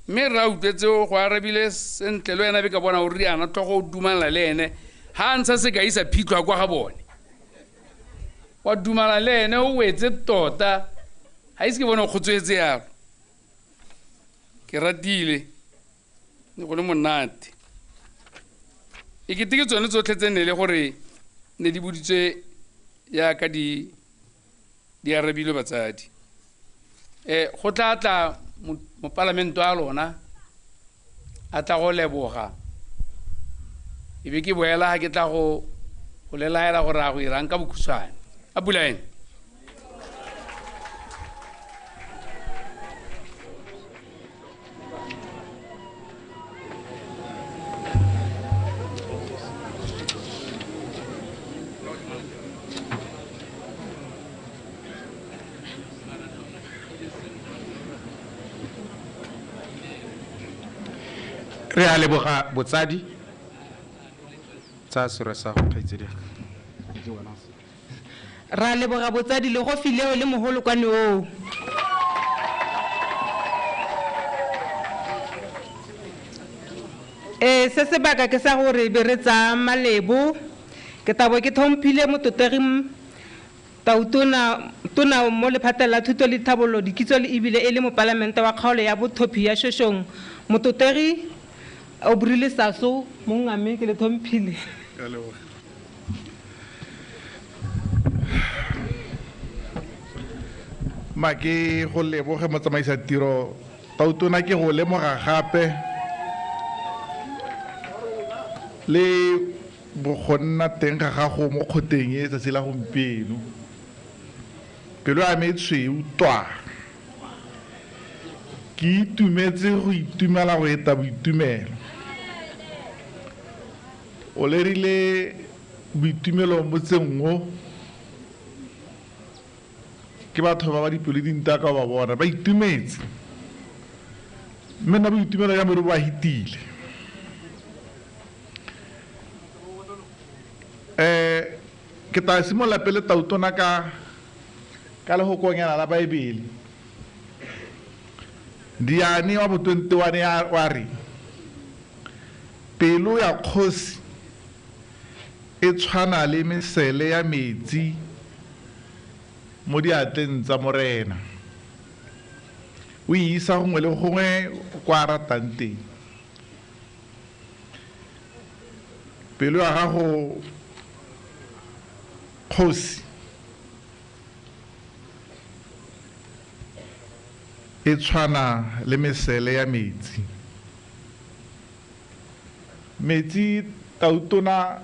Mme re a utlwetse go arabile sentle le wena be ka bona o riana tlhogo o dumalana le ene ha a ntsha sekai sa phitlhwa kwa ga bone. Wa dumala le ene o wetse tota ga ise ke bone o kgotswetse yalo. Ke ratile ne go le monate. E kete ke tsone tsotlhe tse ne le gore ne di boditswe yaka di arabilwe batsadi. Go tla tla mopalamente wa lona a tla go leboga e be ke boela ga ke tla go le laela gore a go irang ka bokhutshwane. A pula ene. Re a leboga botsadi tsa sere sa go kgaitsedi. Ra leboga botsadi le go fileo le moholo kwane oo. Se sebaka ke sa gore be re tsaya malebo ke tabo ke thomphile mototegi tautona tona mo lephateng la thuto le tlhabololo dikitso le ebile e le mopalamente wa kgaolo ya bothophi ya Shoshong mototegi Aubrey Lesaso mongame ke le thomphile. Ma ke go leboge motsamaisa tiro tautona ke go lemoga gape le bogonna teng ga gago mo kgoteng e tsatsi la gompieno. Pelo ya me e tshweu twa. Ke itumetse go itumela go eta boitumelo. O lerile boitumelo mo motseng o ke batho ba ba dipelo di nta ka ba bona ba itumetse. Mme nna boitumelo ya me bo a hitile. Ke tla simolola pele tautona ka lehokonyana la Baebele. Diane wa bo 21 wa re pelo ya kgosi e tshwana le mesele ya metsi mo diatleng tsa morena. O e isa gongwe le gongwe kwa a ratang teng. Pelo ya gago kgosi e tshwana le mesele ya metsi. Metsi tautona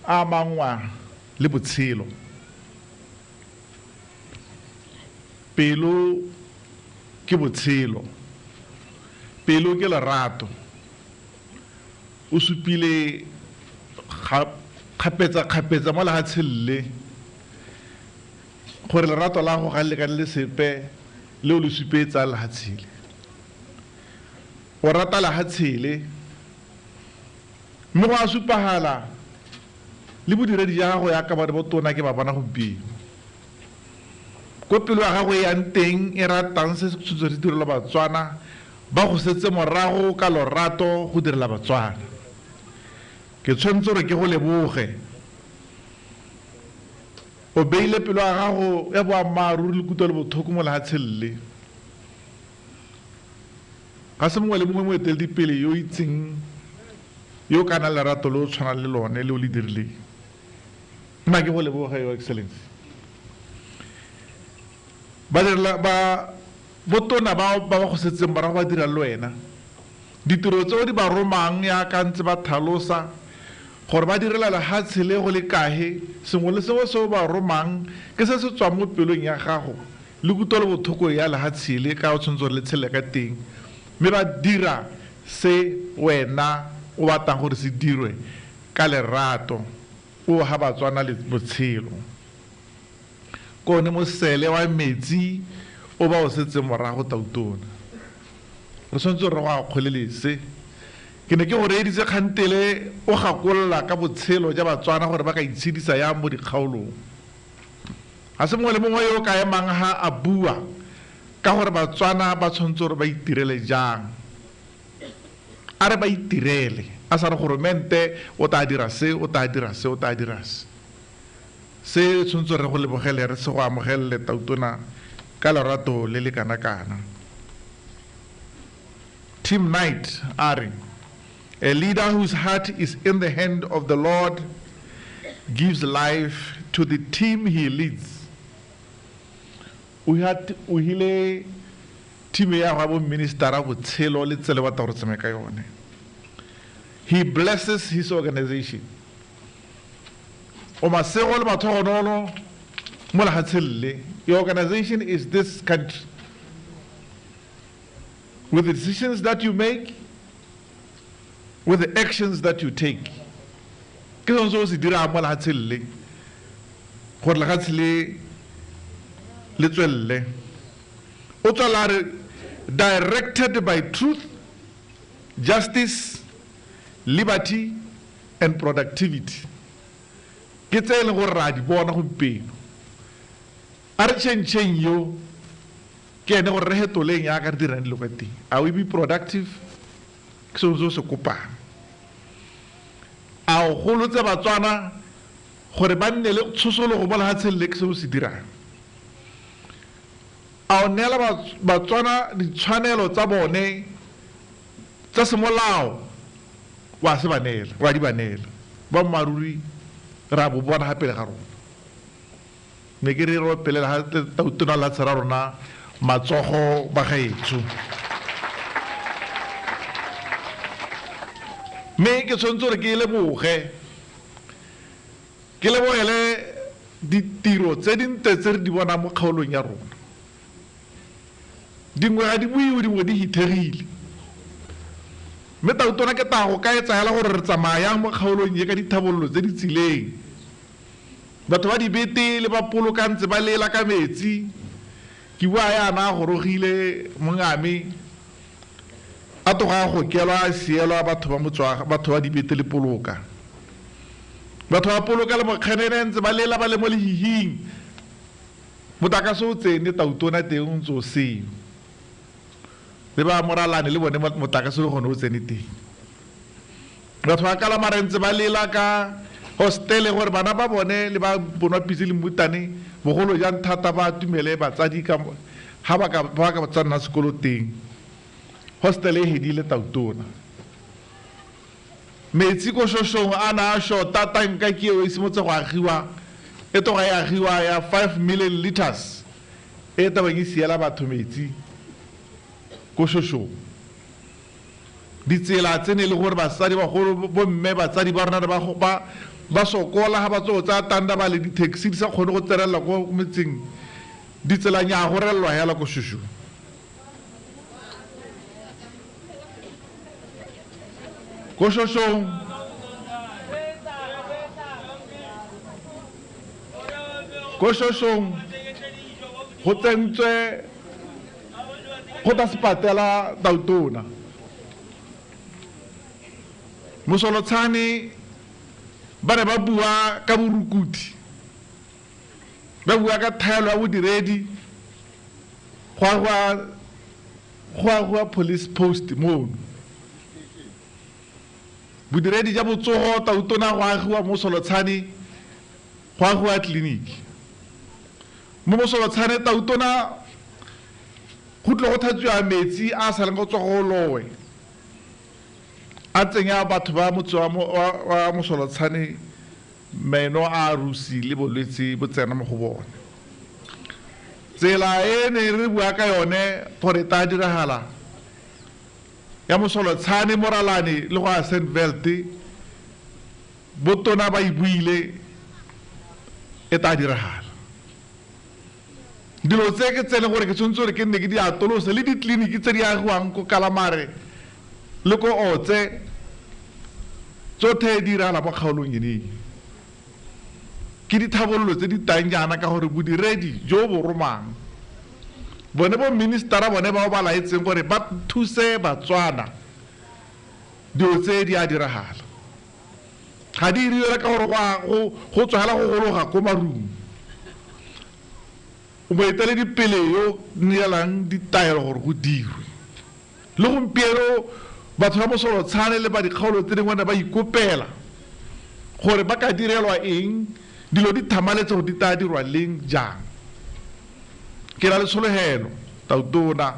a mangwa le botshelo. Pelo ke botshelo. Pelo ke lerato. O supile kgapetsa mo lefatsheng le gore lerato la go ga le lekane le sepe le o le supetsa lefatshe le. O rata lefatshe le mme go a supagala le bodiredi ja gago yaka ba bo tona ke ba bona gompieno. Ko pelo ya gago e yang teng e ratang se se direla Batswana ba go setse morago ka lorato go direla Batswana. Ke tshwanetse gore ke go leboge. O beile pelo ya gago ya boammaaruri le kutlwelo botlhoko mo lefatsheng le. Ga se mongwe le mongwe moeteledipele yo itseng yo kana lerato le o tshwanang le lone le o le dirileng. Mma ke go leboge, Your Excellency. Ba direla ba botona ba ba go setseng morago ba dira le wena. Ditiro tseo di ba romang yaka ntse ba tlhalosa gore ba direla lefatshe le go le kae, sengwe le sengwe se o ba romang ke se se tswang mo pelong ya gago le kutlwelo botlhoko ya lefatshe le ka o tshwanetse gore le tshele ka teng. Mme ba dira se wena o batlang gore se dirwe ka lerato. o ha Batswana le botshelo. Ke one mosele wa metsi o ba o setse morago Tautona. Re tshwanetse re go akgolele se. Ke ne ke go reeditse kgantele o gakolola ka botshelo ja Batswana gore ba ka itshedisa yang mo dikgaolong. Ga se mongwe le mongwe yo o ka emang ha a bua ka gore Batswana ba tshwanetse gore ba itirele jang. A re ba itirele, a sa re goromente o tla dira se, o tla dira se, o tla dira se. Se tshwanetse re go lebogele, re se go amogelele Tautona ka lerato le le kana-kana. Tim Knight a re, a leader whose heart is in the hand of the Lord gives life to the team he leads. O hile team ya gagwe bo ministera botshelo le tsela ba tla go tsamaya ka yone. He blesses his organization. O masego le matlhogonolo mo lefatsheng le. Your organization is this country. With the decisions that you make, with the actions that you take. Ke sone se o se dirang mo lefatsheng le, gore lefatshe le le tswelele. O tswela re, directed by truth, justice, liberty, and productivity. Ke tse e leng gore ra di bona gompieno. A re tšhentšheng yo, ke ene gore re hetoleng yaka re dirang dilo ka teng. Are we be productive? Ke sone se o se kopang. A o golotse Batswana gore ba nne le tshosologo mo lefatsheng le, ke se o se dirang. A o neela Batswana ditshwanelo tsa bone tsa semolao, wa se ba neela, wa di ba neela. Boammaaruri ra bo bona gape le ga rona. Ne ke re re opelela ga Tautona la tshera rona matsogo bagaetsho. Mme ke tshwanetse gore ke leboge, ke lebogele ditiro tse dintle tse re di bonang mo kgaolong ya rona. Dingwe ga di buiwe, dingwe di hithegile. Mme Tautona ke tla go kaetsa hela gore re tsamaya yang mo kgaolong e ka dithabololo tse di tsileng. Batho ba dibete le ba poloka ntse ba lela ka metsi. Ke bua yana a gorogile mongame, a tloga a gokelwa a sielwa batho ba motswa, batho ba dibete le poloka. Batho ba poloka le mokgenene ntse ba lela ba le mo lehihing. Motlakase o tsene Tautona teng o ntse o seo. Le ba moralane le bone motlakase le gone o tsene teng. Batho ba Kalamare ntse ba lela ka hostele gore bana ba bone le ba bonwa pitse le mmutane bogolo jang thata ba atumele batsadi ka ha ba ka ba ka tsena sekolo teng. Hostele e hedile Tautona. Metsi ko Shoshong a na a shota, tanka ke eo e simotse go agiwa, e tloga e agiwa ya 5 million liters e tabeng e siela batho metsi ko Shoshong. Ditsela tse ne e le gore basadi bagolo, bomme, batsadi ba rona ba sokola ha ba tso tsaya tanda ba le di-taxi di sa kgone go tsenelela ko metseng, ditsela nya go rellwa hela ko Shoshong. Ko Shoshong ko Shoshong go tsentswe go ta sepatela Tautona. Mosolotshane ba ne ba bua ka borukuthi, ba bua ka thaelo ya bodiredi, go agiwa police post mono. Bodiredi ja botsogo Tautona go agiwa Mosolotshane, go agiwa tleliniki. Mo Mosolotshane Tautona go tlile go tlhatswiwa metsi a a saleng go tswa go lowe, a tsenya batho ba motse wa Mosolotshane meno a rusi le bolwetse bo tsena mo go bone. Tsela e ne re bua ka yone gore ta diragala ya Mosolotshane Moralane le go ya Sandveld, botona ba e buile e tla diragala. Dilo tse ke tsene gore ke tshwanetse gore ke nne ke di atolose le ditleliniki tse di agiwang ko Kalamare le ko Otse, tsothe di diragala mo kgaolong ene. Ke dithabololo tse di tang jaana ka gore bodiredi jo bo romang bone bo ministera bone bao ba laetseng gore ba thuse Batswana, dilo tse di a diragala. Ga di iriwe ka gore go tswagela go gologa ko marung. O moeteledipele yo neelang ditaelo gore go dirwe. Le gompieno batho ba Mosolotshane le ba dikgaolo tse dingwe ba ikopela gore ba ka direlwa eng, dilo di thamaletse gore di tla dirwa leng jang. Ke na le tshologelo, Tautona,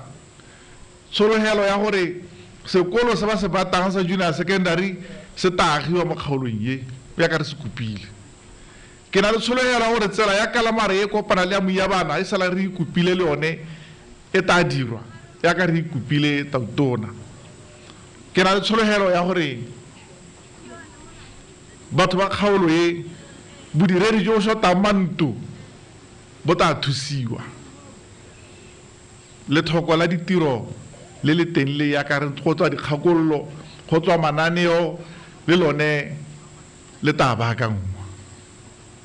tshologelo ya gore sekolo se ba se batlang sa junior secondary se tla agiwa mo kgaolong ye ya ka re se kopile. Ke na le tshologelo ya gore tsela ya Kalamare e kopana le ya Moiyabana e sala re ikopile le yone e tla dirwa ya ka re ikopile, Tautona. Ke na le tshologelo ya gore batho ba kgaolo e bodiredi jo bo shotang manto bo tla thusiwa. Lethoko la ditiro le le teng le ya ka re go tswa dikgakololo, go tswa mananeo le lone le tla baakangwa.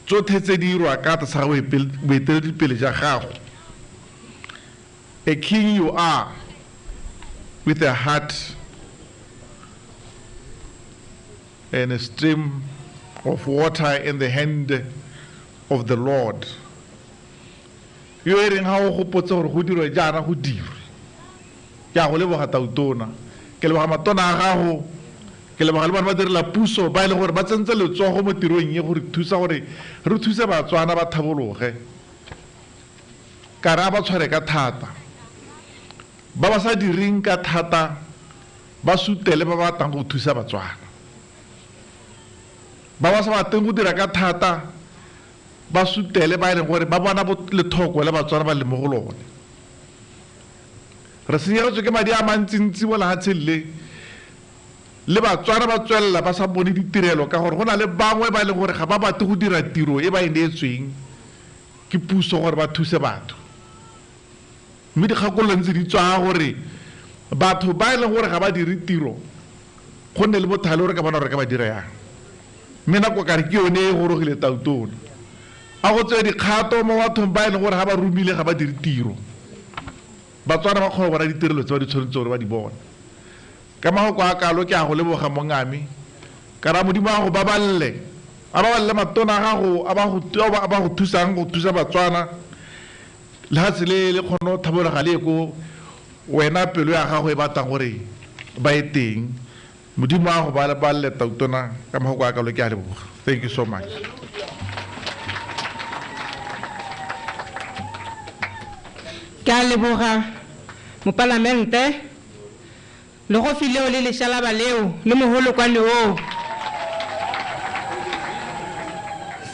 Tsotlhe tse di dirwa ka tlase ga boeteledipele ja gago. A king you are with a heart and a stream of water in the hand of the Lord. Yo e reng ga o gopotse gore go dirwe jaana go dirwe. Ke a go leboga Tautona, ke leboga matona a gago, ke leboga le bana ba direla puso ba e leng gore ba tsentse letsogo mo tirong e gore thusa gore re thuse Batswana ba thabologe. Ka re a ba tshware ka thata, ba ba sa direng ka thata ba sutele ba ba batlang go thusa Batswana, ba ba sa batleng go dira ka thata ba sutele ba e leng gore ba bona lethoko le Batswana ba le mo go lone. Re senyegetswe ke madi a mantsintsi mo lefatsheng le, le Batswana ba tswelela ba sa bone ditirelo ka gore go na le bangwe ba e leng gore ga ba batle go dira tiro e ba e neetsweng ke puso gore ba thuse batho. Mme dikgakololo ntse di tswa gore batho ba e leng gore ga ba dire tiro go nne le bothale gore ka bona gore ka ba dira yang. Mme nako kare ke yone e gorogile, Tautona. A go tswe dikgato mo bathong ba e leng gore ga ba romile ga ba dire tiro, Batswana ba kgone go bona ditirelo tse ba di tshwanetse gore ba di bone. Ka mafoko a kalo ke a go leboga mongame, ka ra Modimo a go baballe, a baballe matona a gago a ba go thusang go thusa Batswana. Lefatshe le le kgone go thabologa le ko wena pelo ya gago e batlang gore ba e teng. Modimo a go baballe, Tautona. Ka mafoko a kalo ke a leboga. Thank you so much. Ke a leboga mopalamente le go fileo le lešalaba leo le mogolokwane oo.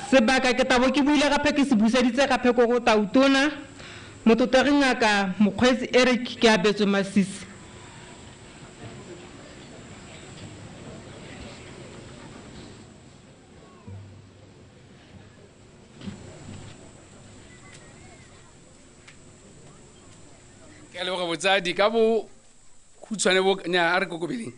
Sebaka ke tabo ke buile gape ke se buseditse gape ko go Tautona, mototegi Ngaka Mokgweetsi Eric ke abetswe Masisi. Ke a leboga botsadi ka bo khutshwane bo nya a re kokobeleng.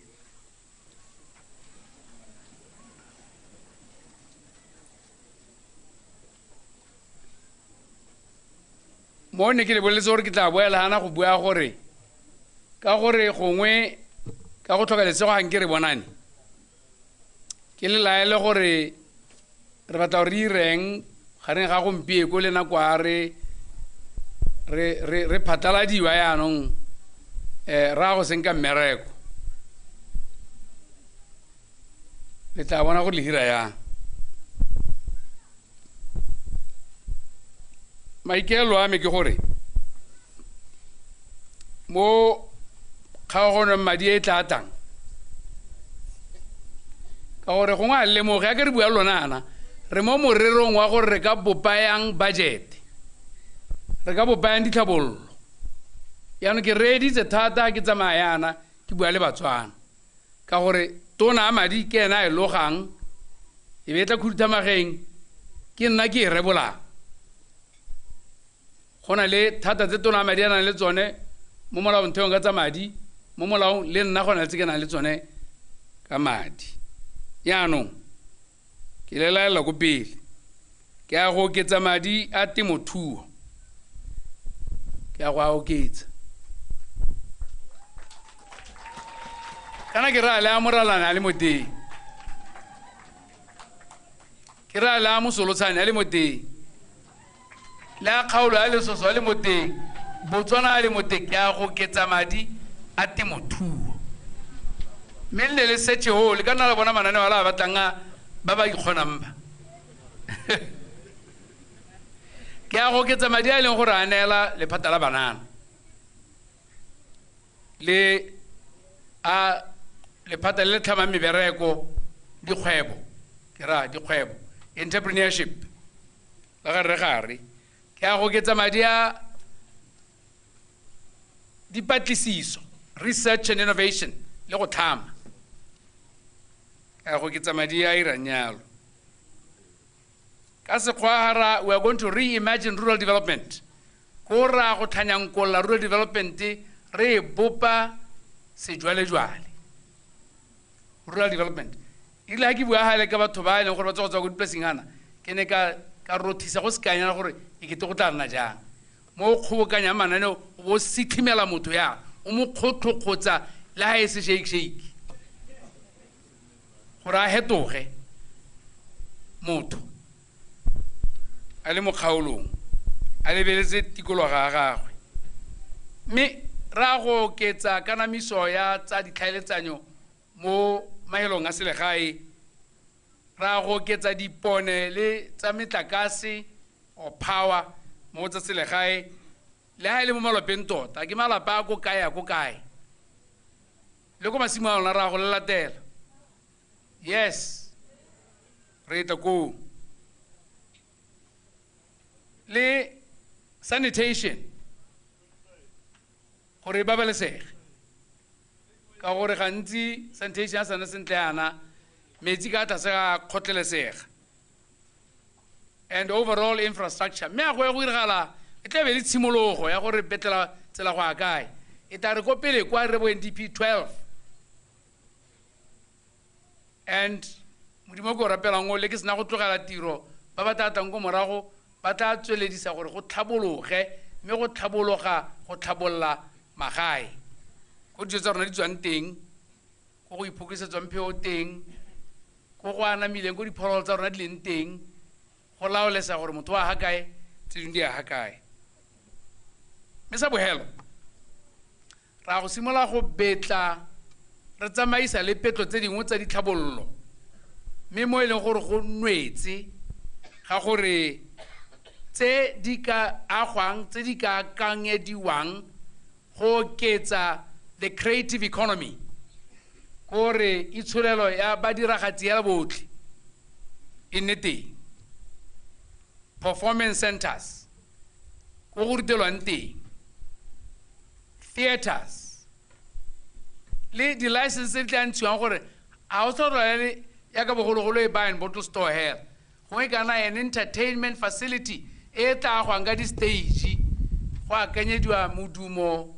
Mo ne ke le boleletse gore ke tla boela hana go bua gore ka gore gongwe ka go tlhoka lesego ga nke re bonane. Ke le laele gore re batla gore re ireng gareng ga gompieko le nako a re re phatlaladiwa yaanong, ra go senka mmereko. Le tla bona gore le hira yang. Maikaelelo a me ke gore mo kgaoganong madi e tla tlang, ka gore gongwe a lemoge ya ke re bua lona ana, re mo morerong wa gore re ka bopa yang budget, re ka bopa yang ditlhabololo. Yaanong ke reeditse thata ke tsamaya yana ke bua le Batswana ka gore tona a madi ke ena a e logang, e be e tla khuduthamageng ke nna ke e rebolang. Go na le thata tse tona a madi a nang le tsone mo molaotheong ka tsa madi, mo molaong le nna go na le tse ke nang le tsone ka madi. Yaanong ke le laela ko pele, Ke a go oketsa madi a temothuo. Ke a go a oketsa. Kana ke raya le a moralane a le mo teng. Ke raya le a mosolotshane a le mo teng. Le a kgaolo a lesoso a le mo teng. Botswana a le mo teng. Ke a go oketsa madi a temothuo. Mme le le setse o le ka nna la bona mananeo a la batlang a ba ba ikgonang ba. Ke a go oketsa madi a e leng gore a neela lephata la banana le a lephata le le tlhamang mebereko, dikgwebo, ke raya dikgwebo, entrepreneurship la gare gare. Ke a go oketsa madi a dipatlisiso, research and innovation le go tlhama. Ke a go oketsa madi a irang yalo. Ka sekgwa we are going to reimagine rural development. Ko ra go tlhanyankolla rural development re bopa sejwalejwale. Rural development. E rile ha ke bua gale ka batho ba e leng gore ba tswa go tswa ko dipolaseng ana, ke ne ka rothisa go sekanyana gore e kete go tla nna jang. Mo o kgobokanyang mananeo o bo sitlhimela motho ya, o mo kgotlhokgotsa le ha e se shake shake. Gore a hetoge motho a le mo kgaolong, a lebeletse tikologo ya gagwe. Mme ra go oketsa kanamiso ya tsa ditlhaeletsanyo mo mahelong a selegae, ra go oketsa dipone le tsa metlakase or power mo tsa selegae, le ha e le mo malapeng tota, ke malapa a ko kae a ko kae. Le ko masimo a lona ra go le latela. Yes, re tla koo. Le sanitation gore e babalesege, ka gore gantsi sanitation ya sana sentle yana, metsi ka tlase ga kgotlelesega. And overall infrastructure, mme a go ya go diragala e tla be le tshimologo ya gore betlela tsela go ya kae. E tla re ko pele kwa re bo NDP 12. And Modimo ke o rapelang o le ke sena go tlogela tiro, ba ba tla tlang ko morago ba tla tsweledisa gore go tlhabologe, mme go tlhabologa go tlhabolla magae. Ko dijo tsa rona di tswang teng, ko go iphokisetswang pheo teng, ko go anamileng, ko diphologolo tsa rona di leng teng, go laolesa gore motho wa ha kae, tse dingwe di ya ha kae. Mme sa bohelo, ra go simolola go betla, re tsamaisa le petlo tse dingwe tsa ditlhabololo, mme mo e leng gore go nwetse ga gore tse di ka agwang, tse di ka akanyediwang go oketsa the creative economy, gore itsholelo ya badiragatsi ya botlhe e nne teng. Performance centers ko go rutelwang teng, theaters le di-license tse di tla ntshiwang gore ga o sa le ya ka bogologolo e buy and bottle store hela, gongwe kana an entertainment facility e tla agwang ka di-stage, go akanyediwa modumo,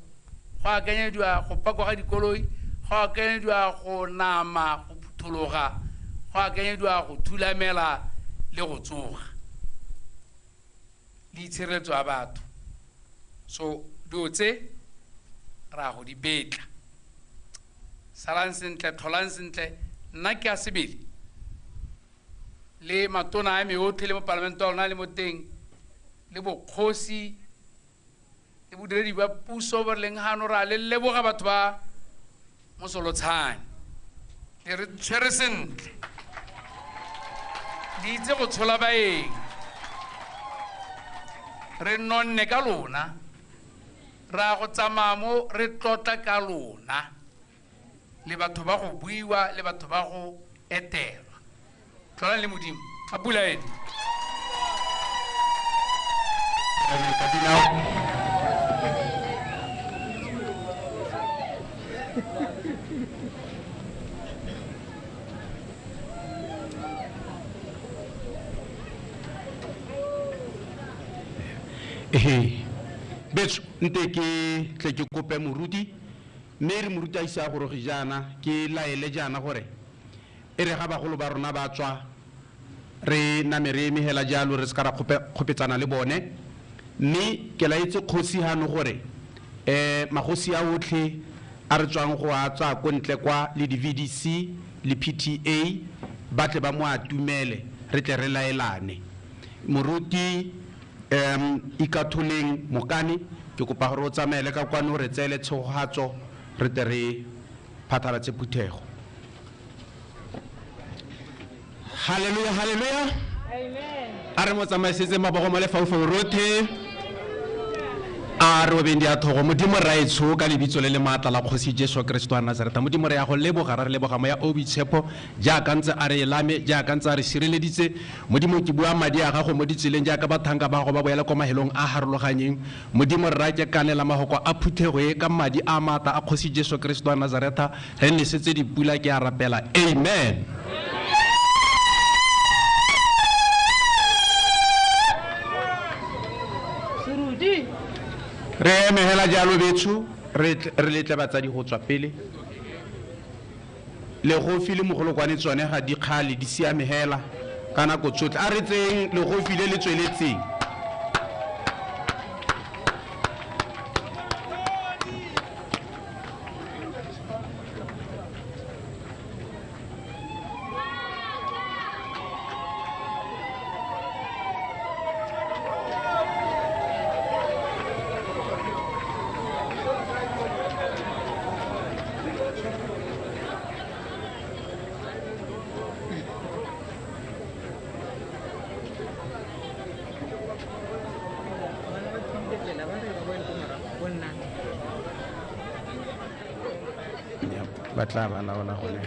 go akanyediwa go pakwa ga dikoloi, go akanyediwa go nama, go phuthologa, go akanyediwa go thulamela le go tsoga le itshireletso ya batho. So dilo tse ra go di betla. Salang sentle, tlholang sentle. Nna ke a sebele le matona a me otlhe le mopalamente wa lona le mo teng, le bokgosi le bodiredi ba puso ba re leng gano, ra le leboga batho ba Mosolotshane. Le re tshwere sentle, le itse go tshola baeng, re nonne ka lona, ra go tsamaya mo re tlotla ka lona, le batho ba go buiwa le batho ba go etelwa. Tlholang le Modimo, a pula ene. Ehe, betso nte ke tle ke kope moruti, mme re moruti a ise a goroge jaana, ke laele jaana gore e re ga bagolo ba rona ba tswa Re name re eme hela jalo re se ka ra kgopetsana le bone. Mme ke laetse kgosi hano gore magosi a otlhe a re tswang go a tswa ko ntle kwa le di-VDC le PTA ba tle ba mo atumele re tle re laelane. Moruti Ikatholeng Mokane ke kopa gore o tsamaele ka kwano re tseele tshegogatso re tle re phathalatse phuthego. Hallelujah, hallelujah. Amen. A re mo tsamaisetse mabogo mo lefaufau rotlhe. A re obeng diathogo Modimo raetsho ka lebitso le le maatla la Kgosi Jesu Kristo wa Nazareta. Modimo re ya go leboga, ra re leboga moya o boitshepo jaaka ntse a re elame, jaaka ntse a re sireleditse. Modimo ke bua madi a gago mo ditseleng jaaka bathanka ba gago ba boela kwa mahelong a harologanyeng. Modimo rra ke kanela mahoko a phuthego e ka madi a maatla a Kgosi Jesu Kristo wa Nazareta. Re nesetse dipula ke a rapela. Amen. Re eme hela jalo betsho, re letle batsadi go tswa pele. Legofi le mogolokwane tsone ga di kgale, di siame hela ka nako tsotlhe. A re tseyeng legofi le le tsweletseng. Ba tla ba laola gone.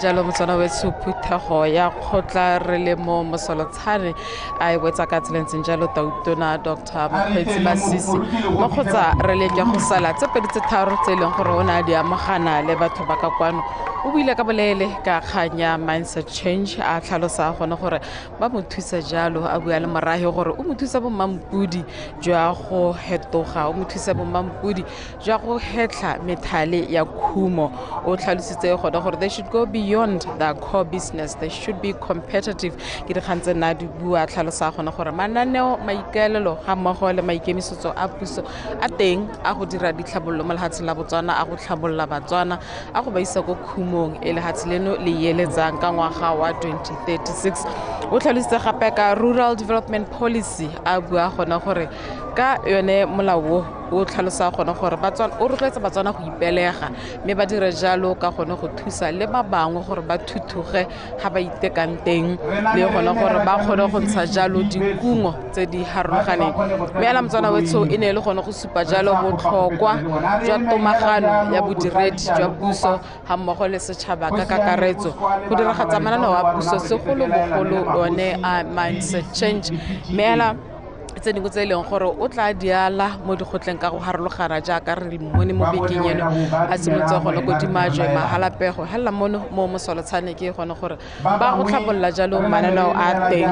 Jalo Motswana weso phuthego ya kgotla re le mo Mosolotshane a e wetsa ka tsela e ntseng jalo Tautona Dr. Mokgweetsi Masisi mo kgotsa re leke go sala tse pedi tse tharo tse e leng gore o ne a di amogana le batho ba ka kwano. O buile ka boleele ka kgang ya mindset change, a tlhalosa gone gore ba mo thusa jalo, a bua le morahe gore o mo thusa bommampodi jwa go hetoga, o mo thusa bommampodi jwa go hetlha methale ya khumo. O tlhalositse gone gore they should go beyond their core business, they should be competitive. Ke dikgang tse nna di bua, tlhalosa gone gore mananeo, maikaelelo ga mmogo le maikemisetso a puso a teng a go dira ditlhabololo mo lefatsheng la Botswana, a go tlhabolola Batswana, a go ba isa ko khumong e lehatshe leno le eletsang ka ngwaga wa 2036. O tlhalositse gape ka rural development policy, a bua gone gore ka yone molao o tlhalosa gone gore Batswana, o rotloetsa Batswana go ipelega mme ba dire jalo ka gone go thusa le ba bangwe gore ba thuthuge ga ba itekang teng, le gone gore ba kgone go ntsha jalo dikungo tse di harologaneng. Mme ela Motswana wetsho e ne e le gone go supa jalo botlhokwa jwa tomagano ya bodiredi jwa puso ga mmogo le setšhaba ka kakaretso go diragatsa mananeo a puso, segolobogolo one a mindset change. Mme ela tse dingwe tse e leng gore o tla diala mo dikgotleng ka go harologana jaaka re mmone mo bekeng eno a simolotse gone ko Dimajwe, Mahalapego, hela mono mo Mosolotshane ke gone gore ba go tlhabolola jalo mananeo a teng.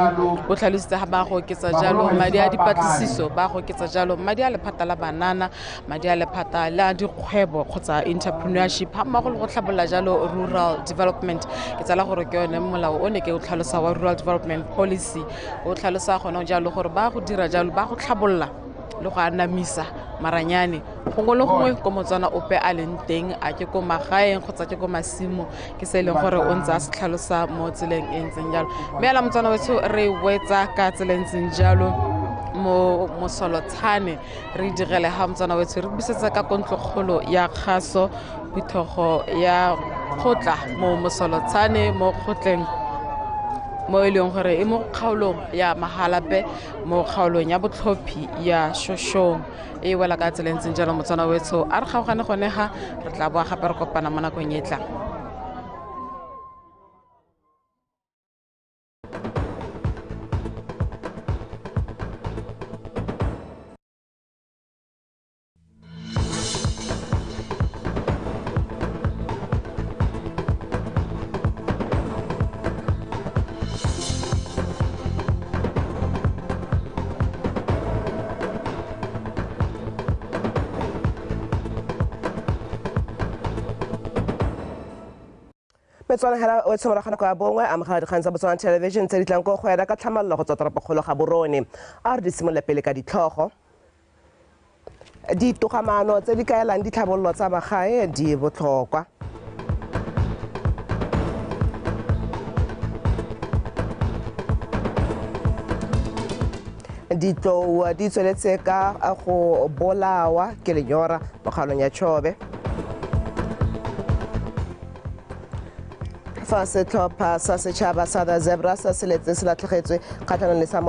O tlhalositse ga ba go oketsa jalo madi a dipatlisiso, ba go oketsa jalo madi a lephata la banana, madi a lephata la dikgwebo kgotsa entrepreneurship ga mmogo le go tlhabolola jalo rural development. Ke tsala gore ke yone molao o ne ke o tlhalosa wa rural development policy, o tlhalosa gone jalo gore ba go dira jalo ba go tlhabolola le go anamisa maranyane gongwe le gongwe ko Motswana ope a leng teng, a ke ko magaeng kgotsa ke ko masimo, ke se e leng gore o ntse a se tlhalosa mo tseleng e ntseng jalo. Mme ela Motswana wetsho re wetsa ka tsela e ntseng jalo mo Mosolotshane, re direle ga Motswana wetsho re busetsa ka kontlokgolo ya kgaso phuthego ya kgotla mo Mosolotshane mo kgotleng mo e leng gore e mo kgaolong ya Mahalape mo kgaolong ya botlhophi ya Shoshong e wela ka tsela e ntseng jalo. Motswana wetsho a re kgaogane gone ga re tla boa gape re kopana mo nakong e tlang. Metswana hela o tshimologa nako ya bongwe amogela dikgang tsa Botswana Television tse di tlang ko go wena ka tlhamallo go tswa toropokgolo ga Borone. A re di simolole pele ka ditlhogo. Ditogamaano tse di kaelang ditlhabololo tsa magae di botlhokwa. Ditlou di tsweletse ka go bolawa ke lenyora mo kgaolong ya Chobe. Fa setlhopha sa setšhaba sa The Zebras se letse se latlhegetswe kgatlhanong le sa